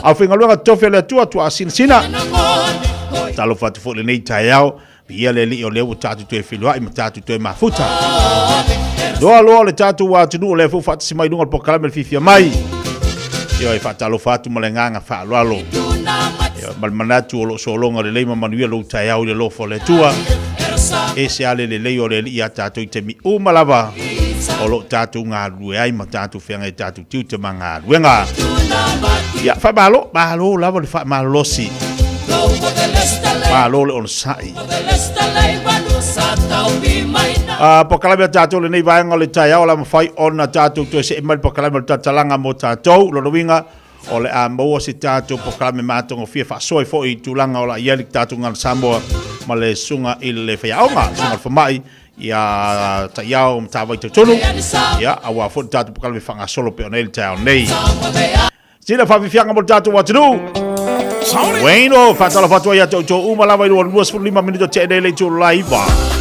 Aufaigaluega totofi a le Atua, tuaasinasina. Talofa atu foi lenei taeao, viia le Alii o lea ua tatou toe feiloai ma tatou toe mafuta. Loa loa o le tatou atunuu o lea foi ua faatasi mai i luga o le polokalame le fiafia mai. Ioe, faatalofa atu ma le agaga faaaloalo. Ioe, ma le manatu o lo o sologa lelei ma manuia lou taeao i le alofa o le Atua. Ese lava le lelei o le Alii ia tatou i taimi uma lava o lo o tatou galulue ai ma tatou feagai i tatou tiute ma galuega. Ia, faamalo, malo lava le faamalolosi. Malo le onosai. Polokalame a tatou lenei vaega o le taeao, o le a mafai ona tatou toe see mai le polokalame o le tatalaga mo tatou. Lona uiga,
O le a maua se tatou polokalame matagofie faasoa ai foi i tulaga o le a i ai le tatou Gagana Samoa ma le susuga i le faiaoga, le susuga i le fomai ia Taiao Matavai Tautonu, ia, aua foi le tatou polokalame faagasolo pei ona i ai le taeao nei. Sina faafiafiaga mo le tatou atunuu. Wayne, o faatalofa atu ai ia te outou uma lava i le 25 minute tea nei le itu o le la 9.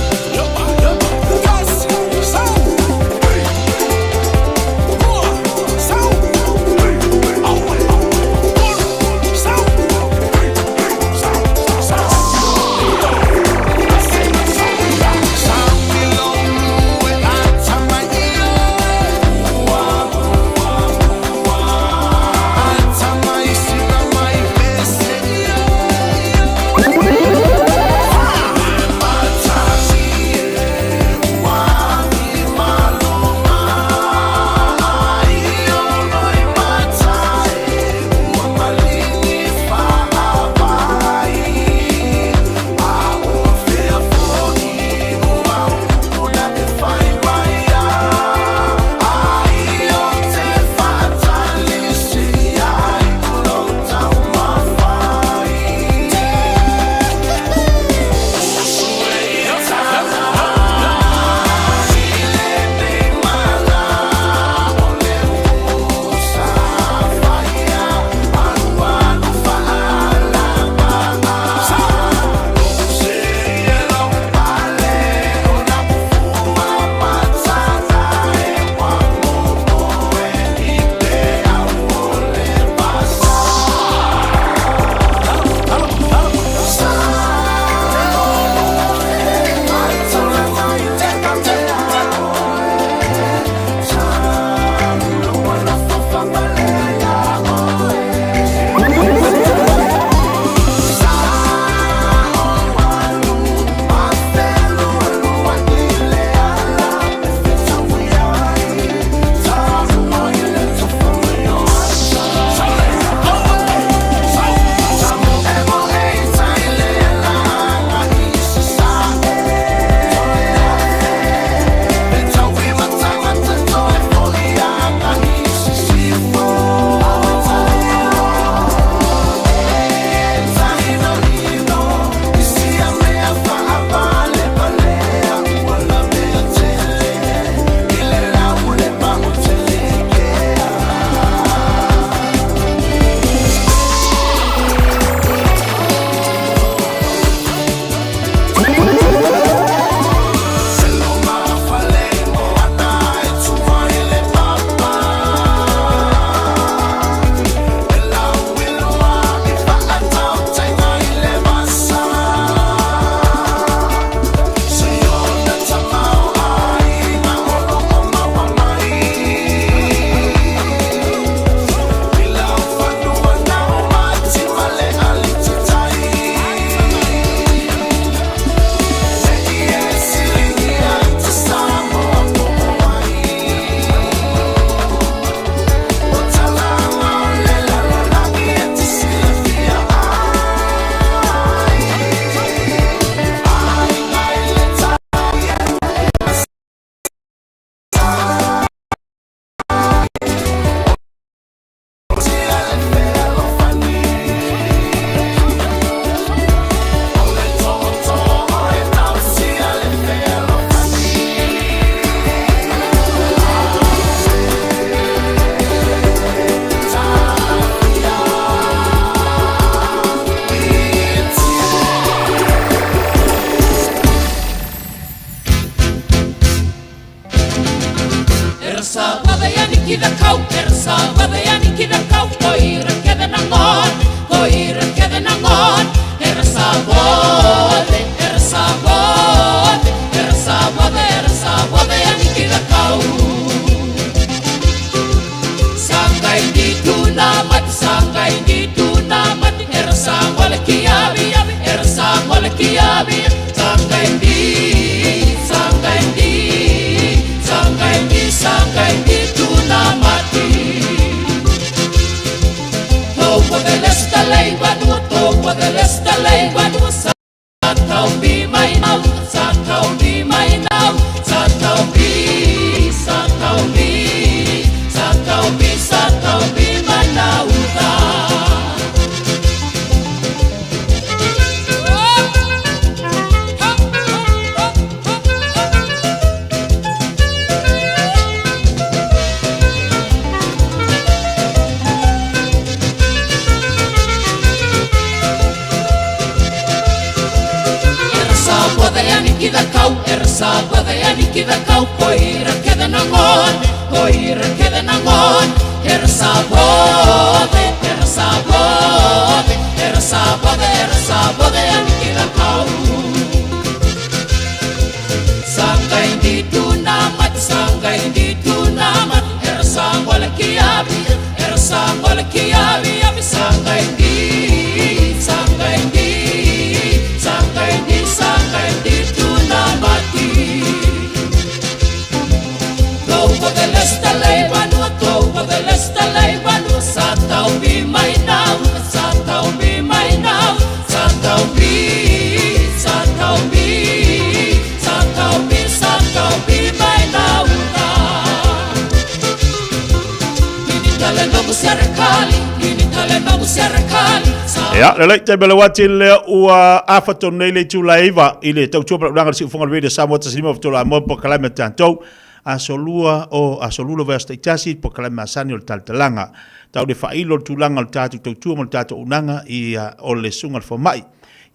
Ia, lelei, taimi o le uati lea ua afa tonu nei le itula e 9 i le tautua palapalaga o le Siufofoga o le Radio Samoa 15 Fetula Amoa polokalame a tatou aso lua o aso lula vaiaso taitasi polokalame masani o le talatalaga. Tau le faailo o le tulaga o le tatou tautua ma le tatou auaunaga ia o le susuga i le fomai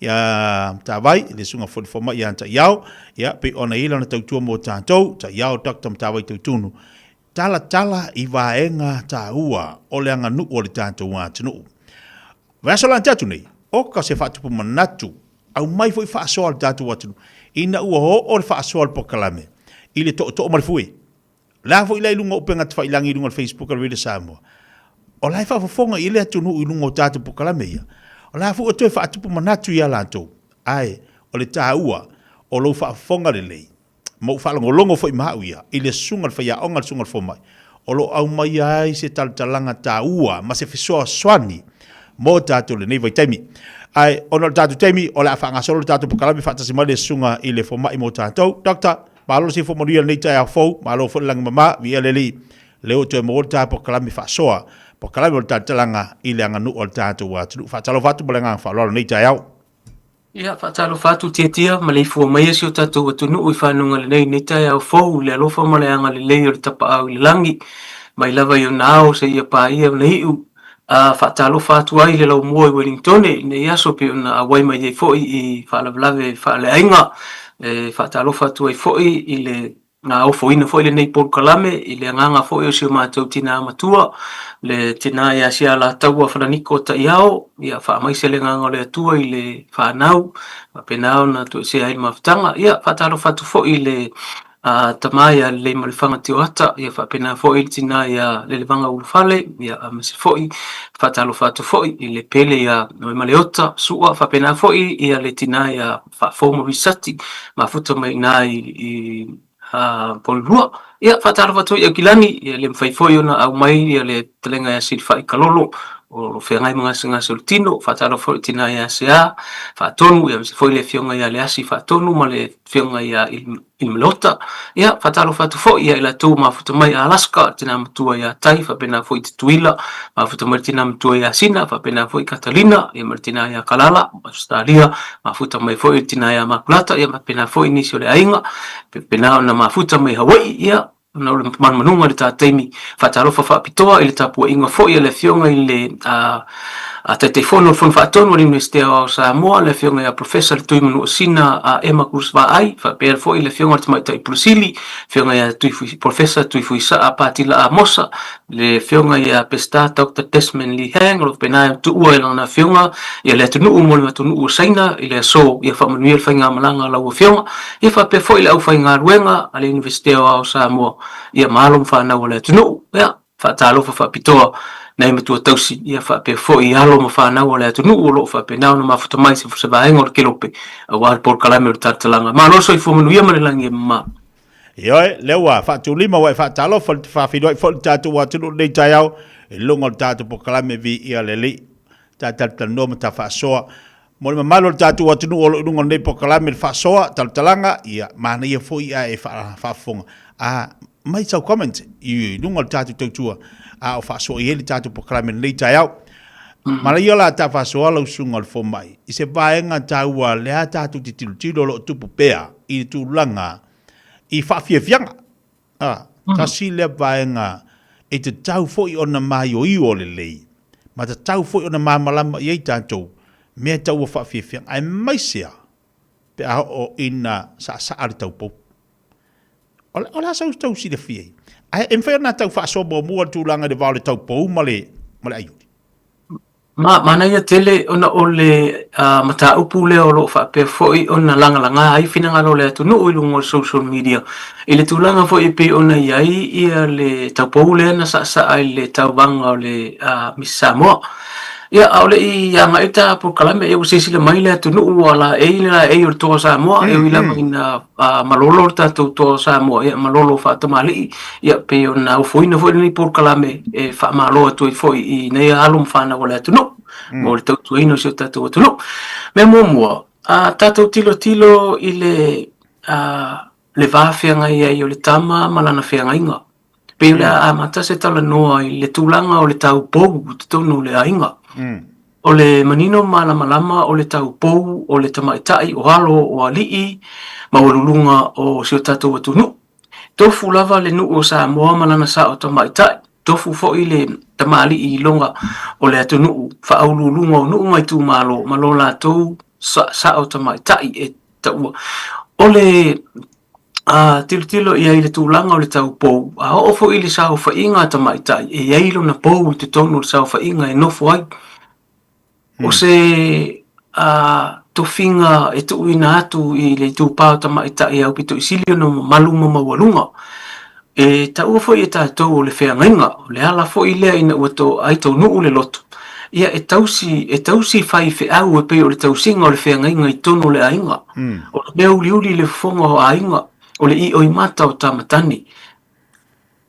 ia Matavai, le susuga foi i le fomai ia Ta'iao, ia pei ona i ai lana tautua mo tatou, Ta'iao Doctor Matavai Tautunu. Talatala i vaega tāua o le aganuu o le tatou atunuu. Vaiaso la ante atu nei, oka se faatupu manatu, aumai foi faasoa a le tatou atunuu, ina ua oo le faasoa o le polokalame i le tootoo ma le fue. O le a foi la i luga o upega tafailagi i luga o le Facebook a le Radio Samoa, o la e faafofoga i ai le atunuu i luga o tatou polokalame ia. O la foi ua toe faatupu manatu ia latou, ae o le taua o lou faafofoga lelei, ma ou faalogologo foi ma au ia i le susuga i le faiaoga, le susuga i le fomai, o lo o aumaia ai se talatalaga taua ma se fesoasoani mo tatou i lenei vaitaimi. Ae ona o le tatou taimi, o le a faagasolo le tatou polokalame faatasi mai le susuga i le fomai mo tatou. Doctor, malo le soifua manuia i lenei taeao fou, malo foi le lagi mama, viia le Alii, lea ua toe maua le ta polokalame faasoa, polokalame o le talatalaga i le aganuu a le tatou atunuu. Faatalofa atu ma le agaga faaaloalo i lenei taeao.
Ia, faatalofa atu Tiatia, maleifua mai e si o tatou atunuu i fanuga lelei i nei taeao fou i le alofa ma le agalelei o le Tapaau i le lagi, mai lava i ona ao seia paia ona iu. A faatalofa atu ai i le laumua i Welingtone i nei aso pei ona auai mai ai foi i faalavelave faaleaiga. E faatalofa atu ai foi i le Na ofoina foi lenei polokalame i le agaga foi o si o matou tina matua, le tina ia Sialataua Falaniko Ta'iao, ia faamaise le agaga o le Atua i le fanau, faapena ona toesea ai le mafutaga. Ia faatalofa atu foi i le tama ia Leleimalefanga Tioata, ia faapena foi le tina ia Lelevaga Ulufale, ia aemaise foi faatalofa atu foi i le pele ia Noemaleota Su'a, faapena foi ia le tina ia Faafou ma Visati, mafuta mai i ina i Polulua. Ia, faatalofa atu i Aukilani, ia le mafai foi ona aumai ia le fetalaiga ia Silafai Kalolo, o lo o feagai ma gasegase o le tino. Faatalofa foi i le tina ia Sea Faatonu, ia aemaise foi le afioga ia Leasi Faatonu ma le afioga ia Ilimaleota. Ia, faatalofa atu foi ia i latou ua mafuta mai Alaska, le tina matua ia Tai, faapena foi i Tutuila, mafuta mai le tina matua ia Sina, faapena foi Katalina, ia ma le tina ia Kalala, Ausetalia, mafuta mai foi le tina ia Makulata, ia faapena foi nisi o le aiga, faapena ona mafuta mai Hawaii, ia, ona o le manumanuga i le ta taimi. Faatalofa faapitoa i le tapuaiga foi a le Afioga i le Taitaifono o le Fono Faatonu a le Iunivesite Aoao o Samoa, le Afioga ia Professor le Tuimanuuasina Emma Cruz Vaai, faapea foi le Afioga i le Tamaitai Pule Sili, Afioga ia Professor Tuifuisaa Patila Amosa, le Afioga ia Peseta Doctor Desmond Lee Hang, o lo o faapena ona tuua e lana Afioga ia le atunuu mo le atunuu o Saina i le aso ia faamanuia le faigamalaga a lau Afioga, ia faapea foi le aufaigaluega a le Iunivesite Aoao o Samoa, ia ma alo ma fanau a le atunuu. Ia, faatalofa faapitoa nai matua tausi, ia faapea foi alo ma fanau a le atunuu o lo o faapena ona mafuta mai se se vaega o le kelope aua le polokalame o le talatalaga. Malo le soifua manuia ma le lagi e mama.
Ioe, lea ua faatulima ua e faatalofa le faafeiloai foi le tatou atunuu lenei taeao i luga o le tatou polokalame Viia le Alii. Ta talatalanoa ma ta faasoa mo le mamalu o le tatou atunuu o lo o i luga o lenei polokalame le faasoa, talatalaga, ia, manaia foi ae e faafofoga. A mai sau comment i luga o le tatou tautua a o faasoa i ai le tatou polokalame i lenei taeao. Manaia la ta faasoa lau susuga o le fomai i se vaega taua lea tatou te tilotilo o lo o tupu pea i le tulaga i faafiafiaga. A, tasi lea vaega e tatau foi ona maioio lelei, ma tatau foi ona malamalama i ai tatou mea tau o faafiafiaga, aemaise lava pe a oo ina saasaa le taupou. O le, o le a sau tau silafia ai? Ae e mafai ona tau faasoa muamua le tulaga i le va o le taupou ma le, ma le aiuli.
Ma, manaia tele ona o le uh, mataupu lea o lo o faapea foi ona lagalaga ai finagalo o le atunuu i luga o le social media i le tulaga foi e pei ona i ai ia le taupou lea na saasaa i le tauvaga o le uh, Miss Samoa. Ia, a o le i agai ta polokalame, ia ua silasila mai le atunuu ua laei le laei o le Toa o Samoa, e ui lava ina uh, malolo le tatou Toa o Samoa, ia malolo faatamalii, ia pei ona ofoina foi lenei polokalame e faamalo atu ai foi i nei alo ma fanau a le atunuu mo le tautuaina o si o tatou atunuu. Mea muamua, a tatou tilotilo i le, uh, le va feagai ai o le tama ma lana feagaiga. Pei o le a amata se talanoa i le tulaga o le taupou i totonu o le aiga. O le manino malamalama o le taupou o le tamaitai, o alo, o alii, maualuluga o si o tatou atunuu. Tofu lava le nuu o Samoa ma lana sao tamaitai, tofu foi le tamalii iloga o le atunuu, faauluuluga o nuu ma itumalo ma lo latou sao tamaitai e taua. O le a tilotilo i ai i le tulaga o le taupou, a oo foi i le saofaiga a tamaitai, e i ai lona pou i totonu o le saofaiga e nofo ai. O se a, tofiga e tuuina atu i le itupa o tamaitai e aupito i sili ona mamalu ma maualuga. E taua foi e tatou o le feagaiga, o le ala foi lea ina ua to ai taunuu le loto, ia e tausi, e tausi faifeau e pei o le tausiga o le feagaiga i totonu o le aiga. O le mea uliuli i le fofoga o aiga, o le ioimata o tamatane.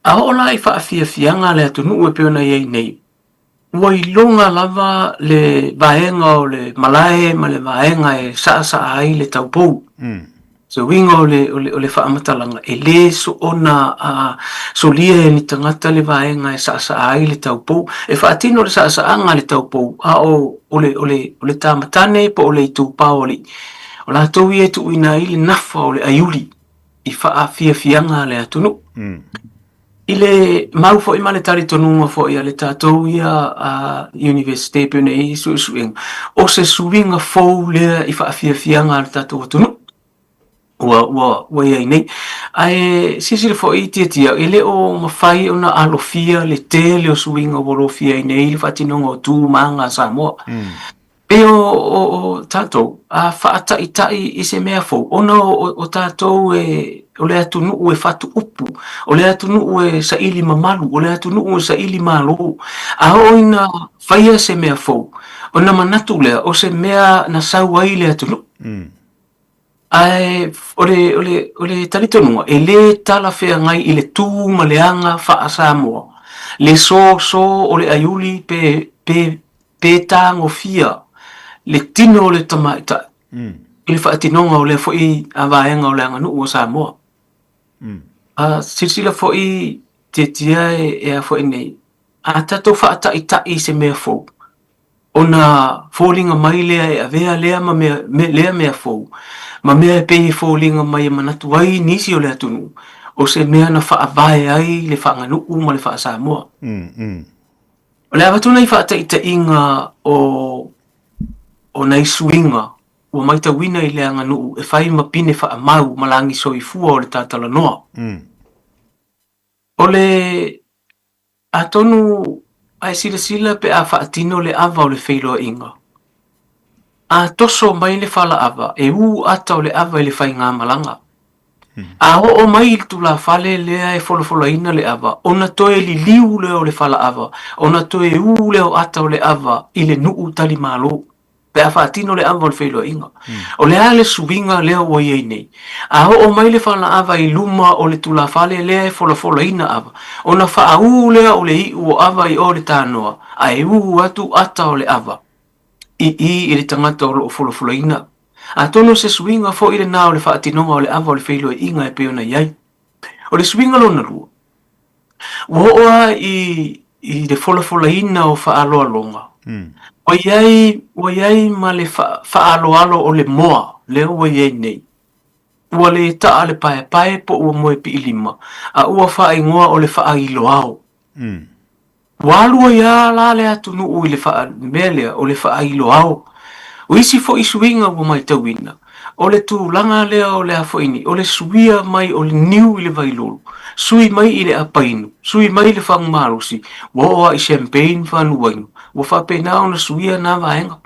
A oo la i faafiafiaga a le atunuu e pei ona i ai nei, Ua iloga lava le vaega o le malae ma le vaega e saasaa ai le taupou. Se uiga o le, o le, o le faamatalaga, e le soona uh, solia e ni tagata le vaega e saasaa ai le taupou. E faatino le saasaaga a le taupou, a o, o le, o le, o le tamatane po o le itupa o alii, o latou ia e tuuina ai le nafa o le aiuli i faafiafiaga a le atunuu. I le mau foi ma le talitonuga foi a le tatou ia a Universite pei ona i ai suesuega, o se suiga fou lea i faafiafiaga a le tatou atunuu ua, ua, ua i ai nei. Ae silasila foi Tiatia, e le o mafai ona alofia le tele o suiga ua lofia ai nei le faatinoga o tu ma aga a Samoa. Pei o, o, o tatou, a faataitai i se mea fou, ona o, o, o tatou e, o le atunuu e fatuupu, o le atunuu e saili mamalu, o le atunuu e saili malo. A oo ina faia se mea fou, ona manatu lea, o se mea na sau ai le atunuu. Ae o le, o le, o le talitonuga, e le talafeagai i le tu ma le aga faa-Samoa, le soso o le aiuli pe, pe, pe tagofia le tino o le tamaitai i le faatinoga o lea foi vaega o le aganuu a Samoa. A silasila foi Tiatia e a foi nei, a tatou faataitai i se mea fou, ona foliga mai lea e avea lea ma mea, lea mea fou, ma mea e pei e foliga mai e manatu ai nisi o le atunuu, o se mea na faavae ai le faaganuu ma le faaSamoa. O le avatu nei faataitaiga o, o nai suiga ua matauina i le aganuu e fai ma pine faamau ma lagi soifua o le tatalanoa. O le atonu a e silasila pe a faatino le ava o le feiloaiga, a toso mai le fala ava, e ū ata o le ava i le faigamalaga. A oo mai i le tulafale lea e folafolaina le ava, ona toe liliu lea o le fala ava, ona toe ū lea o ata o le ava i le nuu talimalo, pe a faatino le ava o le feiloaiga. O le a le suiga lea ua i ai nei? A oo mai le fala ava i luma o le tulafale lea e folafolaina ava, ona faaū lea o le iu o ava i o le tanoa, ae ū atu ata o le ava i i i le tagata o lo o folafolaina. Atonu o se suiga foi lena o le faatinoga o le ava o le feiloaiga e pei ona i ai. O le suiga lona lua, ua oo lava i, i le folafolaina o faaaloaloga, ua i ai, ua i ai ma le fa, faaaloalo o le moa lea ua i ai nei. Ua le taa le paepae po ua moe piilima, a ua faaigoa o le faailoao. Ua alu ai lava la le atunuu i le mea lea o le faailoao. O isi foi suiga ua matauina, o le tulaga lea o le a foi nei, o le suia mai o le niu i le vailolo, sui mai i le apainu, sui mai i le fagu malosi, ua oo lava i champagne ma fanuainu, ua faapena ona suia na vaega.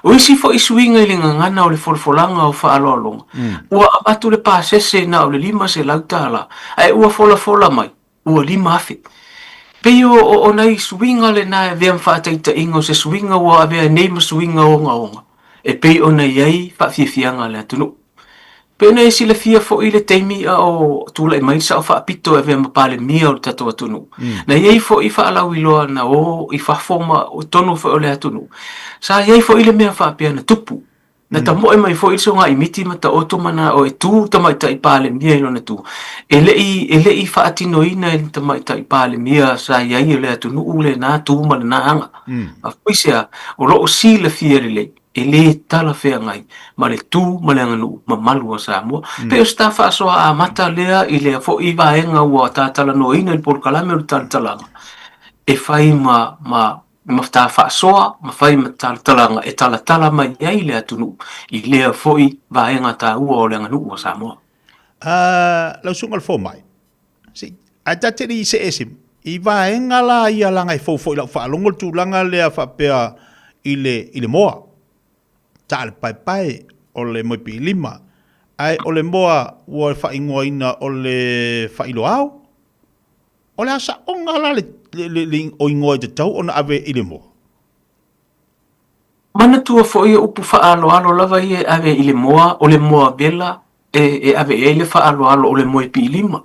O isi foi suiga i le gagana o le folafolaga o faaaloaloga, ua avatu le pasese na o le $500, ae ua folafola mai, ua 5,000. Pei o, o, o nai suiga lena e avea ma faataitaiga o se suiga ua avea nei ma suiga ogaoga e pei ona i ai faafiafiaga a le atunuu. Pei ona e silafia foi le taimi a o tulai mai le Sao Faapito e avea ma Palemia o le tatou atunuu, na i ai foi faalauiloa na o i fafo ma totonu foi o le atunuu. Sa i ai foi le mea faapea na tupu. Na tamoe mai foi le sogaimiti ma taoto manao e tu le Tamaitai Palemia i lona tu. E le i, e le i faatinoina e le Tamaitai Palemia sa i ai o le atunuu lena tu ma lena aga. Afuaisea, o lo o silafia lelei, e le talafeagai ma le tu ma le aganuu mamalu a Samoa. Pei o se ta faasoa amata lea i lea foi vaega ua ta talanoaina i le polokalame o le talatalaga e fai ma, ma ma ta faasoa ma fai ma talatalaga e talatala mai ai le atunuu i lea foi vaega taua o le aganuu a Samoa.
A, lau susuga i le fomai, se i, ae ta te le i see ese, i vaega la ia leaga e fou foi i lau faalogo le tulaga lea faapea i le, i le moa, ta le paepae o le moe piilima, ae o le moa ua faaigoaina o le faailoao, O le a saoga la le, le, le, le o igoa i tatau ona ave i le moa?
Manatua foi o upu faaaloalo lava ia e ave i le moa, o le moa vela e, e ave i ai le faaaloalo o le moe piilima.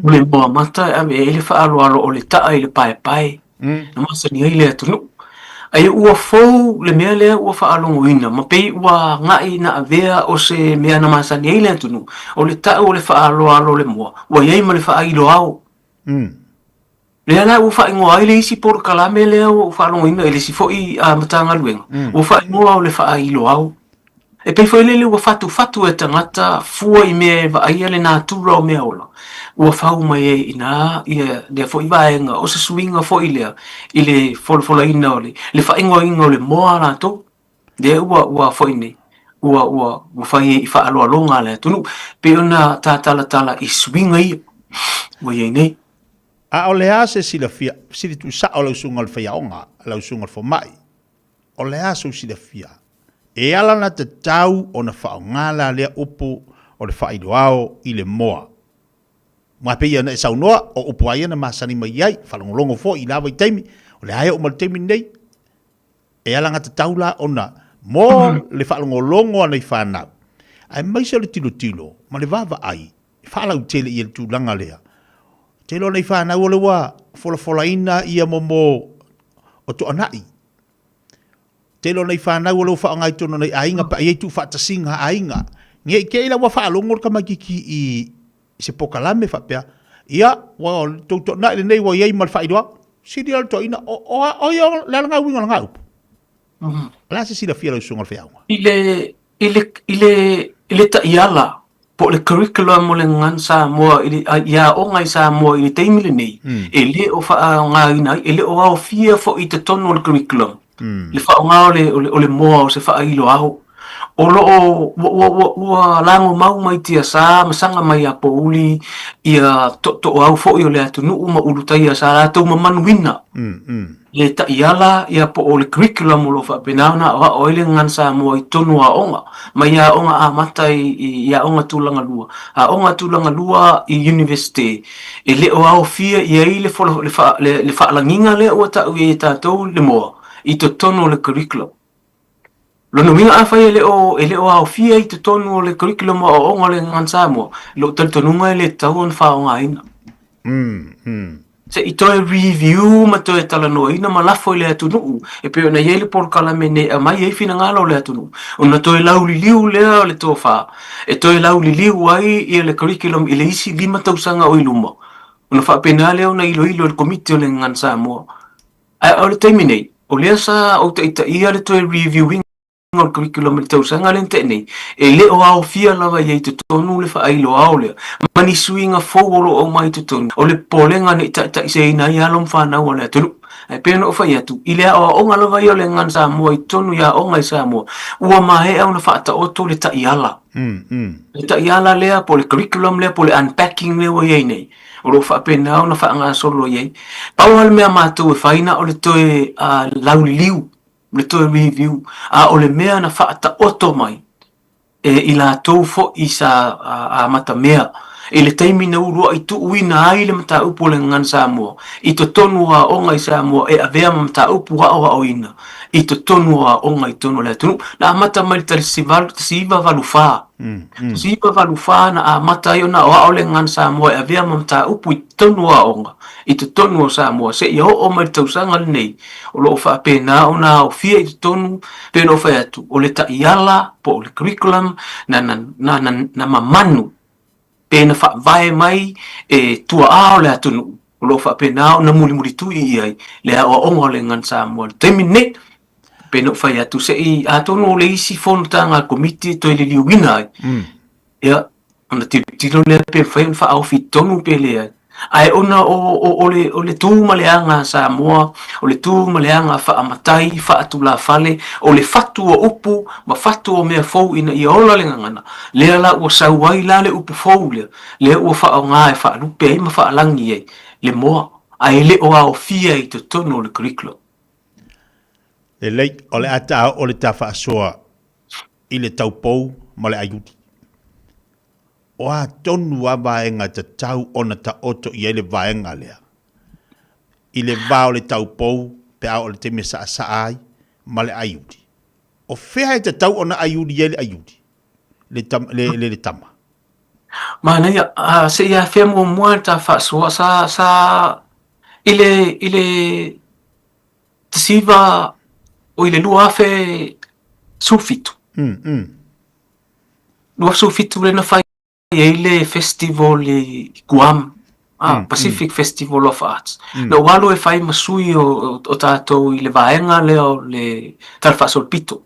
O le moa mata e ave i ai le faaaloalo o le taa i le paepae. Na masani ai le atunuu. Ae ua fou le mea lea ua faalogoina ma pei ua agai na avea o se mea na masani ai le atunuu, o le tau o le faaaloalo o le moa, ua i ai ma le faailoao. Lea la ua faaigoa ai le isi polokalame lea ua ou faalogoina i le isi foi Matagaluega, ua faaigoa o le faailoao. E pei foi lele ua fatufatu e tagata fua i mea e vaaia le natura o mea ola, ua fau mai ai i ina ia lea foi vaega o se suiga foi lea i le folafolaina o le, le faaigoaina o le moa a latou, lea ua, ua foi nei, ua, ua, ua fai ai i faaaloaloga a le atunuu. Pei ona ta talatala i suiga ia ua i ai nei.
A o le a se silafia, sili tuusao lau susuga i le faiaoga, lau susuga i le fomai, O le a sou silafia? E ala ona tatau ona faaaoga la lea upu o le faailoao i le moa. Aua pei ona e saunoa, o upu lava ia na masani mai ai, faalogologo foi i la vaitaimi, o lea e oo mai le taimi lenei. E alagatatau la ona mo le faalogologo a nai fanau, aemaise o le tilotilo ma le vaavaai e faalautele i le tulaga lea. Tele o nai fanau o lea ua folafolaina ia momo o toanai. Tele o nai fanau o lea ua faaaoga i totonu o nai aiga pe a i ai tuufaatasiga a aiga. Ne i te i la ua faalogo le tamaitiiti i se polokalame faapea, ia, ua tou toanai lenei ua i ai ma le faailoa. Sili la le toeaina, o, o, o ai o le a lena uiga o lena upu? O le a se silafia lau susuga i le faiaoga?
I le, i le, i le, i le taiala po o le curriculum o le Gagana Samoa i le, i aoga i Samoa i le taimi lenei, e le o faaaogaina ai, e le o aofia foi i totonu o le curriculum le faaaoga o le, o le, o le moa o se faailoao. O lo o, ua, ua, ua, ua lagomau mai tiasa ma saga mai apouli ia tootooau foi o le atunuu ma Ulutaia sa latou mamanuina le taiala ia po o le curriculum o lo o faapena ona aoao ai le Gagana Samoa i totonu o aoga, mai aoga amata i, i aoga tulaga lua, aoga tulaga lua i Universite, e le o aofia i ai le, le, fa, le, le faalagiga lea ua tau i ai e tatou le moa i totonu o le curriculum. Lona uiga afai e le o, e le o aofia i totonu o le curriculum o aoaoga o le Gagana Samoa, i lou talitonuga e le tatau ona faaaogaina. Se i toe review ma toe talanoaina ma lafo i le atunuu e pei ona i ai le polokalame nei e aumai ai finagalo o le atunuu, ona toe lauliliu lea o le tofa e toe lauliliu ai ia le curriculum i le isi 5 tausaga o i luma, ona faapena lea ona iloilo e le Komiti o le Gagana Samoa. Ae o le taimi nei, o lea sa ou taitaia le toe review ina. o le curriculum i le tausaga lea na tea nei, e le o aofia lava i ai i totonu le faailoao lea ma ni suiga fou o lo o aumai i totonu o le popolega ne i taitaiseina ai alo ma fanau a le atunuu. Ae pei ona ou fai atu, i le aoaoga lava ia o le Gagana Samoa i totonu i aoga i Samoa, ua maea ona faataoto le taiala. Le taiala lea po o le curriculum lea po o le unpacking lea ua i ai nei, o lo o faapena ona faagasolo i ai. Pau lava le mea a matou e fai na o le toe lauliliu, le toe review, a o le mea na faataoto mai e i latou foi sa amatamea i le taimi na uluai tuuina ai le mataupu o le Gagana Samoa i totonu o aoga i Samoa e avea ma mataupu aoaoina i totonu o aoga i totonu o le atunuu. Na amata mai le 1984. 1984 na amata ai ona aoao le Gagana Samoa e avea ma mataupu i totonu o aoga i totonu o Samoa seia oo mai le tausaga lenei o lo o faapena ona aofia i totonu pei ona ou fai atu o le taiala po o le curriculum na, na, na, na, na mamanu pe na faavae mai e tuaa o le atunuu o lo o faapena ona mulimulitui i ai le aoaoga o le Gagana Samoa i le taimi lenei. Pei ona ou fai atu, se i atonu o le isi fonotaga a le Komiti e toe liliuina ai, ia, ona tilotilo lea pe mafai ona faaofi i totonu pe leai. Ae ona o, o, o, le, o le tu ma le aga a Samoa, o le tu ma le aga faamatai, faatulafale, o le fatu o upu ma fatu o mea fou ina ia ola le gagana, lea la ua sau ai la le upu fou lea, lea ua faaaoga e faalupe ai ma faalagi ai le moa, ae le o aofia i totonu o le curriculum.
Lelei, o le a ta oo le ta faasoa i le taupou ma le aiuli. O a tonu a vaega e tatau ona taoto i ai le vaega lea? I le va o le taupou pe a oo i le taimi e saasaa ai ma le aiuli. O fea e tatau ona aiuli ai le aiuli, le, le, le, le tama?
Manaia, uh, se i afea muamua le ta faasoa, sa, sa, i le, i le tasiva, o i le 2017. Mm, mm. 2017 lea na fai ai le festival i Guam, ah, Pacific Festival of Arts. Na ou alu e fai ma sui o, o, o tātou i le vaega lea o le Tala Faasolopito.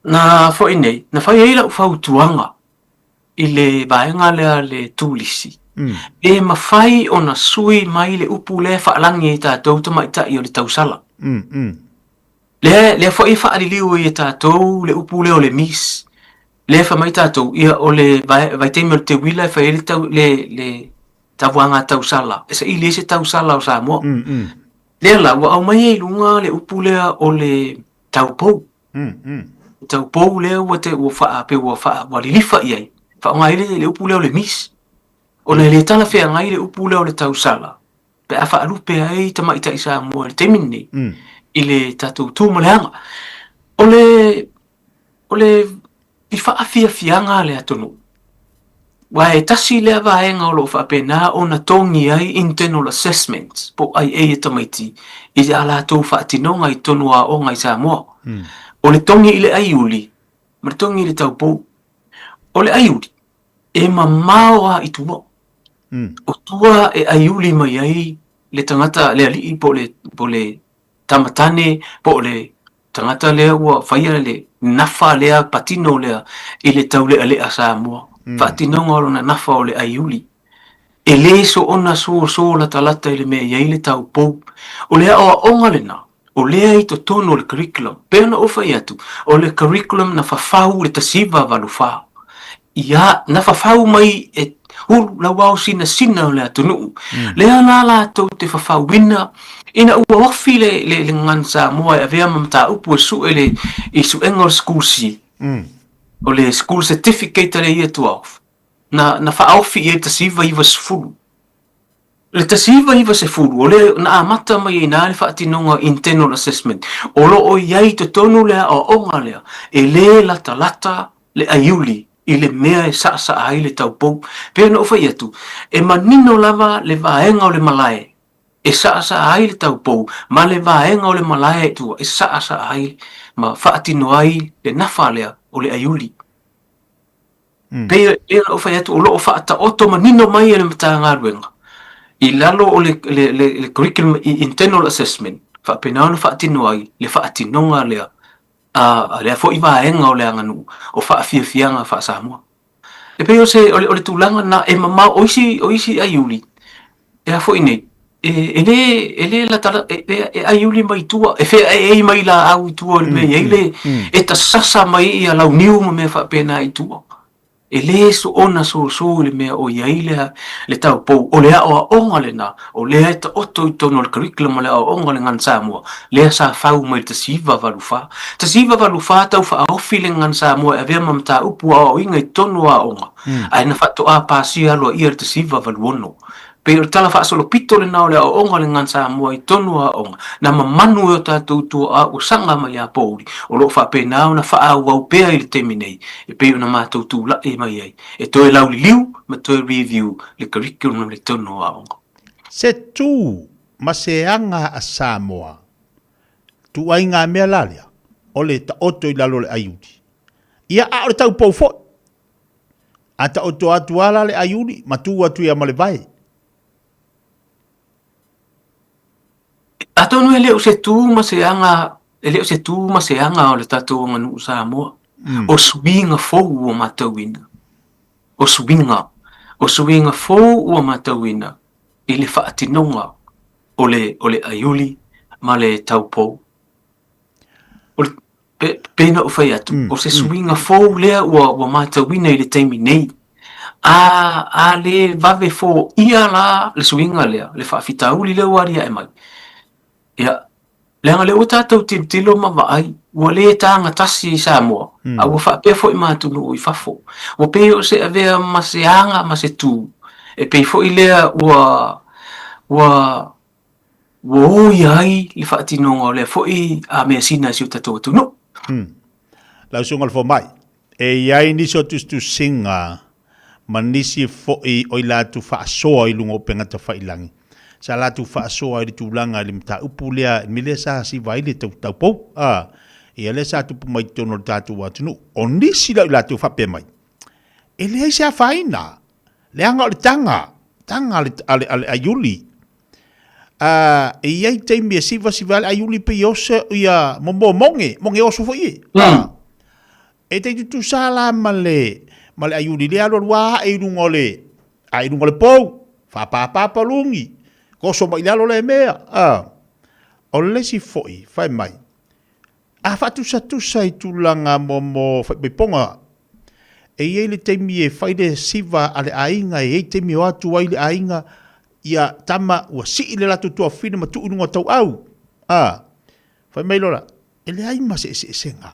Na foi nei, na fai ai lau fautuaga i le vaega lea le turisi. E mafai ona sui mai le upu lea e faalagi ai tātou tamaitai o le tausala. Lea, lea foi e faaliliu ai e tātou le upu lea o le miss. Lea e fai mai tātou, ia o le vaitaimi o le teuila e fai ai le, tau, le, le tavuaga tausala, e saili ai se tausala o Samoa. Mm, mm. Lea la, ua aumai ai i luga le upu lea o le taupou. Mm, mm. Taupou lea ua, te, ua, faa, pe ua, faa, ua lilifa i ai. Faaaoga ai le, le upu lea o le miss. Ona e le talafeagai le upu lea o le tausala. pe a faalupe ai tamaitai Samoa i le taimi lenei i le tatou tu ma le aga. O le, o le i faafiafiaga a le atunuu, aua e tasi lea vaega o lo o faapena ona togi ai internal assessments po o IA a tamaiti i a latou faatinoga i totonu o aoga i Samoa. O le togi i le aiuli ma le togi i le taupou. O le aiuli, e mamao lava i tua. O tua e aiuli mai ai le tagata, le alii po o le, po o le tamatane, po o le tagata lea ua faia le nafa lea, patino lea i le taulealea Samoa. Faatinoga o lona nafa o le aiuli. E le soona soso latalata i le mea e i ai le taupou. O le aoaoga lena, O lea i totonu o le curriculum, pei ona ou fai atu, o le curriculum na fafau i le 1984. Ia, na fafau mai e ulu lauao sinasina o le atunuu. Lea la latou te fafauina ina ua ofi le, le, le Gagana Samoa e avea ma mataupu e sue le, i suega o le School C. O le School Certificate a le Year 12. Na, na faaofi i ai le 1990. Le 1990, o lea na amata mai ai ina le faatinoga internal assessment. O lo o i ai i totonu le aoaoga lea, e le latalata le aiuli i le mea e saasaa ai le taupou. Pei ona ou fai atu, e manino lava le vaega o le malae e saasaa ai le taupou ma le vaega o le malae i tua e saasaa ai ma faatino ai le nafa lea o le aiuli. Pei pei ona ou fai atu, o lo o faataoto manino mai e le Matagaluega i lalo o le, le, le, le curriculum i internal assessment, faapena ona faatino ai le faatinoga lea a lea foi vaega o le aganuu o faafiafiaga faa-Samoa. E pei o se, o le, o le tulaga lena e mamao, o isi, o isi aiuli, e a foi nei, e, e le, e le lata, e, e, e aiuli mai tua, e feaeai mai laau i tua o le mea e i ai le, e tasasa mai ia launiu ma mea faapena i tua. E le soona soso i le mea o i ai le, le taupou, o le aoaoga lena, o lea e taoto i totonu o le curriculum o le aoaoga o le Gagana Samoa, lea sa fau mai i le 1984. 1984 tau faaofi le Gagana Samoa e avea ma mataupu aoaoina i totonu o aoga, ae na faatoa pasia aloaia i le 1986. Pei o le tala faasolopito lena o le aoaoga o le Gagana Samoa i totonu o aoga, na mamanu e o tatou tuaa ua saga mai ia pouli, o lo o faapena ona faaauau pea i le taimi nei, e pei ona matou tulai mai ai, e toe lauliliu ma toe review le curriculum i totonu o aoga.
Se tu ma se aga a Samoa, tuaiga mea la lea, o le taoto i lalo o le aiuli. Ia, a o le taupou foi. A taoto atu lava la le aiuli, ma tu atu ia ma le vae.
Atonu e le o se tu ma se aga, e le o se tu ma se aga o le tatou aganuu Samoa. O suiga fou ua matauina. O suiga, o suiga fou ua matauina i le faatinoga o le, o le aiuli ma le taupou. O le, pe, pei ona ou fai atu, o se suiga fou lea ua, ua matauina i le taimi nei. A, a le vave foia la le suiga lea, le faafitauli lea ua aliae mai, ia, leaga lea ua tatou tilotilo ma vaai, ua le taga tasi i Samoa, a ua faapea foi ma atunuu i fafo. Ua pei o se avea ma se aga ma se tu, e pei foi lea ua, ua, Ua oia ai le faatinoga o lea foi a measina i si o tatou atunuu.
Hmm. Lau Susuga i le Fomai, e i ai nisi o tusitusiga ma nisi foi o i latou faasoa i luga o upega tafailangi, sa latou faasoa i le tulaga i le mataupu lea, i le mea lea sa siva ai le taupou, a, ia lea sa tupu mai i totonu o le tatou atunuu. O nisi la o i latou faapea mai, e leai se afaina, leaga o le taga, taga a le, a le, a le aiuli. A, e i ai taimi e sivasiva ai le aiuli pei e oso ia mo moge, moge oso foi e. A, e tai tutusa la ma le, ma le aiuli lea alualu ae i luga o le, ae i luga o le pou, faapapa paluni, oso mai i lalo le mea. A, o le isi foi, fai mai, A faatusatusa i tulaga mo faipaipoga, e i ai le taimi e fai le siva a le aiga, e i ai taimi e o atu ai le aiga, ia tama ua sii le latou tuafafine ma tuu i luga o tauau. A, fai mai loa la, e leai ma se eseesega.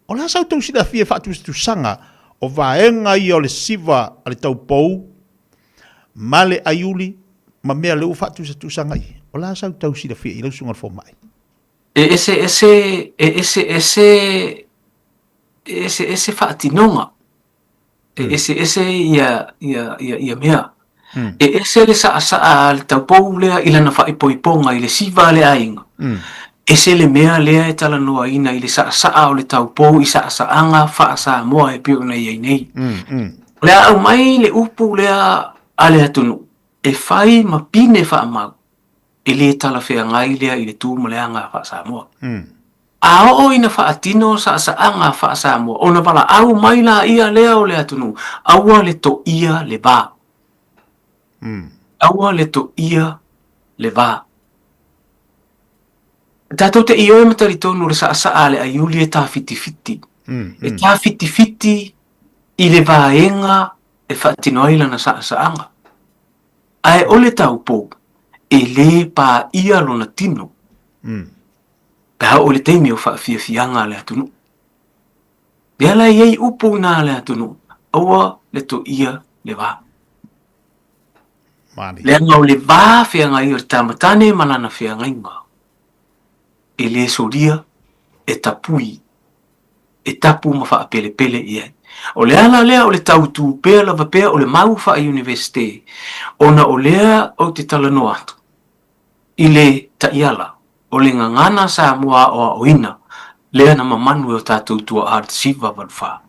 O le a sa outou silafia i faatusatusaga o vaega ia o le siva a le taupou ma le aiuli ma mea lea ua faatusatusaga i ai? O le a sa outou silafia i lau susuga i le fomai?
E eseese, e eseese, e eseese faatinoga. E eseese ia, ia, ia, ia mea. E ese le saasaa a le taupou lea i lana faaipoipoga i le siva a le aiga. Ese le mea lea e talanoaina i le saasaa o le taupou i saasaaga faa-Samoa e pei ona i ai nei. O le a aumai le upu lea a le atunuu e fai ma pine faamau e le talafeagai lea i le tu ma le aga faa-Samoa. A oo ina faatino saasaaga faa-Samoa, ona valaau mai laia lea o le atunuu, aua le toia le va. Aua le toia le va. Tatou te ioe ma talitonu le saasaa a le aiuli e tafitifiti. E tafitifiti i le vaega e faatino ai lana saasaaga. Ae o le taupou, e lē pāia lona tino, pe a oo i le taimi o faafiafiaga a le atunuu. Lea la e i ai upu ina a le atunuu, aua le toia le va. Leaga o le va feagai o le tamatane ma lana feagaiga, e lē solia, e tapui e tapu ma faapelepele i ai. O le ala lea o le tautū pea lava pea o le mau faa-Iunivesite, ona o lea ou te talanoa atu i le taiala o le gagana Samoa aoaoina lea na mamanu e o tatou tuaa i le 1984.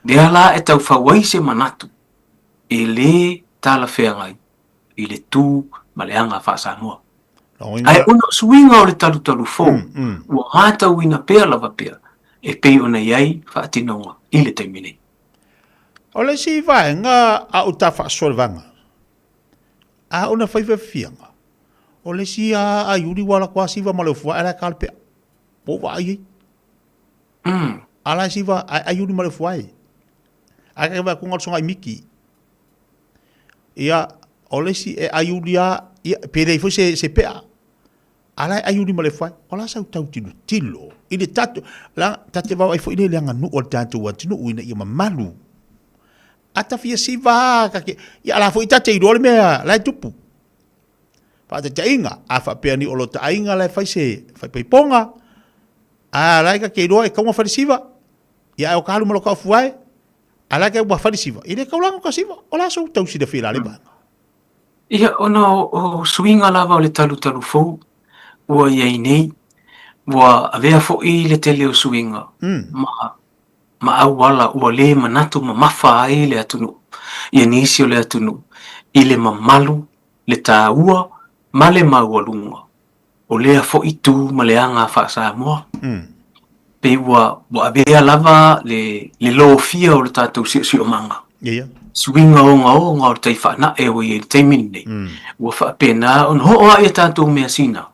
Lea la e tau fau ai se manatu e lē talafeagai i le tu ma le aga faa-Samoa. Ae ona o suiga o le talutalu fou, ua matauina pea lava pea e pei ona i ai faatinoga i le taimi nei.
O le isi vaega a o ta faasoa le vaega, a ona fai fiafiaga, o le isi a Iuli ua alu atu a siva ma le ofu ae la e ka le pea. Po o vaai ai. A la e siva ae ai Iuli ma le ofu ae. Ae ka vaai atu ga o le soga i miki. Ia, o le isi e ai uli a, ia, pe leai foi se, se pea. A la e ai uli ma le fai, o la sau tau tilotilo. I le tatou, la, ta te vaavaai foi lea i le aganuu a le tatou atunuu ina ia mamalu. A ta fia siva a, ta te, ia a la foi ta te iloa le mea la e tupu. Faataitaiga, a faapea ni o lo ta aiga la e fai se faipaipoga, a la e ta te iloa e tatau ona fai le siva, ia ae o ka alu ma lo ka ofu ae, A la ke ua fali siva, i le kaulanga ka siva, o la sou tau silafia la le vaega.
Ia, ona o suiga lava o le talutalu fou ua i ai nei, ua avea foi le tele o suiga ma ma auala ua le manatu mamafa ai le atunuu, ia nisi o le atunuu, i le mamalu, le taua ma le maualuga o lea foi tu ma le aga faa-Samoa. Pei ua, ua avea lava le, le lofia o le tatou siosiomaga.
Ia.
Suiga ogaoga o le tai faanae ua i ai i le taimi lenei. Ua faapena ona oo lava i a tatou measina,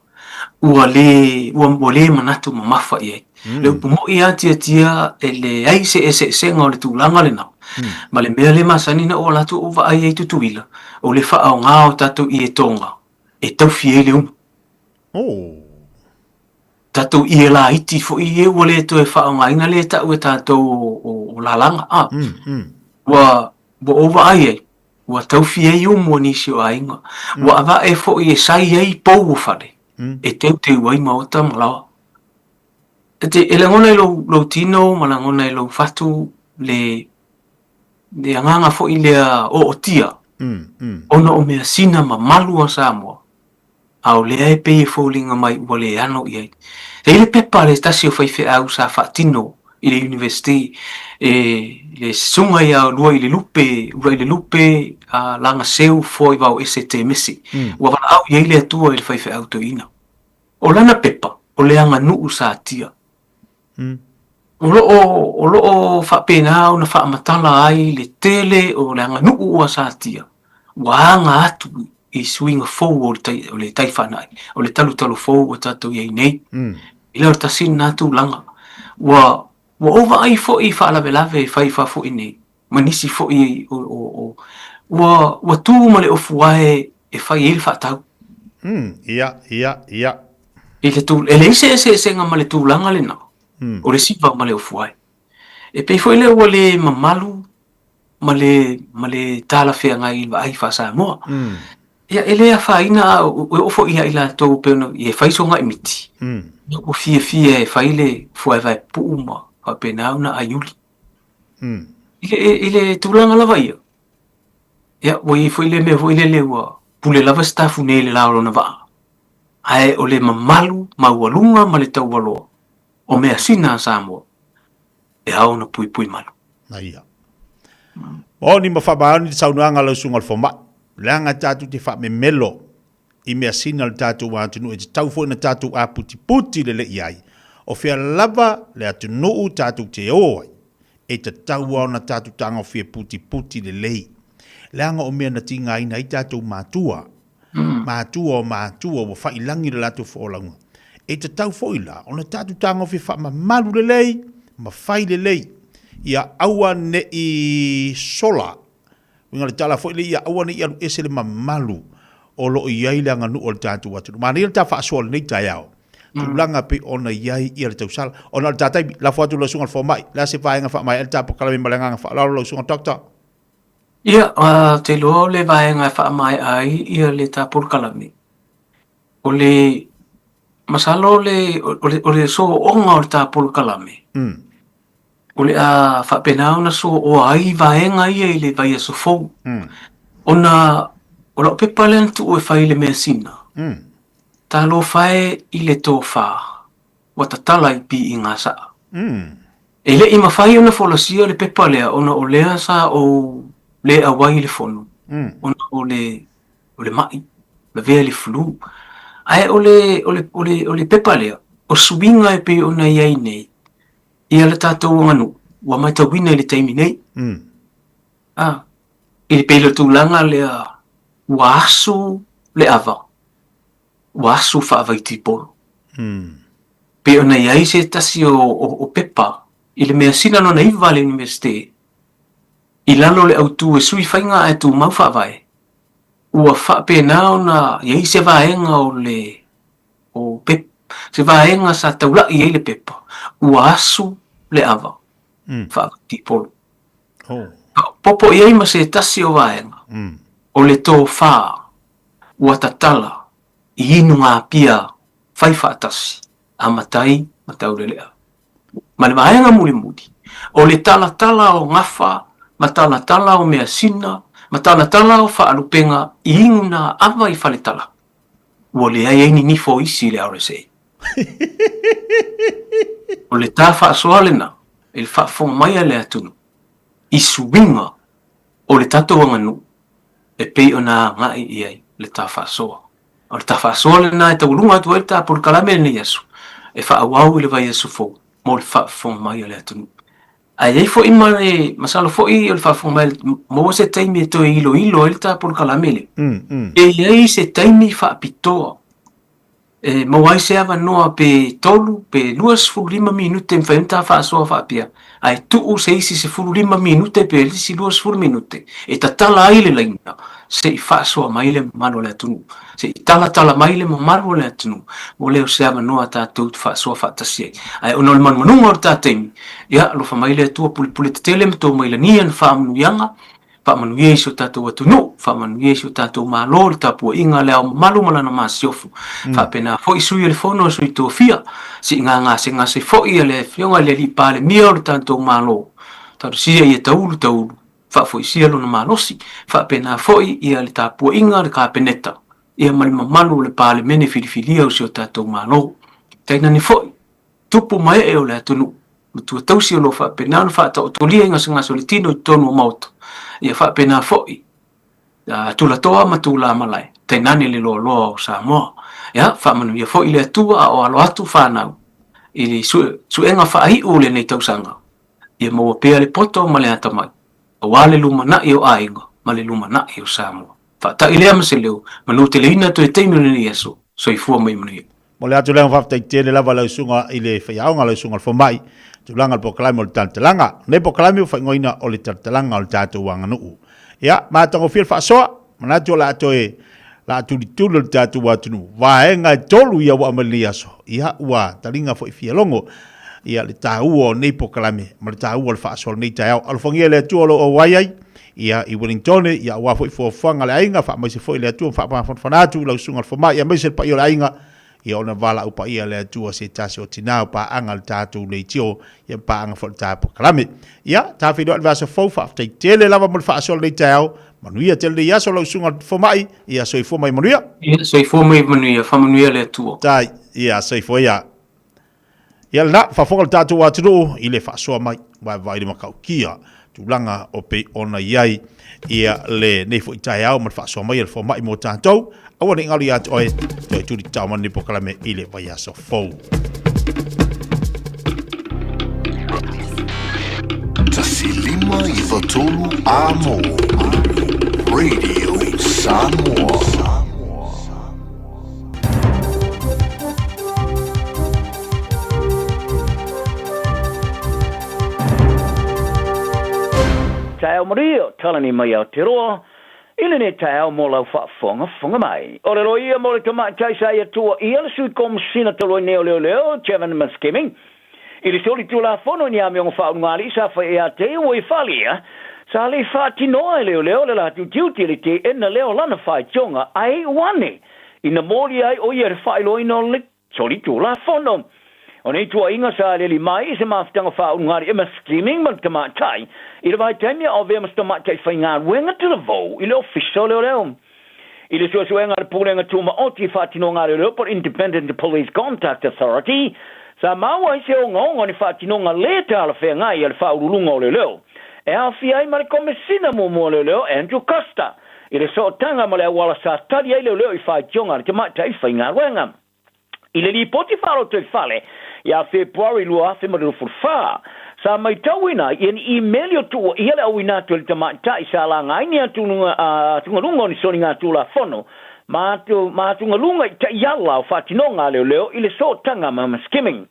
ua le, ua, ua le manatu mamafa i ai. Le upu moni lava Tiatia, e leai se eseesega o le tulaga lena, ma le mea lea masani ona ou alu atu ou vaai ai i Tutuila, o le faaaoga o tatou ietoga e taufi ai le umu.
Oh.
Tatou ie laiti foi ia ua le toe faaaogaina lea e tau e tatou o, o lalaga. Ah. Ua, ua ou vaai ai, ua taufi ai umu a nisi o aiga. Ua avae foi e sai ai pou o fale, e teuteu ai maota ma laoa. E, te, e lagona i lou, lou tino ma lagona i lou fatu le, le agaga foi lea ootia, ona o measina mamalu a Samoa, a o lea e pei e foliga mai ua le ano i ai. E i ai le pepa a le tasi o faifeau sa faatino i le University, e le susuga ia Luailelupe, Uluailelupe a Lagaseu Foaivaoese Temesi, ua valaau i ai le Atua i le faifeau toeaina. O lana pepa, o le aganuu sa tia. O lo o, o lo o faapena ona faamatala ai le tele o le aganuu ua satia, ua aga atu i suiga fou o le tai, o le tai faanai, o le talutalu fou ua tatou i ai nei. I lea o le tasi lena tulaga. Ua, ua ou vaai foi i faalavelave e fai faafo'i nei, ma nisi foi o, o, o, ua, ua tu ma le ofuae e fai ai le faatau.
Ia, ia, ia.
I le tū, e leai se eseesega ma le tulaga lena, o le siva ma le ofuae. E pei foi lea ua le mamalu ma le, ma le talafeagai i le vaai faa-Samoa. Ia, e le afaina a e oo foi ia i latou pei ona e fai soga'i miti, ua fiafia e fai le fuaevae pupuu ma faapena ona aiuli. I le, i le tulaga lava ia, ia, ua i ai foi le mea foi lele ua pule lava se tafune i le la o lona vaa, ae o le mamalu maualuga ma le taualoa o measina a Samoa e ao ona puipui malu.
Na ia. Moni ma faamaoni le saunoaga a lau susuga i le fomai, leaga tatou te faamemelo i measina a le tatou atunuu e tatau foi ona tatou aputiputi lelei i ai. O fea lava le atunuu tatou te o ai, e tatau lava ona tatou tagofie putiputi lelei. Leaga o mea na tigaina ai tatou matua, matua o matua ua faiilagi le latou folauga, e tatau foi la ona tatou tagofie faamamalu lelei ma fai lelei, ia aua ne i sola Uiga le tala foi lea ia aua ne i alu ese le mamalu o lo o i ai le aganuu o le tatou atunuu. Manaia le ta faasoa i lenei taeao, tulaga pei ona i ai ia le tausala. Ona o le ta taimi, lafo atu i lau susuga i le fomai, le a se vaega faamaea ai le ta polokalame ma le agaga faaaloalo lau susuga Doctor?
Ia, ou te iloa o le vaega e faamaea ai ia le ta polokalame, o le, masalo o le, o le sooga o le ta polokalame, O le a faapena ona sooa ai vaega ia i le vaiaso fou. Ona o lau pepa lea na tuu e fai i le measina, talofa e i le tofa ua tatala i piiga saa. E le i mafai ona folasia le pepa lea ona o lea sa ou le auai i le fono, ona o le o le ma'i, lavea i le flu. Ae o le, o le, o le, o le pepa lea, o suiga e pei ona i ai nei, ia le tatou aganuu, ua matauina i le taimi nei. A, i le pei o le tulaga lea, ua asu le ava, ua asu faavaitipolo. Pei ona i ai se tasi o, o, o pepa i le measina lona iva a le Iunivesite, i lalo o le autu e sui faiga ae tumau faavae, ua faapena ona i ai se vaega o le o pep, se vaega sa taulai ai le pepa, ua asu le ava mm. faavaitipolo. Oh. Popo i ai ma se tasi o vaega, mm. o le tofā ua tatala i inugāpia fai faatasi a matai ma taulelea. Ma le vaega mulimuli, o le talatala o gafa ma talatala o measina ma talatala o faalupega i inugā ava i Faletala, ua leai ai ni nifo o isi i le RSA. O le tā faasoa lena i le faafofoga mai a le atunuu i suiga o le tatou aganuu e pei ona agai i ai le tā faasoa. O le tā faasoa lena e taualuga atu ai le tā polokalame i lenei aso e faaauau i le vaiaso fou mo le faafofoga mai a le atunuu. Ae i ai foi ma le masalo foi o le faafofoga mai maua se taimi e toe iloilo ai le tā polokalame lea. E i ai se taimi faapitoa e maua ai se avanoa pe 3 pe 25 minute e mafai ai ona ta faasoa faapea, ae tuu se isi 15 minute pe isi 20 minute e tatala ai le laina se i faasoa mai le mamalu o le atunuu, se i talatala mai le mamalu o le atunuu, ua le o se avanoa tatou te faasoa faatasi ai. Ae ona o le manumanuga o le ta taimi, ia alofa mai le Atua pulepule tetele ma to mai lania na faamanuiaga, Faamanuia i si o tatou atunuu, faamanuia i si o tatou Malo, le tapuaiga a Le Ao Mamalu ma Lana Masiofo. Faapena foi sui o le Fono a Sui Tofia, siiga gasegase foi a le Afioga i le Alii Palemia o le tatou Malo, talosia ia taulu taulu, faafoisia lona malosi. Faapena foi ia le tapuaiga a le Kapeneta, ia ma le mamalu o le Palemene filifilia o si o tatou Malo. Tainane foi tupu ma ee o le atunuu, matua tausi o lo o faapena ona faataotolia i gasegase o le tino i totonu o maota, ia faapena foi a tulatoa ma tulamalae, tainane le loaloa o Samoa. Ia, faamanuia foi le Atua a o alo atu fanau i le suega faaiu o lenei tausaga, ia maua pea le poto ma le atamai, aua le lumanai o aiga ma le lumanai o Samoa. Faata'i lea ma se leo, manuteleina toe taimi o lenei aso, soifua ma ia manuia.
Mo le atu lea faafetai tele lava lau susuga i le faiaoga, lau susuga i le fomai, tulaga o le polokalame o le talatalaga. O lenei polokalame ua faaigoaina o le talatalaga o le tatou aganuu. Ia, matagofie le faasoa, manatu o le a toe la tulituli o le tatou atunuu. Vaega e tolu ia ua aumai lenei aso. Ia, ua taliga foi fialogo ia le taua o nei polokalame ma le taua o le faasoa o lenei taeao. Alofagia e le Atua o lo o auai ai ia i Wellingtone, ia aua foi fuafuaga a le aiga, faamaise foi le Atua ma faamafanafana atu i lau susuga i le fomai, aemaise le paia o le aiga, ia ona valaau paia le Atua se tasi o tina o paaga le tatou leitio, ia ma paaga foi le ta polokalame. Ia, ta feiloai i le vaiaso fou, faafetai tele lava mo le faasoa i lenei taeao, manuia tele lenei aso lau susuga i le fomai, ia soifua ma ia manuia.
Ia, soifua ma ia manuia, faamanuia le Atua.
Tai, ia soifua ia. Ia lena, faafofoga le tatou atunuu i le faasoa mai, vaevae i le matautia tulaga o pei ona i ai ia lenei foi taeao ma le faasoa mai a le fomai mo tatou. Aua ne i galo ia te oe, toe tuli tatao mai lenei polokalame i le vaiaso fou.
1 5 9 3 Amo Radio Samoa.
Taeao manuia, talani mai Aotearoa, i lenei taeao mo lau faafogafoga mai. O le loia mo le tamaitai sa ia tuuaia le Sui Komesina talu ai nei o Leoleo, Jevin Miskimmin, i le soli Tulafono i ni amioga faaulugalii sa fai ia te ia ua i falia, sa le i faatinoa e Leoleo le latou tiute i le teena lea o lana faitioga ae iu ane ina molia ai ʻo ia i le faailoaina o le solitulafono. O nei tuuaiga sa aliali mai i se mafutaga faaulugalii ma Scheming ma le tamaitai i le vaitaimi a o avea ma se tamaitai faigaluega talavou i le Ofisa o Leoleo. I le suesuega a le Pulega Tumaoti i Faatinoga a Leoleo po o le Independent Police Conduct Authority, sa maua ai se ogaoga o ni faatinoga lē talafeagai a le Faauluuluga o Leoleo e aofia ai ma le Komesina muamua o Leoleo Andrew Coster. i le sootaga ma le auala sa tali ai leoleo i faitioga a le tamaitai faigaluega. I le lipoti faalotoifale ia Fepuari 2024, sa maitauina ai ia ni imeli o tuuaia le auina atu e le tamaitai sa laga ai ni atugaluga o ni soligatulafono ma atugaluga i taiala o faatinoga a leoleo i le sootaga ma Skimming.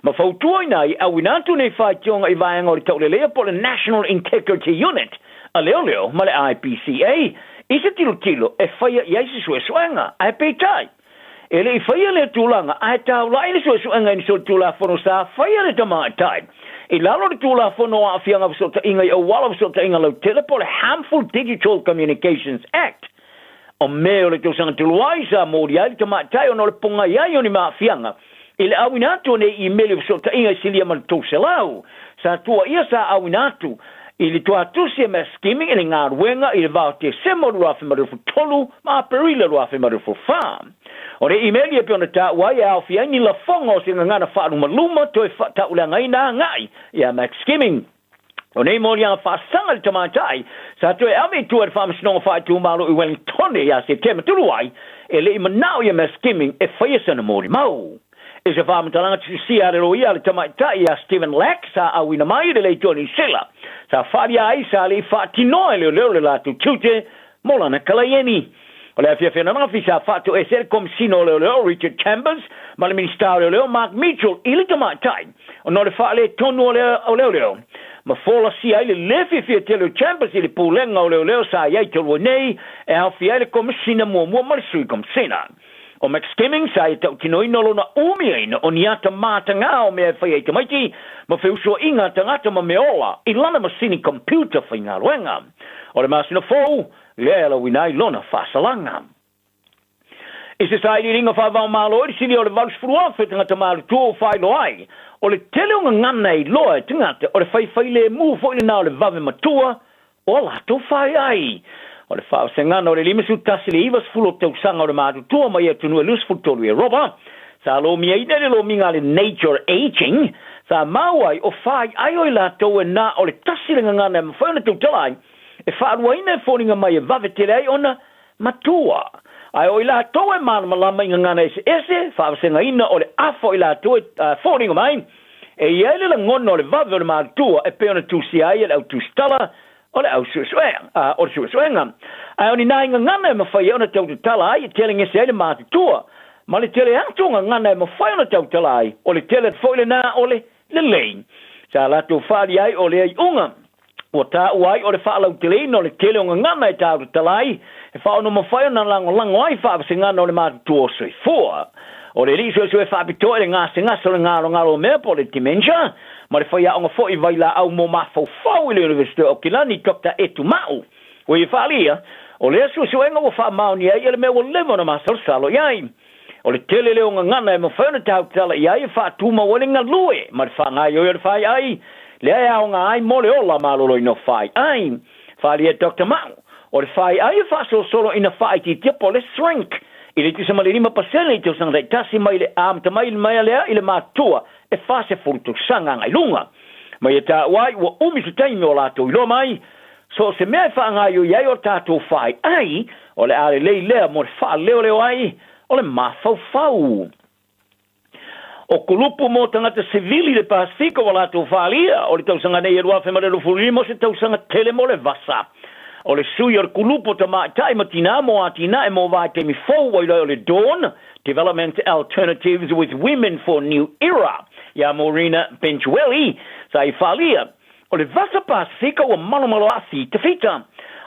Ma fautuaina ai e auina atu nei faitioga i vaega o le Tauleleia po o le National Integrity Unit a leoleo ma le IPCA i se tilotilo e faia i ai se suesuega. Ae peitai, E le i faia lea tulaga, ae taulai le suesuega i ni solitulafono sa faia le tamaitai. I lalo o le Tulafono o Aafiaga o Fesootaiga i Auala o Fesootaiga Lautele po o le Harmful Digital Communications Act, o Me o le tausaga talu ai sa molia ai le tamaitai ona o le pogai ai o ni maafiaga i le auina atu o nei imeli o fesootaiga i silia ma le 300 sa tuuaia sa auina atu i le tuatusi e Mass Skimming i le galuega i le va o Tesema 2023 ma Aperila 2024. O le imeli e pei ona taua ai e aofia ai ni lafoga o se gagana faalumaluma toe faatauleagaina agai ia Max Skimming. O nei moliaga faasaga i le tamaitai sa toe ave i tua i le Faamasinoga Faaitumalo i Wellingtone ia Setema talu ai, e le i manao ia Mass Skimming e faia sana molimau. I se faamatalaga tusia a le loia a le tamaitai ia Stephen Lack sa auina mai i le leitoa Niu Sila, sa faaalia ai sa le i faatinoa e leoleo le latou tiute mo lana kalaieni. O le afiafi ananafi sa faatoese ai le Komesina o Leoleo Richard Chambers ma le Minisita o Leoleo Mark Mitchell i le tamaitai ona o le faaletonu o leoleo ma folasia ai le le fiafia tele o Chambers i le pulega o leoleo sa i ai talu ai nei e aofia ai le Komesina muamua ma le Sui Komesina. O Max Skimming sa ia tautinoina lona umiaina o ni ata matagā o mea e fai ai tamaiti ma feusuaiga a tagata ma meaola i lana masini computer faigaluega. O le masina fou lea e alauina ai lona faasalaga. I se sailiiliga faavaomalo i le silia o le 80,000 tagata malutua ua faailoa ai, o le tele o gagana e iloa e tagata o le faifailemu foi lena o le vave matua o a latou faiai. O le faavasegana o le 51 i le 90 o tausaga o le matutua mai atunuu e 23 i Eropa, sa lomiaina i le lomiga a le Nature Aging, sa maua ai o faiai o i latou e na o le tasi le gagana e mafai ona tautala ai, e faaluaina e foliga mai e vave tele ai ona matua. Ae o i latou e malamalama i gagana eseese, faavasegaina o le afa o i latou e foliga mai, e i ai le lagona o le vave o le matutua e pei ona tusia ai e le au tusitala o le au suesuega, o le suesuega. Ae o ni nai gagana e mafai ai ona tautatala ai e telegese ai le matutua, ma le tele atu o gagana e mafai ona tautala ai, o le tele foi lena o le lelei. Sa latou faaalia ai o lea iuga Ua taua ai o le faalauteleina o le tele o gagana e tautatala ai, e faaonomafai ona lagolago ai faavasegana o le matutua o soifua. O le alii suesue faapitoa i le gasegase o le galogalo o mea po o le dementia, ma le faiaoga foi i vailaau mo mafaufau i le Iunivesite o Aukilani, Doctor Etu Ma'u, ua ia faaalia, o lea suesuega ua faamaonia ai le mea ua leva ona masalosalo i ai. O le tele lea o gagana e mafai ona tautala i ai e faatumau ai le galue ma le faagaoioi o le faiai, lea e aoga ai mo le ola maloloina o faiai. Faaalia e Doctor Ma'u, o le faiai e faasolosolo ina faaitiitia po o le shrink i le 9.5% i tausaga taitasi mai le amata mai mea lea i le matua e 40 tausaga agai luga. Ma ia taua ai ua umi se taimi o latou iloa mai, So o se mea e faagaoioi ai o tatou faiai, o le a lelei lea mo le faaleoleo ai o le mafaufau. O kulupu mo tagata sivili i le Pasefika ua latou faaalia, o le tausaga nei e 2025 o se tausaga tele mo le vasa. O le sui o le kulupu o tamaitai ma tinā mo atinae mo vaitaimi fou ua iloa ai o le Dawn, Development Alternatives with Women for New Era, ia Morena Benjueli, sa i faaalia. O le Vasa Pasefika ua malomalo a fitafita,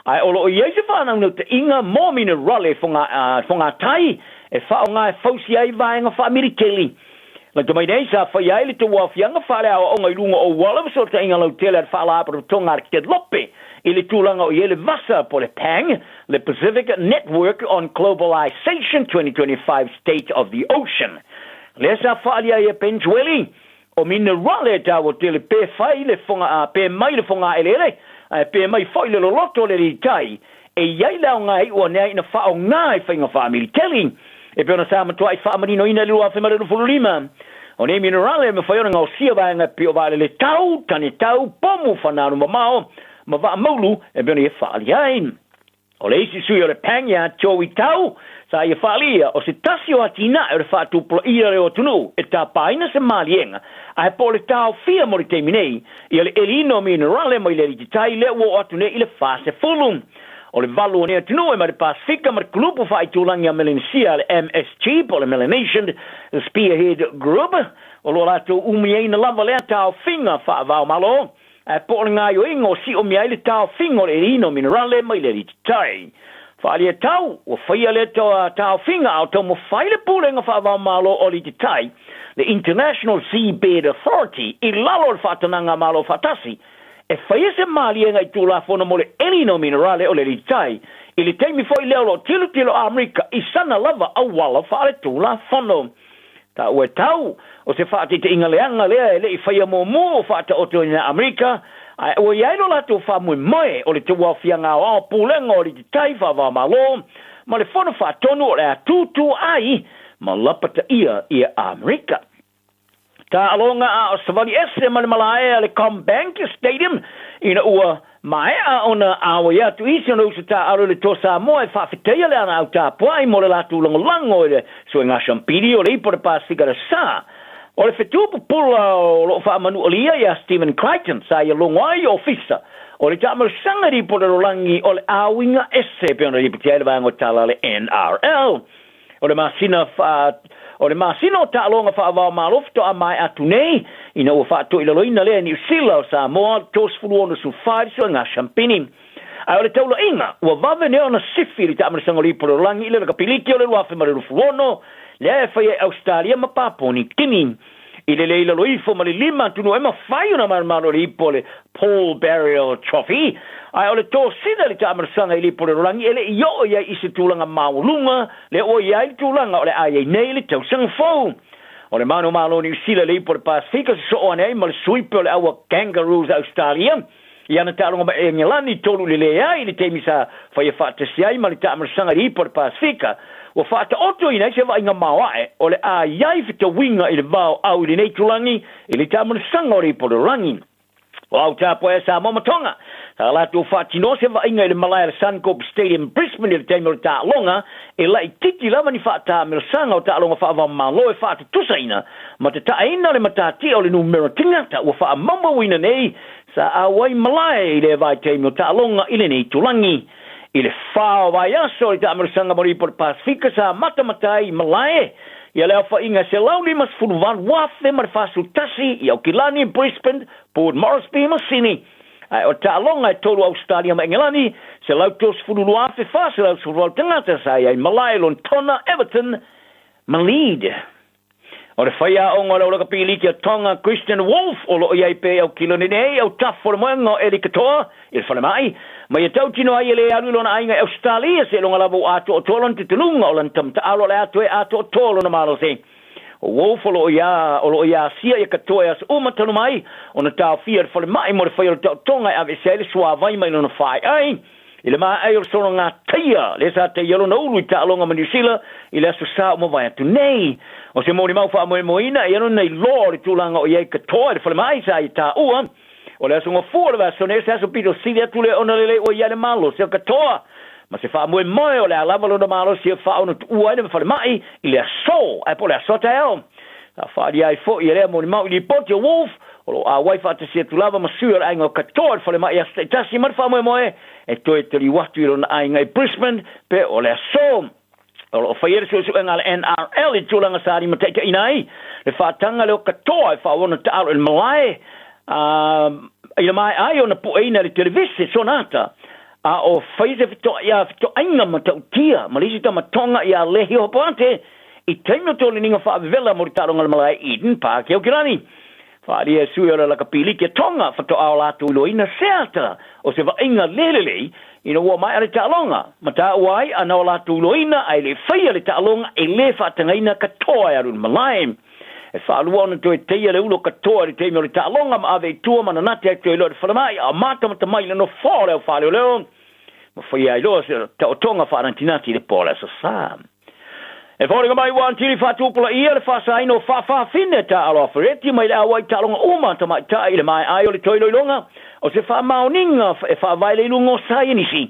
ae o lo o i ai se faanaunautaiga mo minerale fogatai e faaaoga e fausia ai vaega faamiliteli. Lata mai nei sa faia ai le tauaofiaga faaleaoaoga i luga o auala fesootaiga lautele a le Faalapotopotoga a le Kelope i le tulaga o i ai le Vasa po o le PANG, le Pacific Network on Globalization 2025 State of the Ocean. Lea sa faaalia ai e Penjueli O minerale e taua tele pe fai le foga, a, pe mai le fogaeleele, ae pe mai foi le loloto o le alii tai, e i ai le aoga e iu ane ai ina faaaoga i faiga faamiliteli, e pei ona sa matuai faamaninoina i le 2025. O nei minerale e mafai ona gaosia vaega e pei o vaalele tau, tane tau, pomu, fananu mamao, ma vaa maulu e pei ona ia faaalia ai. O le isi sui o le PANG ia Joey Tau, sa ia faaalia, o se tasi o atinae o le faatupulaia lea o atunuu e tapaina se maliega ae po o le taofia mo le taimi nei ia le eliina o minerale mai le alititai lea ua oo atu nei i le 40. O le valu o nei atunuu e mai le Pasefika ma le kulupu faaitulagi a Melanesia le MSG po o le Melanesian Spearhead Group, o lo o latou umiaina lava lea taofiga faava-o-Malo. Ae po o le gaoioiga o siomia ai le taofiga o le eliina o minerale mai le alititai. Faaalia tau, ua faia lea taofiga a o taumafai le Pulega Faavaomalo o Alititai, le International Seabed Authority, i lalo o le Faatanaga a Malo Faatasi, e faia se maliega i Tulafono mo le eliina o minerale o le alititai, i le taimi foi lea o lo o tilotilo a Amerika i sana lava auala faaletulafono. Taua e tau, o se faataitaiga leaga lea e le i faia muamua ua faataoto i nā Amerika, ae ua i ai lo latou faamoemoe o le tauaofiaga aoao pulega o alii-tai faava-o-Malo ma le Fono Faatonu o le a tūtū ai ma lapataia ia Amerika. Taaloga a o savali ese ma le malae a le CommBank Stadium ina ua Maea ona āwai atu isi ona uso tāʻalo i le Toa Samoa e faafetaia le ana au tapuai mo le latou lagolago i le suega shampili o le ipo o le Pasefika le Sa. O le fetu pupula o lo o faamanualia iā Stephen Crichton sa ia logo ai ofisa o le taamalosaga i le ipo o le lalolagi o le āuiga ese e pei ona lipotia ai le vaega o tala a le NRL. O le masina fa, o le masina o taaloga faava-o-Malo faatoa maea atu nei, ina ua faatoilaloina lea e Niu Sila o Samoa 36 14 i le suega shampini. Ae o le taulaiga, ua vave nei ona sifi le taamalosaga o le ipu o le lalolagi i le lakapiliki o le 2026, lea e fai ai Ausetalia ma Papua Niu Kini. I le le i lalo ifo ma le lima atunuu e mafai ona malomalo i le ipu o le Paul Barrier Trophy, ae o le tosina i le taamalosaga i le ipu o le lalolagi e le i oo i ai i se tulaga maualuga lea ua i ai le tulaga o le a i ai nei i le tausaga fou. O le manumalo o Niu Sila i le ipu o le Pasefika sosoo ane ai ma le suipe o le aua Kangaroos a Ausetalia i ana taaloga mai Engelani tolu i le leai i le taimi sa faia faatasi ai ma le taamalosaga i le ipu o le Pasefika, ua faataotoina ai se vaaiga maoae o le a i ai fetauiga i le vao au i lenei itulagi i le taamalosaga o le ipu o le lalolagi. O au tapuai a Samoa ma Tonga, sa latou faatinoa se vaaiga i le malae a le Suncorp Stadium Brisbane i le taimi o le taaloga, e laitiiti lava ni faataamilosaga o taaloga faava-o-Malo e faatutusaina ma te taeina o le matatia o le numera tagata ua faamaumauina nei sa auai malae i lea vaitaimi o taaloga i lenei itulagi. I le whā o vaiaso o le taamilosaga mo le ipu o le Pasefika sa matamata ai i malae ia le aofaiga 158,041 i Aukilani, Brisbane, Port Moresby ma Sydney. Ae o taaloga e tolu Ausetalia ma Engelani, 132,418 tagata sa i ai malae Lontona, Everton ma Leeds. O le faiaoga o le aulakapi liki a Tonga, Christian Wolff, o lo o i ai pea i Aukilani nei, autafa o le moega o Eli Katoa i le falemai, ma ia tautino ai e le alu i lona aiga i Ausetalia seiloga lava ua atoatoa lona tutunuga o lana tama taalo o le a toe atoatoa lona malosi. O Wolff o lo o ia o lo o ia asia ia Katoa i aso uma talu mai ona taofia i le falemai mo le fai o le taotoga e aveese ai le suavai mai lona faeai. I le maea o le sologa taia, lea sa taia lona ulu i taaloga ma Niu Sila i le Aso Sa ua mavae atu nei. O se molimau faamoemoeina e ana nei loa o le tulaga o i ai katoa i le falemai sa ia taua, o le aso gafua o le vaiaso nei o se aso pito sili atu lea ona lelei ua i ai le malosi o katoa ma se faamoemoe o le a lava lona malosi e faaono tuua ai le falemai i le aso ae po o le aso a taeao. Sa faaalia ai foi e lea molimau i lipoti o Wolff O lo o auai faatasi atu lava ma sui o le aiga o Katoa i le falemai i aso taitasi ma le faamoemoe e toe taliu atu i lona aiga i Brisbane pe o le aso. O lo o faia le suesuega a le NRL i le tulaga sa limataitaiina ai le faataga lea o Katoa e faaauau ona taalo i le malae a i le maea ai ona pueina i le televise sona ata a o faia se fetoaiga matautia ma le isi tama Tonga ia Lehi Hopoate i taimi o toleniga faavevela mo le taaloga a le malae Eden Park i Aukilani. Faaalia e sui o le lakapiliki a Tonga faatoa o latou iloaina se ata o se vaaiga le lelei ina ua maea le taaloga, ma taua ai ana o latou iloaina ae le faia le taaloga e le faatagaina katoa e alu i le malae. E faalua ona toe teia le ulo katoa i le taimi o le taaloga ma ave i tua ma nanate ai toe loa i le falemai a o matamata mai i le nofoa o le au faaleoleo ma faia ai loa se taotoga faanatinati i le po o le Aso Sa. E foliga mai ua antili faatupulaia le faasaina o faafafine taaalo a Fereti mai le auai taaloga uma a tamaitai i le maea ai o le toe iloiloga o se faamaoniga e faavae le iluga o saienisi.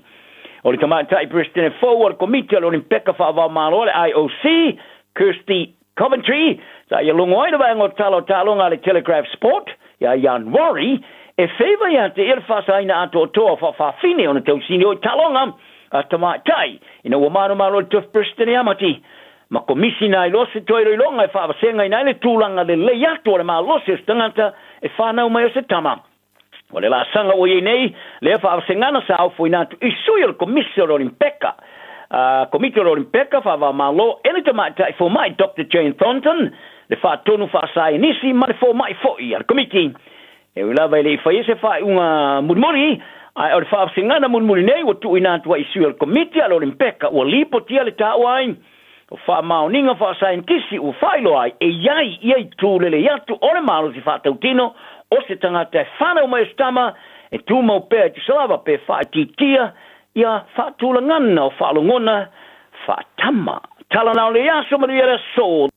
O le Tamaitai Peresetene fou o le Komiti a le Olimpeka Faava-o-Malo le IOC, Kirsty Coventry, sa ia logo ai le vaega o tala o taaloga a le Telegraph Sport ia Ianuari, e feiva ia te ia le faasaina atoatoa o faafaafine ona tausini o i taaloga a tamaitai ina ua manomalo le Turf Peresetene Amati ma Komisina ai loa se toe iloiloga e faavasegaina ai le tulaga lelei atu o le malosi o se tagata e fanau mai o se tama. O le laasaga ua i ai nei lea faavasegana sa ofoina atu i sui o le Komisi o le Olimpeka, Komiti o le Olimpeka Faava-o-Malo e le Tamaitai Fomai Doctor Jane Thornton, le faatonu faasaienisi ma le fomai foi a le Komiti. E ui lava e le i faia se faaiuga mulimuli, ae o le faavasegana mulimuli nei ua tuuina atu ai i sui o le Komiti a le Olimpeka ua lipotia le taua ai O faamaoniga faasaienitisi ua faailoa ai e i ai ia itu lelei atu o le malosi faatautino o se tagata e fanau mai o se tama e tumau pea i tusa lava pe faaitiitia ia faatulagana o faalogona faatama. Tala na o le aso manuia le aso.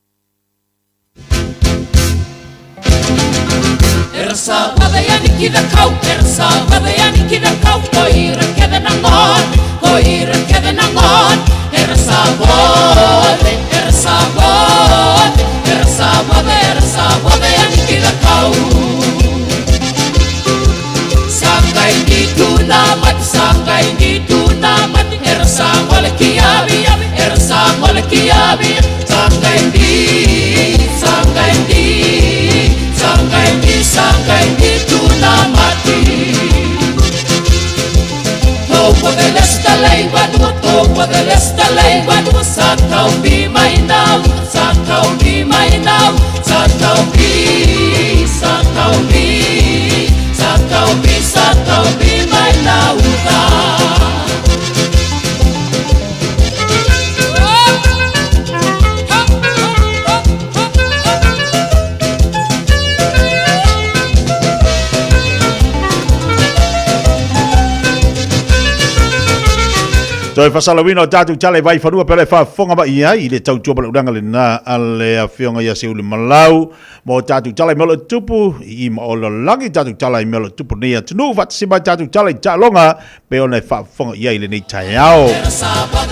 Toe fasalauina o tatou tala i Vaifanua pela e faafofoga mai ai i le tautua palaulaga lena a le Afioga ia Seulimalau mo tatou tala i mea o lo o tupu i i ma o lalagi tatou tala i mea o lo o tupu nei atunuu faatasi mai tatou tala i taaloga pei ona e faafofoga i ai i lenei taeao.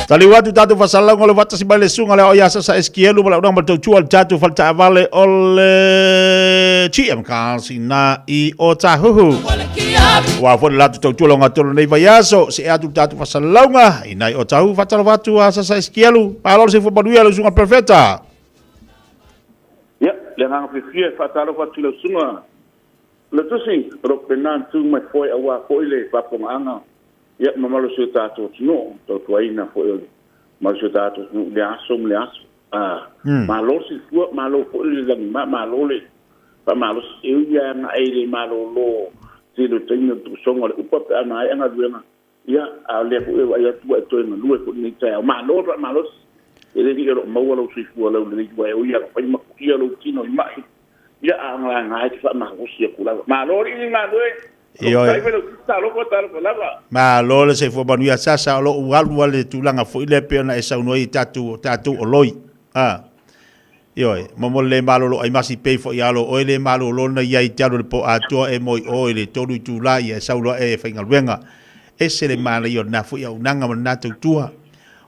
Taliu atu tatou faasalalauga o le faatasi mai le susuga le Aoia Sasa Eskielu ma le auaunaga ma le tautua o le tatou fale taavale o le GM Cars i na i Otahuhu. Ua foi le latou tautua lo ngatolo nei vaiaso, see atu le tatou faasalalauga i na i Otahuhu. Faatalofa atu a Sasa Eskielu, malo le soifua manuia lau susuga Perfeta.
Ia, le agaga fiafia e faatalofa atu i lau susuga Le tusi, o lo o pena ona tu mai foi aua foi le faafofogaaga ia mamalu o si o tatou atunuu, tautuaina foi o le mamalu o si o tatou atunuu i lea aso ma lea aso. A, malo le silafua, malo foi le lagima, malo le faamalosi. E ui lava ina e le malolo tele o taimi o le tuusoga o le upa pe a maea galuega, ia, a o lea foi e vaai atu ua e toe galue foi i lenei taeao. Malo le faamalosi. E le alii o lo o maua lou soifua laulelei aua e ui lava ina fai ma kuia lou tino i mai, ia a o lena e te faamalosi atu lava. Malo alii le galue,
Ioe.
Logotai mai lau tusi talofa talofa lava.
Malo le soifua manuia Sasa, o lo o alu lava le tulaga foi lea pei ona e saunoa ai i tatou, tatou oloi. A. Ioe, momo le malolo ai masi pei foi alo oe le malolo na iai te alu le po atoa e moi o i le tolu itula ia e sau loa e faigaluega. Ese le manaia o lena foi auaunaga ma lena tautua.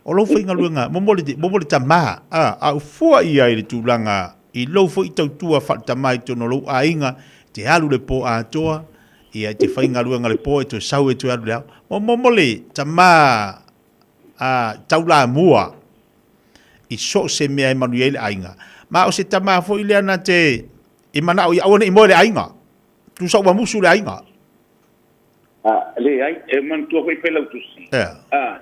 O lou faigaluega, momo le, momo le tama, a, a u fua ia i le tulaga i lou foi tautua faaletama i totonu o lou aiga, te alu le po atoa, ia e te faigaluega le po e toe sau e toe alu le ao. Momo le tama, a, taulamua i so o se mea e manuia ai le aiga. Ma o se tama foi lea na te i manao ia aua ne i moe le aiga. Tusa ua musu le aiga.
A, leai, e manatua foi Failautusi.
Ea.
A,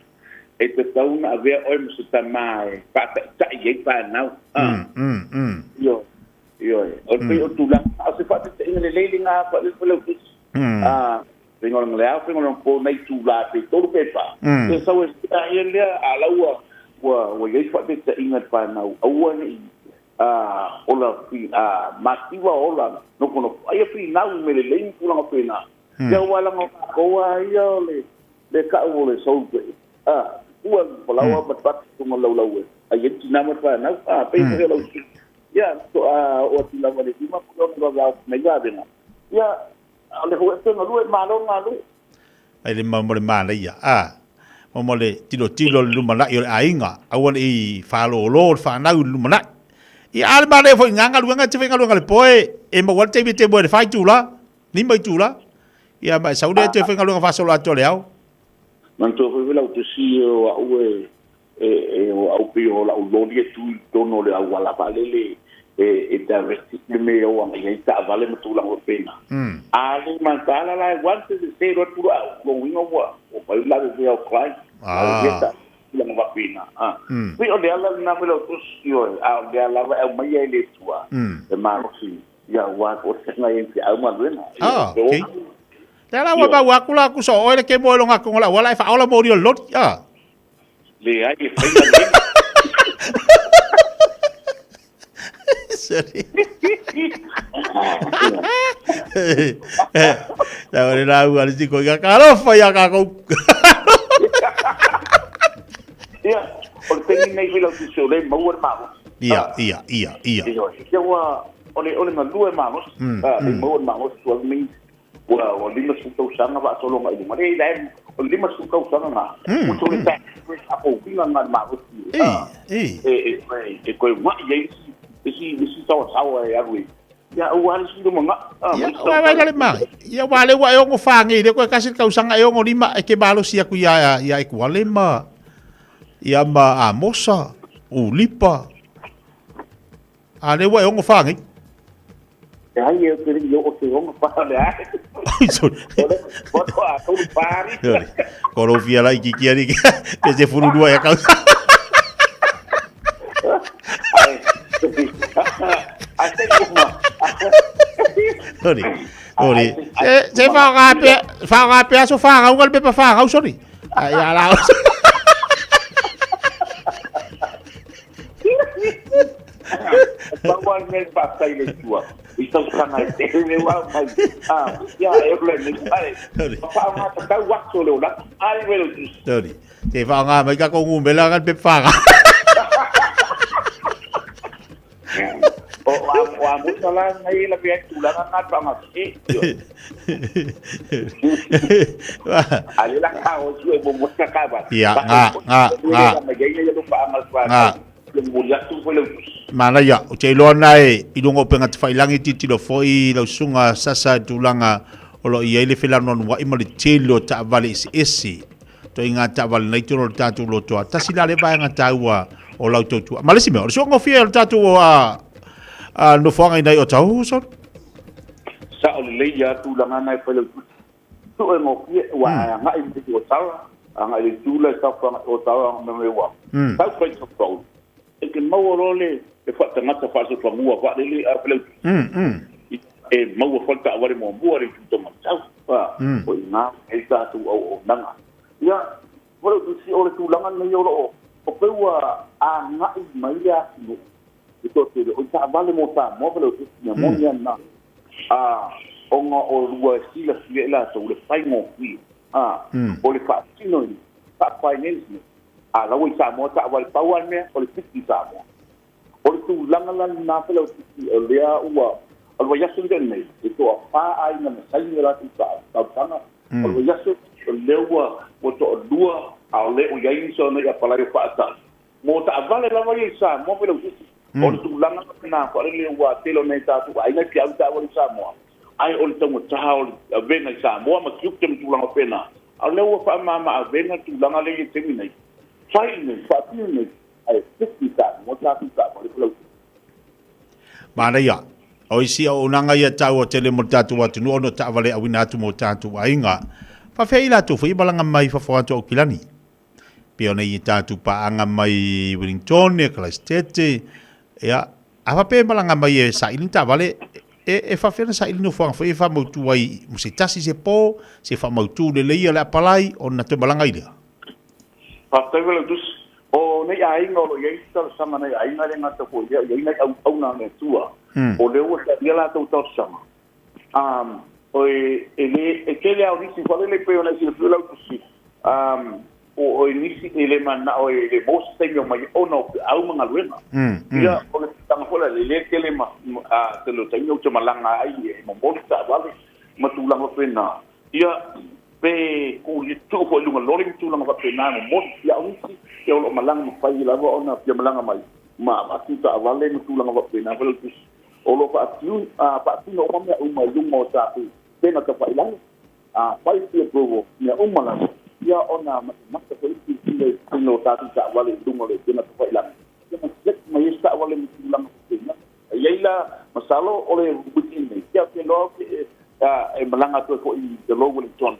e tatau ona avea oe ma se tama e faataitai ai fanau. A. Ioe, ioe. O le pei o tulaga, a o se faataitaiga lelei lena Failautusi. A, Faiga o le ao, faiga o le po nei itula pe tolu pe fa. E sau e a ia lea a la ua ua ua iai faataitaiga i le fanau aua ne i a ola fi a mativa ola nofonofo aia finau i mea lelei ma tulaga faapena. Ia aua leaga o matou lava ia o le le kau o le soul pe a ua palaoa ma te fatu i luga o le laulau e ai ai le tina ma le fanau a pei foi o lau ia faatoa oo atu lava i le lima pe ono vavao mai vavega ia. A o le hoe pe galue, malo le galue.
Ai le mau mo le manaia. A. Ma le tilotilo i le lumanai o le aiga, aua ne i faalōlō le fanau i le lumanai. Ia, a o le manaia foi i na galuega, e te faigaluega i le po e, e maua ai le taimi e te moe i le fa itula, lima itula. Ia, ma e sau lea e toe faigaluega faasoloatoa i le ao.
Manatua foi lau tusi o au e e e o au pei o lau loli e tu i totonu o le auala vaalele e e direct le mea e o agai ai taavale ma tulaga faapena. A le mataala la e once e sese loa le puluau, lona uiga ua ua fai le lavevea o crime, lavevea ta tulaga faapena. A pei o le ala lena foi lau tusi, ioe, a o lea lava e aumaia e le Atua le malosi ia aua foi le feagai ai ma feau ma galuega.
Ah, okay. Lea la ua maua atu la tusa o oe le ke moe loga atu o le auala e faaola moli o le loli. Ah.
Leai e fai galuega.
Sorry. Tau le lau ale tiko i ka alofa ia kākou.
Ia, o le taimi nei foi lau tusi o lea e maua le malosi.
Ia, ia, ia, ia.
Ia ua, o le, o le galue malosi. Mm, mm. maua le malosi 12 minutes. Ua, ua 50 tausaga faasologa i luga. Leai, la e, o le 50 tausaga na, ua toe ta apo uiga na le malosi.
Ei,
ei. E, e, e toe ua'i ai isi, isi, isi saoasaoa e alu e. Ia, aua le sui luma
Ia, ua vai le mai. Ia, ua le ua e ono wha nei, le koe kasi le tausaga e ono lima, e ke malosi aku ia, ia Ekuale ma, ia ma Amosa, Ulipa. A le ua e ono wha nei.
E ai e te ringi o te ono wha le ai.
Oi, sorry.
O to a tolu pari.
Sorry. Ko rau fia lai ki kia ni pe se furu rua e kau.
Ai te kuma.
Sorry. Sorry. Se se whakapea, whakapea so whakau ka le pepa whakau, sorry. Ai ala.
Pau lava le mea e faafetai i le Atua i tausaga e tele ua aumai. Ia, e ola nei pale. Faaaoga tatau aso o le olaga. Ai le tusi.
Sorry. Te whaanga mai ka kongu mela ka pe whaanga.
O a o a mo la ngai la pe tulaga nga tanga e. A le la ka o su e mo mo ka ba.
Ia, nga, nga, nga. Nga. Manaia, ou te iloa na e i luga o upega tafailangi tilotilo foi lau susuga Sasa i tulaga o lo o i ai le felanoanoa'i ma le tele o taavale eseese ituaiga taavale nei totonu o le tatou lotoa. Tasi la lea vaega taua o lau tautua. Ma le isi mea, o le suagofie o le tatou nofoaga i nai Otahuhu, solo.
Sao lelei lava tulaga na e fai lau tusi. Sue gofie, ua agai mai i Otawa, agai i le itu la i fafo agai i Otawa me me ua tau fai tau E te maua loa le le faatagata faasofanua faalele a Felautusi. E maua foi le taavale muamua i le itu taumatau. O i ina ai tatou auaunaga. Ia, Felautusi, o le tulaga lenei o lo o o pei ua agai mai le atunuu i toatele, o i taavale mo Samoa Felautusi, mea moni lava lena. A, ona o lua e silafia e latou le faigofie, a, o le faatinoina, faa-finance nei, a la ua i Samoa taavale, pau lava le mea, o le fiti i Samoa. O le tulaga la lena Felautusi, o lea ua, o le vaiaso lea nei, e toafa aiga na saini a latou talosaga, o le vaiaso, o lea ua, ua toalua, a o lea ua i ai nisi o nei apalai o faatali, Mo taavale lava ia i Samoa Failautusi, o le tulaga lena faalele ua tele o nai tatou aiga e fia alu taavale i Samoa, ae o le taugata o le avega i Samoa ma tiute ma tulaga faapena. A o lea ua faamama avega le tulaga lea i le taimi nei. Fai i nei, faatino i nei, ae fiti i Samoa tatou taavale Failautusi.
Manaia. O isi auaunaga ia taua tele mo le tatou atunuu ona o taavale auina atu mo tatou aiga. Faafehea i latou foi e malaga mai fafo atu o Aukilani? Pei ona i tatou paaga mai Wellington, Kalaisitete, ia, a faapea e malaga mai e saili ni taavale, e, e faapefea ona saili nofoaga foi e faamautu ai mo se tasi se po, se faamautu lelei o le apalai ona toe malaga ai lea?
Faafetai Failautusi. O nei aiga o lo o i ai talosaga nai aiga e le gata foi i lea, e i ai nai auauna a le Atua, o lea ua talia latou talosaga. Um, o e, e le, e tele au nisi whare le pei ona i silafia lau tusi, um, o, o e nisi e le mana o e le mō se taimi o mai ona o au ma galuega. Ia, o le tanga foi la, le le tele ma, a, tele o taimi o te malanga ai e momoli taavale ma tulaga faapena. Ia, Pe kūlia tuu foi i luga loli ma tulaga faapena e momoli. Ia o nisi ia o lo o malaga ma fai lava ona fia malaga mai ma avatu taavale ma tulaga faapena Failautusi. O lo o faatiu, faatino uma mea uma i luga o tatou upega tafailagi, fai pre-approval mea uma lava, ia ona matamata foi le silasila i totonu o tatou taavale i luga o le upega tafailagi, ia ma select mai ai se taavale ma tulaga faapena. E i ai la, masalo o le weekend nei, ia ou te iloa ou te, e malaga atu ai foi i The Low Wellington,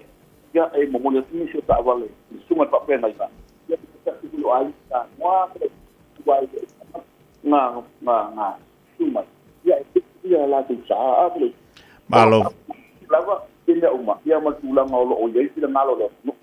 ia e momoli atu nisi o taavale i le susuga i le faafeagaiga, ia se tasi foi o aiga Samoa, aua e le o nga, nga, nga susu mai, ia e tupu ia latou sa, a Failautusi.
Malo.
Lava i mea uma, ia ma le tulaga o lo o i ai finagalo o le atunuu.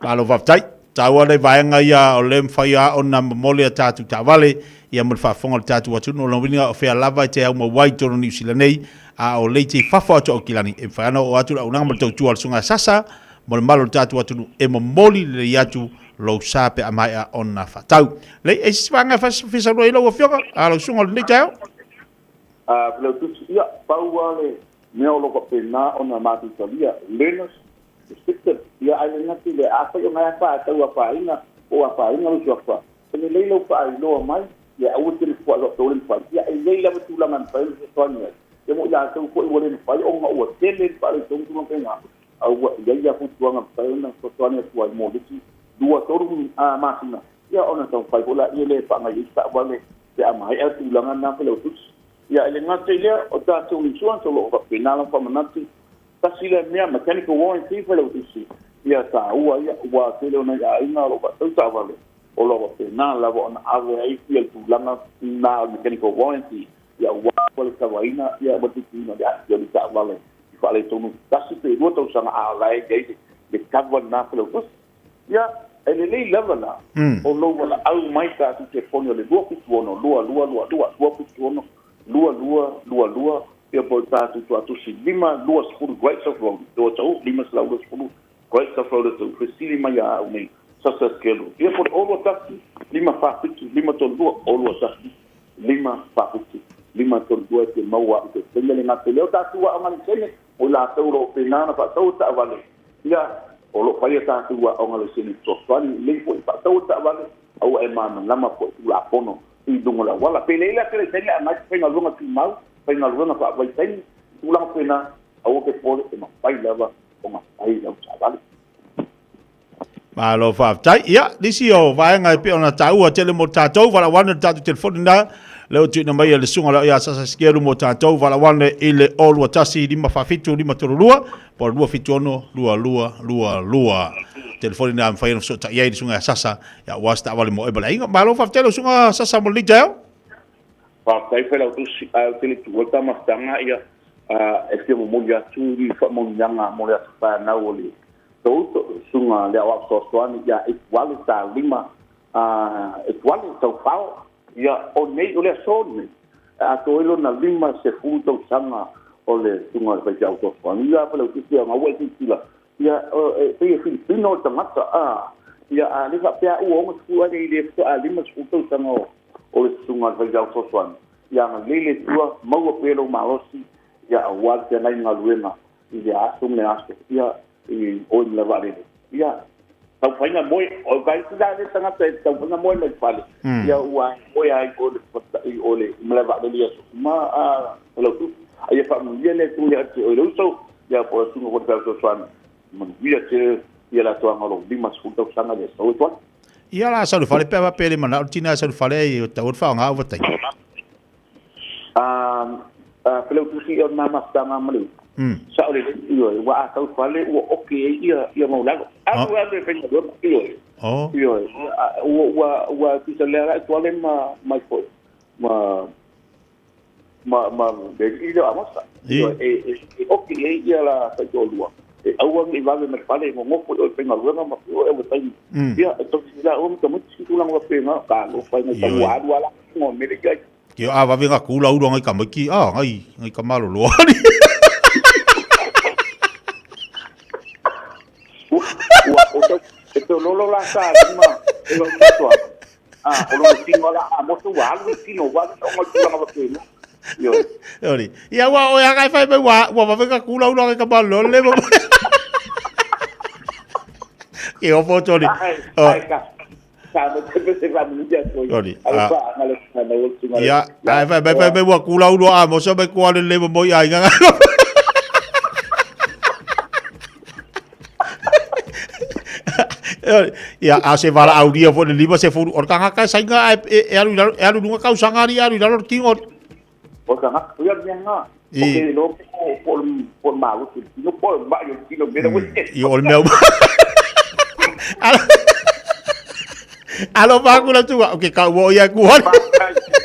Malo faafetai. Taua nei vaega ia o lea e mafai lava ona momoli a tatou taavale ia mo le faafofoga o le tatou atunuu. O lona uiga o fea lava e te aumau ai i totonu o Niu Sila nei, a o lea e te i fafo atu o Aukilani, e mafai lava ona oo atu le auaunaga ma le tautua a le Susuga ia Sasa mo le malu o le tatou atunuu e momoli lelei atu lou sa pe a maea ona faatau. Lei, e i ai se isi vaega e fia saunoa i ai lau Afioga, a lau susuga o lenei taeao?
Failautusi, Ia, pau lava le mea o lo o faapena ona matou talia, learners, restricted, ia ae le gata i lea, afai o nai afa tau afaina po o afaina lou suafa, e lelei lou faailoa mai, ia aua e te nofoai faapea ua le mafai, ia e i ai lava tulaga e mafai ona fesoasoani ai, ia mo i latou foi ua le mafai ona ua tele le faaletonu tulaga faigā, a ua i ai lava fuafuaga e mafai ona fesoasoani atu ai mo le isi lua tolu masina, ia ona taumafai foi laia lea e faagaioia se taavale pe a maea le tulaga lena Failautusi. Ia e le gata i lea, o tatou insurance o lo o faapena lava faamanatu Tasi lea mea, mechanical warranty Failautusi, ia taua ia, aua tele o nai aiga o lo o faatau taavale, o lo o faapena lava ona ave ai le tulaga na o le mechanical warranty, ia aua le kavaina ia ma tuutuuina o le afi o le taavale i faaletonu tasi pe lua tausaga a o la e i ai le cover lena Failautusi. Ia, e lelei lava la o lou valaau mai tatou telefoni o le 276 2222, 276 2222, ia po o le tatou tuatusi 520 Great South Road, Otahuhu, 520 Great South Road Otahuhu, fesili mai ia au nei, Sasa Skelu. Ia po o le 021 547 532, 021 547 532 e te maua au te taimi le gata i lea o tatou aoga laisene, o i latou o lo o faapena ona faatau taavale, ia, o lo o fai a tatou aoga laisene fesoasoani lelei foi faatau taavale, a ua e malamalama foi i Tulafono i luga o le auala. Pe leai la se laisene ae nai faigaluega tumau, faigaluega faavaitaimi, tulaga faapena, aua te popole, e mafai lava ona fai lau taavale.
Malo faafetai. Ia, nisi o vaega e pei ona taua tele mo tatou, valaau ane le tatou telefoni na, lea ua tuuina mai e le susuga lea ia Sasa Sikeru mo tatou, valaau ane i le 021 547 532 po o le 276 2222. Telefoni na e mafai ona fesootai ai le susuga ia Sasa, ia aua se taavale mo oe ma le aiga. Malo faafetai lau susuga Sasa mo lenei taeao.
Faafetai Failautusi, ae ou te le tuua le ta mafutaga, ia, e fia momoli atu ni faamanuiaga mo le aso fanau o le Touto, susuga le Aoao Fesoasoani ia Etuale Salima Etuale Taufao. Ia, o nei, o le aso lenei, e atoa ai lona 50 tausaga o le susuga i le Faifeau Fesoasoani. Ia, Failautusi, ona ua e silasila, ia, e pei e filifino le tagata, a, ia, a le faapea ua 60 ae le faatoa 50 tausaga o le susuga i le Faifeau Fesoasoani. Ia agalelei le Atua, maua pea lou malosi, ia, aua le feagai ma galuega i lea aso ma lea aso, ia, i oe ma le vaalele. Ia, taumafai moe, o ka isi la le tagata e taumafai moe mai fale, ia ua moe ai o le i o le malae vaalele i aso uma a Failautusi. A ia faamanuia le Atua ia te oe le uso, ia po o le susuga foi i le Fesoasoani, manuia tele ia le atoaga o lou 50 tausaga i le aso atu ai.
Ia la sau i le fale pe a faapea e le manao le tina e sau i le fale ai e tatau ona faaaoga au vatai.
Failautusi o lena mafutaga ma le upu. Sao lelei, ioe, ua a sau i fale ua oke ai ia ia mau lalo. Alu alu e faigaluega, ioe.
Oh.
Ioe, ua ua ua tusa lea la tuale ma mai foi ma ma ma le i le Amosa. Ioe, e e e oke ai ia la faitoalua. E aua ne i vave mai fale e nonofo i o i faigaluega ma o e ua taimi. Ia, e tausi la o ma tamaiti tulaga faapena, talofa e nai tau alu ala ngo mele i ai.
Ke a vave nga kula ulu ngai tamaiti, a ngai ngai kamalolo ali.
Ua o tau e te lolo la sa lima e lo matua. A o lo tino la a motu ua alu i tino ua o ngai tulaga faapena. Ioe.
E ofo toli.
Ai ka. Sa mo te pese fa mu ya ko.
Toli.
Alo fa anga le na wo tunga.
Ia, ai fa fa fa ua kula ulu a mo so me kua le le mo i ai nga. Ia, a se vala au ria fo le lima se furu. O ka ngaka sa inga e alu e alu lunga kau sanga ri alu lalo tingo.
O ka ngaka ia mea nga. O ke lo po po malu tino po ba yo tino mera wo.
I o le mea. Alo pa ku la tua. O ke ka ua o ia ku hore.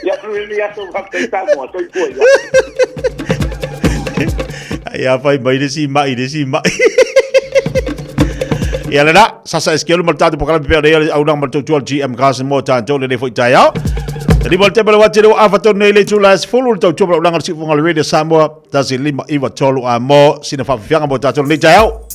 Ia ku ia tu ka te ta mo toi ku ia.
Ia fai mai le si mai le si mai. Ia le na, sasa eskelu ma le tātou pokalame pea o au nang ma le tautua le GM Carson mo tātou le le foi tai au. Te lima le tepa le wati le o afa tonu nei le tula es fulu le tautua ma le ulanga le siufunga le Radio Samoa, tasi lima iwa tolu a mo sina whawhiwhianga mo tātou le nei tai au.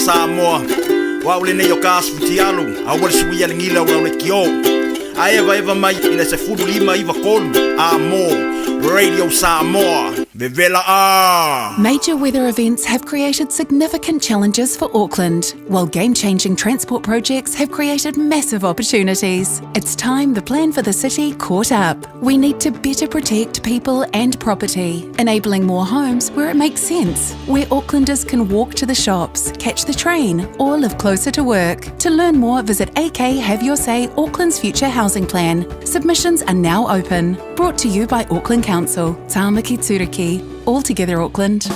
Samoa. O au lenei o ka aso fitialu, aua le suia le gila o lau leitio. A evaeva mai i le 15 93 a mo Radio Samoa. Vevela a!
Major weather events have created significant challenges for Auckland, while game changing transport projects have created massive opportunities. It's time the plan for the city caught up. We need to better protect people and property, enabling more homes where it makes sense, where Aucklanders can walk to the shops, catch the train, or live closer to work. To learn more, visit AK Have Your Say Auckland's Future Housing Plan. Submissions are now open. Brought to you by Auckland Council. Tāmaki Turuki. All together Auckland.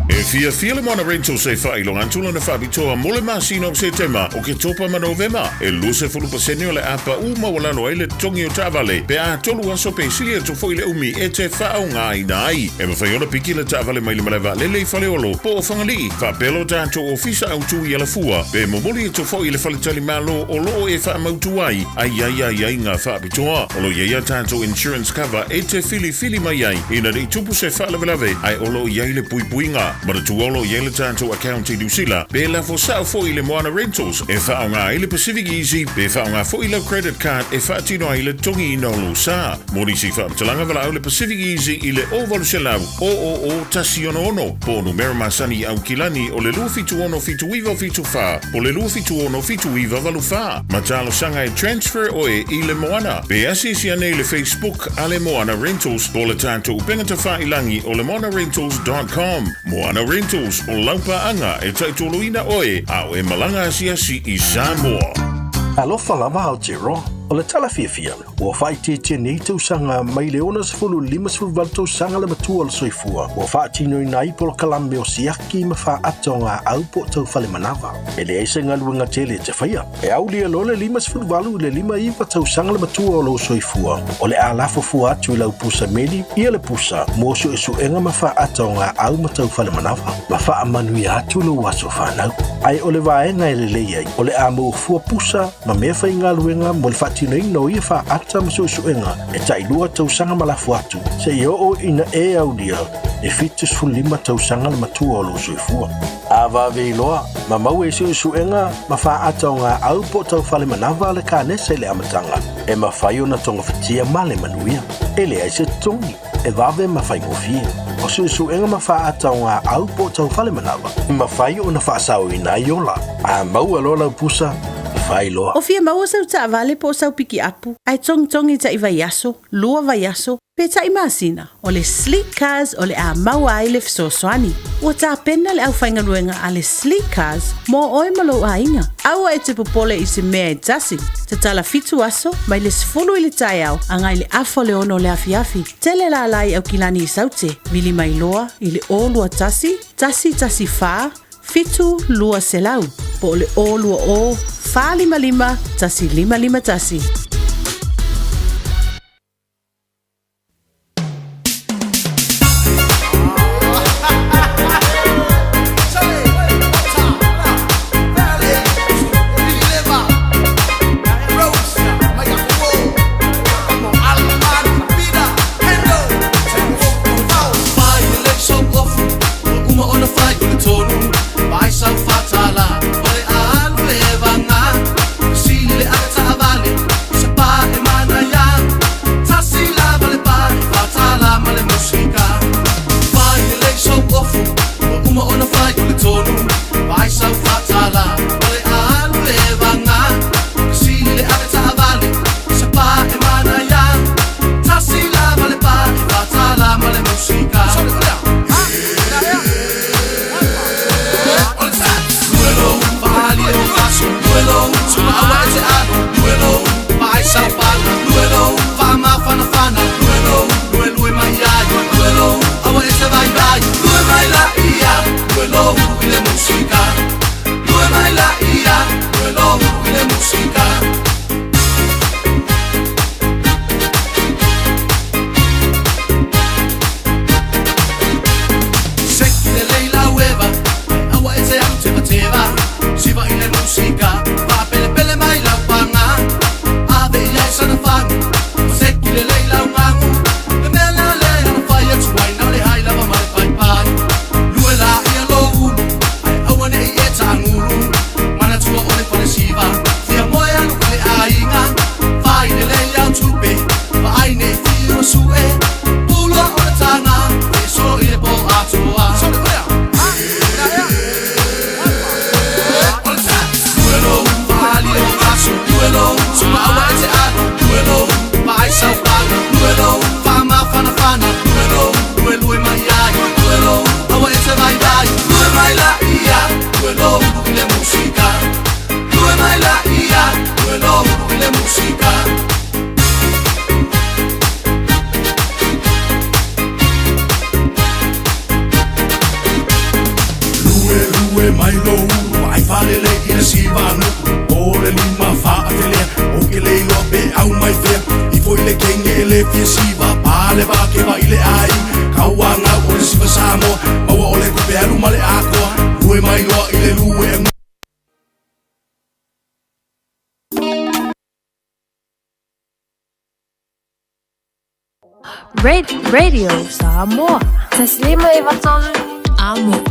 E fiafia le Moana Rentals e faailoga atu lana faapitoa mo le masina o Setema, Oketopa ma Novema. E 20% o le a pau maualalo ai le totogi o taavale pe a tolu aso pe sili atu foi le umi e te faaaogaina ai. E mafai ona piki le taavale mai le malae vaalele i Faleolo po o Fagalii, faapea lo tatou ofisa autu i Alafua, pe momoli atu foi i le faletalimalo o loo e faamautu ai a i ai aiaiga faapitoa. O lo o i ai a tatou insurance cover e te filifili mai ai ina ne i tupu se faalavelave ae o lo o i ai le puipuiga. Manatua o lo o i ai le tatou account i Niu Sila pe lafo sao foi i le Moana Rentals e faaaoga ai le Pacific Easy pe faaaoga foi lau credit card e faatino ai le totogiina o lou sa. Mo nisi faamatalaga valaau le Pacific Easy i le 0800 000 166 po o numera masani i Aukilani o le 276 7974 po o le 276 7984. Ma talosaga e transfer oe i le Moana. Pe asiasi ane i le Facebook a le Moana Rentals po o le tatou upega tafailagi o le moanarentals.com. Moana Rentals, o lau paaga e taitoloina oe a o e malaga asiasi i Samoa.
Alofa lava Aotearoa, o le tala fiafia, ua faaitiitia nei tausaga mai le 60 58 tausaga le matua o le soifua, ua faatinoina ai polokalame o siaki ma faaata o gaau po o tau fale manava. E leai se galuega tele e te faia. E aulia loa le 58 i le 59 tausaga le matua o lou soifua, o le a lafo fua atu i lau pusa meli ia le pusa mo suesuega ma faaata o gaau ma tau fale manava, ma faamanuia atu lou aso fanau. Ae o le vaega e lelei ai, o le a maua fua pusa ma mea faigaluega mo le faatinoina o ia faaata ma suesuega e tailua tausaga ma lafo atu, seia oo ina e aulia le 75 tausaga le matua o lou soifua. A vave iloa, ma maua i suesuega ma faaata o gaau po o tau fale manava le kanesa i le amataga, e mafai ona togafitia ma le manuia. E leai se totogi, e vave ma faigofie. O suesuega ma faaata o gaau po o tau fale manava, e mafai ona faasaoina ai ola. A maua loa lau pusa, fai loa.
O fia maua sau taavale po o sau pikiapu, ae togitogi tai vaiaso, lua vaiaso, pe tai masina, o le Sleek Cars o le a maua ai le fesoasoani. Ua tapena le aufaigaluega a le Sleek Cars mo oe ma lou aiga. Aua e te popole i se mea e tasi. Tatala fitu aso, mai le 10 i le taeao agai i le afa o le ono o le afiafi. Tele lala i Aukilani i Saute, vili mai loa i le 021 114 7200 po o le 020 455 1551.
fia siva Pa le va ke va i le ai Kaua ngau o le siva Samoa Maua o le kupe alu ma le akoa Lue mai loa i le lue e
Radio Samoa. Taslima e Amo.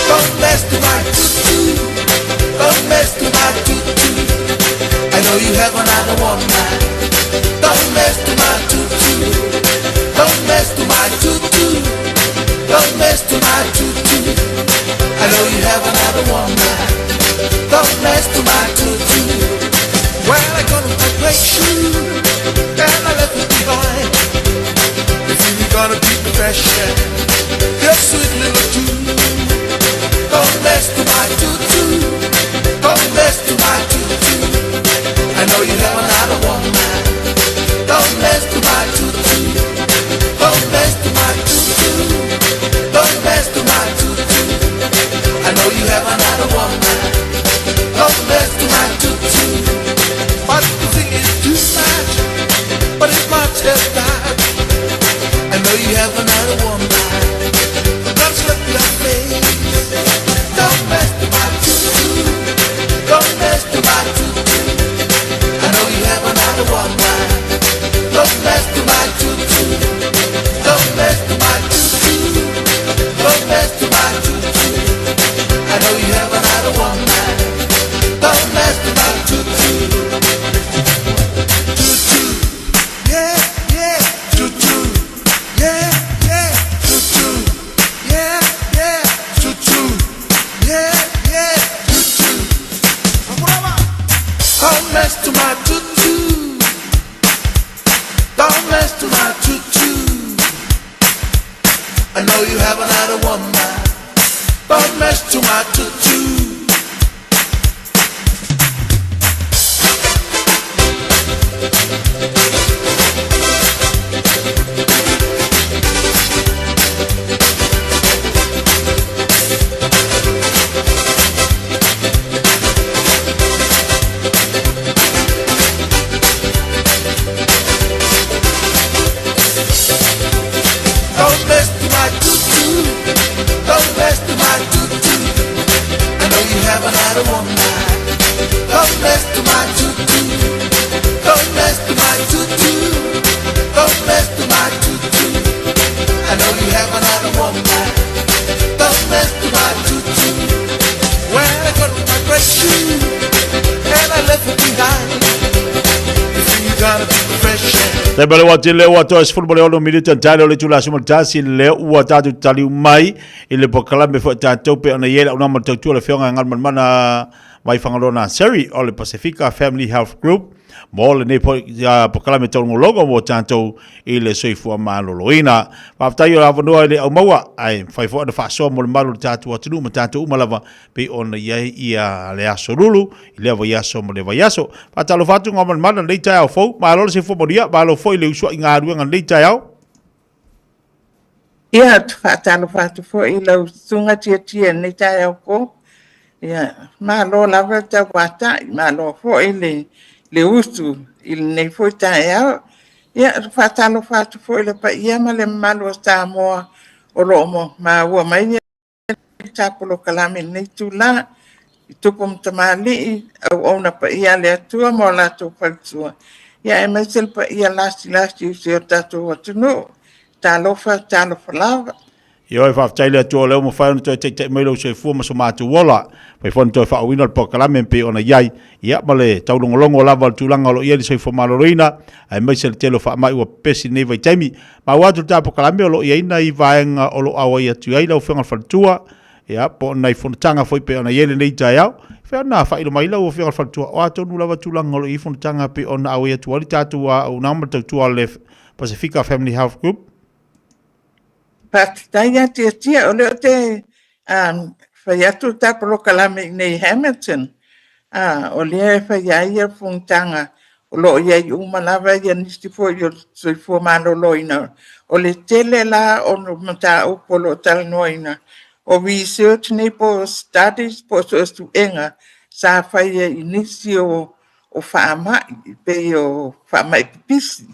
Don't mess to my tutu. Don't mess to my tutu. I know you have another woman. Don't mess to my tutu. Don't mess to my tutu. Don't mess to my tutu. I know you have another woman. Don't mess to my tutu. Well, I got my great shoe and I left it behind. If you gonna keep the fashion, your sweet little tune. Don't mess to my tutu. Don't mess to my tutu. I know you have another woman. Don't mess to my tutu. Don't mess to my tutu. Don't mess to my tutu. I know you have another woman. Don't mess to my tutu. But the thing is too much. But it's much as that. I know you have another woman. Don't slip your face. Don't mess to my tutu. Don't mess to my tutu. I know you have another woman. Don't mess to my tutu. Don't mess to my tutu. Don't mess to my tutu. I know you have another woman. Don't mess to my tutu. Tutu. Yeah, yeah. Tutu. Yeah, yeah. Tutu. Yeah, yeah. Tutu. Yeah, yeah. Tutu. Don't mess to my tutu. Don't mess to my tutu. I know you have another woman. Don't mess to my tutu. Don't mess to my tutu. Don't mess to my tutu. I know you have another woman. Don't mess to my tutu. Don't mess to my tutu. Don't mess to my tutu. I know you have another woman. Don't mess to my tutu. Well, I got my great shoe and I left it behind. You think you gotta be fresh?
Te mele ua tele ua toe sefulu ma le ono minute ona tali o le itula aso ma le tasi lea ua tatou taliu mai i le polokalame foi tatou pei ona i ai le aunaga ma le tautua le Afioga e Galumalemana mai Fagaloa Nursery o le Pasefika Family Health Group mo lenei polokalame taulogologo mo tatou i le soifua maloloina. Faafetai o le avanoa i le aumaua ae mafai foi ona faasoa mo le malu o le tatou atunuu ma tatou uma lava pei ona i ai ia le aso lulu i lea vaiaso ma lea vaiaso. Faatalofa atu Galumalemana i lenei taeao fou, malo le soifua manuia, malo foi le usuai galuega i lenei taeao.
Ia, ou te faatalofa atu foi i lau susuga Tiatia i lenei taeao fou. Ia, malo lava le tauatai, malo foi le usu i lenei foi taeao. Ia, ou te faatalofa atu foi i le paia ma le mamalu o Samoa o lo o maua mai le ta polokalame i lenei itula, i tupu ma tamalii, auauna paia a le Atua ma o latou faletua, ia aemaise le paia lasilasi o si o tatou atunuu. Talofa, talofa lava.
Ioe, faafetai le Atua o lea ua mafai ona toe taitai mai lou soifua ma so matou ola. Mafai foi ona toe faaauauina le polokalame e pei ona i ai, ia, ma le taulogologo lava o le tulaga o lo o i ai le soifua maloloina, aemaise le tele o faamai ua pepesi i lenei vaitaimi. Maua atu le ta polokalame o lo o i ai nai vaega o lo o auai atu ai lau Afioga i le Faletua, ia, po o nai fonotaga foi pei ona i ai lenei taeao. E faia ona faailoa mai lau Afioga i le Faletua, o a tonu lava tulaga o lo o i ai fonotaga pei ona auai atu ai le tatou auaunaga ma le tautua a le Pasifika Family Health Group?
Faafetai a Tiatia, o lea ou te fai atu le ta polokalame i inei i Hamilton, a, o lea e faia ai le fonotaga o lo o i ai uma lava nisi foi o le soifua maloloina. O le tele la o mataupu o lo o talanoaina, o research nei po o studies po o suesuega sa faia i nisi o faamai, pei o faamai pipisi.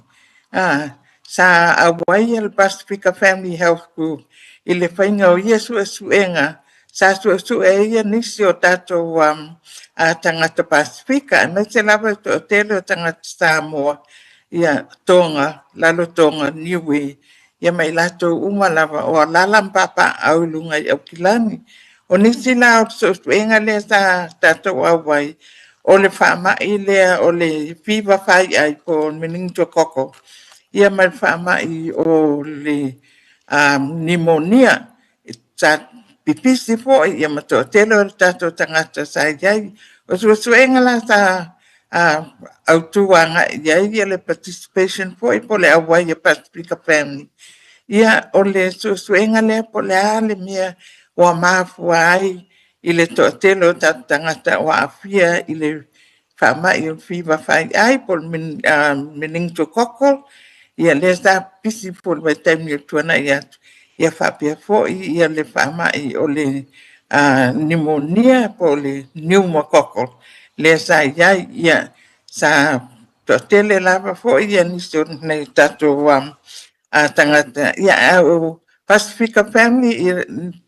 Sa auai le Pasefika Family Health Group i le faiga o ia suesuega, sa suesue ai nisi o tatou tagata Pasefika, aemaise lava le toatele o tagata Samoa, ia Toga, Rarotoga, Niue, ia ma i latou uma lava o alaala ma papaaao i luga i Aukilani. O nisi la o suesuega lea sa tatou auai, o le faamai lea o le fiva faiai po o le meningococcal, ia ma le faamai o le nimonea. Sa pipisi foi ma toatele o tatou tagata sa i ai. O suesuega la sa autu agai i ai le participation foi po o le auai a Pasefika Family, ia, o le suesuega lea po o le a le mea ua mafua ai i le toatele o tatou tagata o aafia i le faamai o le fiva faiai po o le meningococcal, ia lea sa pipisi foi i le vaitaimi ua tuanai atu, ia faapea foi le faamai o le nimonea po o le pneumococcal lea sa i ai. Ia, sa toatele lava foi nisi o nai o tatou tagata, a o Pasefika Family,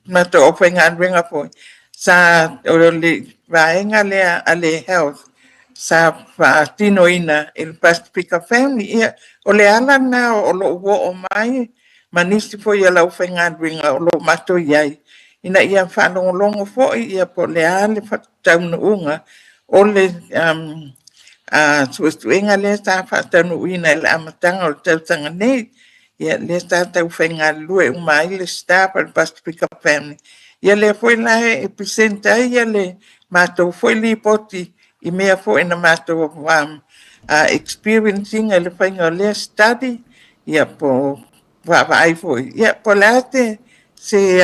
matou aufaigaluega foi, sa o le vaega lea a le Health sa faatinoina e le Pasefika Family. Ia, o le ala lena o lou oo mai ma nisi foi o le aufaigaluega o lo o matou i ai, ina ia faalogologo foi po o le a le taunuuga o le suesuega lea sa faataunuuina i le amataga o le tausaga nei. Ia, lea sa taufai galulue uma ai le staff a le Pasefika Family, ia lea foi la e present ai le matou foi lipoti i mea foi na matou experience ina i le faiga o lea study, ia po o vaavaai foi po o le a se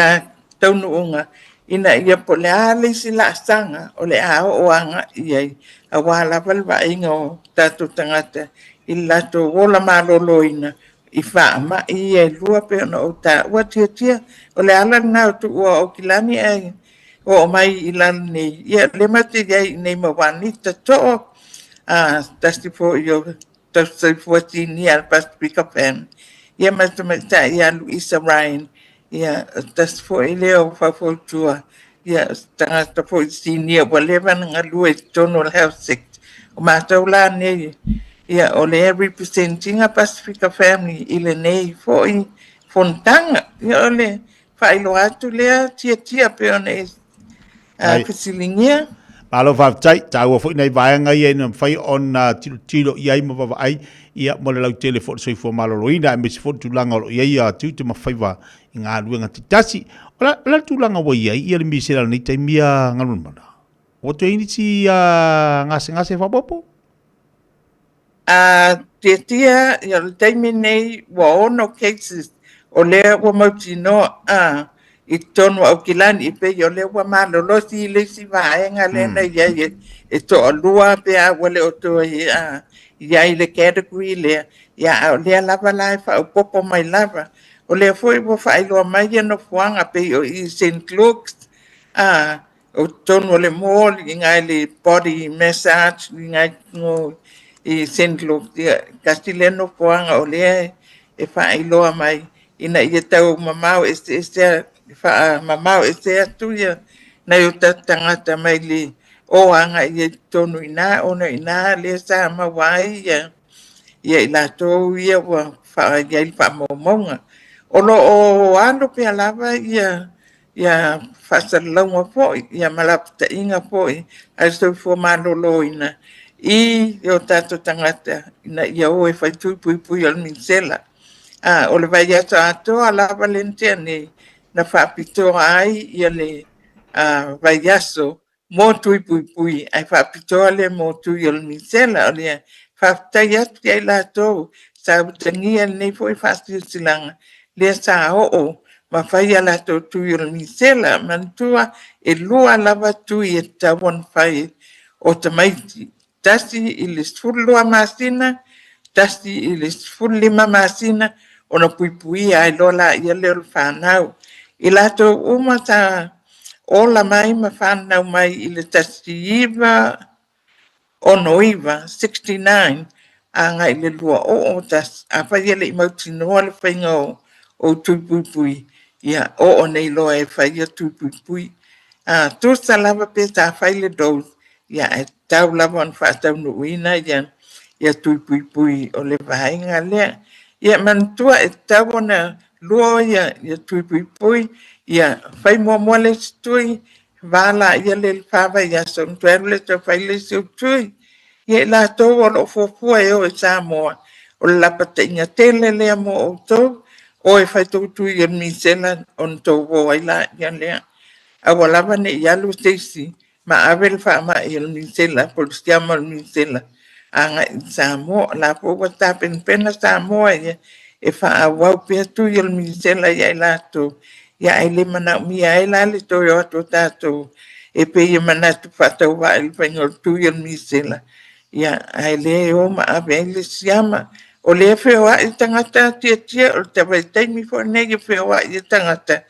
taunuuga ina ia po o le a le isi laasaga o le a oo agai i ai aua lava le vaaiga o tatou tagata i le latou ola maloloina i faamai ia e lua pei ona ou taua. Tiatia, o le ala lena o le tuua o Aukilani ae oo mai i lalo nei, ia o lea matou te i ai i inei ma Juanita Too, se tasi foi o tausisoifua sinia a le Pasefika Family, ia ma le tamaitai ia Louisa Ryan, ia o se tasi foi lea o faufautua, o se tagata foi sinia ua leva ona galue i totonu o le Health Sector. O matou la nei, ia o lea e represent ina Pasefika Family i lenei foi fonotaga. Ia o le faailoa atu lea Tiatia pei ona e fesiligia.
Malo faafetai, taua foi nai vaega ia ina mafai ona tilotilo i ai ma vaavaai ia mo le lautele foi o le soifua maloloina aemaise foi le tulaga o lo o i ai ia tiute ma faiva i galuega taitasi. O le a le tulaga ua i ai ia le misela i lenei taimi ia Galumalemana? Ua toe i ai nisi gasegase faaopoopo?
A Tiatia, ia o le taimi lenei ua 6 cases o lea ua mautinoa i totonu o Aukilani, e pei o lea ua malolosi le isi vaega lea na i ai e toalua pe a ua le o toe i ai i le category lea, ia a o lea lava la e faaopoopo mai lava. O lea foi ua faailoa mai nofoaga pei o i St Luke's, o totonu o le mall i ina i le body massage i ina i St Luke's, ia tasi lea nofoaga o lea e faailoa mai ina ia tau mamao eseese faamamao ese atu ia nai o tatou tagata mai le o agai i totonu i ina ona o i ina lea sa maua ai ia i latou ia ua i ai le faamaumauga. O lo o alu pea lava ia faasalalauga foi ma lapataiga foi a le soifua maloloina i o tatou tagata ina ia o e fai tui puipui o le misela. O le vaiaso atoa lava lea na tea nei na faapitoa ai le vaiaso mo tui puipui ae faapitoa lea mo tui o le misela. O le faafetai atu ia i latou sa utagia lenei foi faasilasilaga lea sa oo ma fai a latou tui o le misela. Manatua, e lua lava tui e tatau ona fai o tamaiti, tasi i le 12 masina, tasi i le 15 masina, ona puipuia ai loa laia lea o le fanau. I latou uma sa ola mai ma fananau mai i le 19 69, 69 agai i le 2001. Afai e le i mautinoa le faiga o tui puipui, ia oo nei loa e fai ia tui puipui. A tusa lava pe sa fai le dose, ia ae tatau lava ona faataunuuina ia tui puipui o le vaega lea. Ia manatua e tatau ona lua ia tui puipui, ia fai muamua le isi tui, va laia lea i le fa vaiaso ona toe alu lea e toe fai le isi tou tui. Ia i latou o lo o fuafua e o i Samoa, o le lapataiga tele lea mo outou, o e fai tou tui o le misela ona outou o ai laia lea. Aua lava ne i alu se isi ma ave le faamai o le misela po o le siama o le misela agai i Samoa. O la foi ua tapenapena Samoa ia e faaauau pea tui o le misela ia i latou, ia ae le manaomia ai la le toe o atu o tatou e pei e manatu faatauvaa i le faiga o le tui o le misela, ia ae lea e o ma ave ai le siama. O lea e feoai tagata Tiatia, o le vaitaimi foi lenei e feoai ai tagata,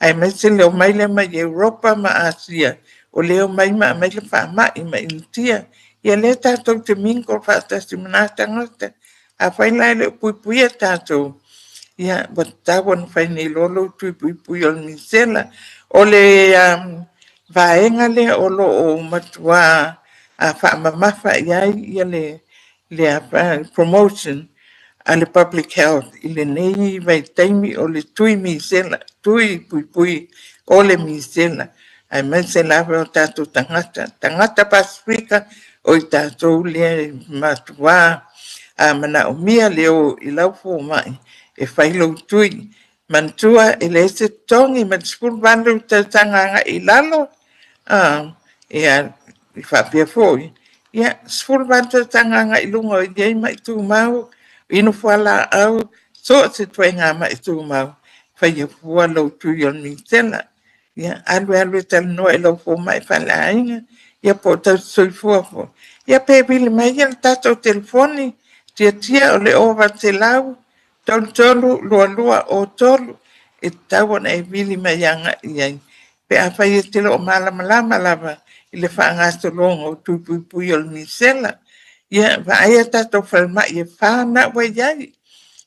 aemaise le omai lea mai Europa ma Asia, o lea e omai ma aumai le faamai mai Initia. Ia lea tatou te mingle faatasi ma na tagata. Afai la e le o puipuia tatou, ia ua tatau ona fai nei loa lou tui puipui o le misela. O le vaega lea o lo o matua faamamafa i ai le promotion a le Public Health i lenei vaitaimi o le tui misela, tui puipui o le misela, aemaise lava o tatou tagata, tagata Pasefika, o i tatou lea e matua manaomia le o i lau fomai e fai lou tui. Manatua e leai se totogi mai le 18 tausaga agai i lalo, ia, faapea foi, ia, 18 tausaga agai i luga o i ai ma'i tumau, inu fualaau, so o se ituaiga ma'i tumau, faia fua lou tui o le misela. Ia, alu alu e talanoa i lau fomai faleaiga, ia po o tausisoifua foi, ia pe vili mai le tatou telefoni, Tiatia o le 0800 33 22 03, e tatau ona e vili mai agai i ai pe afai e te le o malamalama lava i le faagasologa o tui puipui o le misela. Ia, vaai a tatou falemai e fa na ua i ai.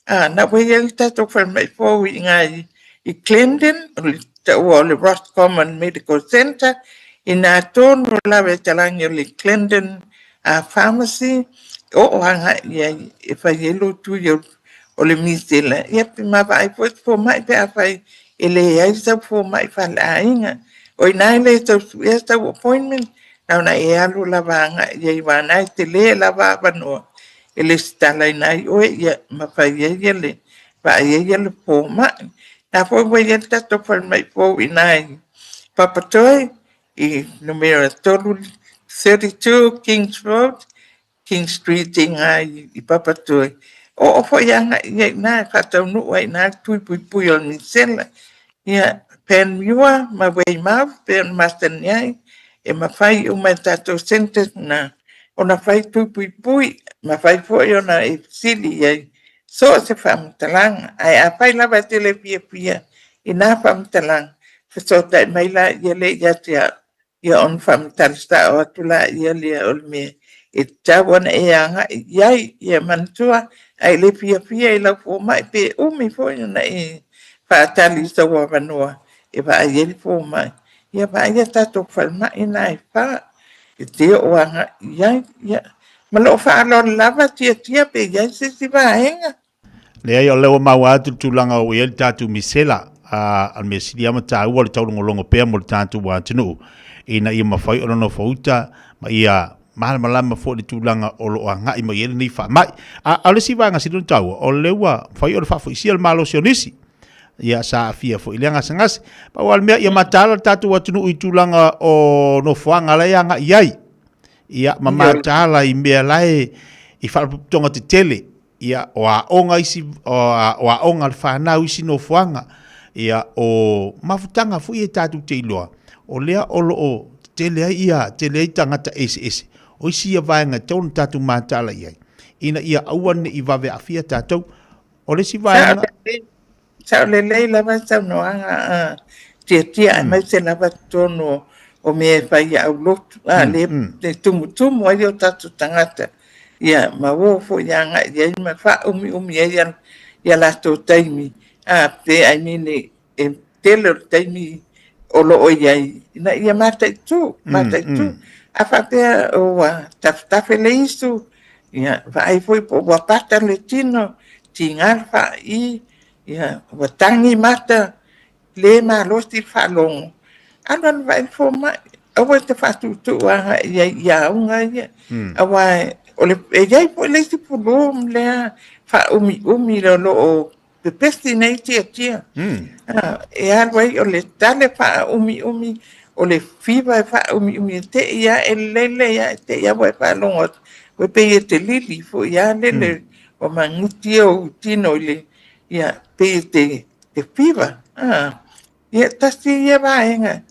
A, na ua i ai le tatou falemai fou i ina i Glendon, o le taua o le Roscommon Medical Centre, i ina tonu lava i talaane o le Glendon Pharmacy, oo agai i ai e fai ai lou tui o le misela, ia ma vaai foi le fomai pe afai e leai sau fomai faleaiga. O i ina e le tau suea sau appointment, na ona e alu lava agai i ai aua o lena e tele lava avanoa e resitalaina ai oe ma fai ai le vaai ai le fomai. O lena foi ua i ai le tatou falemai fou i ina i Papatoe, i numera 32 Kings Road, King Street i ina i Papatoe. Oo foi agai i ai i ina e faataunuu ai i ina le tui puipui o le misela. Ia, Panmure ma Weymouth pei ona masani ai, e mafai uma e tatou centres na ona fai tui puipui, mafai foi ona e fesili i ai so o se faamatalaga. Ae afai lava e te le fiafia i na faamatalaga, fesootai mai laia lea ia te au, ia ona faamatala sao atu laia lea o le mea e tatau ona e agai i ai. Ia manatua, a e le fiafia i lau fomai, pe umi foi ona e faatali i sou avanoa e vaai ai le fomai, ia vaai a tatou falemai na e fa e te oo agai i ai. Ia, ma lou faaaloalo lava, Tiatia, pe i ai se isi vaega.
Leai, o lea ua maua atu le tulaga ua i ai le tatou misela, a o le mea sili lava ma taua o le taulogologo pea mo le tatou atunuu ina ia mafai ona nofouta ma ia malamalama foi i le tulaga o lo o agai mai ai lenei faamai. A o le isi vaega sili ona taua, o lea ua mafai ona faafoisia le malosi o nisi, ia sa aafia foi i lea gasegase. Pau lava le mea, ia mataala le tatou atunuu i tulaga o nofoaga la e agai i ai, ia ma mataala i mea la e i faalapotopotoga tetele, ia o aoga isi, o aoga a le fanau isi nofoaga. Ia, o mafutaga foi e tatou te iloa, o lea o lo o tele ai ia, tele ai tagata eseese. O isi ia vaega e tatau ona tatou mataala i ai, ina ia aua ne i vave aafia tatou. O le isi vaega...
Sao lelei lava saunoaga a Tiatia aemaise lava totonu o mea e fai i aulotu, a lea e tumutumu ai o tatou tagata, ia ma o foi agai i ai ma faaumiumi ai ia latou taimi, a pe I mean e tele o le taimi o lo o i ai ina ia mataitu, mataitu. A faapea ua tafetafe le isu, ia vaai foi po ua pata le tino, tiga le faai, ia ua tagi mata, le malosi le faalogo, alu alu vaai le fomai. Aua e te faatuutuu agai i ai i auga ia, aua o le, e i ai foi le isi pulu lea faaumiumi o lo o pepesi nei tiatia. E alu ai o le tale faaumiumi, o le fiva e faaumiumi e te i ae lele ae te i ua e faalogo atu, ua pei e te lili foi a lele ua magiti ou tino i le, ia, pei e te fiva. Ia, tasi ia vaega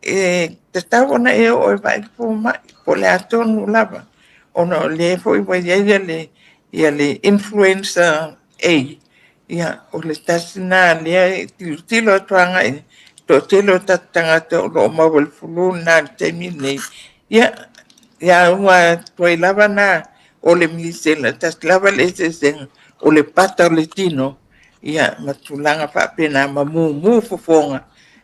e tatau ona e oo e vaai le fomai, po o le a tonu lava, ona o lea foi ua i ai le, ia le influenza A, ia, o le tasi lena lea e tilotilo atu agai i le toatele o tatou tagata o lo o maua i le flu lena i le taimi lenei. Ia, ia ua tuai lava na o le misela, tasi lava le eseesega, o le pata o le tino, ia, ma tulaga faapena, ma mumu fofoga,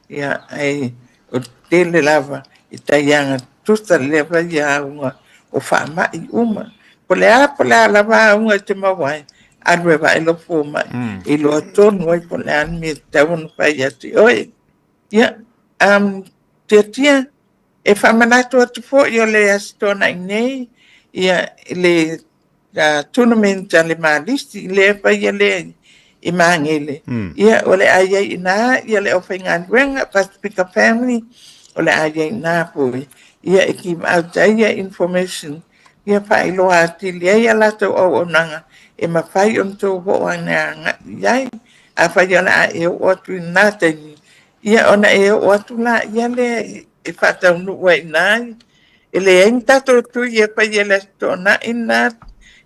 ia, ae o le tele lava e taiaga tutusa lava ia auga o faamai uma. Po o le a, po o le a lava auga e te maua ai, alu e vaai lau fomai, e iloa tonu ai po o le a le mea e tatau ona fai ia te oe. Ia, um, Tiatia, e faamanatu atu foi o le Aso Toonai nei, ia, le tournament a le Malisi lea e faia lea i Magele. Ia, o le a i ai i ina ia le aufaigaluega Pasifika Family, o le a i ai i ina foi. Ia, e give out ai ia information, ia faailoa atili ai a latou auaunaga e mafai ona outou oo ane agai i ai. Afai o le a e oo atu i lena taimi, ia ona e oo atu laia lea e faataunuu ai i ina E leai ni tatou tui e faia i le Aso Toonai lena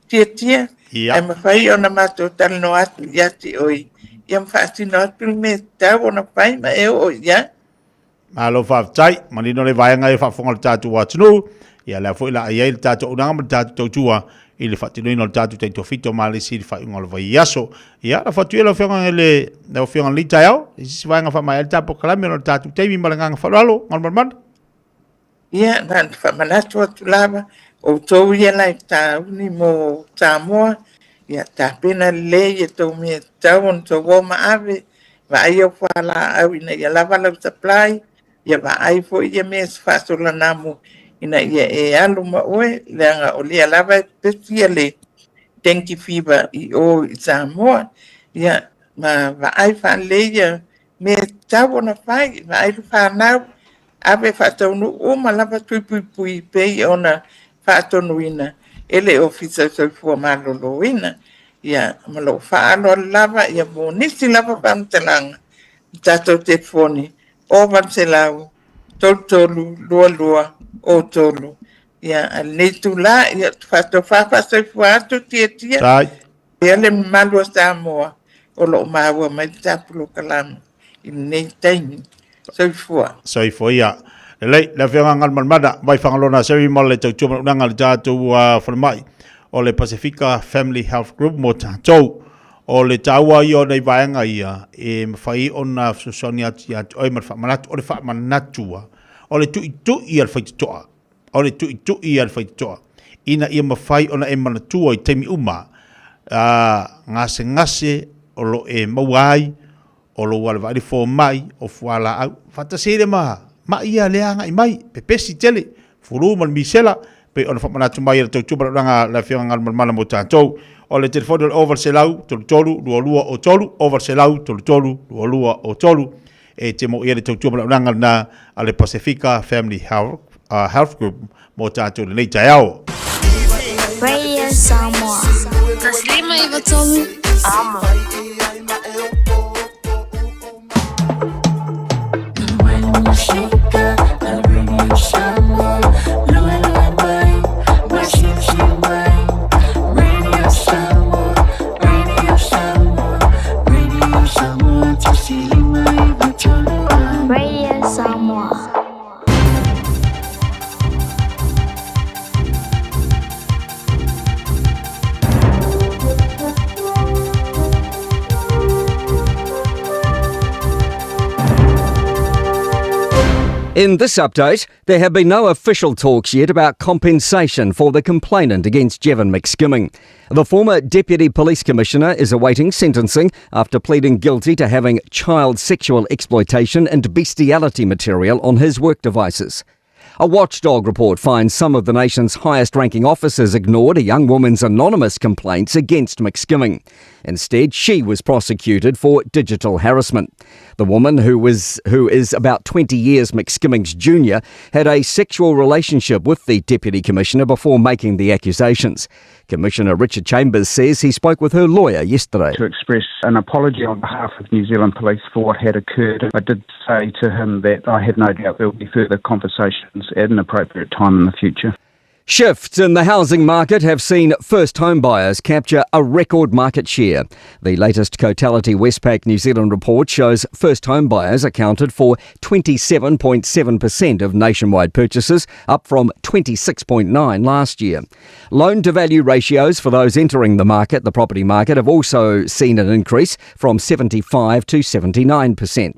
Tiatia, ae mafai ona matou talanoa atu ia te oe, ia ma faatino atu le mea e tatau ona fai ma e oo i ai.
Malo faafetai, manino le vaega e faafofoga le tatou atunuu, ia lea foi la i ai le tatou auaunaga ma le tatou tautua i le faatinoina o le tatou taitoafitu o Malisi i le faaiuga o le vaiaso. Ia, lafo atu ia lau Afioga i le lau Afioga i lenei taeao, i se isi vaega faamaea ai le tatou polokalame ona o le tatou taimi ma le agaga faaaloalo. Galumalemana.
Ia, na ona faamanatu atu lava, outou ia la i tauni mo Samoa, ia tapena lelei ia tou mea e tatau ona tou o ma ave, vaai au fualaau ina ia lava lau supply, ia vaai foi ia mea e faasolanamu ina ia e alu ma oe, leaga o lea lava e pepesi le dengue fever i o i Samoa. Ia, ma vaai faalelei ia mea e tatau ona fai, vaai le fanau, ave faataunuu uma lava tui puipui pei ona faatonuina e le Ofisa o Soifua Maloloina. Ia, ma lou faaaloalo lava, ia mo nisi lava faamatalaga, i tatou telefoni 0800 33 22 03. Ia, a lenei itula, ia, ou te faatofa faasoifua atu, Tiatia.
Tai.
Ia le mamalu o Samoa o lo o maua mai le ta polokalame i lenei taimi. Soifua.
Soifua ia. Lelei, le Afioga Galumalemana, mai Fagaloa Seri ma le tautua manaonaga i le tatou falemai o le Pasifika Family Health Group mo tatou. O le taua ia o nei vaega ia e mafai ona fesoasoani atu ia te oe ma le faamanatu. O le faamanatua, o le tuitui a le faitotoa o le tuitui a le faitotoa ina ia mafai ona e manatua i taimi uma a gasegase o lo e maua ai o lou alevaai le fomai o fualaau faatasi ai le ma ma'i ia lea agai mai pepesi tele fulu ma le misela pei ona faamanatu mai e le tautua manaonaga le Afioga Galumalemana mo tatou. O le telefoni o le 0800 33 22 o 3 0800 33 22 o 3 E te moʻi ai le tautua manaonaga lena a le Pasifika Family Health, Health Group mo tātou lenei taeao.
Radio Samoa. 153 Amo. Radio Samoa.
In this update, there have been no official talks yet about compensation for the complainant against Jevon McSkimming. The former Deputy Police Commissioner is awaiting sentencing after pleading guilty to having child sexual exploitation and bestiality material on his work devices. A watchdog report finds some of the nation's highest ranking officers ignored a young woman's anonymous complaints against McSkimming. Instead, she was prosecuted for digital harassment. The woman, who, was, who is about 20 years McSkimming's junior, had a sexual relationship with the deputy commissioner before making the accusations. Commissioner Richard Chambers says he spoke with her lawyer yesterday.
To express an apology on behalf of New Zealand Police for what had occurred, I did say to him that I have no doubt there will be further conversations at an appropriate time in the future.
Shifts in the housing market have seen first home buyers capture a record market share. The latest Cotality Westpac New Zealand report shows first home buyers accounted for 27.7% of nationwide purchases, up from 26.9 last year. Loan to value ratios for those entering the market, the property market, have also seen an increase from 75 to 79%.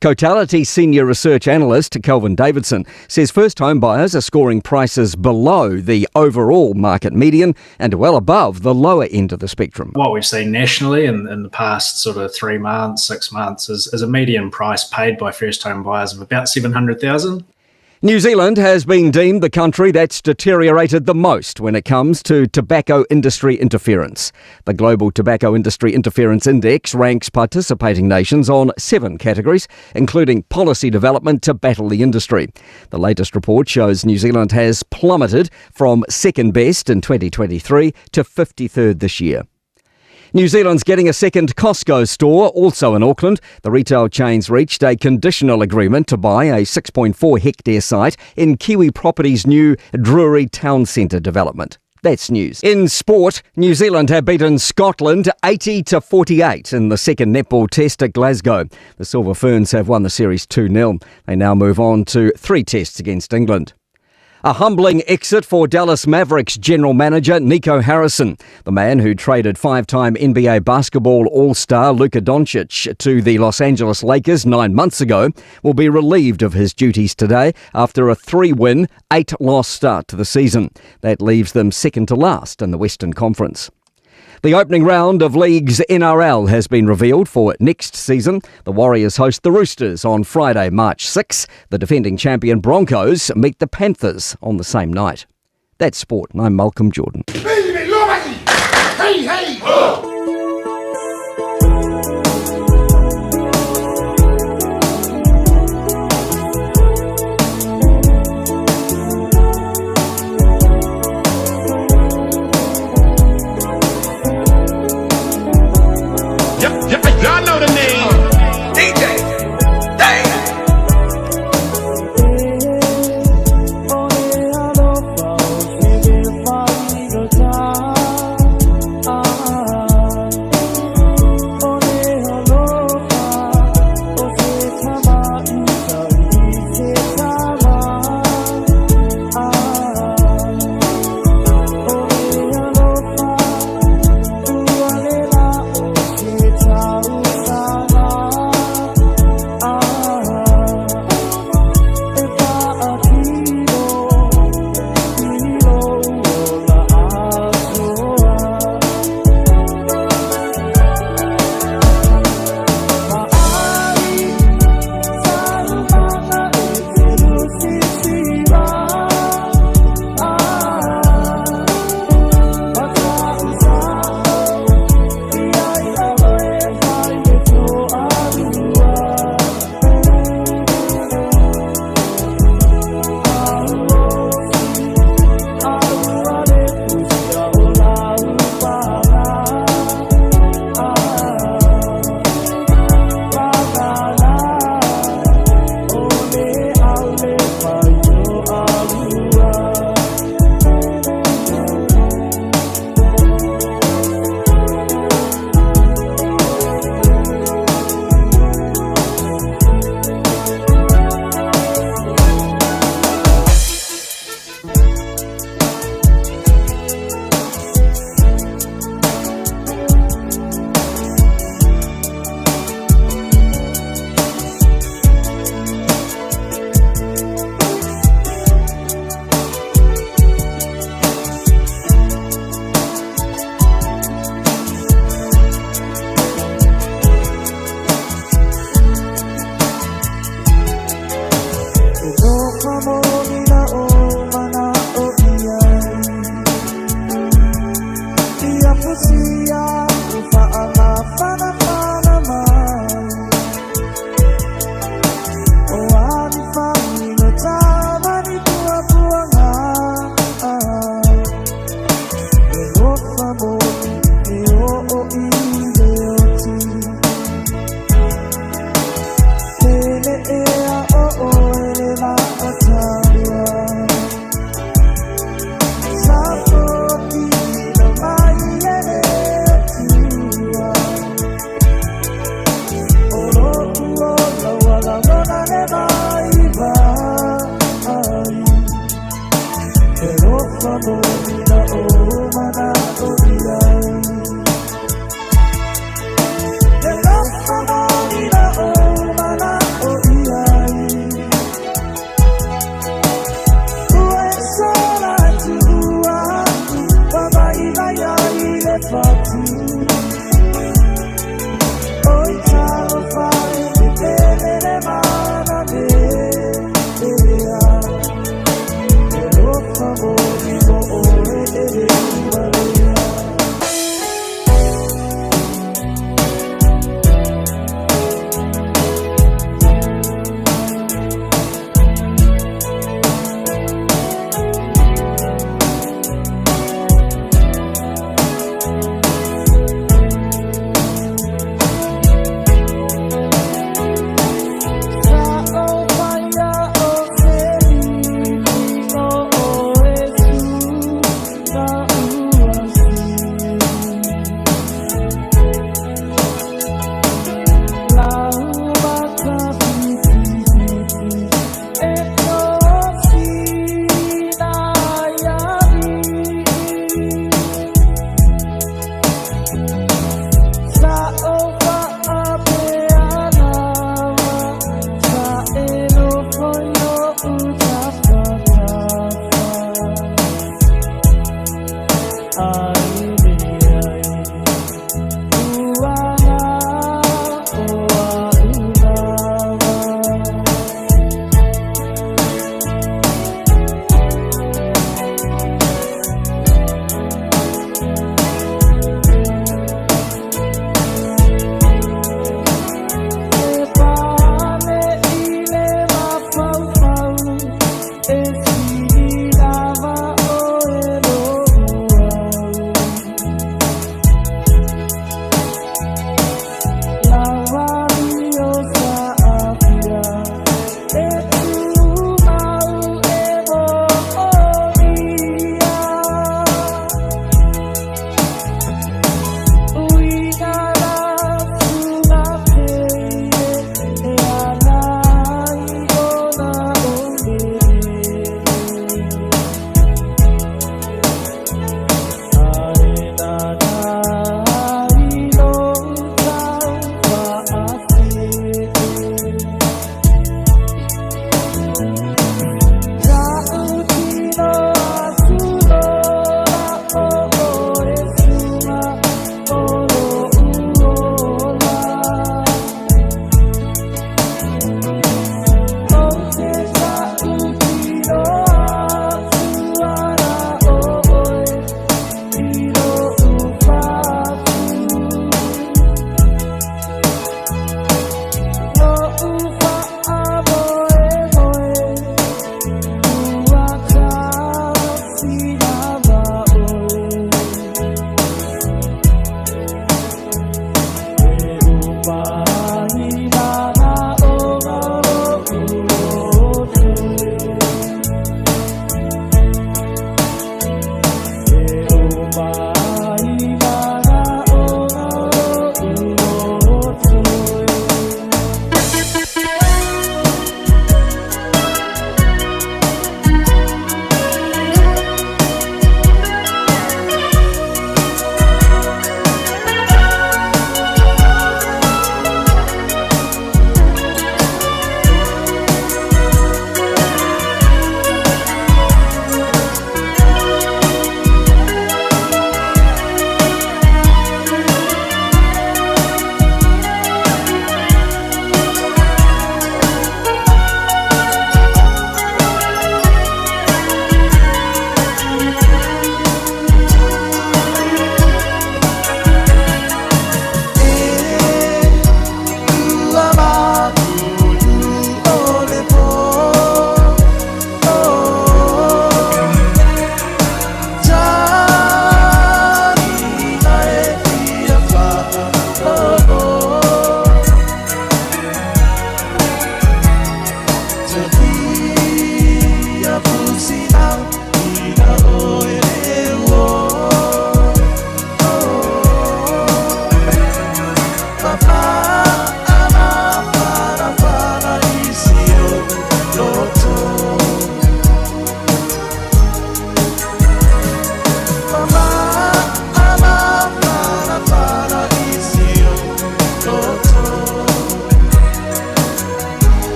Cotality senior research analyst Kelvin Davidson says first home buyers are scoring prices below the overall market median and well above the lower end of the spectrum.
What we've seen nationally in, in the past sort of three months, six months is, is a median price paid by first home buyers of about 700,000.
New Zealand has been deemed the country that's deteriorated the most when it comes to tobacco industry interference. The Global Tobacco Industry Interference Index ranks participating nations on seven categories, including policy development to battle the industry. The latest report shows New Zealand has plummeted from second best in 2023 to 53rd this year. New Zealand's getting a second Costco store, also in Auckland. The retail chain's reached a conditional agreement to buy a 6.4 hectare site in Kiwi Property's new Drury Town Centre development. That's news. In sport, New Zealand have beaten Scotland 80 to 48 in the second netball test at Glasgow. The Silver Ferns have won the series 2-0. They now move on to three tests against England. A humbling exit for Dallas Mavericks general manager Nico Harrison, the man who traded five-time NBA basketball all-star Luka Doncic to the Los Angeles Lakers nine months ago, will be relieved of his duties today after a three-win, eight-loss start to the season. That leaves them second to last in the Western Conference. The opening round of League's NRL has been revealed for next season. The Warriors host the Roosters on Friday, March 6. The defending champion Broncos meet the Panthers on the same night. That's sport, and I'm Malcolm Jordan.
Hey, hey! Oh!
Y'all know the name. DJ. Dang.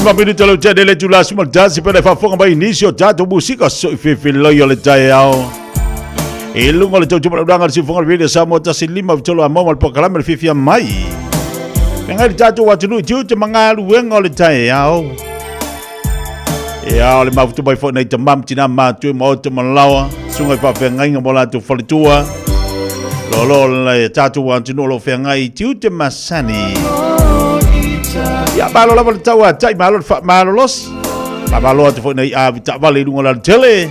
Ma minute le tene le tula sima tasi pele faafofoga mai nisi o tatou musika soi fefiloi o le taeao. I luga o le tautua malaulaga le siufoga le Radio Samoa tasi lima tolu a maua le polokalame le fiafia mai. Feagai le tatou atunuu i tiute ma galuega o le taeao. Ia, o le mafuta mai foi nei tamam tina mātua ma ote ma lawa, sunga i whaawhiangaiga mo lātou faletua. Lolo le tātou atunuu o lo whiangai i tiute masani. Ia, malo lava le tau a tai, malo le whaamalolosi. Whaamalo atu foi nei a vita vale i lunga la tele.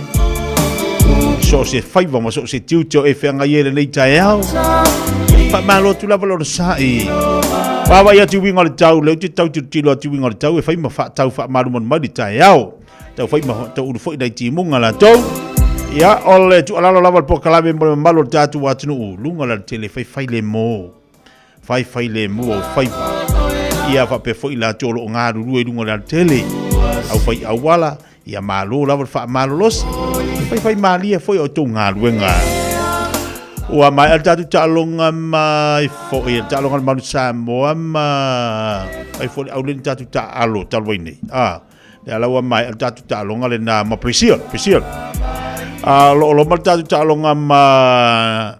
So se faiva ma so se tiute o e whiangai e le nei taeao. Whaamalo atu lava lolo sa'i. Wāwai atu winga le tau, leu te tau tiro atu winga le tau, e whai ma whaatau whaamalu mai le taeao. Tau whai ma tau uru foi nei timunga la tau. Ia, o le tuualalo lava le polokalame mo le mamalu o le tatou atunuu, luga la le tele fai fai le mo. Fai fai le mo au faiva. Ia faapea foi latou o lo o galulue i luga o le alatele. Au fai auala, ia malo lava le faamalolosi. Fai fai malie foi o tou galuega. Ua maea le tatou taaloga mai foi, le taaloga a le Manu Samoa ma fai foi le auleni tatou taaalo talu ai nei. Ah. Lea la ua maea le tatou taaloga lena ma Brazil, Brazil. A lo o loma le tatou taaloga ma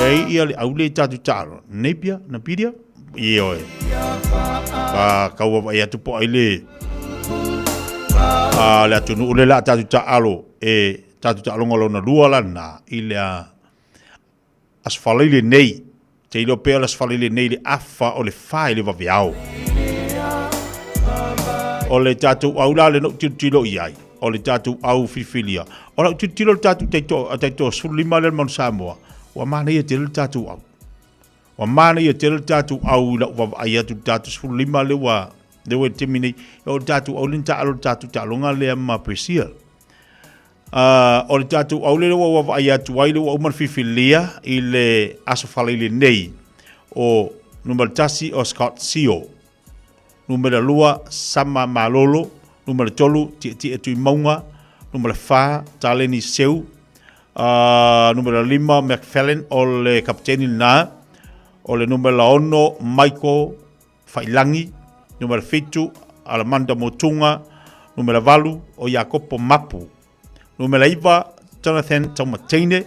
e ia le aule i tatou taalo. Napia, Napiria, ie oe. Ka kaua vai atu po ai le a le atunuu le la tatou taalo e tatou taaloga lona lua la na i le Aso Faraile nei, te iloa pea o le Aso Faraile nei le afa o le fa i le vaveao. O le tatou au la le nou tilotilo i ai, o le tatou au filifilia. O lau tilotilo le tatou taito, taito 15 lea le Manu Samoa, ua manaia tele le tatou au. Ua manaia tele le tatou au i lau vaavaai atu le tatou 15 lea ua lea ua i le taimi nei, o le tatou au lea na taalo le tatou taaloga lea ma Brazil. Ā, o le tatou aule lea ua ua vaai atu ai, lea ua uma ona filifilia i le Aso Faraile nei, o numera 1 o Scott Sio, numera 2 Sama Malolo, numera 3 Tietie Tuimauga, numera 4 Taleni Seu, ā, numera 5 McFallen o le kapiteni lena, o le numera 6 Michael Failangi, numera 7, Alamanda Motunga, numera 8, o Iakopo Mapu, numera 9, Jonathan Taumateine,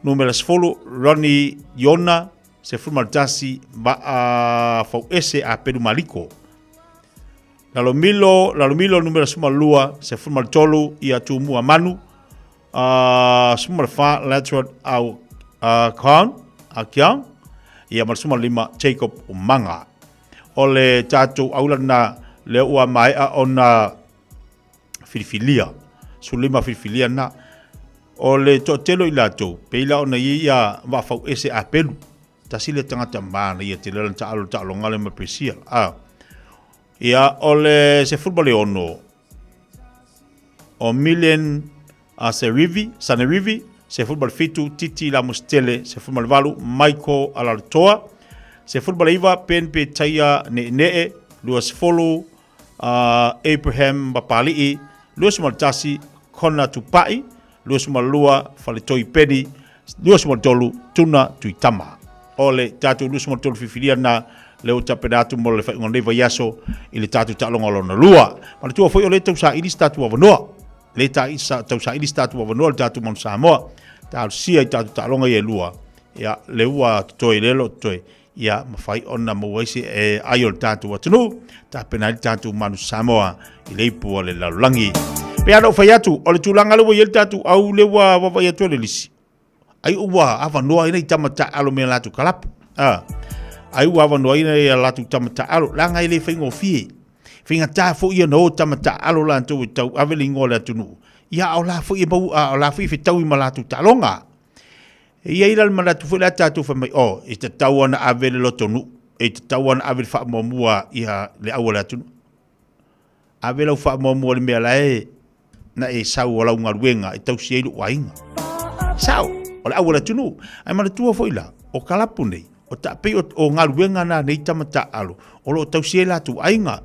numera 10, Ronnie Iona, 11, Vaa Fauese a Peru Maliko. Lalomilo, Lalomilo numera 12, 13, ia Tumua Manu, 14, Latchford au Khan, Akiang, ia ma le 15, Jacob Manga. O le tatou aula na lea ua maea ona filifilia, 15 filifilia na. O le toatele o i latou, pei la ona i ai ia Vaafauese Apelu, tasi le tagata manaia tele lana taalo taaloga lea ma Brazil. Ia, o le 16, o Milen a Serivi, Sanerivi, 17 Titi Lamositele, 18 Michael Alalatoa, 19 Ben Petaia Ne'enee, 20 Abraham Mapali'i, 21 Kona Tupa'i, 22 Faletoi Peni, 23 Tuna Tuitama. O le tatou 23 fifilia na lea ua tapena atu mo le faaiuga o lenei vaiaso i le tatou taaloga lona lua. Manatua foi o lea e tausaili se tatou avanoa. Lea e tausaili se tatou avanoa le tatou Manu Samoa. Talosia i tatou taaloga ia e lua. Ia, lea ua totoe, lea o lo o totoe. Ia mafai ona maua ai se e, ai o le tatou atunuu, tapena ai le tatou Manu Samoa i le ipu o le lalolagi. Pei lava ona ou fai atu, o le tulaga lea ua i ai le tatou au lea ua vaavaai atu ai le lisi, ai ua avanoa ai nai tama taaalo me latou kalapu. A, ai ua avanoa ai nai latou tama taaalo, leaga e le faigofie. Faigata foi ia ona o tama taaalo latou e tau ave le igoa o le atunuu. Ia, a o la foi e mau, a o la foi e fetaui ma latou taaloga. E i ai la le manatu foi lea tatou fai mai, oh, e tatau ona ave le lotonuu, e tatau ona ave le faamuamua ia le au o le atunuu. Ave lau faamuamua i le mea la e na e sau o lau galuega e tausi ai lou aiga. Sao, o le au o le atunuu. Ae manatua foi la, o kalapu nei, o taapei o, o galuega na nei tama taaalo, o lo o tausi ai latou aiga.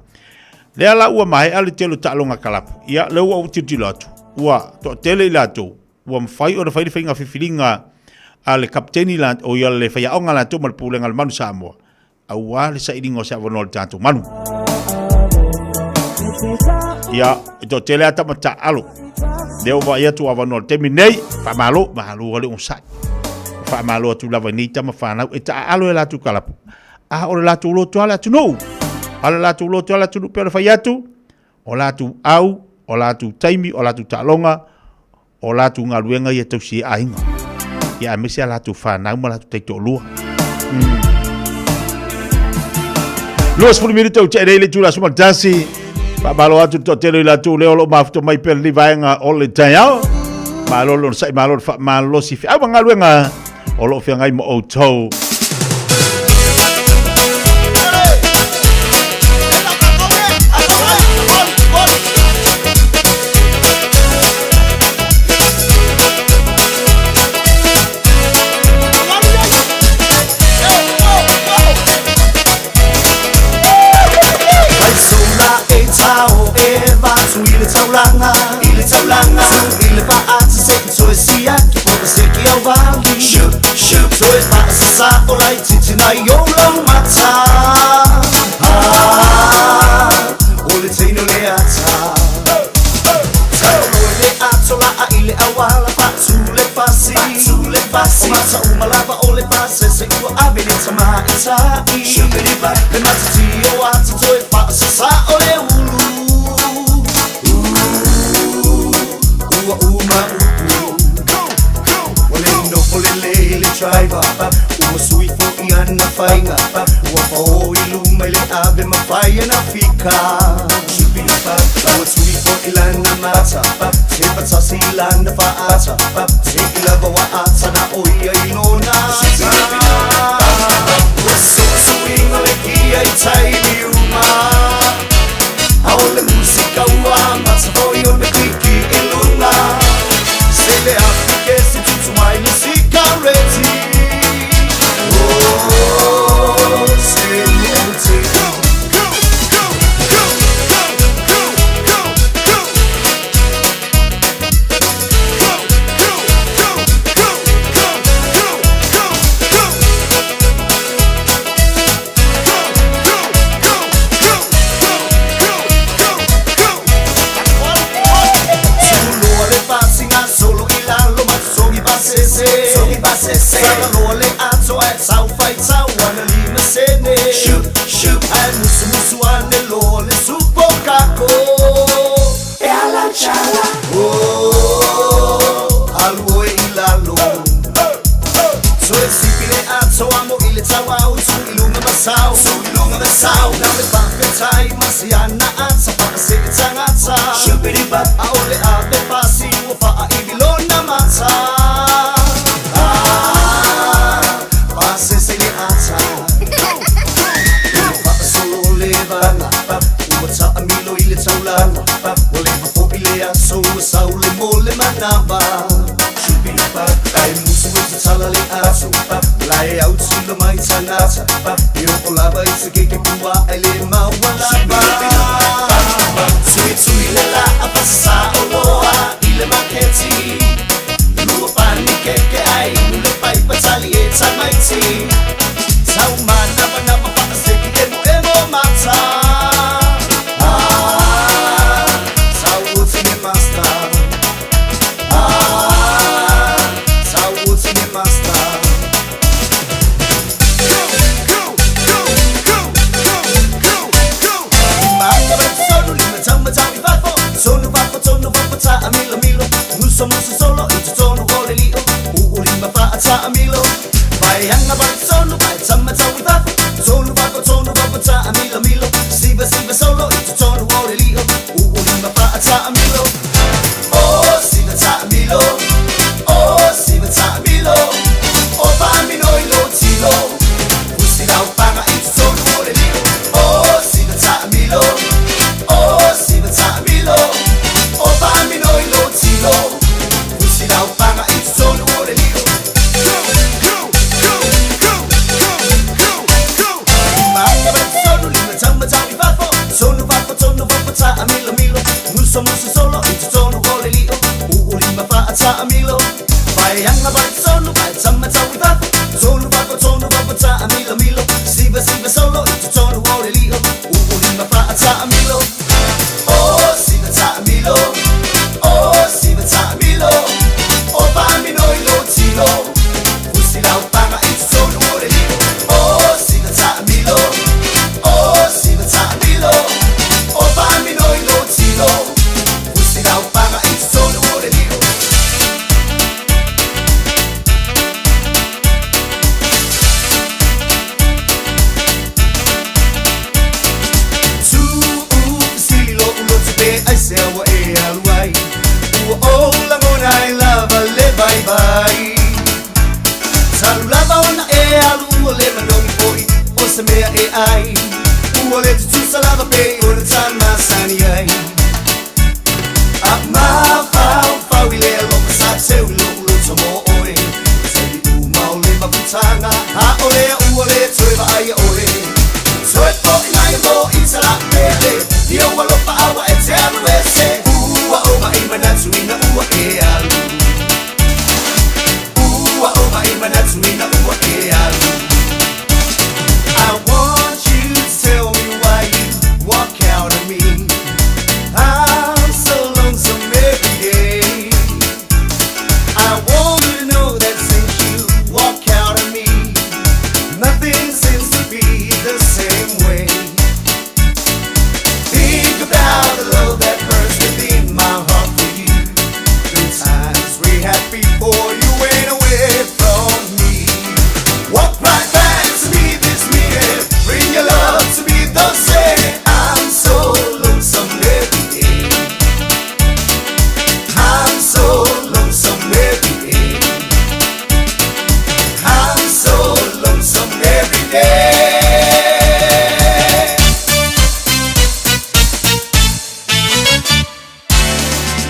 Lea la ua maea le tele o taaloga kalapu, ia lea ua ou tilotilo atu, ua toatele i latou, ua mafai ona fai le faiga filifiliga a le kapiteni la, o ia le faiaoga latou ma le pulega a le Manu Samoa, aua le sailiga o se avanoa o le tatou manu. Ia, e toatele lava tama taaalo. Lea ua vaai atu avanoa i le taimi nei, faamalo, malo lava le onosai. Faamalo atu lava i nei tama fanau e taaalo e latou kalapu. A o le latou loto lava le atunuu. A o le latou loto lava le atunuu pei ona fai atu, o latou au, o latou taimi, o latou taaloga, o latou galuega ia tausi ai aiga. Ia aemaise a latou fanau ma latou taitoalua. 20 minute o tea nei le itula 11. Faamalo atu le toatele o i latou lea o lo o mafuta mai pea lenei vaega o le taeao. Malo le onosai, malo le faamalosi feau ma galuega o lo o feagai ma outou.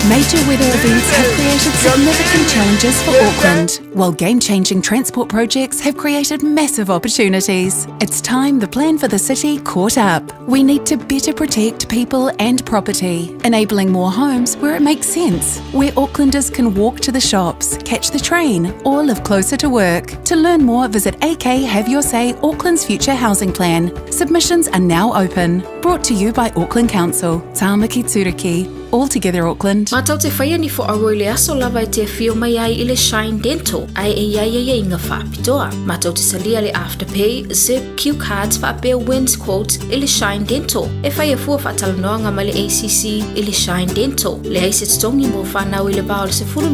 Major weather events have created significant challenges for Auckland, while game changing transport projects have created massive opportunities. It's time the plan for the city caught up. We need to better protect people and property, enabling more homes where it makes sense, where Aucklanders can walk to the shops, catch the train, or live closer to work. To learn more, visit AK Have Your Say Auckland's Future Housing Plan. Submissions are now open. Brought to you by Auckland Council, Tāmaki Turuki. All together Auckland.
Mātou te whaia ni whaaro i le aso lava e te awhio mai ai i le Shine Dental ai e iai ai inga whaapitoa. Mātou te salia le Afterpay, Zip, Q Cards whaapea Wins Quote i le Shine Dental. E whaia fua whaatalanoanga mai le ACC i le Shine Dental. Le ai se totongi mo whanau i le vao le 12 i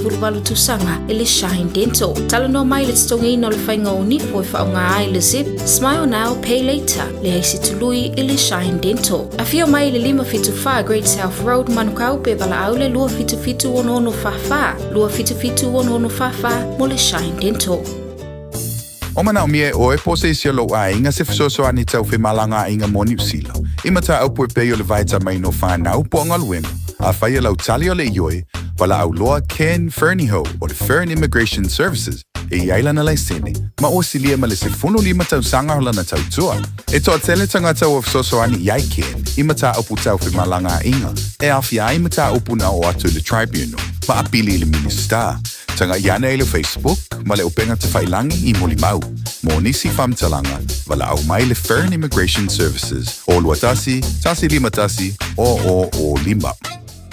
le 18 tausaga i le Shine Dental. Talanoa mai le totogiina o le faiga o nifo e faaaoga ai le Zip, Smile Now, Pay Later, leai se tului i le Shine Dental. Afio mai i le 574 Great South Road, Manukau, pe valaau le 277 6644, 277 6644 mo le Shine Dental.
O manaomia e ʻoe po o se isi o lou aiga se fesoasoani tau femalagaaiga mo Niu Sila, i mataupu e pei o le vaetamaina o fanau po o galuega, afai o lau tali o le ioe, valaau loa Ken Fernihough o le Fern Immigration Services e i ai lana laisene, ma ua silia ma le 15 tausaga o lana tautua. E toatele tagata ua fesoasoani i ai Ken i mataupu tau femalagaaiga e aafia ai mataupu na oo atu i le Tribunal ma apili i le Minisita. Tagai ane i le Facebook ma le upega tafailangi i Molimau. Mo nisi faamatalaga, valaau mai le Fern Immigration Services o 21 151 0005.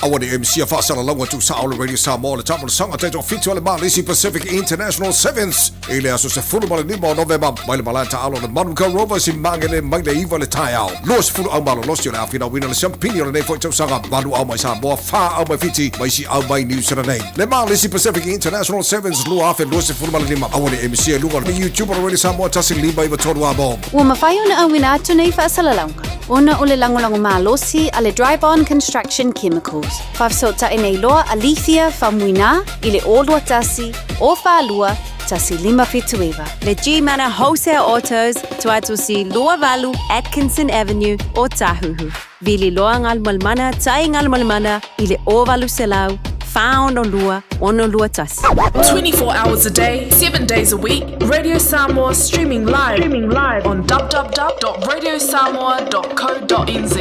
Aua ne i misia faasalalauga tuusao o le Radio Samoa le taamolosaga taitoafitu a le Malisi Pacific International Sevens i le aso 15 o Novema mai le malae taaalo o le Manukau Rovers i Magele mai le 9 i le taeao. 20 au malolosi o le a finauina le siampini o lenei foi tausaga, valu au mai Samoa, fa au mai Fiti ma isi au mai Niu Sila nei. Le Malisi Pacific International Sevens 2025. Aua ne i misia i luga o le YouTube o le Radio Samoa 1593 Amo.
Ua mafai ona auina atu nei faasalalauga ona o le lagolago malosi a le Dryborn Construction Chemicals. Faafesootai nei loa a Lethia Faumuina i le 021 042 1579. Le G-Mana Wholesale Autos, Tuatosi 28 Atkinson Avenue, Ōtāhuhu. Vili loa Galumalemana tai Galumalemana i le 0800 462 621.
24 hours a day, 7 days a week, Radio Samoa streaming live, streaming live on www.radiosamoa.co.nz.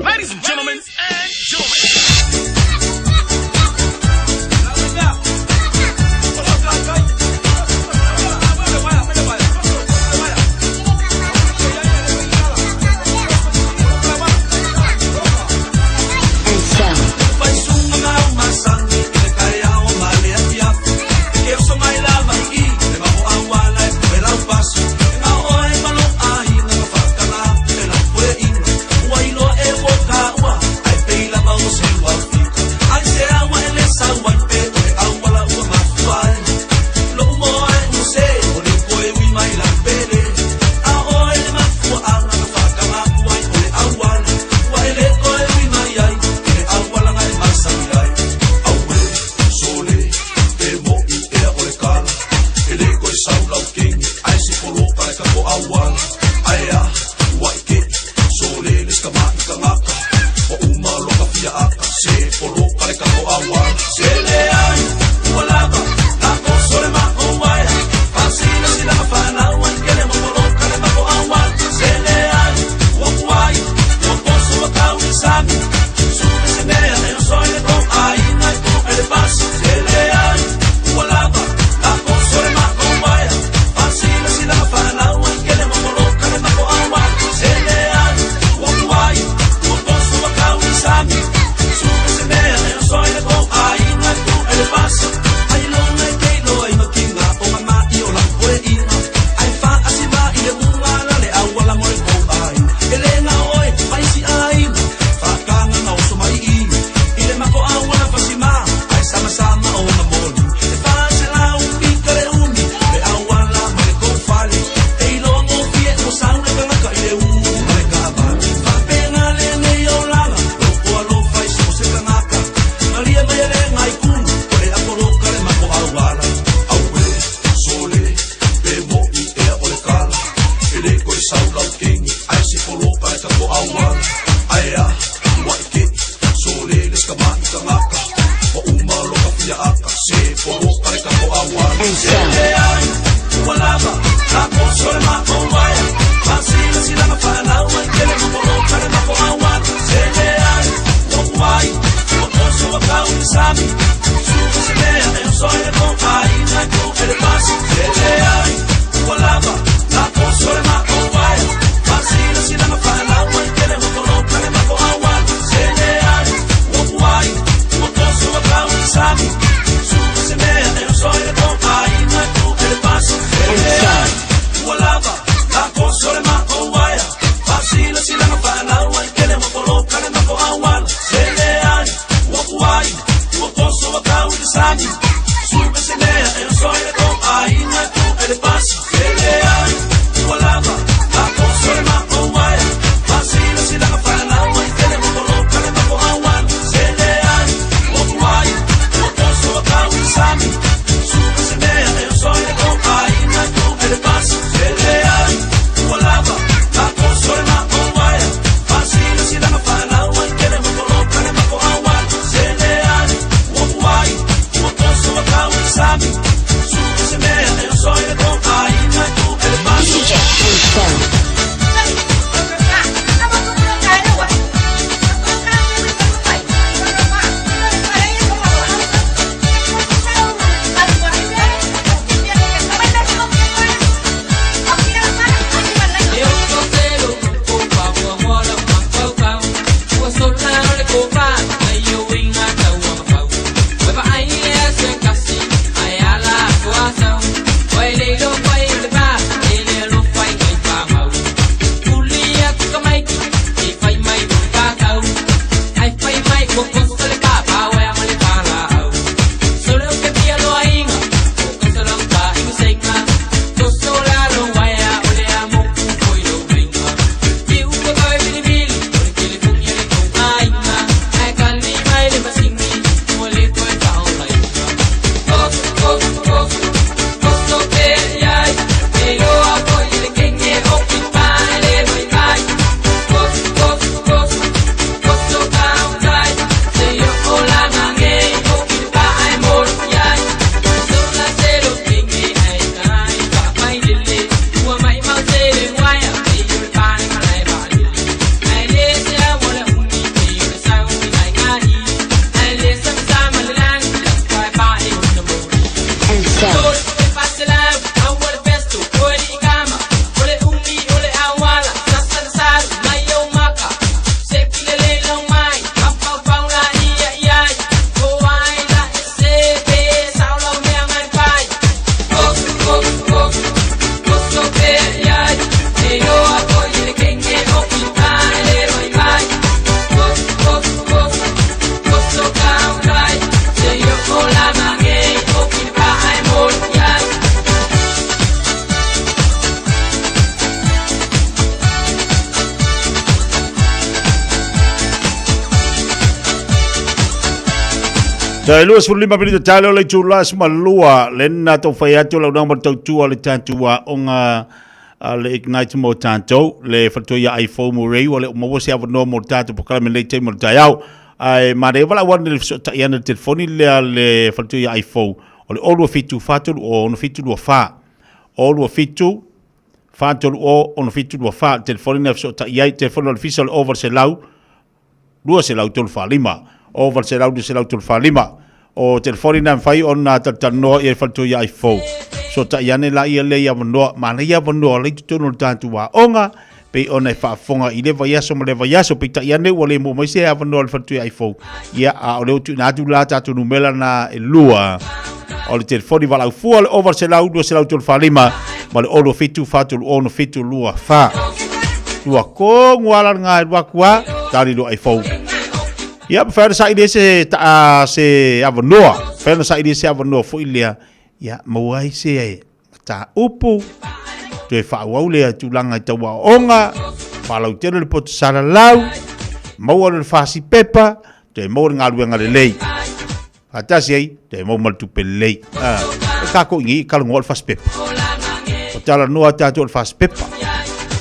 Ladies and gentlemen, and gentlemen.
Tai 25 minute tale o le itula 12 lena taufai atu lau nanga ma le tautua le tatou aoga a le Ignite mo tatou le faletua ia iPhone mo rei ua le o maua se avanoa mo le tatou polokalame i lenei taimi o le taeao. Ae manaia valaau ane le fesootai ane i le telefoni lea a le faletua ia iPhone o le 027 430 6724 027 430 6724 le telefoni lena e fesootai ai. Telefoni o le Ofisa o le 0800 245. O 800 245. O telefoni na e mafai ona talatalanoa i ai le faletua ia Aifou. Fesootai ane laia lea i avanoa, manaia avanoa o la e i totonu o le tatou aoga, pei ona e faafofoga i lea vaiaso ma lea vaiaso, peitai ane ua le maua mai se avanoa o le faletua ia Aifou. Ia, a o lea ua tuuina atu la tatou numera na e lua, o le telefoni valaau fua o le 0800 235 ma le 07 430 724. Lua kongu ala nga e lua kua, tali lua ai fou. Ia, mawhai ona saili e se, ta, se avanoa. Mawhai ona saili e se avanoa foi lea. Ia, maua ai se mataupu, toe faaauau lea tulaga i tau aoaoga, faalautele le poto salalau, maua le fasi pepa, toe maua le galuega lelei. Faatasi ai, toe maua ma le tupe lelei. Ah, e kākou i nei, talanoa o le fasi pepa. O talanoa tatou o le fasi pepa.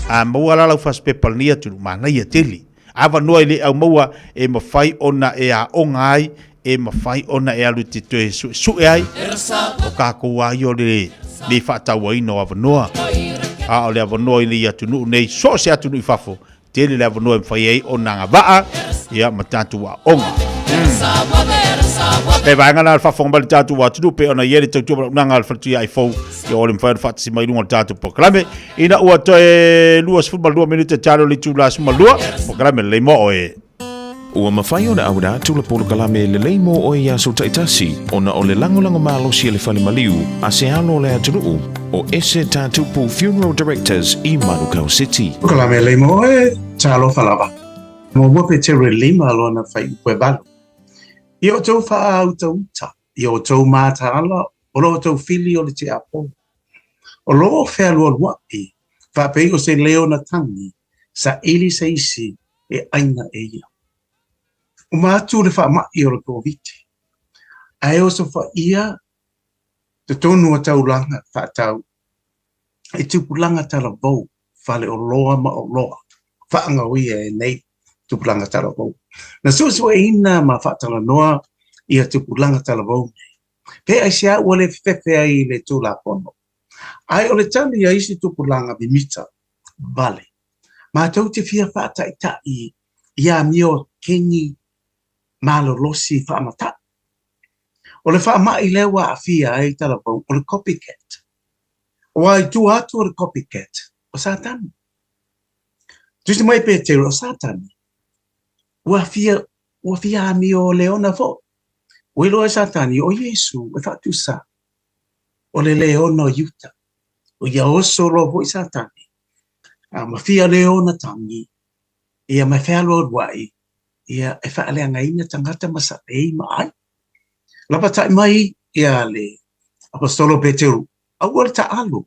A maua la lau fasi pepa lenei atunuu, manaia tele. Avanoa e le au maua e mafai ona e aoga ai, e mafai ona e alu e te toe suesue ai, o kākou lava ia o le le faatauaina o avanoa. A o le avanoa i nei atunuu nei, so o se atunuu i fafo, tele le avanoa e mafai ai ona agavaa ia ma tatou aoga. E vaega na le faafofoga mai le tatou atunuu pe ona i ai le tautua valaaunaga a le faletuia ai fou ia o le mafai ona faatasi mai i luga o le tatou polokalame. Ina ua toe 22 minute talo le itula 12, polokalame lelei mo oe.
Ua mafai ona auina atu le polokalame lelei mo oe i aso taitasi ona o le lagolago malosi a le Fale Maliu a se alo o le atunuu o Ese Tatupu Funeral Directors i Manukau City.
Polokalame lelei mo oe, talofa lava. Muamua Peteru e lima lona fuaiupu e valu. Ia outou faautauta, ia outou mataala o lo outou fili o le tiapolo. O lo o fealualuaʻi, faapei o se leo na tagi, saili se isi e ʻaina e ia. Uma atu le faamaʻi o le Koviti, ae osofaia totonu o taulaga faatau i tupulaga talavou, faleoloa ma oloa faagaoia e nei tupulaga talavou. Na suesueina ma faatalanoa ia tupulaga talavou nei, pe aisea ua le fefefe ai i le Tulafono, ae o le tali a isi tupulaga mimita vale. Matou te fia faataitaʻi i amio keni malolosi faamataʻi. O le faamaʻi lea ua aafia ai talavou o le copycat. Aua i tua atu o le copycat, o Satani. Tusi mai Peteru, o Satani, ua fia, ua fia amio leona foʻi. Ua iloa e Satani, o Iesu e faatusa o le leona o Iuta. O ia oso loa foi Satani, a ma fia leona tagi, ia ma fealualuaʻi, ia e faaleagaina tagata ma saʻei ma ʻai. Lapataʻi mai ia le Aposetolo Peteru, aua le taʻalo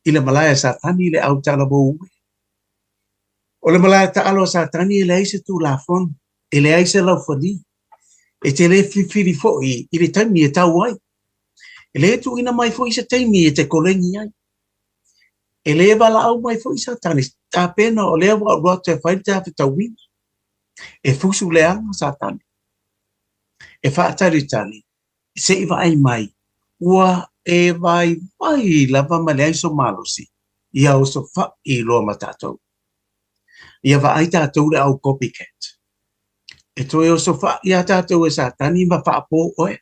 i le malae a Satani i le au talavou ue. O le malae taʻalo a Satani e leai se tulafono, e leai se laufali, e te le filifili foi i le taimi e tau ai. E le tuuina mai foi se taimi e te koleni ai. E le valaau mai foi Satani, tapena o lea ua alu atu e fai le tafetauina. E fusu leaga Satani, e faatalitali se i vaai mai, ua e vaivai lava ma leai so malosi, ia osofaʻi loa ma tatou. Ia vaai tatou le au copycat. E toe osofaʻi iā tatou e Satani ma faapo oe.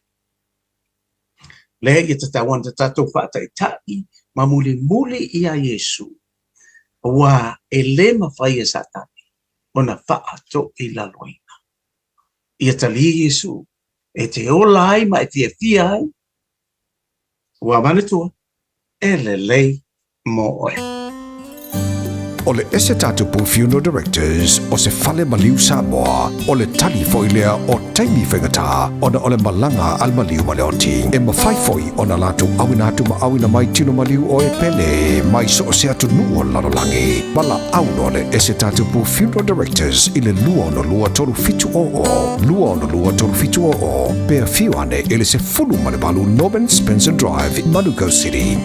Lea ia tatau ana tatou faataitaʻi ma mulimuli iā Iesu, aua e le mafai e Satani ona faatoilaloina. Ia talia Iesu e te ola ai ma e fiafia ai, ua manatua, e lelei mo oe.
O le Ese Tatupu Funeral Directors o se fale maliu Samoa, o le tali foi lea o taimi faigata ona o le malaga a le maliu ma le oti. E mafai foi ona latou auina atu ma auina mai tino maliu o e pele mai so o se atunuu o le lalolagi. Valaau loa le Ese Tatupu Funeral Directors i le 262 3700, 262 3700, pe afio ane i le 18 Norman Spencer Drive, Manukau City.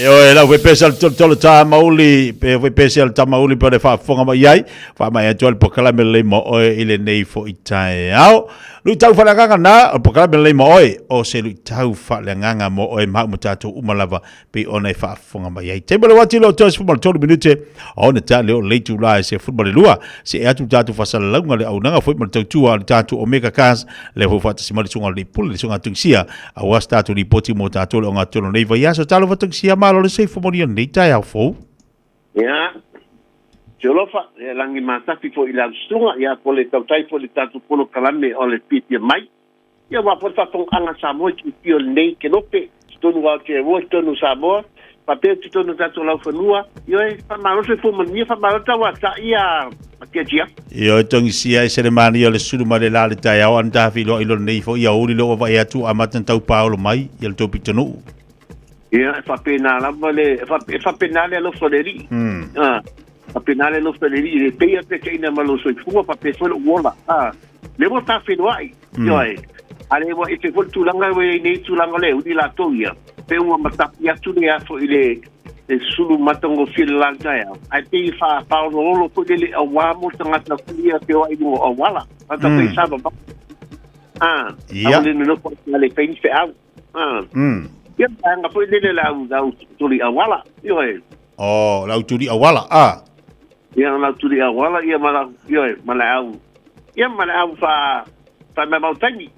E oe, lau fepese al tolo tolo tamauli, pe fepese al tamauli pe le faafofoga mai ai, faamai atu ai le polokalame lelei mo oe i lenei foi taeao. Luitau faaleagaga na, o le polokalame lelei mo oe, o se luitau faaleagaga mo oe ma au ma tatou uma lava pei ona e faafofoga mai ai. Taimi o le uati lo toe 13 minute, ona ta leo le itula e 12, se e atu tatou faasalalauga le auaunaga foi ma le tautua a le tatou Omega Cars, le foi faatasi mai le susuga i le Pule, le susuga Tungisia, aua se tatou lipoti mo tatou le ogatotonu o lenei vaiaso. Talofa Tungisia, malo le soifua manuia i lenei taeao fou.
Ia, Teolofa, ia lagi matafi foi i lau susuga, ia po le tautai foi i le tatou polokalame o le fiafia mai. Ia aua foi le faafogaaga a Samoa i tilotilo lenei kelope, totonu o Aotearoa, totonu o Samoa, faapea totonu o tatou laufanua. Ioe, faamalo le soifua manuia, faamalo tauatai ia Tiatia.
Ioe Togisia, e se le manaia o le sulu mai le la le taeao ana ta feiloai lo lenei foi aoauli lea ua vaai atu ua amata ona tau paolo mai ia le tou pitonuu.
Ia, e faapena lava le, e faapena le alofa o le Alii. Ah, faapena le alofa o le Alii, e pei lava taitaiina ma lou soifua, faapea foi lou ola. Ah, lea ua ta feiloai, ioe. A le ua ese foi le tulaga ua i ai nei tulaga o le uli latou ia, pe ua matapi atu le aso i le le sulu matagofie le la taeao, ae pei e faaoloolo foi lele auā mo tagata foi ia feoai i luga o auala. Tagata foi sa vavao. Ah,
Ia.
au le nonofo ai le fai ni feau. Ah. Ia, vaega foi lele le au, le au tuli auala. Ioe.
Oh, le au tuli auala, ah.
Ia, le au tuli auala, ia ma la, ioe, ma le au, ia ma le au fa, fa mai taimi.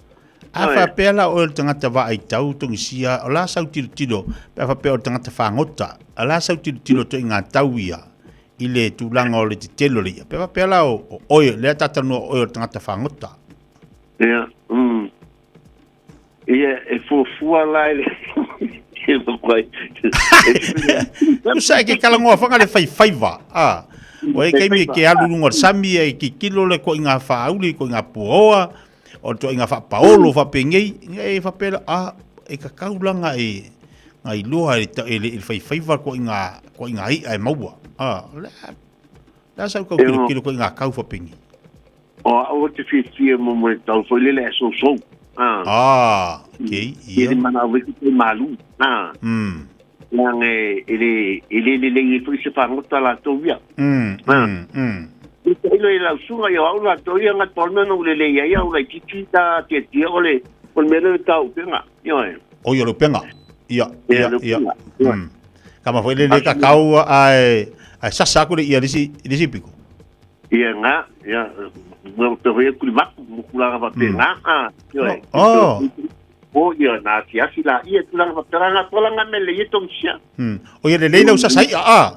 A faapea la oe o le tagata vaai tau Togisia, o la sau tilotilo, pe a faapea o le tagata fagota, o la sau tilotilo to i ngā tau ia, i le tulaga o le tetele o le ia. Pe a faapea la o oe, lea talanoa o oe o le tagata fagota.
Ia, Ia, e fuafua la i le...
Tusa e ke kalagoa le faifaiva. Ah. O e kaimi ke alu lunga o le sami e kikilo le ko i ngā whaauli, ko i ngā puaoa, o le toaiga faapaolo faapenei, ia e faapea la, a, e kakau la ngai, ngai loa i le, i le, i le faifaiva koiga, koiga i'a e maua. A, o le a, le a sau kau kilokilo koiga kau faapenei.
O au o te fiafia mo mo le tau foi lele e sousou.
Ah. Ah, okay,
ia. E mana au ki te malu. Ah. Leaga e le e le lelei ai foi se fagota latou ia. Ah. E ilo i lau susuga ia o au latou ia nga tolu mea na ou lelei ai au laitiiti ta tiatia o le o le mea lea o le tauupega. Ioe.
O ia o le upega. Ia, ia, ia. Kama foi le le kakau ae ae sasa aku le ia le isi i le isi piko.
Ia nga, ia, mo te hoi aku le maku, mo tulaga faapena, a, ioe.
Oh.
O ia, na asiasi la ia, tulaga faapena, nga tola nga mele ia tongisia.
O ia lelei lau sasa i'a, a.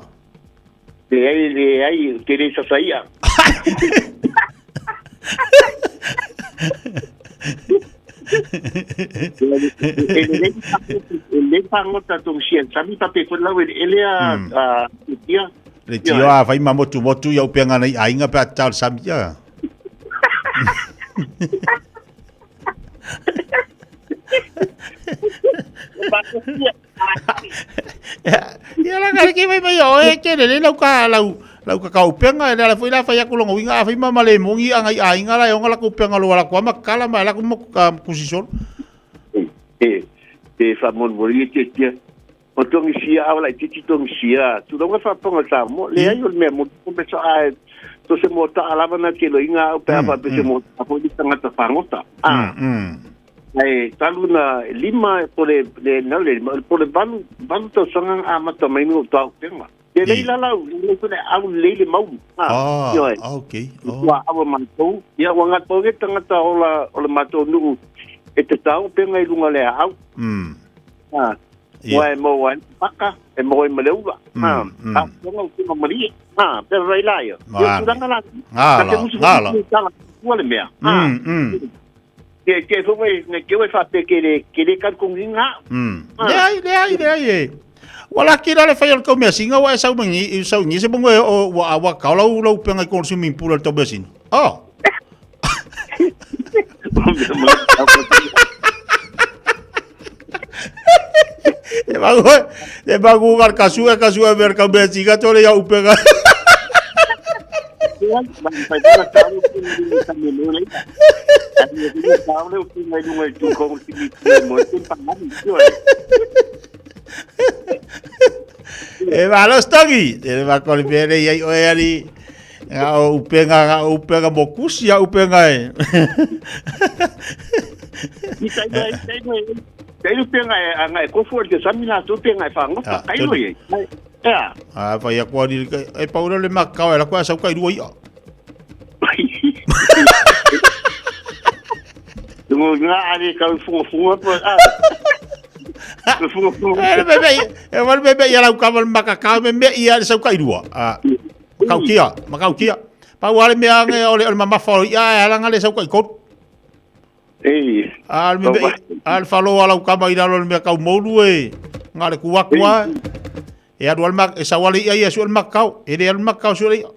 Leai, leai, te le sasa i'a. E lelei e lelei pagota tongisia, sami faapea foi lau eleele a, a, ia.
Le tio a fai ma motu motu ia upenga nei aiga pe a tatao le sami ia. Ia la ka ke mai mai o e ke le lau ka lau lau ka ka upenga e le ala foi la fai aku longo winga a fai ma male mongi a ngai aiga la e onga la ka upenga lo ala kwa kala ma la ku mo ka kusi solo.
E e fa mon mori e tia O Tongisia, a laitiiti Tongisia, tulaga faafofoga Samoa, leai o le mea moni ko me sa ae to se moata'a lava na te loiga au pe a faapea se moata'a foi le tagata fagota. A, ae talu na lima po le, le, na le lima, po le valu, valu tausaga na amata mai na ou taupega. Le lei la lau, le lei foi le au lelei le maunu. A,
Ah,
ioe.
ah, okay.
Oh. Ua awa matou, ia ua gatou ai tagata ola o le matou nuu e te taupega i luga o le aau. A, Ua e maua ai le paka, e maua ai ma le ula. A, a tonga o tuna malie. A, pera rai la ia. Ia tulaga la.
Ngā la, ngā la.
Ua le mea. A, ke ke fo mai ne ke wai whape ke le ke le kan kongi ngā.
Leai, leai, leai e. Ua laki la le whai o le kau mea singa ua e sau mangi, sau ngi se bungo e o ua awa kau lau lau penga i kona swimming pool al tau mea singa. Oh. E magu, e magu ngar kasu e kasu e mer kau mea singa tore ia upenga. E malo stogi. Te le mako le pere i ai oe ali. Nga o upenga, nga o upenga mo kusi a upenga e.
I tai mai, tai mai. Tai upenga e anga e kofu te sami na tu upenga e whangofa, ah, kai roi e. Ea.
Ah, whai aku ari, e paura le makao e la koe a sau kai rua ia.
Tungo ngā ari kau funga funga po. Ah. Funga funga.
E me me e wal me me ia lau kamal makakau me me ia sau kai rua. Ah. Makau kia, makau kia. Pau ale mea nge ole ole mamafa o ia e alanga le sau kai koru.
Ei.
Al me me al falo ala kama i lalo le mea kau moulu e ngā le kuakua. E alu al mak e sau ale ia ia su al makau. E le al makau su le ia.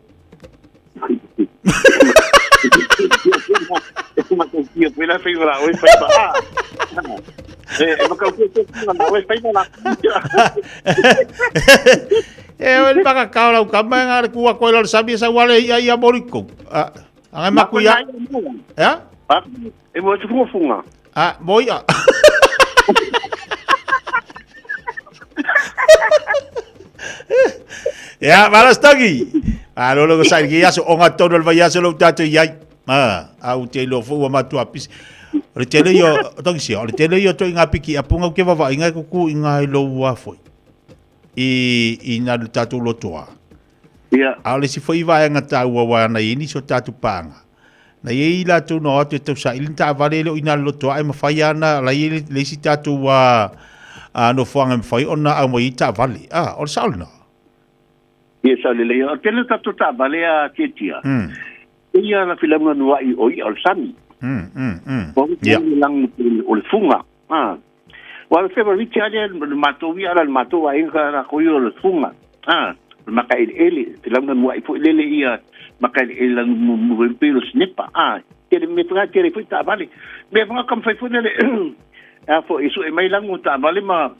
E o le makakao lau kama e ngā le kua koe lalo sami e sau ale ia ia moriko. A, angai maku ia. Ea?
E mo te fungafunga.
A, mo ia. Ia, malas tangi. A lo lo sa ki aso o ngā tonu le vai aso lo tātou i ai. A, a u te lo fu wa matua pisi. O le tele ia, o tangi sia, o le tele ia toi ngā piki a punga u ke wawa i ngai kuku i ngā lo ua foi. I, i nā le tātou lotoa.
Ia.
A o le si foi vaenga tāua wa ana i ni so tātou pānga. Na iai latou na o atu e tausaili ni taavale e le o i ina le lotoa e mafai ana la iai le, le isi tatou a, a nofoaga e mafai ona aumai ai taavale. A, o le sao lena.
Ia sao lelei. O tele o tatou taavale a Tietia. Ia la filauga nua'i o i'a o le sami. O
Ia.
le lagi o le fuga. A. Wa le favorite a lea le matou ia la le matou aiga ka lakou ia o le fuga. A. O le makaeleele, filauga nua'i foi lele ia makaeleele lagi mumu pei o le snepa. A. Tele mea foi tele foi taavale. Mea foi ka mafai foi lele a foi sue mai lagu o taavale ma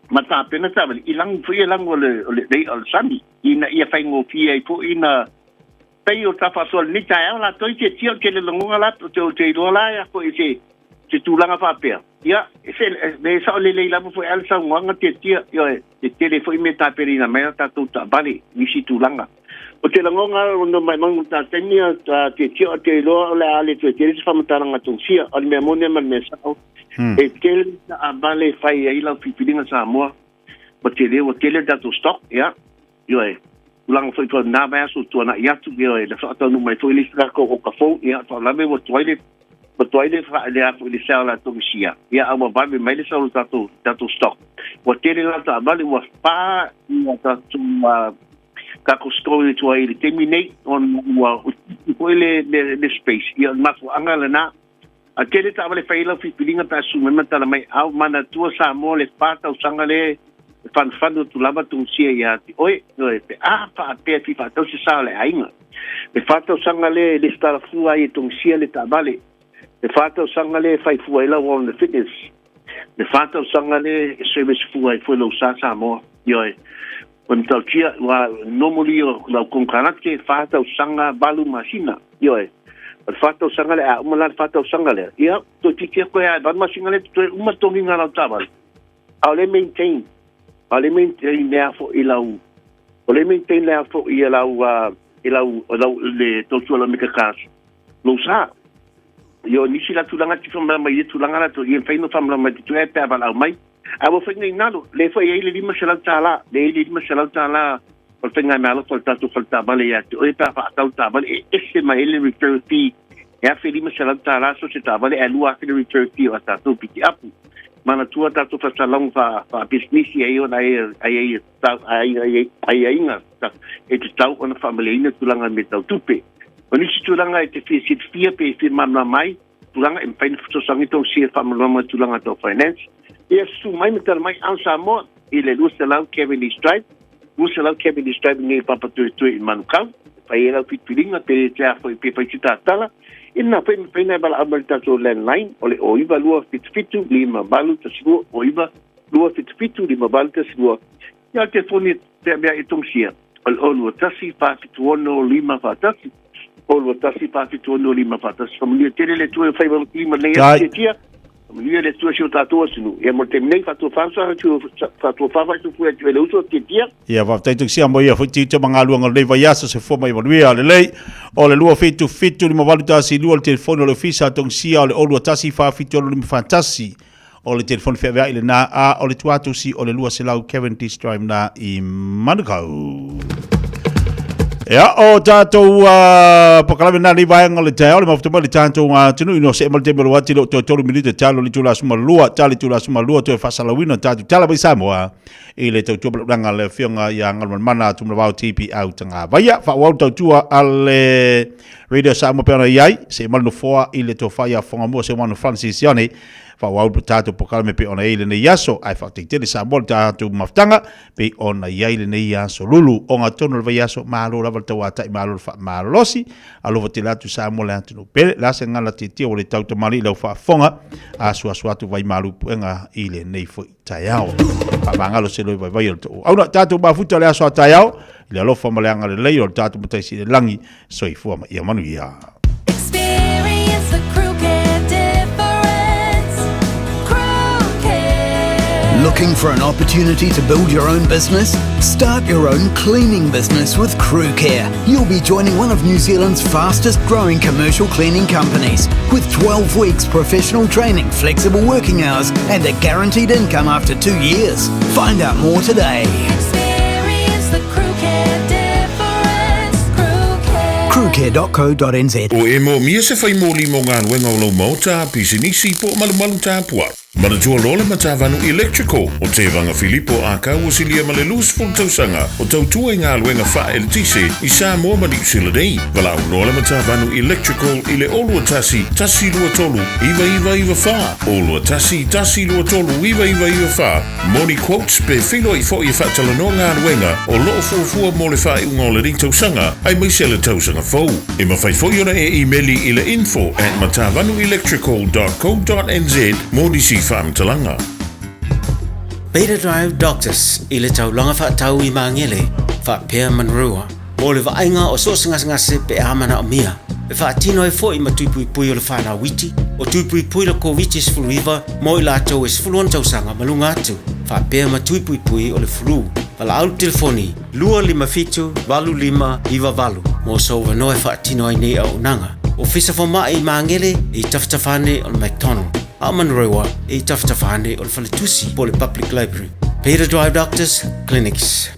ma tapena taavale i lagu foi ia lagu o le o le o le sami ina ia faigofie ai foi ina pei o tafaasoa lenei taeao latou i tiatia o le tele lagoga la o te o te iloa la ia foi se se tulaga faapea ia e se le sao lelei lava foi a le saunoaga tiatia ioe e tele foi mea tapenaina mai a tatou taavale nisi tulaga o te lagoga ona mai mai ta taimi a tiatia o te iloa o le a le toe tele se faamatalaga tausia o le mea moni ma le mea sao e tele taavale e fai ai lau filifiliga Samoa ua tele ua tele le tatou stock ia Ioe, tulaga foi foi na vaiaso tuana'i atu, ioe, le faataunuu mai foi le isi tatou oka fou, ia, faalavelave ua tuai le, ua tuai le faa, le a foi le sale a Tongisia, ia, a ua vave mai le sau o le tatou, tatou stock. Ua tele la taavale, ua fa ia tatou, uh, tatou storage ua i le taimi nei, ona ua utiuti foi le, le, le space. Ia, o le mafuaaga lena. A tele taavale fai ai lau filifiliga pe a susu mai ma tala mai, Au, manatua Samoa le fa tausaga le e fanufanuatu lava Tunisia ia te oe, oe, pe a faapea e fia faatau se sa o le aiga. Le fa tausaga le e lesitala fua ai e Tunisia le taavale. Le fa tausaga le e fai fua ai lau on the fitness. Le fa tausaga le e service fua ai foi lou sa Samoa. Ioe. O le matautia, ua normally o lau konekarate, fa tausaga valu masina. Ioe. O le fa tausaga lea, a uma la le fa tausaga lea, ia, toeitiiti atu ai lava e valu masina lea totoe uma togiga lau taavale. A o le maintain, a o le maintain lea foi lau, o le maintain lea foi i lau, i lau, lau, le tautua lau meka cars, lou sa. Ioe, nisi la tulaga ti whamalama i ia tulaga la to, ia mawhai no whamalama i te tuea pe a valaau mai. A ua faiga i galo, lea foi e i ai le $500, lea e i ai le $500 o le faigameaalofa o le tatou fale taavale ia te oe pe a faatau le taavale, e ese mai ai le referral fee e $1,500 so o se taavale ae $2,000 le referral fee o a tatou pikiapu. Manatua tatou faasalalauga faa, faapisinisi ai ona ai aiaiga e tatau ona faamalieina tulaga i mea tau tupe. O nisi tulaga e te fia silafia pe e fia malamalama ai, tulaga e mafai ona fesoasoani tou sia faamalamalama i tulaga tau finance. Ia susu mai ma tala mai Au Samoa i le 200 Cavendish Drive, 200 Cavendish Drive i nei Papatoetoe i Manukau. E fai ai lau filifiliga pe te a foi pe fai se tatala. Ina foi mafai ona e valaau mai i le tatou landline o le 09277 5812, 09277 5812. Ia o le telefoni pea mea e tongisia o le 021 476 541, 021 476 541. Faamanuia tele le Atua i faiva lima nei
Tai.
atu tia.
Faamanuia le Atua i si o tatou atunuu. Ia mo le taimi nei, faatuafa faatuafa atu e le uso Tiatia.
Ia, faafetai Tausia mo ia foi tiute ma galuega o lenei vaiaso, soifua ma ia manuia. Lelei, o le 277 5812 le telefoni o le ofisa, Tausia o le 021 476 541 o le telefoni feaveai lena, a o le tuatusi o le 200 Cavendish Drive na i Manukau. Ia, o tātou pakalame nā nei vaenga o le taeao, le mafuta mai le tātou ngā tunu, ino se mal te melo ati lo toe tolu minute talo li tula suma lua, tali tula suma lua toe whasalawina tātou tala mai Samoa i le tautua malaulanga le afioga ia Galumalemana Tumanavao TP au tanga vaia whaawau tautua a le Radio Samoa pe ona iai se mal nofoa i le tofa ia Whangamua se wano Francis Sione whaawau tātou pakalame pe ona i le nei aso ai whateitele Samoa le tātou mafutanga pei ona i ai lenei aso lulu o ngā tonu o le vaiaso, malo lava le tauātaʻi, malo le faamalolosi, alofa tele atu Samoa le atunuu pele, le a se gala tietie ua le tau tamalii lau faafofoga, asuasu atu vai malu puega i lenei foi taeao. Faamagalo se loi vaivai o le too auna tatou mafuta o le aso a taeao, i le alofa ma le agalelei o le tatou Matai Sili i le Lagi, soifua ma ia manuia.
Experience the crew care difference. Crew care.
Looking for an opportunity to build your own business? Start your own cleaning business with Crew Care. You'll be joining one of New Zealand's fastest growing commercial cleaning companies with 12 weeks professional training, flexible working hours, and a guaranteed income after 2 years. Find out more today.
Experience the crew care difference. Crew care.
Crewcare.co.nz.
O e moomia se fai moli mo galuega o lou maota, pisinisi po o malumalu tapuaʻi. Manatua loa le Matavanu Electrical o Tevaga Filipo Akau o silia ma le 20 tausaga o tautua i galuega faaeletise i Samoa ma Niu Sila nei. Valaau loa le Matavanu Electrical i le 021 123 9994, 021 123 9994 mo ni quotes pe feiloai foi e faatalanoa galuega o loo fuafua mo le faaiuga o lenei tausaga aemaise le tausaga fou. E mafai foi ona e imeli i le info at matavanuelectrical.co.nz mo nisi faamatalaga.
Beta Drive Doctors i le taulaga faatau i Magele faapea Manurewa mo le vaaiga o so o se gasegase pe a manaomia. E faatino ai foi ma tui puipui o le fanau iti, o tui puipui le Koviti-19 mo i latou e 16 tausaga ma luga atu, faapea ma tui puipui o le flu. Valaau le telefoni 257 8598 mo sou avanoa e faatino ai nei auaunaga. Ofisa Fomai i Magele i tafatafa ane o le McDonald, a o Manurewa i tafatafa ane o le Faletusi po o le Public Library. Beta Drive Doctors Clinics.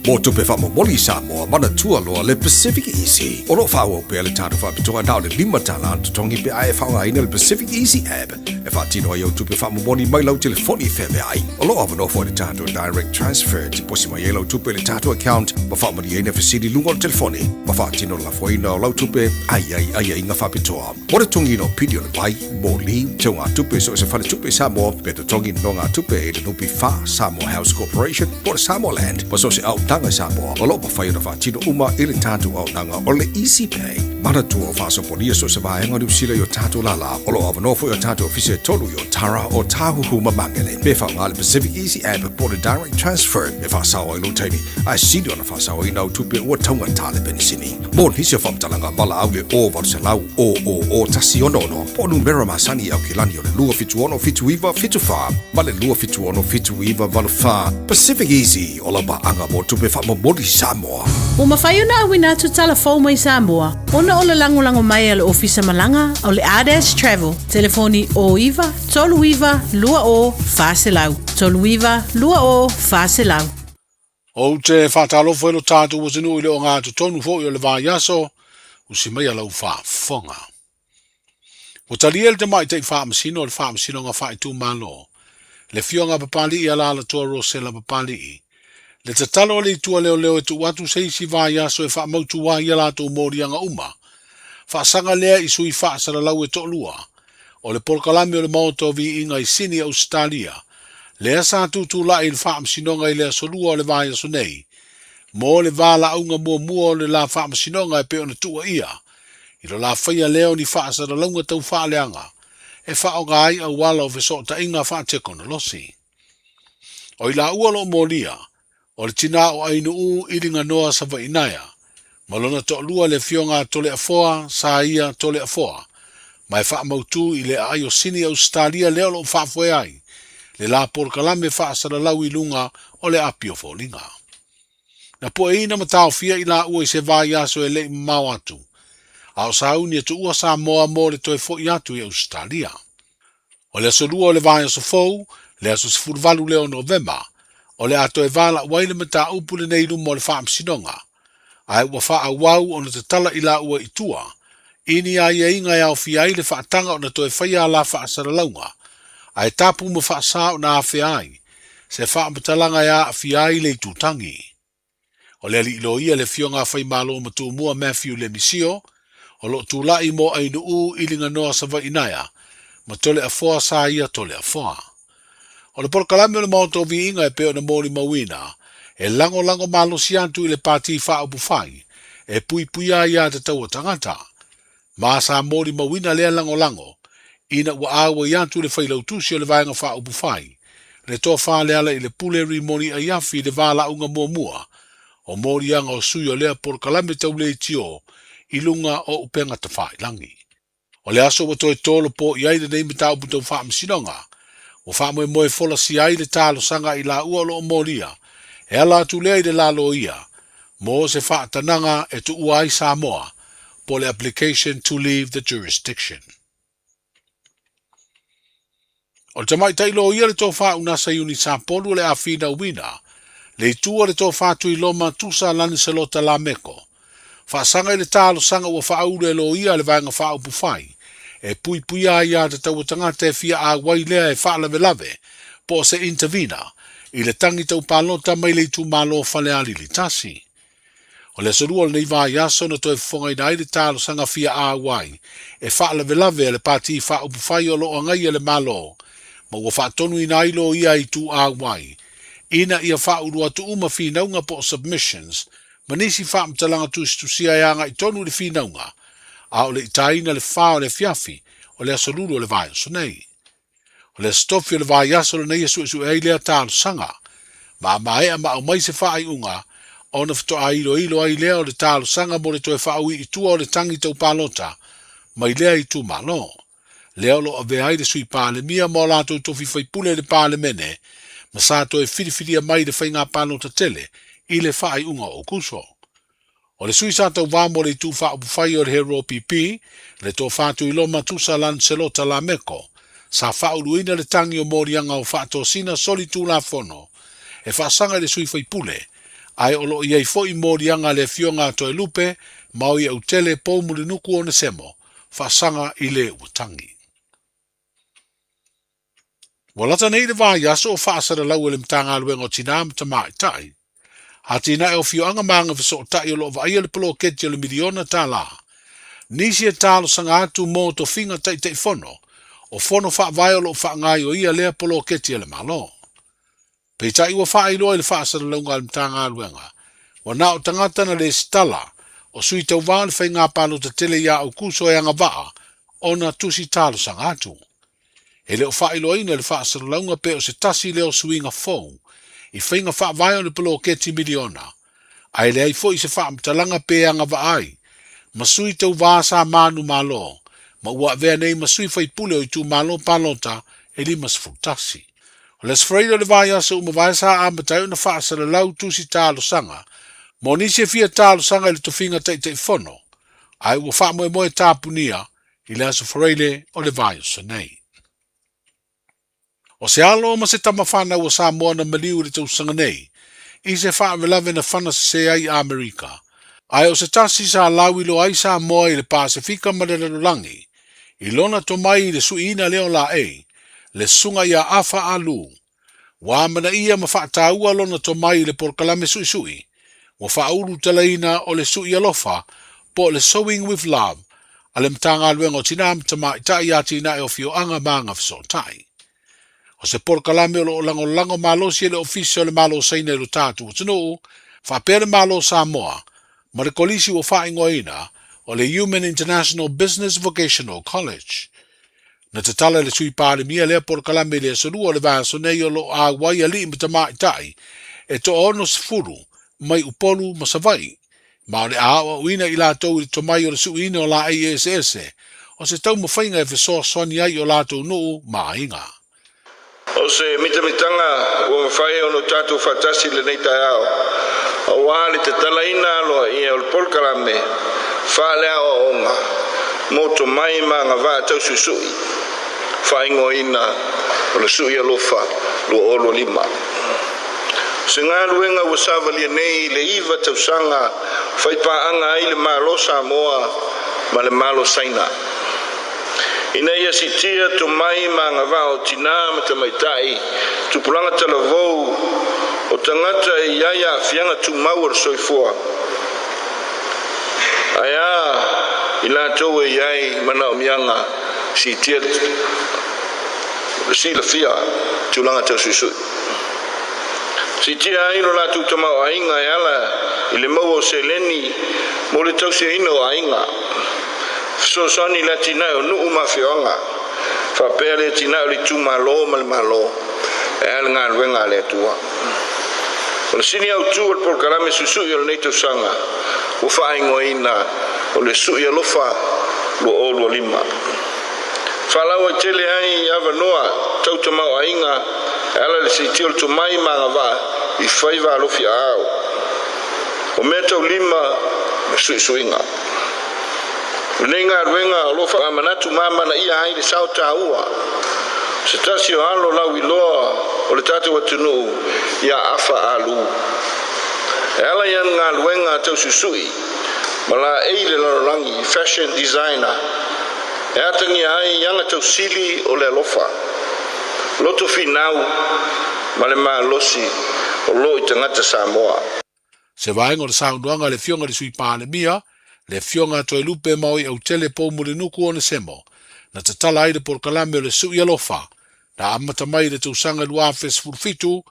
Mō tupe faamomoli i Samoa, manatua loa le Pacific Easy. O lo o faaauau pea le tatou faapitoa na o le $5 le totogi pe a e faaaogaina le Pacific Easy app e faatino ai au tupe faamomoli mai lau telefoni feaveai. O lo o avanoa foi le tatou Direct Transfer e tiposi mai ai lau tupe i le tatou account ma faamalieina fesili i luga o le telefoni ma faatino le lafoina o lau tupe a i ai aiaiga faapitoa. Mo le totogiina o pili o le vai, moli, teugatupe i so o se faletupe i Samoa, pe totogi nonogatupe i le NPF, Samoa House Corporation, po o le Samoa Land, ma so o se auaunaga i Samoa, o lo o mafai ona faatino uma i le tatou auaunaga o le Easy Pay. Manatua o faasopolia so o se vaega o Niu Sila i o tatou lālā. O lo o avanoa foi o tatou ofisa e tolu i Otara, Ōtāhuhu ma Māngere. Pe faaaoga le Pacific Easy App po o le Direct Transfer e faasao ai lou taimi, ae sili ona faasaoina au tupe ua taugata le penisini. Mo nisi o faamatalaga, valaau le 0800 000 166 po o numera masani i Aukilani o le 276 79 74 ma le 276 79 84. Pacific Easy, o lau paaga mo tupe faamomoli Samoa.
Ua mafai ona auina atu tala fou mai Samoa ona o le lagolago mai a le Ofisa Malaga o le Ardash Travel, telefoni 09 39 20 400, 39 20 400.
Ou te faatalofa i lo tatou atunuu i le ogatotonu foi o le vaiaso, usi maia lau faafofoga. Ua talia e le Tamaitai Faamasino o le Faamasinoga Faaitumalo, le Afioga a Papalii Alaalatoa Rosella Papalii, le tatalo a le Itu a Leoleo e tuu atu se isi vaiaso e faamautu ai a latou moliaga uma, faasaga lea i sui faasalalau e toalua o le polokalame o le Maota o Viiga i Sini, Ausetalia, lea sa tutulai i le Faamasinoga i le Aso Lua o le vaiaso nei, mo le valaauga muamua o le la Faamasinoga e pei ona tuuaia i lo la faia lea o ni faasalalauga tau faaleaga e faaaoga ai auala o fesootaiga faatekonolosi. O i laua o lo o molia, o le tinā o Ainuu i Liganoa Savainaea, ma lona toalua le Afioga a Toleafoa Saia Toleafoa, ma e faamautū i le aai o Sini Ausetalia lea o lo o faafoe ai le la polokalame faasalalau i luga o le api o foliga. Na pueina ma taofia i laua i se vaiaso e le i mamao atu, a o sauni e tuua Samoa mo le toe fo'i atu i Ausetalia. O le aso Lua o le vaiaso fou, le aso 18 lea o Novema, o le a toe valaau ai le mataupu lenei i luma o le Faamasinoga, ae ua faaauau ona tatala i laua i tua i ni aiaiga e aofia ai le faataga ona toe faia la faasalalauga, ae tapu ma faasā ona afea ai se faamatalaga e aafia ai le itutagi. O le alii loia le Afioga a Faimalo ma Tumua Matthew Lemisio, o lo o tulai mo Ainuu i Liganoa Savaii-naea ma Toleafoa Saia Toleafoa. O le polokalame o le Maota o Viiga e pei ona molimauina, e lagolago malosi atu i le Pati Faaupufai e puipuia ai aiatatau a tagata, ma sa molimauina lea lagolago ina ua auai atu le Failautusi o le Vaega Faaupufai, le Tofa Lealailepule Rimoni Aiafi i le valaauga muamua o moliaga o sui o lea polokalame tau leitio i luga o upega tafailagi. O le aso ua toe tolopo i ai lenei mataupu tau faamasinoga, ua faamoemoe folasia ai le talosaga i laua o lo o molia, e ala atu lea i le la loia, mo se faatanaga e tuua ai Samoa, po o le application to leave the jurisdiction. O le tamaitai loia le Tofa Unasa Iuni Sapolu o le a finauina le itu a le Tofa Tuiloma Tusa Laniselota Lameko, faasaga i le talosaga ua faaulu e loia a le Vaega Faaupufai e puipuia ai aiatatau a tagata e fia auai lea e faalavelave po o se intervener i le tagi tau palota mai le itumalo o Falealili 1. O le aso Lua o lenei vaiaso na toe fofogaina ai le talosaga fia auai e faalavelave a le Pati Faaupufai o lo o agaia le Malo, ma ua faatonuina ai loia i itu auai ina ia faaulu atu uma finauga po o submissions ma nisi faamatalaga tusitusia e agai tonu i le finauga, a o le i taina le 4 o le afiafi o le aso Lulu o le vaiaso nei. O le aso Tofi o le vaiaso lenei e suesue ai lea talosaga, ma a maea ma aumai se faaiuga, ona faatoa iloilo ai lea o le talosaga mo le toe faaui i tua o le tagi tau palota mai lea itumalo. Lea o lo o avea ai le Sui Palemia ma o latou tofi faipule i le Palemene, ma sa toe filifilia mai i le faiga palota tele i le faaiuga o Aokuso. O le sui sa tauvā mo le Itu Faaupufai o le HRPP, le Tofa Tuiloma Tusa Lancelota Lameko, sa faauluina le tagi o moliaga o faatosina solitulafono e faasaga i le sui faipule, ae o lo o i ai foi moliaga a le Afioga a Toelupe Maoiautele Poumulinuku Onesemo faasaga i le ua tagi. Ua lata nei le vaiaso o faasalalau e le Matagaluega o Tinā ma Tamaitai, Atinae o Afioaga ma Agafesootai o lo o vaaia le poloketi o le miliona tālā. Nisi e talosaga atu mo tofiga Taitaifono o fono faavae o lo o faagaoioia lea poloketi a le Malo. Peitai ua faailoa i le faasalalauga a le Matagaluega, ua na o tagata na lesitala o sui tauvā o le faiga palota tele iā Aukuso e agavaa ona tusi talosaga atu. E le o faailoaina i le faasalalauga pe o se tasi lea o suiga fou i faiga faavae o le poloketi miliona, ae leai foi se faamatalaga pe agavaa ai ma sui tauvā sa manumalo ma ua avea nei ma sui faipule o itumalo palota e 51. O le Aso Faraile o le vaiaso ua mavae sa amata ai ona faasalalau tusi talosaga mo nisi e fia talosaga i le tofiga Taitaifono, ae ua faamoemoe tapunia i le Aso Faraile o le vaiaso nei. O se alo ma se tama fanau a Samoa na maliu i le tausaga nei i se faalavelave na fana sesē ai i Amerika, ae o se tasi sa lauiloa ai Samoa i le Pasefika ma le lalolagi i lona tomai i le suiina lea o laei, le susuga ia Afa Alu. Ua amanaia ma faataua lona tomai i le polokalame suisui ua faaulutalaina o le Sui Alofa po o le Sewing with Love a le Matagaluega o Tinā ma Tamaitai, Atinae o Afioaga ma Agafesootai. O se polokalame o lo o lagolago malosi e le Ofisa o le Malo o Saina i lo tatou atunuu, faapea le Malo o Samoa ma le kolisi ua faaigoaina o le Human International Business Vocational College. Na tatala e le Sui Palemia lea polokalame i le aso Lua o le vaiaso nei o lo o auai alii ma tamaitai e toa-60 mai Upolu ma Savaii, ma o le a aoaoina i latou i le tomai o le suiina o laei eseese. O se taumafaiga e fesoasoani ai i o latou nuu ma aiga.
O se mitamitaga ua mafai ona tatou faatasi i lenei taeao aua le tatalaina aloaia o le polokalame faaleaoaoga mo tomai ma agavaa tausuisui faaigoaina o le Sui Alofa 2025. O se galuega ua savalia nei i le iva tausaga faipaaga ai le Malo Samoa ma le Malo Saina ina ia siitia tomai ma agavaa o tinā ma tamaitai, tupulaga talavou, o tagata e i ai aafiaga tumau o le soifua, ae a i latou e i ai manaomiaga siitia le silafia tulaga tausuisui. Siitia ai lo latou tamaoaiga e ala i le maua o seleni mo le tausiaina o aiga, fesoasoani i le atinae o nuu ma afioaga, faapea le atinae o le itumalo ma le Malo e ala i le galuega a le Atua. O le sini autu o le polokalame suisui o lenei tausaga ua faaigoaina o le Sui Alofa 2025. Faalauaitele ai avanoa tau tamaoaiga e ala i le siitia o le tomai ma agavaa i faiva alofi aao, o mea taulima ma suisuiga. O lenei galuega o lo o faamanatu ma amanaia ai le sao taua o se tasi o alo lauiloa o le tatou atunuu ia Afa Ah Lu. E ala i ana galuega tausuisui ma laei le lalolagi, fashion designer, e atagia ai aga tausili o le alofa, loto finau ma le malosi o lo o i tagata Samoa.
Se vaega o le saunoaga a le Afioga i le Sui Palemia, le Afioga a Toelupe Maoi Autele Poumulinuku Onesemo, na tatala ai le polokalame o le Sui Alofa, na amata mai i le tausaga 2017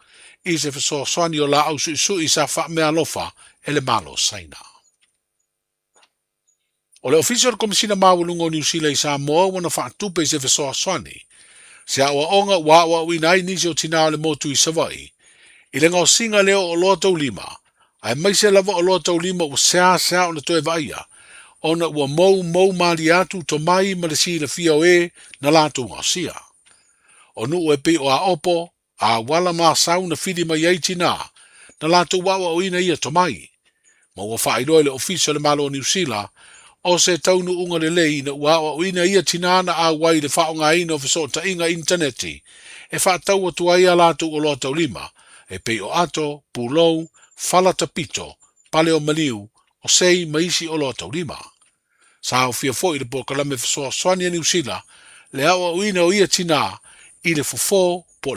i se fesoasoani o laau suisui sa faameaalofa e le Malo o Saina. O le Ofisa o le Komesina Maualuga o Niu Sila i Samoa ua na faatupe i se fesoasoani se aoaoga ua aoaoina ai nisi o tinā o le motu i Savaii i le gaosiga lea o oloa taulima, aemaise lava oloa taulima ua seasea ona toe vaaia ona ua moumou malie atu tomai ma le silafia o e na latou gaosia. O nuu e pei o Aopo, Auala ma Asau na fili mai ai tinā na latou aoaoina ia tomai. Ma ua faailoa i le Ofisa o le Malo o Niu Sila, o se taunuuga lelei ina ua aoaoina ia tinā na auai i le faaaogaina o fesootaiga initaneti e faatau atu ai a latou oloa taulima e pei o ato, pulou, fala tapito, pale o maliu, o sei ma isi oloa taulima. Sa aofia foi i le polokalame fesoasoani a Niu Sila le aoaoina o ia tinā i le fofo